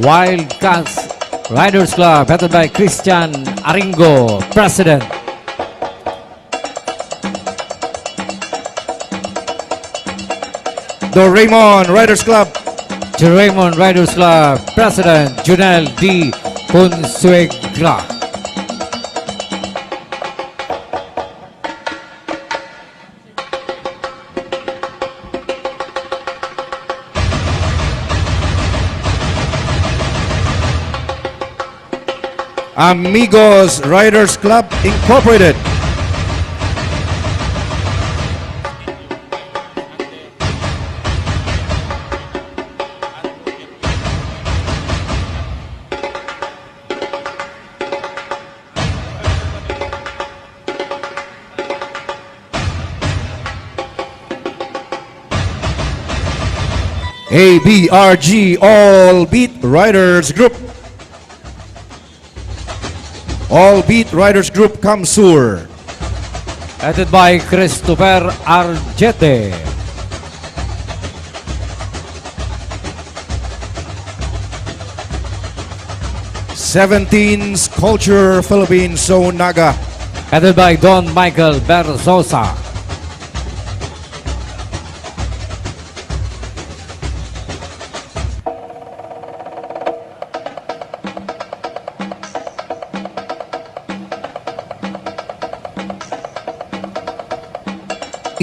Wildcats Riders Club, headed by Christian Aringo, President. Doraemon Riders Club. Doraemon Riders Club, President Junel D. Consuegra. Amigos Riders Club Incorporated. A B R G, All Beat Riders Group. All Beat Riders Group, CamSur. Headed by Christopher Arjete. Seventeen's Culture Philippines Zone Naga. Headed by Don Michael Berzosa.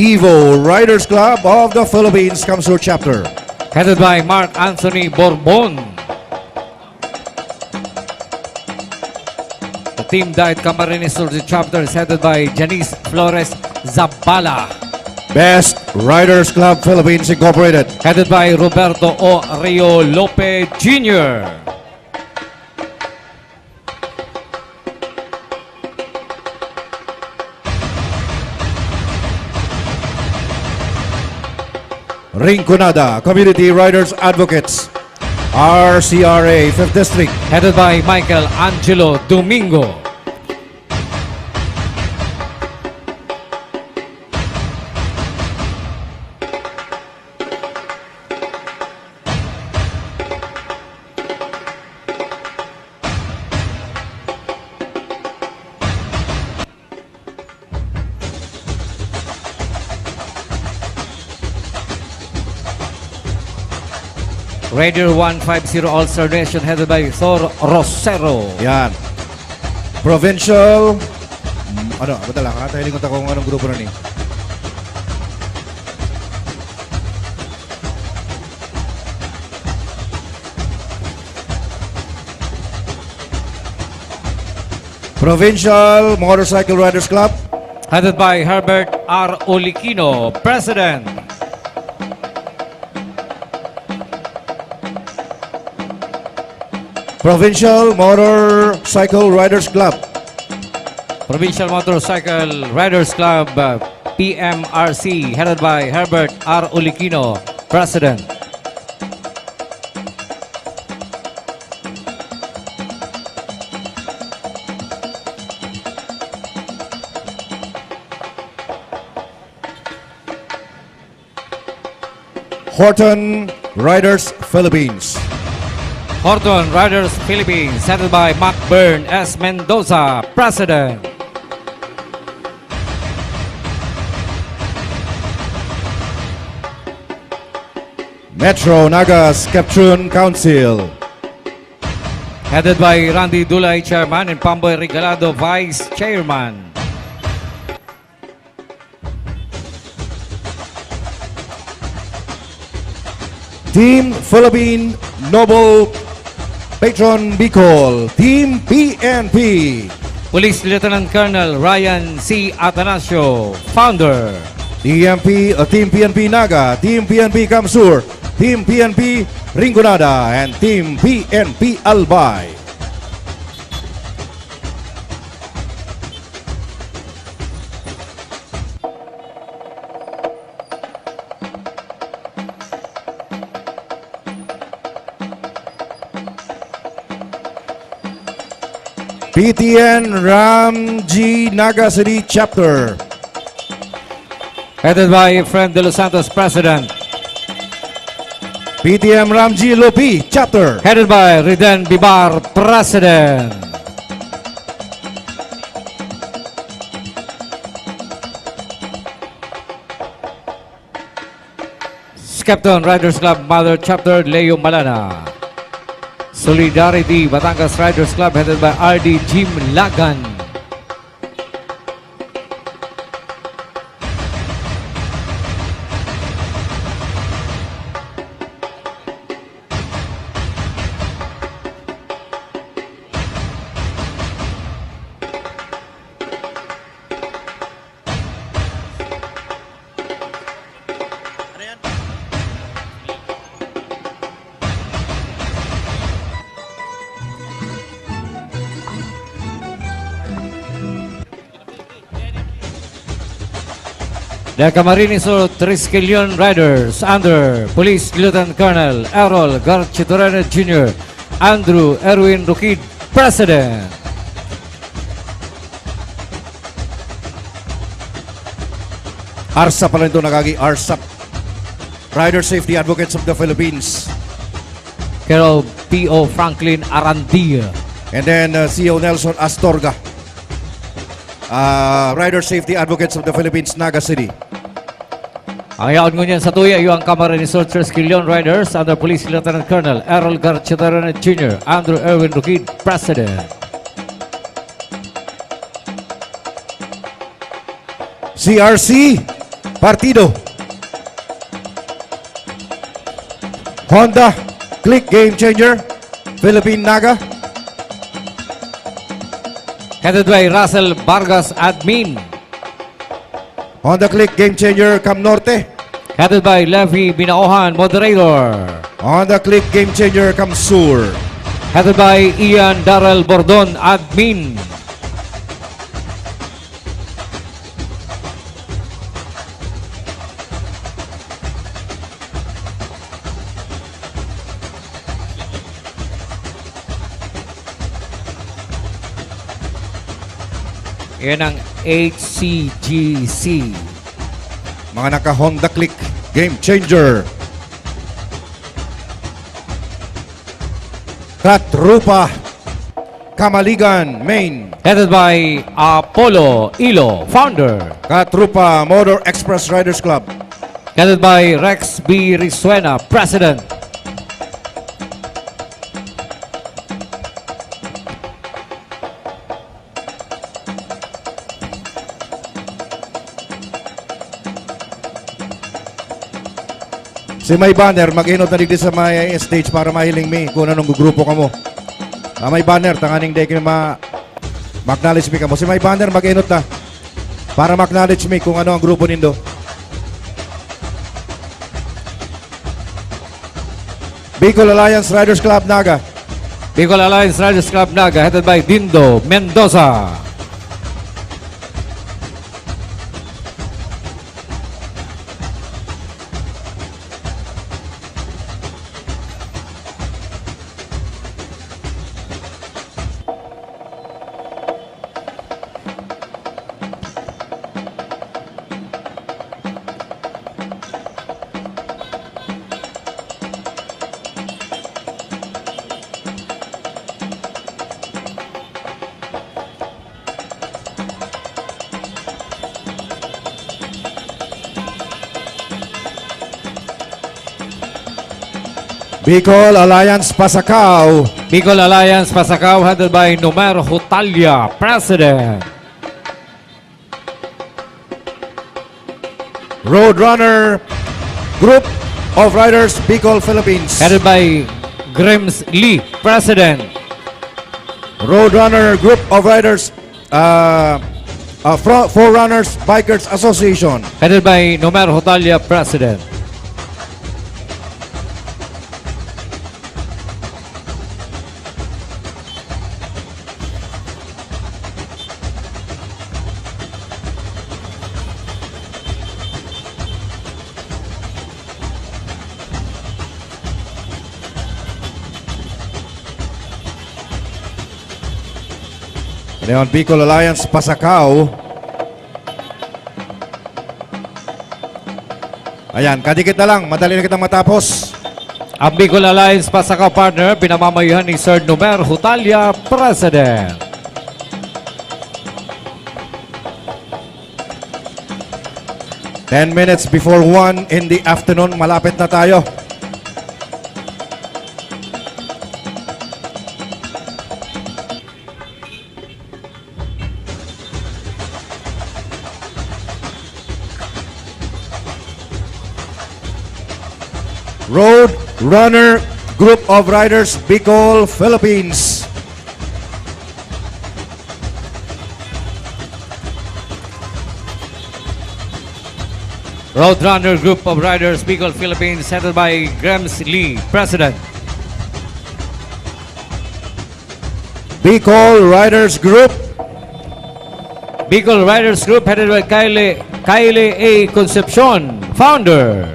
Evo Riders Club of the Philippines, CamSur Chapter. Headed by Mark Anthony Borbon. The Team Diet Camarines Sur Chapter is headed by Janice Flores Zabala. Best Riders Club Philippines Incorporated. Headed by Roberto O Rio Lope Junior. Rinconada Community Riders Advocates, R C R A, fifth District. Headed by Michael Angelo Domingo. Raider one five zero All-Star Nation headed by Thor Rosero. Yan. Provincial, mm, ano, abot na lang, ha? Tayo lingon ta kung anong grupo na ni. Provincial Motorcycle Riders Club. Headed by Herbert R Olikino, President. Provincial Motorcycle Riders Club. Provincial Motorcycle Riders Club, uh, P M R C, headed by Herbert R Olikino, President. Horton Riders Philippines. Horton Riders Philippines, headed by Macbern S Mendoza, President. Metro Naga Skeptron Council. Headed by Randy Dulay, Chairman, and Pamboy Regalado, Vice Chairman. Team Philippine Noble Patron Bicol, Team P N P. Police Lieutenant Colonel Ryan C Atanasio, founder. T M P, uh, Team P N P Naga, Team P N P CamSur, Team P N P Rinconada, and Team P N P Albay. P T N Ramji Naga City Chapter. Headed by Efren De Los Santos, President. P T M Ramji Lopi Chapter. Headed by Riden Bibar, President. Skepton Riders Club Mother Chapter, Leo Malana. Solidarity Batangas Riders Club headed by R D Jim Lagan. The Camarines Sur Triskelion Riders under Police Lieutenant Colonel Errol Garchitorena Junior, Andrew Erwin Rukid, President. ARSAP pala ito, nakagi ARSAP. Rider Safety Advocates of the Philippines. Colonel P O Franklin Arandia. And then, uh, C O Nelson Astorga. Uh, Rider Safety Advocates of the Philippines, Naga City. Ang yaon ngunyan sa tuya, iyo ang Camarines Sur Triskelion Riders under Police Lieutenant Colonel Errol Garchitorena Junior, Andrew Erwin Rukid, President. C R C, Partido. Honda Click Game Changer, Philippine Naga. Headed by Russell Vargas, Admin. Honda Click Game Changer, Cam Norte. Headed by Levy Binaohan, Moderator. Honda Click Game Changer, Cam Sur. Headed by Ian Darrell Bordon, Admin. Yan ang H C G C. Mga naka-Honda Click, Game Changer. Katrupa, Kamaligan, Main. Headed by Apollo Ilo, Founder. Katrupa Motor Express Riders Club. Headed by Rex B Risuena, President. Si may banner, mag-inot na digdi sa may stage para mahiling mi kung anong grupo kamo. Ah, may banner, tanganing dai kayo ma-, ma-acknowledge mi kamo. Si may banner, mag-inot na para ma-acknowledge mi kung ano ang grupo nindo. Bicol Alliance Riders Club Naga. Bicol Alliance Riders Club Naga, headed by Dindo Mendoza. Bicol Alliance Pasacao. Bicol Alliance Pasacao, headed by Nomer Hutalia, President. Roadrunner Group of Riders, Bicol, Philippines. Headed by Grims Lee, President. Roadrunner Group of Riders, uh, uh, Fro-, Forerunners Bikers Association. Headed by Nomer Hutalia, President. Ngayon, Bicol Alliance Pasacao. Ayan, kadikit na lang. Madali na kitang matapos. Ang Bicol Alliance Pasacao, partner, pinamamayohan ni Sir Nomer Hutalia, President. Ten minutes before one in the afternoon, malapit na tayo. Road Runner Group of Riders, Bicol, Philippines. Road Runner Group of Riders, Bicol, Philippines, headed by Grems Lee, President. Bicol Riders Group. Bicol Riders Group, headed by Kylie Kylie A. Concepcion, founder.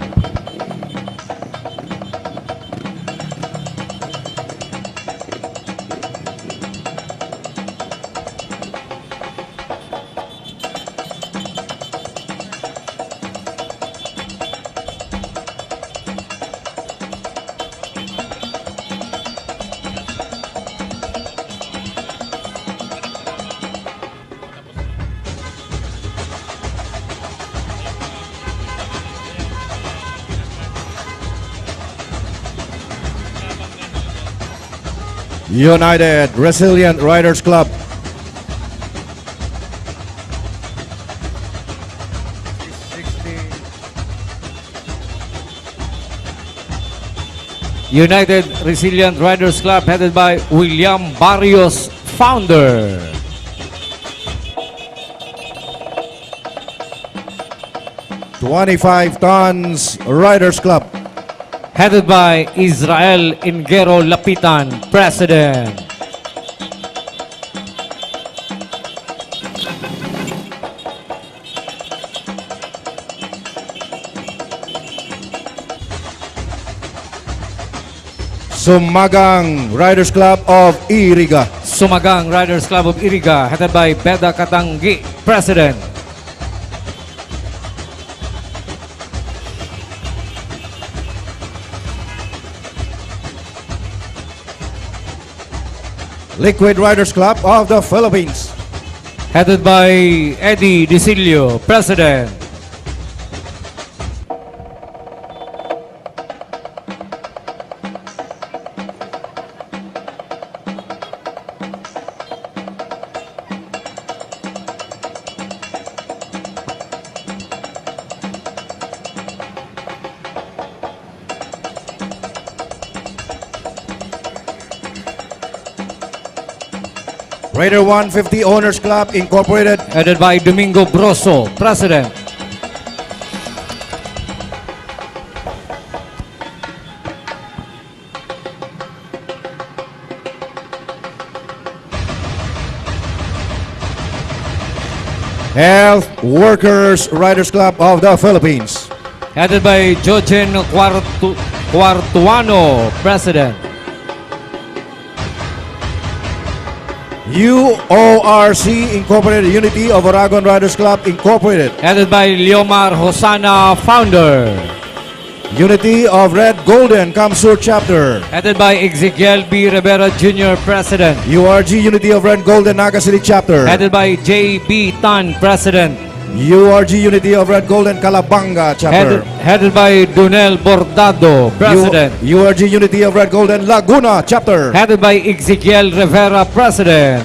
United Resilient Riders Club. United Resilient Riders Club headed by William Barrios, founder. Twenty-five Tons Riders Club. Headed by Israel Ingero Lapitan, President. Sumagang Riders Club of Iriga. Sumagang Riders Club of Iriga, headed by Beda Katanggi, President. Liquid Riders Club of the Philippines. Headed by Eddie Dicilio, President. Raider one fifty Owners Club Incorporated. Headed by Domingo Broso, President. Health Workers Riders Club of the Philippines. Headed by Jojen Cuartu-, Cuartuano, President. U O R C Incorporated, Unity of Oragon Riders Club Incorporated. Headed by Leomar Hosana, founder. Unity of Red Golden, CamSur Chapter. Headed by Ezekiel B. Rivera Junior, President. U R G Unity of Red Golden, Naga City Chapter. Headed by J B Tan, President. U R G Unity of Red Golden, Calabanga Chapter. Headed, headed by Dunel Bordado, President. U R G Unity of Red Golden, Laguna Chapter. Headed by Ezekiel Rivera, President.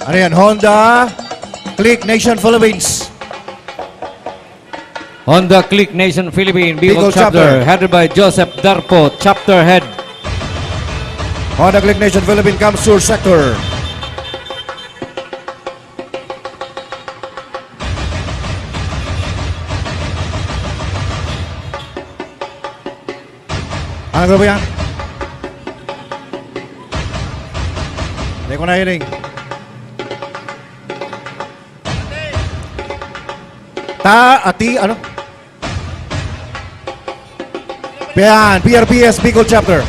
Ano yan? Honda Click Nation Philippines. Honda Click Nation Philippine, Bicol Bicol Chapter, Chapter. Headed by Joseph Darpo, Chapter Head. Honda Click Nation Philippine, CamSur Sector. Ano grupo yan? Hindi ko nahiling. Ta, ati, ano? Yan, P R P S Bicol Chapter.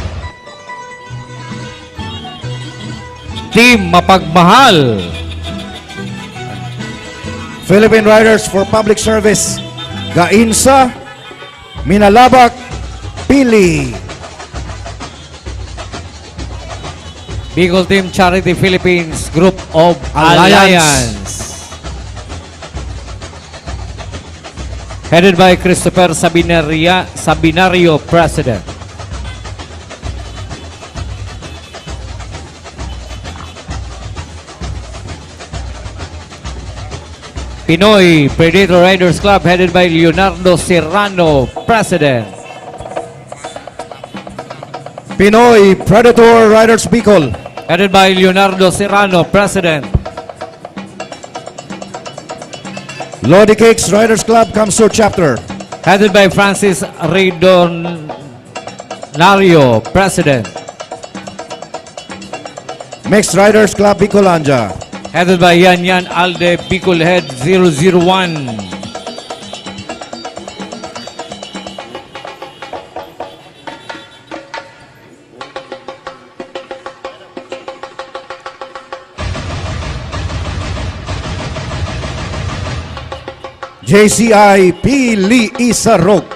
Team Mapagmahal. Philippine Riders for Public Service. Gainsa, Minalabac, Pili. Bicol Team Charity Philippines Group of Alliance. Alliance. Headed by Christopher Sabinaria, Sabinario, President. Pinoy Predator Riders Club headed by Leonardo Serrano, President. Pinoy Predator Riders Bicol. Headed by Leonardo Serrano, President. Lodi Cakes Riders Club, Kamsur Chapter. Headed by Francis Ridon Nario, President. Mixed Riders Club Bicolandia. Headed by Yan Yan Alde, Bicol Head zero zero one. J C I Pili Isarog.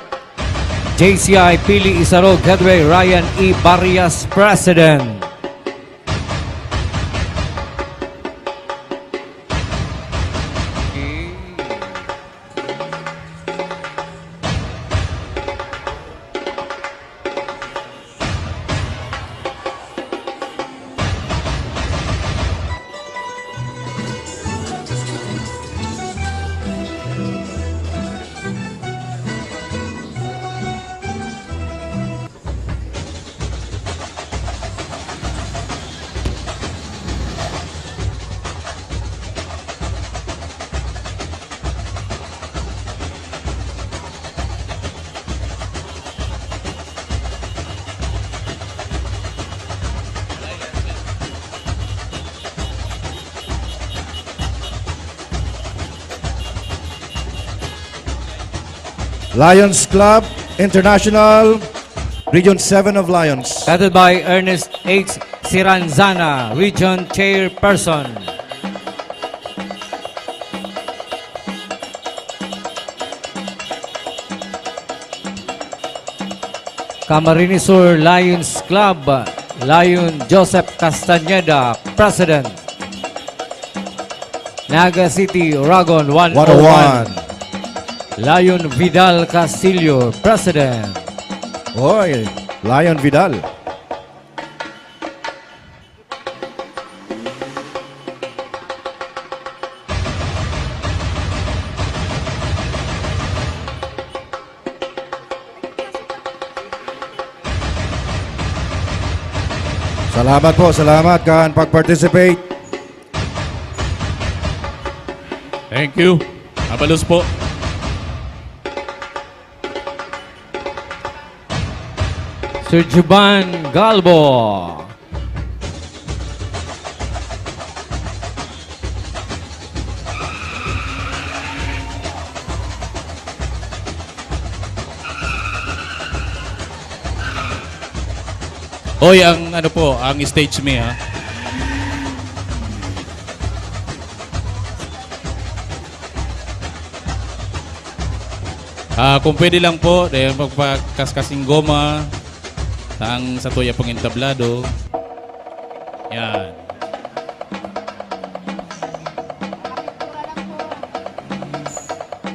J C I Pili Isarog, head by Ryan E. Barias, President. Lions Club International, Region seven of Lions. Headed by Ernest H. Siranzana, Region Chairperson. Camarines Sur Lions Club, Lion Joseph Castañeda, President. Naga City, Oragon, one oh one. One oh one. Lion Vidal Castillo, President. Oy, Lion Vidal. Salamat po, salamat kan pag-participate. Thank you. Mabalos po. Sir Juban Galbo. Oy, ang ano po, ang stage mi, ha. Ah, kung pwede lang po, dahil magpakaskas nin goma, sa ang satuya pong entablado. Yan.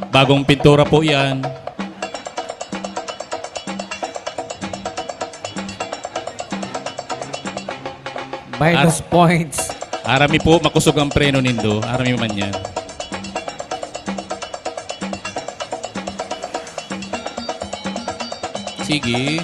Bagong pintura po yan. Minus Ar- points. Arami po, makosog ang preno nindo. Arami man yan. Sige.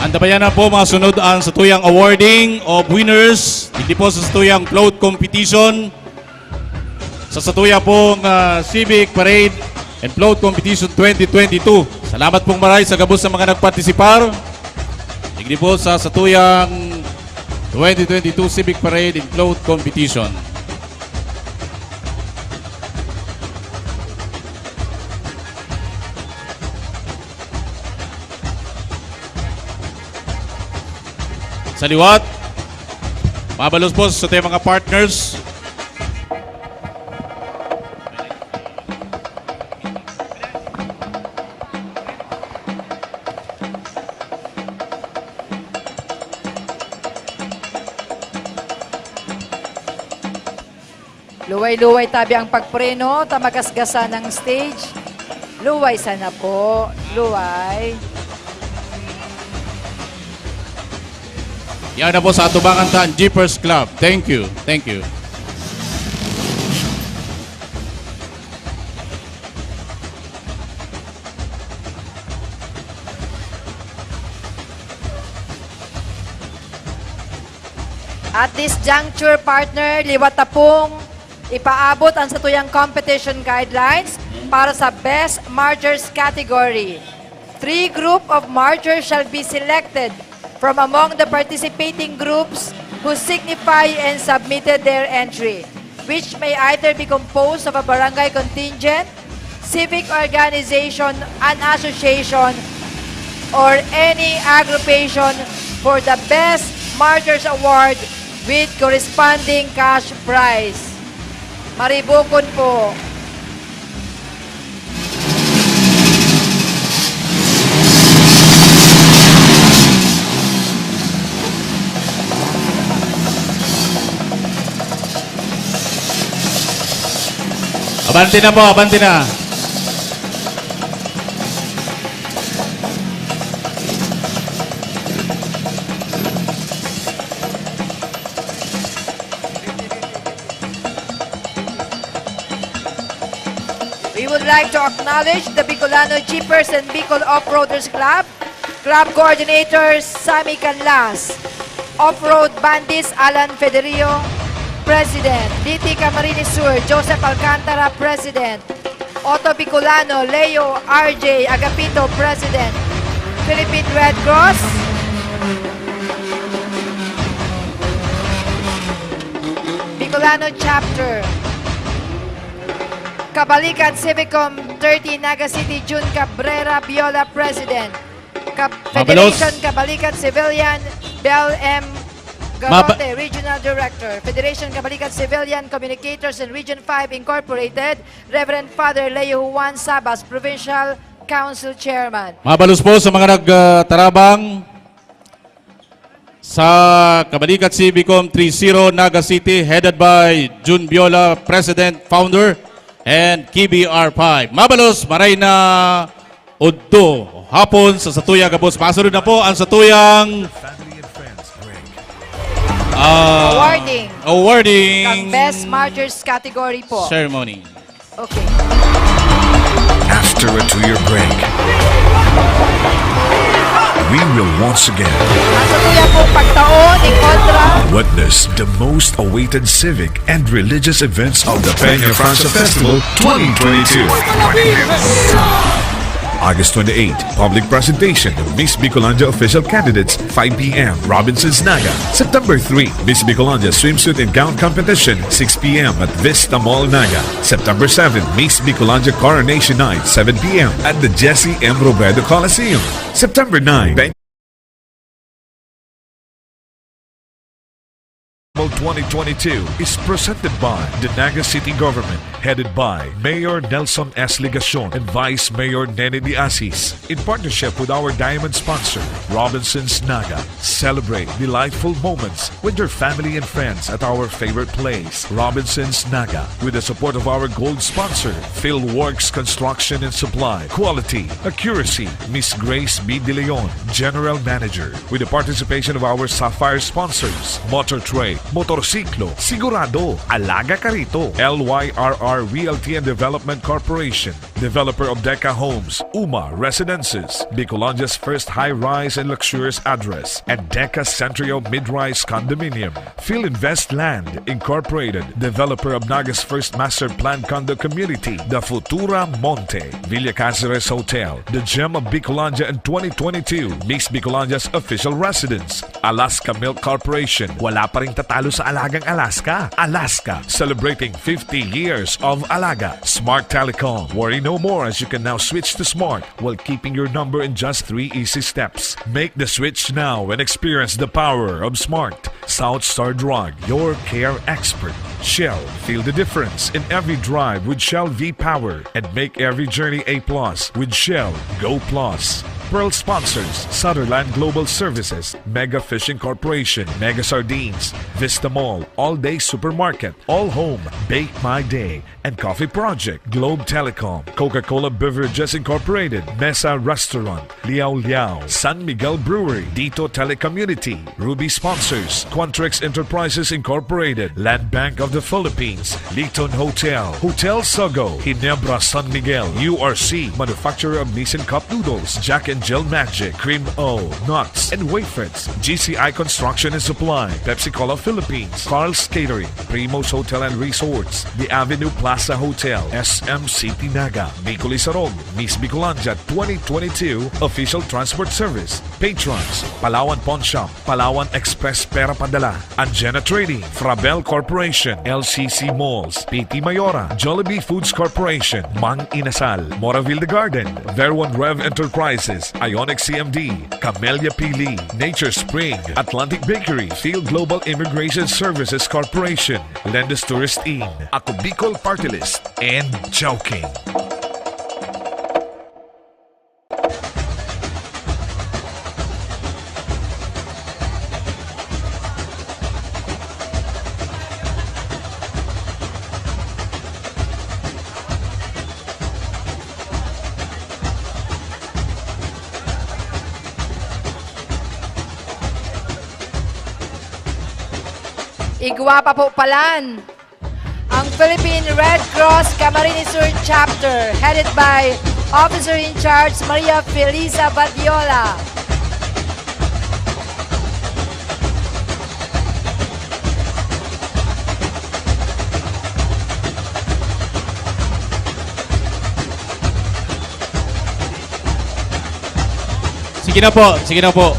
Antabayanan po, mga sunod, ang satuyang awarding of winners digdi po sa satuyang float competition, sa satuya pong, ah, Civic Parade and Float Competition twenty twenty-two. Salamat pong maray sa gabos sa mga nagpartisipar digdi po sa satuyang twenty twenty-two Civic Parade and Cloth Competition. Sa liwat, mabalos po sa ating mga partners. Luway-luway tabi ang pagpreno, ta magasgasan ang stage. Luway sana po, luway. Yan na po sa atubangan ta, ang Jeepers Club. Thank you, thank you. At this juncture, partner, liwat ta pong ipaabot ang satuyang competition guidelines para sa Best Marchers category. Three group of marchers shall be selected from among the participating groups who signify and submitted their entry, which may either be composed of a barangay contingent, civic organization, an association, or any aggregation for the Best Martyrs Award with corresponding cash prize. Maribukon po. Abante na po, abante na. We would like to acknowledge the Bicolano Jeepers and Bicol Off-Roaders Club, Club Coordinator Sammy Canlas, Off-Road Bandits Alan Federio, President, D T Camarines Sur Joseph Alcantara, President, Otto Bicolano Leo R J Agapito, President, Philippine Red Cross, Bicolano Chapter, Kabalikan Civicom thirty Naga City, Jun Cabrera Biola, President. Kab-, Mabalos. Federation Kabalikan Civilian, Bel M. Maba- Garote, Regional Director. Federation Kabalikan Civilian Communicators and Region five Incorporated, Reverend Father Leo Juan Sabas, Provincial Council Chairman. Mabalos po sa mga nagtarabang. Sa Kabalikat C B Com three zero Naga City, headed by Jun Biola, President, Founder, and K B R five. Mabalos, maray na udto hapon sa satuya gabos. Masunod na po ang satuyang, ah, Awarding. Awarding Kang Best Martyrs category po. Ceremony. Okay. After a two-year break, we will once again Ang satuya pong pagtao ni Contra. witness the most awaited civic and religious events of the Peña Francia Festival twenty twenty-two. August twenty-eight, public presentation of Miss Bicolandia official candidates, five P M, Robinsons Naga. September three, Miss Bicolandia swimsuit and gown competition, six P M at Vista Mall Naga. September seven, Miss Bicolandia Coronation Night, seven P M at the Jesse M Robredo Coliseum. September nine, twenty twenty-two is presented by the Naga City Government, headed by Mayor Nelson S Legacion and Vice Mayor Nene de Asis, in partnership with our diamond sponsor, Robinsons Naga. Celebrate delightful moments with your family and friends at our favorite place, Robinsons Naga, with the support of our gold sponsor, Philworks Construction and Supply. Quality, accuracy, Miss Grace B. De Leon, General Manager, with the participation of our Sapphire sponsors, Motor Trade, motorsiklo, sigurado, alaga ka rito. L Y R R Realty and Development Corporation, developer of Deca Homes, Uma Residences, Bicolandia's first high-rise and luxurious address, and Deca Centrio Mid-Rise Condominium. Filinvest Land Incorporated, developer of Naga's first master plan condo community, The Futura Monte. Villa Caceres Hotel, the gem of Bicolandia in twenty twenty-two, Miss Bicolandia's official residence. Alaska Milk Corporation, wala pa ring tatalo sa alagang Alaska. Alaska, celebrating fifty years of Alaga. Smart Telecom, worry no more as you can now switch to Smart while keeping your number in just three easy steps. Make the switch now and experience the power of Smart. South Star Drug, your care expert. Shell, feel the difference in every drive with Shell V-Power and make every journey a plus with Shell Go Plus. Pearl sponsors, Sutherland Global Services, Mega Fishing Corporation, Mega Sardines, Vista Mall, All Day Supermarket, All Home, Bake My Day, and Coffee Project, Globe Telecom, Coca-Cola Beverages Incorporated, Mesa Restaurant, Liao Liao, San Miguel Brewery, Dito Telecommunity, Ruby sponsors, Quantrex Enterprises Incorporated, Land Bank of the Philippines, Liton Hotel, Hotel Sogo, Ginebra San Miguel, U R C, manufacturer of Nissin Cup Noodles, Jack and Jill Magic, Cream O, Nuts, and Wafers, G C I Construction and Supply, Pepsi Cola Philippines, Carl's Catering, Primo's Hotel and Resorts, The Avenue Plaza Hotel, S M City Naga, Bicol Isarog, Miss Bicolandia twenty twenty-two Official Transport Service, Patrons, Palawan Pawn Shop, Palawan Express Pera Padala, Anjena Trading, Frabel Corporation, L C C Malls, P T Mayora, Jollibee Foods Corporation, Mang Inasal, Moraville The Garden, Verwan Rev Enterprises, Ionic C M D, Camellia Pili, Nature Spring, Atlantic Bakery, Field Global Immigration Services Corporation, Lendes Tourist Inn, Ako Bicol Party List, and Chowking. Igwa pa po palan. Ang Philippine Red Cross Camarines Sur Chapter, headed by Officer in Charge Maria Felisa Badiola. Sige na po, sige na po.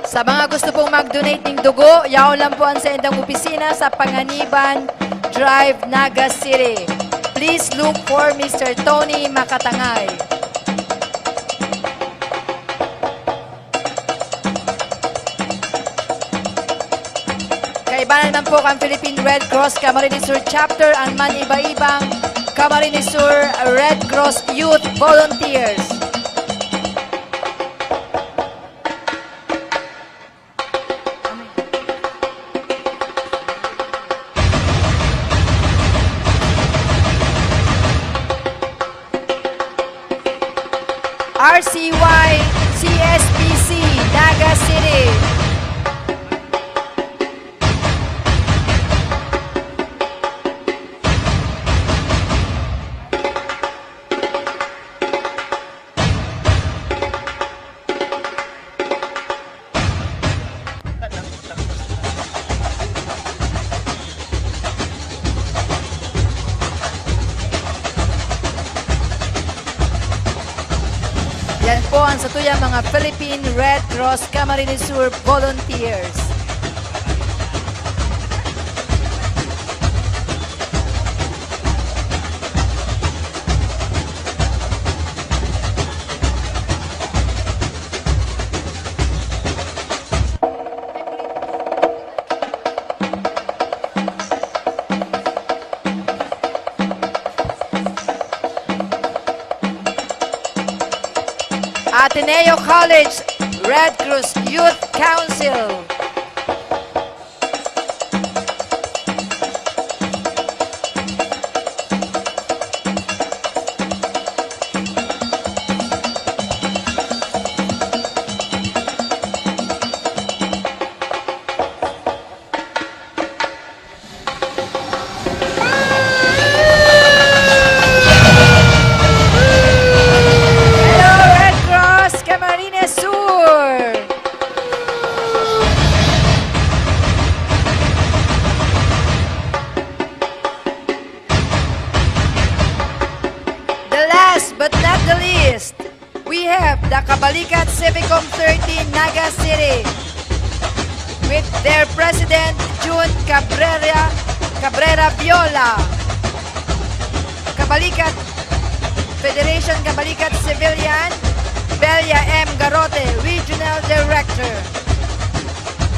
Sa mga gusto pong mag-donate ning dugo, yaon lang po an saindang opisina sa Panganiban Drive, Naga City. Please look for Mister Tony Makatangay. Kaiba na naman po kan Philippine Red Cross Camarines Sur Chapter an man-iba-ibang Camarines Sur Red Cross Youth Volunteers. R C Y C S P C, Naga City. Yan po ang satuyang mga Philippine Red Cross Camarines Sur Volunteers. Ateneo College Red Cross Youth Council. Naga City, with their President Jun Cabrera, Cabrera Viola, Kabalikat Federation, Kabalikat Civilian, Belia M. Garote, Regional Director.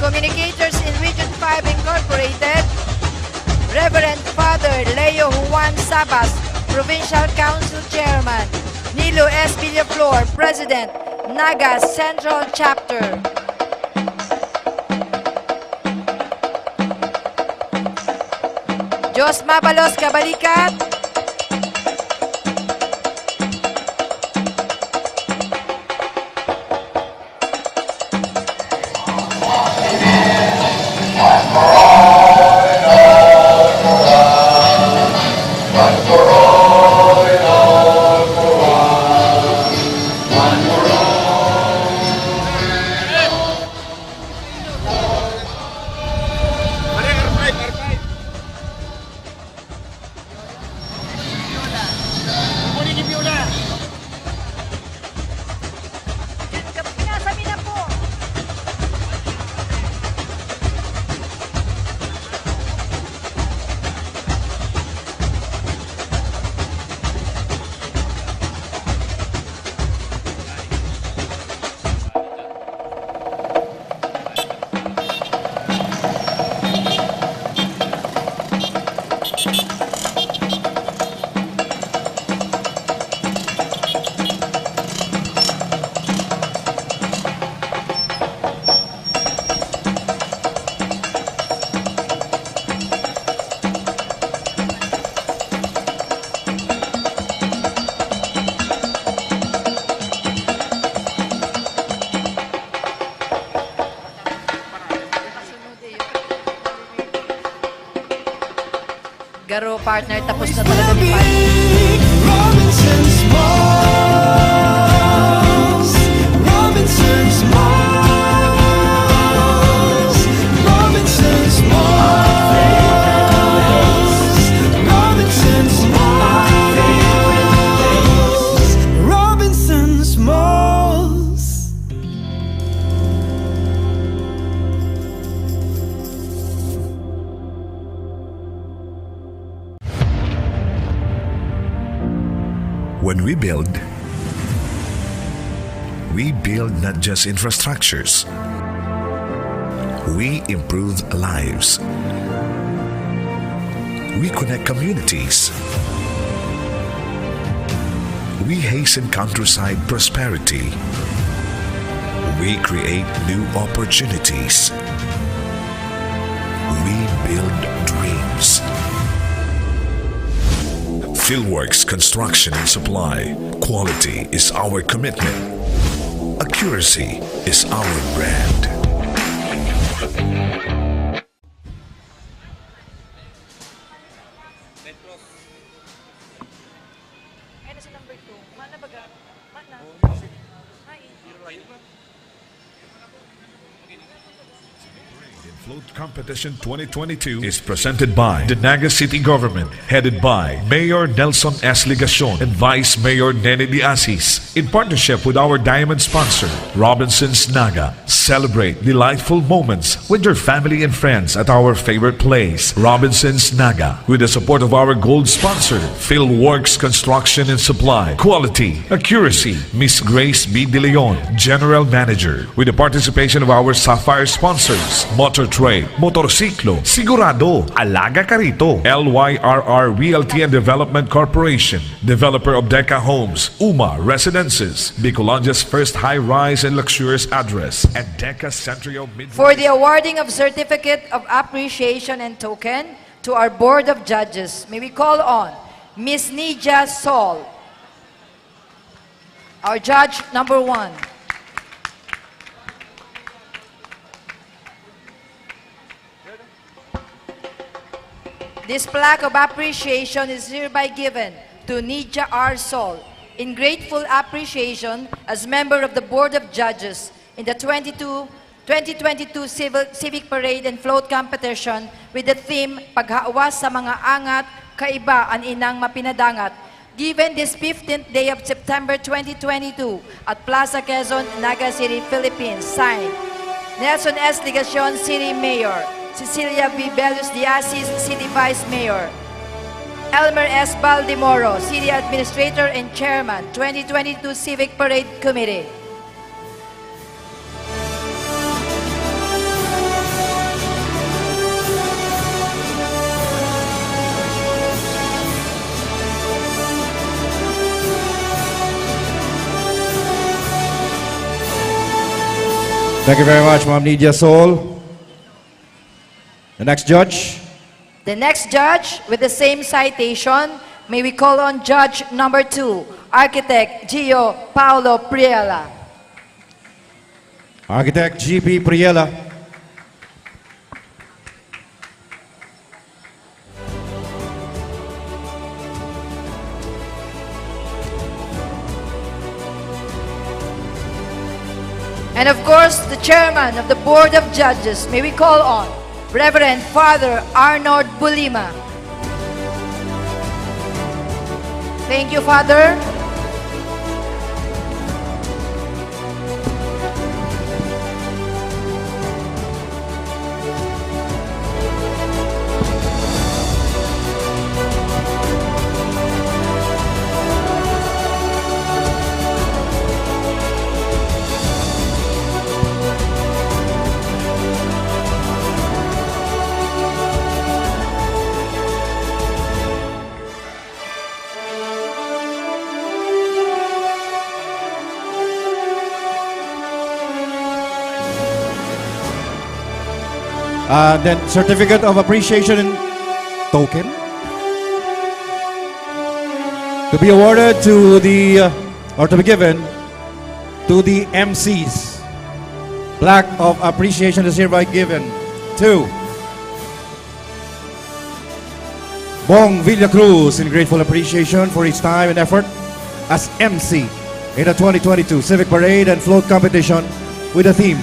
Communicators in Region five Incorporated, Reverend Father Leo Juan Sabas, Provincial Council Chairman, Nilo S. Villaflor, President, Naga Central Chapter. Diyos mabalos, kabalikat. Garo, partner, tapos na talaga ni partner. Robinson's Malls. Robinson's Malls. Robinson's Malls. Robinson's Malls. Robinson's Malls. When we build, we build not just infrastructures. We improve lives. We connect communities. We hasten countryside prosperity. We create new opportunities. We build dreams. Philworks Construction and Supply. Quality is our commitment. Accuracy is our brand. Ay, nasa number two. Mana baga? Mana? Ay. Float Competition twenty twenty-two is presented by the Naga City Government, headed by Mayor Nelson S. Legacion and Vice Mayor Nene De Asis, in partnership with our diamond sponsor, Robinson's Naga. Celebrate delightful moments with your family and friends at our favorite place, Robinson's Naga, with the support of our gold sponsor, Philworks Construction and Supply. Quality, accuracy, Miss Grace B. De Leon, General Manager, with the participation of our Sapphire sponsors, Motor Trade, Motorsiklo, Sigurado, Alaga Karito, L Y R R Realty and Development Corporation, developer of Deca Homes, Uma Residences, Bicolandia's first high-rise and luxurious address, and Deca Centrio Midwest. For the awarding of Certificate of Appreciation and Token to our Board of Judges, may we call on Miss Nidia Sol, our judge number one. This plaque of appreciation is hereby given to Nidia R. Sol in grateful appreciation as member of the Board of Judges in the twenty-two, twenty twenty-two Civil, Civic Parade and Float Competition with the theme, "Paghawas sa mga angat, kaiba an inang mapinadangat." Given this fifteenth day of September twenty twenty-two at Plaza Quezon, Naga City, Philippines, signed, Nelson S. Legacion, City Mayor, Cecilia V. Belus de Asis, City Vice Mayor, Elmer S. Baldemoro, City Administrator and Chairman, twenty twenty-two Civic Parade Committee. Thank you very much, Ma'am Nydia Sol. The next judge. The next judge, with the same citation, may we call on judge number two, Architect Gio Paulo Priela. Architect G P Priela. And of course, the chairman of the Board of Judges, may we call on Reverend Father Arnold Bulima. Thank you, Father. Uh, then certificate of appreciation and token to be awarded to the, uh, or to be given to the M Cs. Plaque of appreciation is hereby given to Bong Villa Cruz in grateful appreciation for his time and effort as M C in the twenty twenty-two Civic Parade and Float Competition with the theme,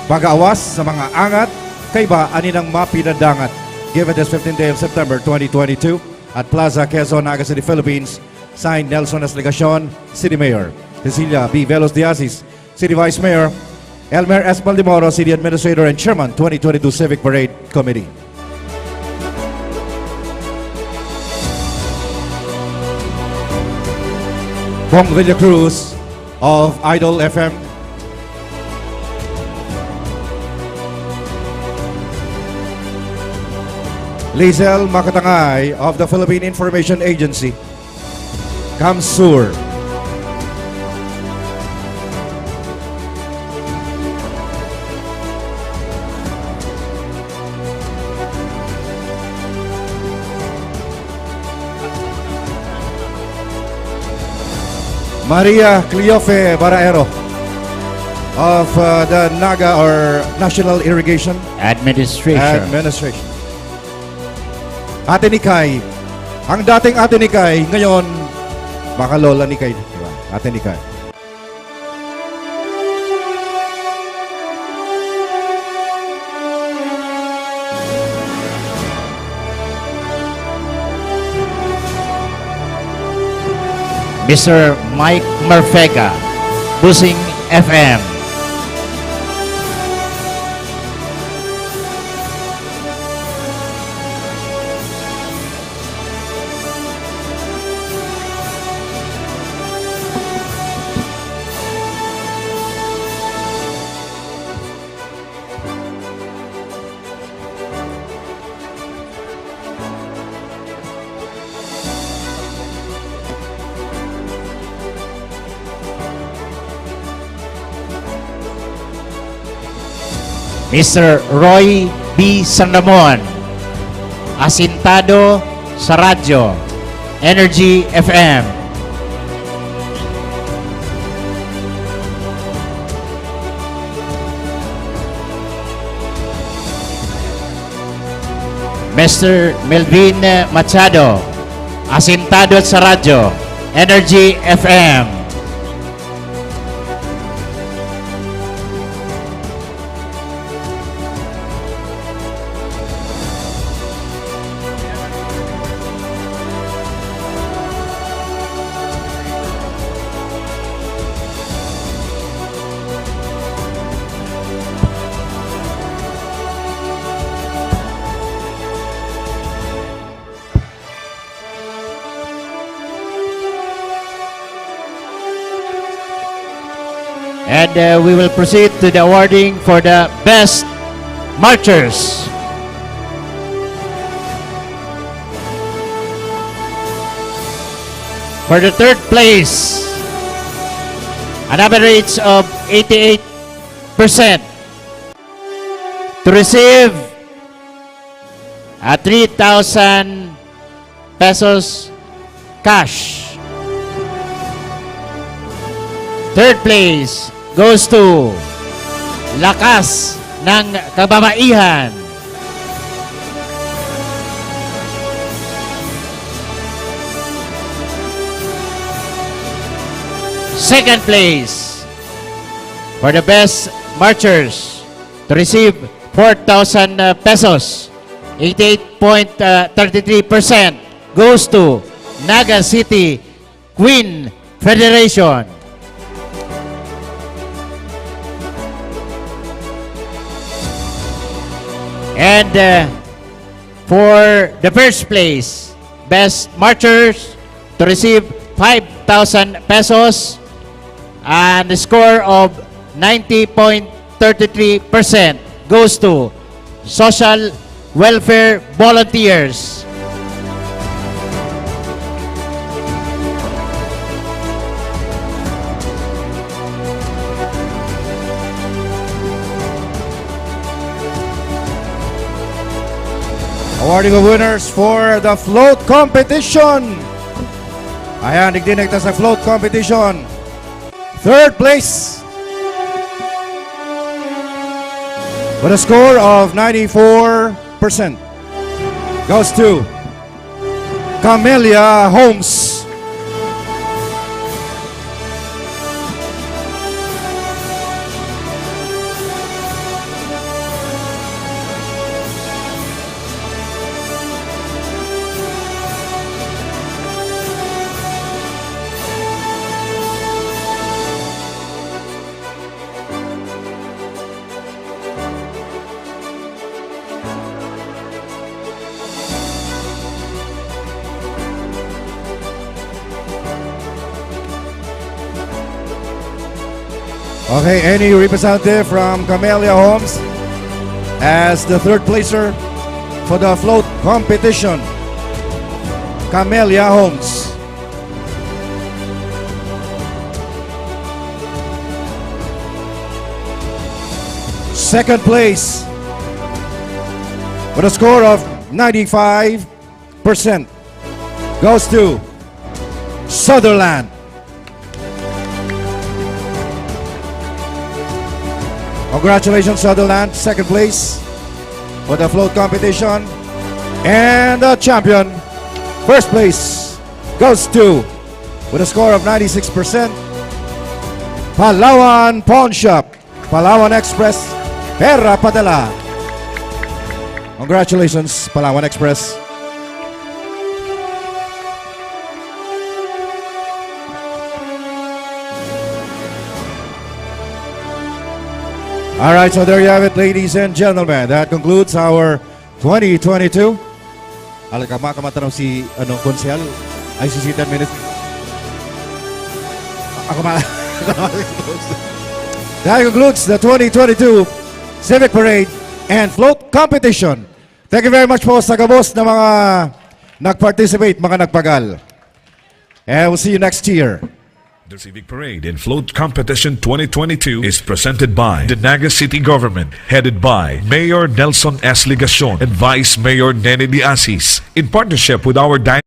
Pag-awas sa mga angat, kaiba aninang mapinadangat. Given this fifteenth day of September twenty twenty-two at Plaza Quezon, Naga City, Philippines. Signed, Nelson S. Legacion, City Mayor. Cecilia B. Velos de Asis, City Vice Mayor. Elmer S. Baldemoro, City Administrator and Chairman, twenty twenty-two Civic Parade Committee. Bong Villa Cruz of Idol F M. Lizel Makatangay of the Philippine Information Agency. CamSur. Maria Cleofe Baraero of, uh, the Naga or National Irrigation Administration. Administration. Ate Nikay. Ang dating Ate Nikay, ngayon, baka Lola Nikay, di ba? Ate Nikay. Mister Mike Marfega, Busing F M. Mister Roy B. San Ramon, asintado sa radyo, Energy F M. Mister Melvin Machado, asintado sa radyo, Energy F M. And, uh, we will proceed to the awarding for the best marchers. For the third place, an average of eighty-eight percent, to receive a three thousand pesos cash. Third place goes to Lakas ng Kababaihan. Second place for the best marchers to receive four thousand pesos, eighty-eight point thirty-three percent goes to Naga City Queen Federation. And, uh, for the first place, best marchers to receive five thousand pesos, and the score of ninety point thirty-three percent goes to Social Welfare Volunteers. Awarding of winners for the float competition. Ayan, digdi na kita sa float competition. Third place, with a score of ninety-four percent, goes to Camellia Homes. Okay, any representative from Camellia Homes as the third placer for the float competition? Camellia Homes. Second place, with a score of ninety-five percent, goes to Sutherland. Congratulations, Sutherland, second place for the float competition. And the champion, first place, goes to, with a score of ninety-six percent, Palawan Pawn Shop, Palawan Express, Pera Padala. Congratulations, Palawan Express. All right, so there you have it, ladies and gentlemen. That concludes our twenty twenty-two. Alay ka, makamatanaw si, ano, Konsehal. Ay, si Sitan Minister. Ako ma-, That concludes the twenty twenty-two Civic Parade and Float Competition. Thank you very much po sa gabos na mga nag-participate, mga nagpagal. And we'll see you next year. The Civic Parade and Float Competition twenty twenty-two is presented by the Naga City Government, headed by Mayor Nelson S. Legacion and Vice Mayor Nene de Asis, in partnership with our Di-,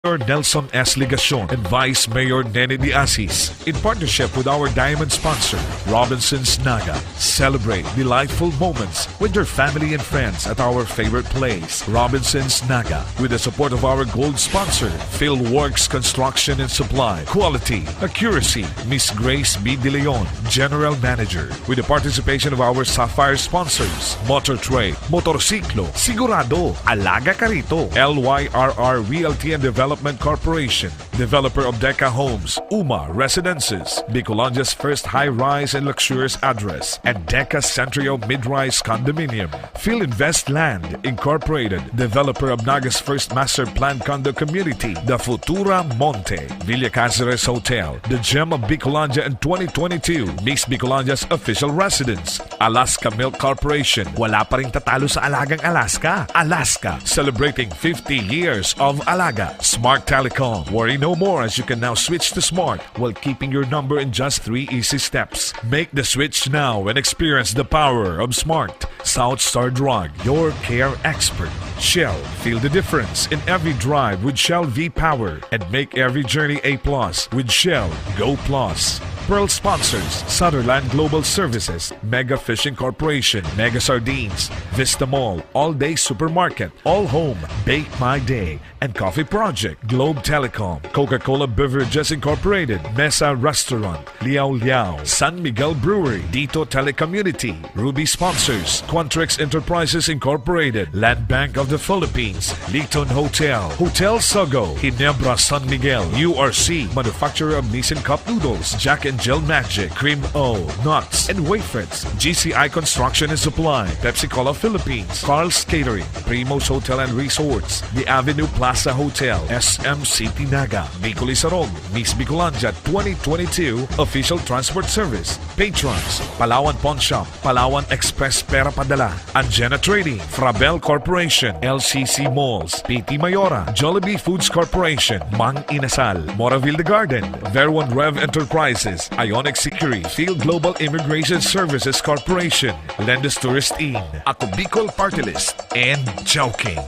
Mayor Nelson S. Legacion and Vice Mayor Nene de Asis, in partnership with our diamond sponsor, Robinsons Naga. Celebrate delightful moments with your family and friends at our favorite place, Robinsons Naga, with the support of our gold sponsor, Philworks Construction and Supply. Quality, accuracy, Miss Grace B. De Leon, General Manager, with the participation of our Sapphire sponsors, Motor Trade, Motorsiklo, Sigurado, Alaga Karito, L Y R R Realty and Development, Development Corporation, developer of Deca Homes, Uma Residences, Bicolandia's first high-rise and luxurious address, and Deca Centrio Mid-Rise Condominium, Filinvest Land Incorporated, developer of Nagas first master plan condo community, The Futura Monte, Villa Caceres Hotel, the gem of Bicolandia and twenty twenty-two Miss Bicolandia's official residence, Alaska Milk Corporation. Wala pa ring tatalo sa Alagang Alaska. Alaska, celebrating fifty years of Alaga. Smart Telecom. Worry no more, as you can now switch to Smart while keeping your number in just three easy steps. Make the switch now and experience the power of Smart. South Star Drug, your care expert. Shell, feel the difference in every drive with Shell V-Power and make every journey a plus with Shell Go Plus. Pearl sponsors: Sutherland Global Services, Mega Fishing Corporation, Mega Sardines, Vista Mall, All Day Supermarket, All Home, Bake My Day, and Coffee Project, Globe Telecom, Coca-Cola Beverages Incorporated, Mesa Restaurant, Liao Liao, San Miguel Brewery, Dito Telecommunity, Ruby sponsors: Quantrix Enterprises Incorporated, Land Bank of the Philippines, Liton Hotel, Hotel Sogo, Ginebra San Miguel, U R C, manufacturer of Nissin Cup Noodles, Jack and Jill Magic, Cream O, Nuts, and Wafers, G C I Construction and Supply, Pepsi Cola Philippines, Carl's Catering, Primo's Hotel and Resorts, The Avenue Plaza Hotel, S M City Naga, Bicol Isarog, Miss Bicolandia twenty twenty-two Official Transport Service, Patrons, Palawan Pawn Shop, Palawan Express Pera Padala, Anjena Trading, Frabel Corporation, L C C Malls, P T Mayora, Jollibee Foods Corporation, Mang Inasal, Moraville The Garden, Verwan Rev Enterprises, Ionic Security, Field Global Immigration Services Corporation, Lendus Tourist Inn, Ako Bicol Party List, and Chowking.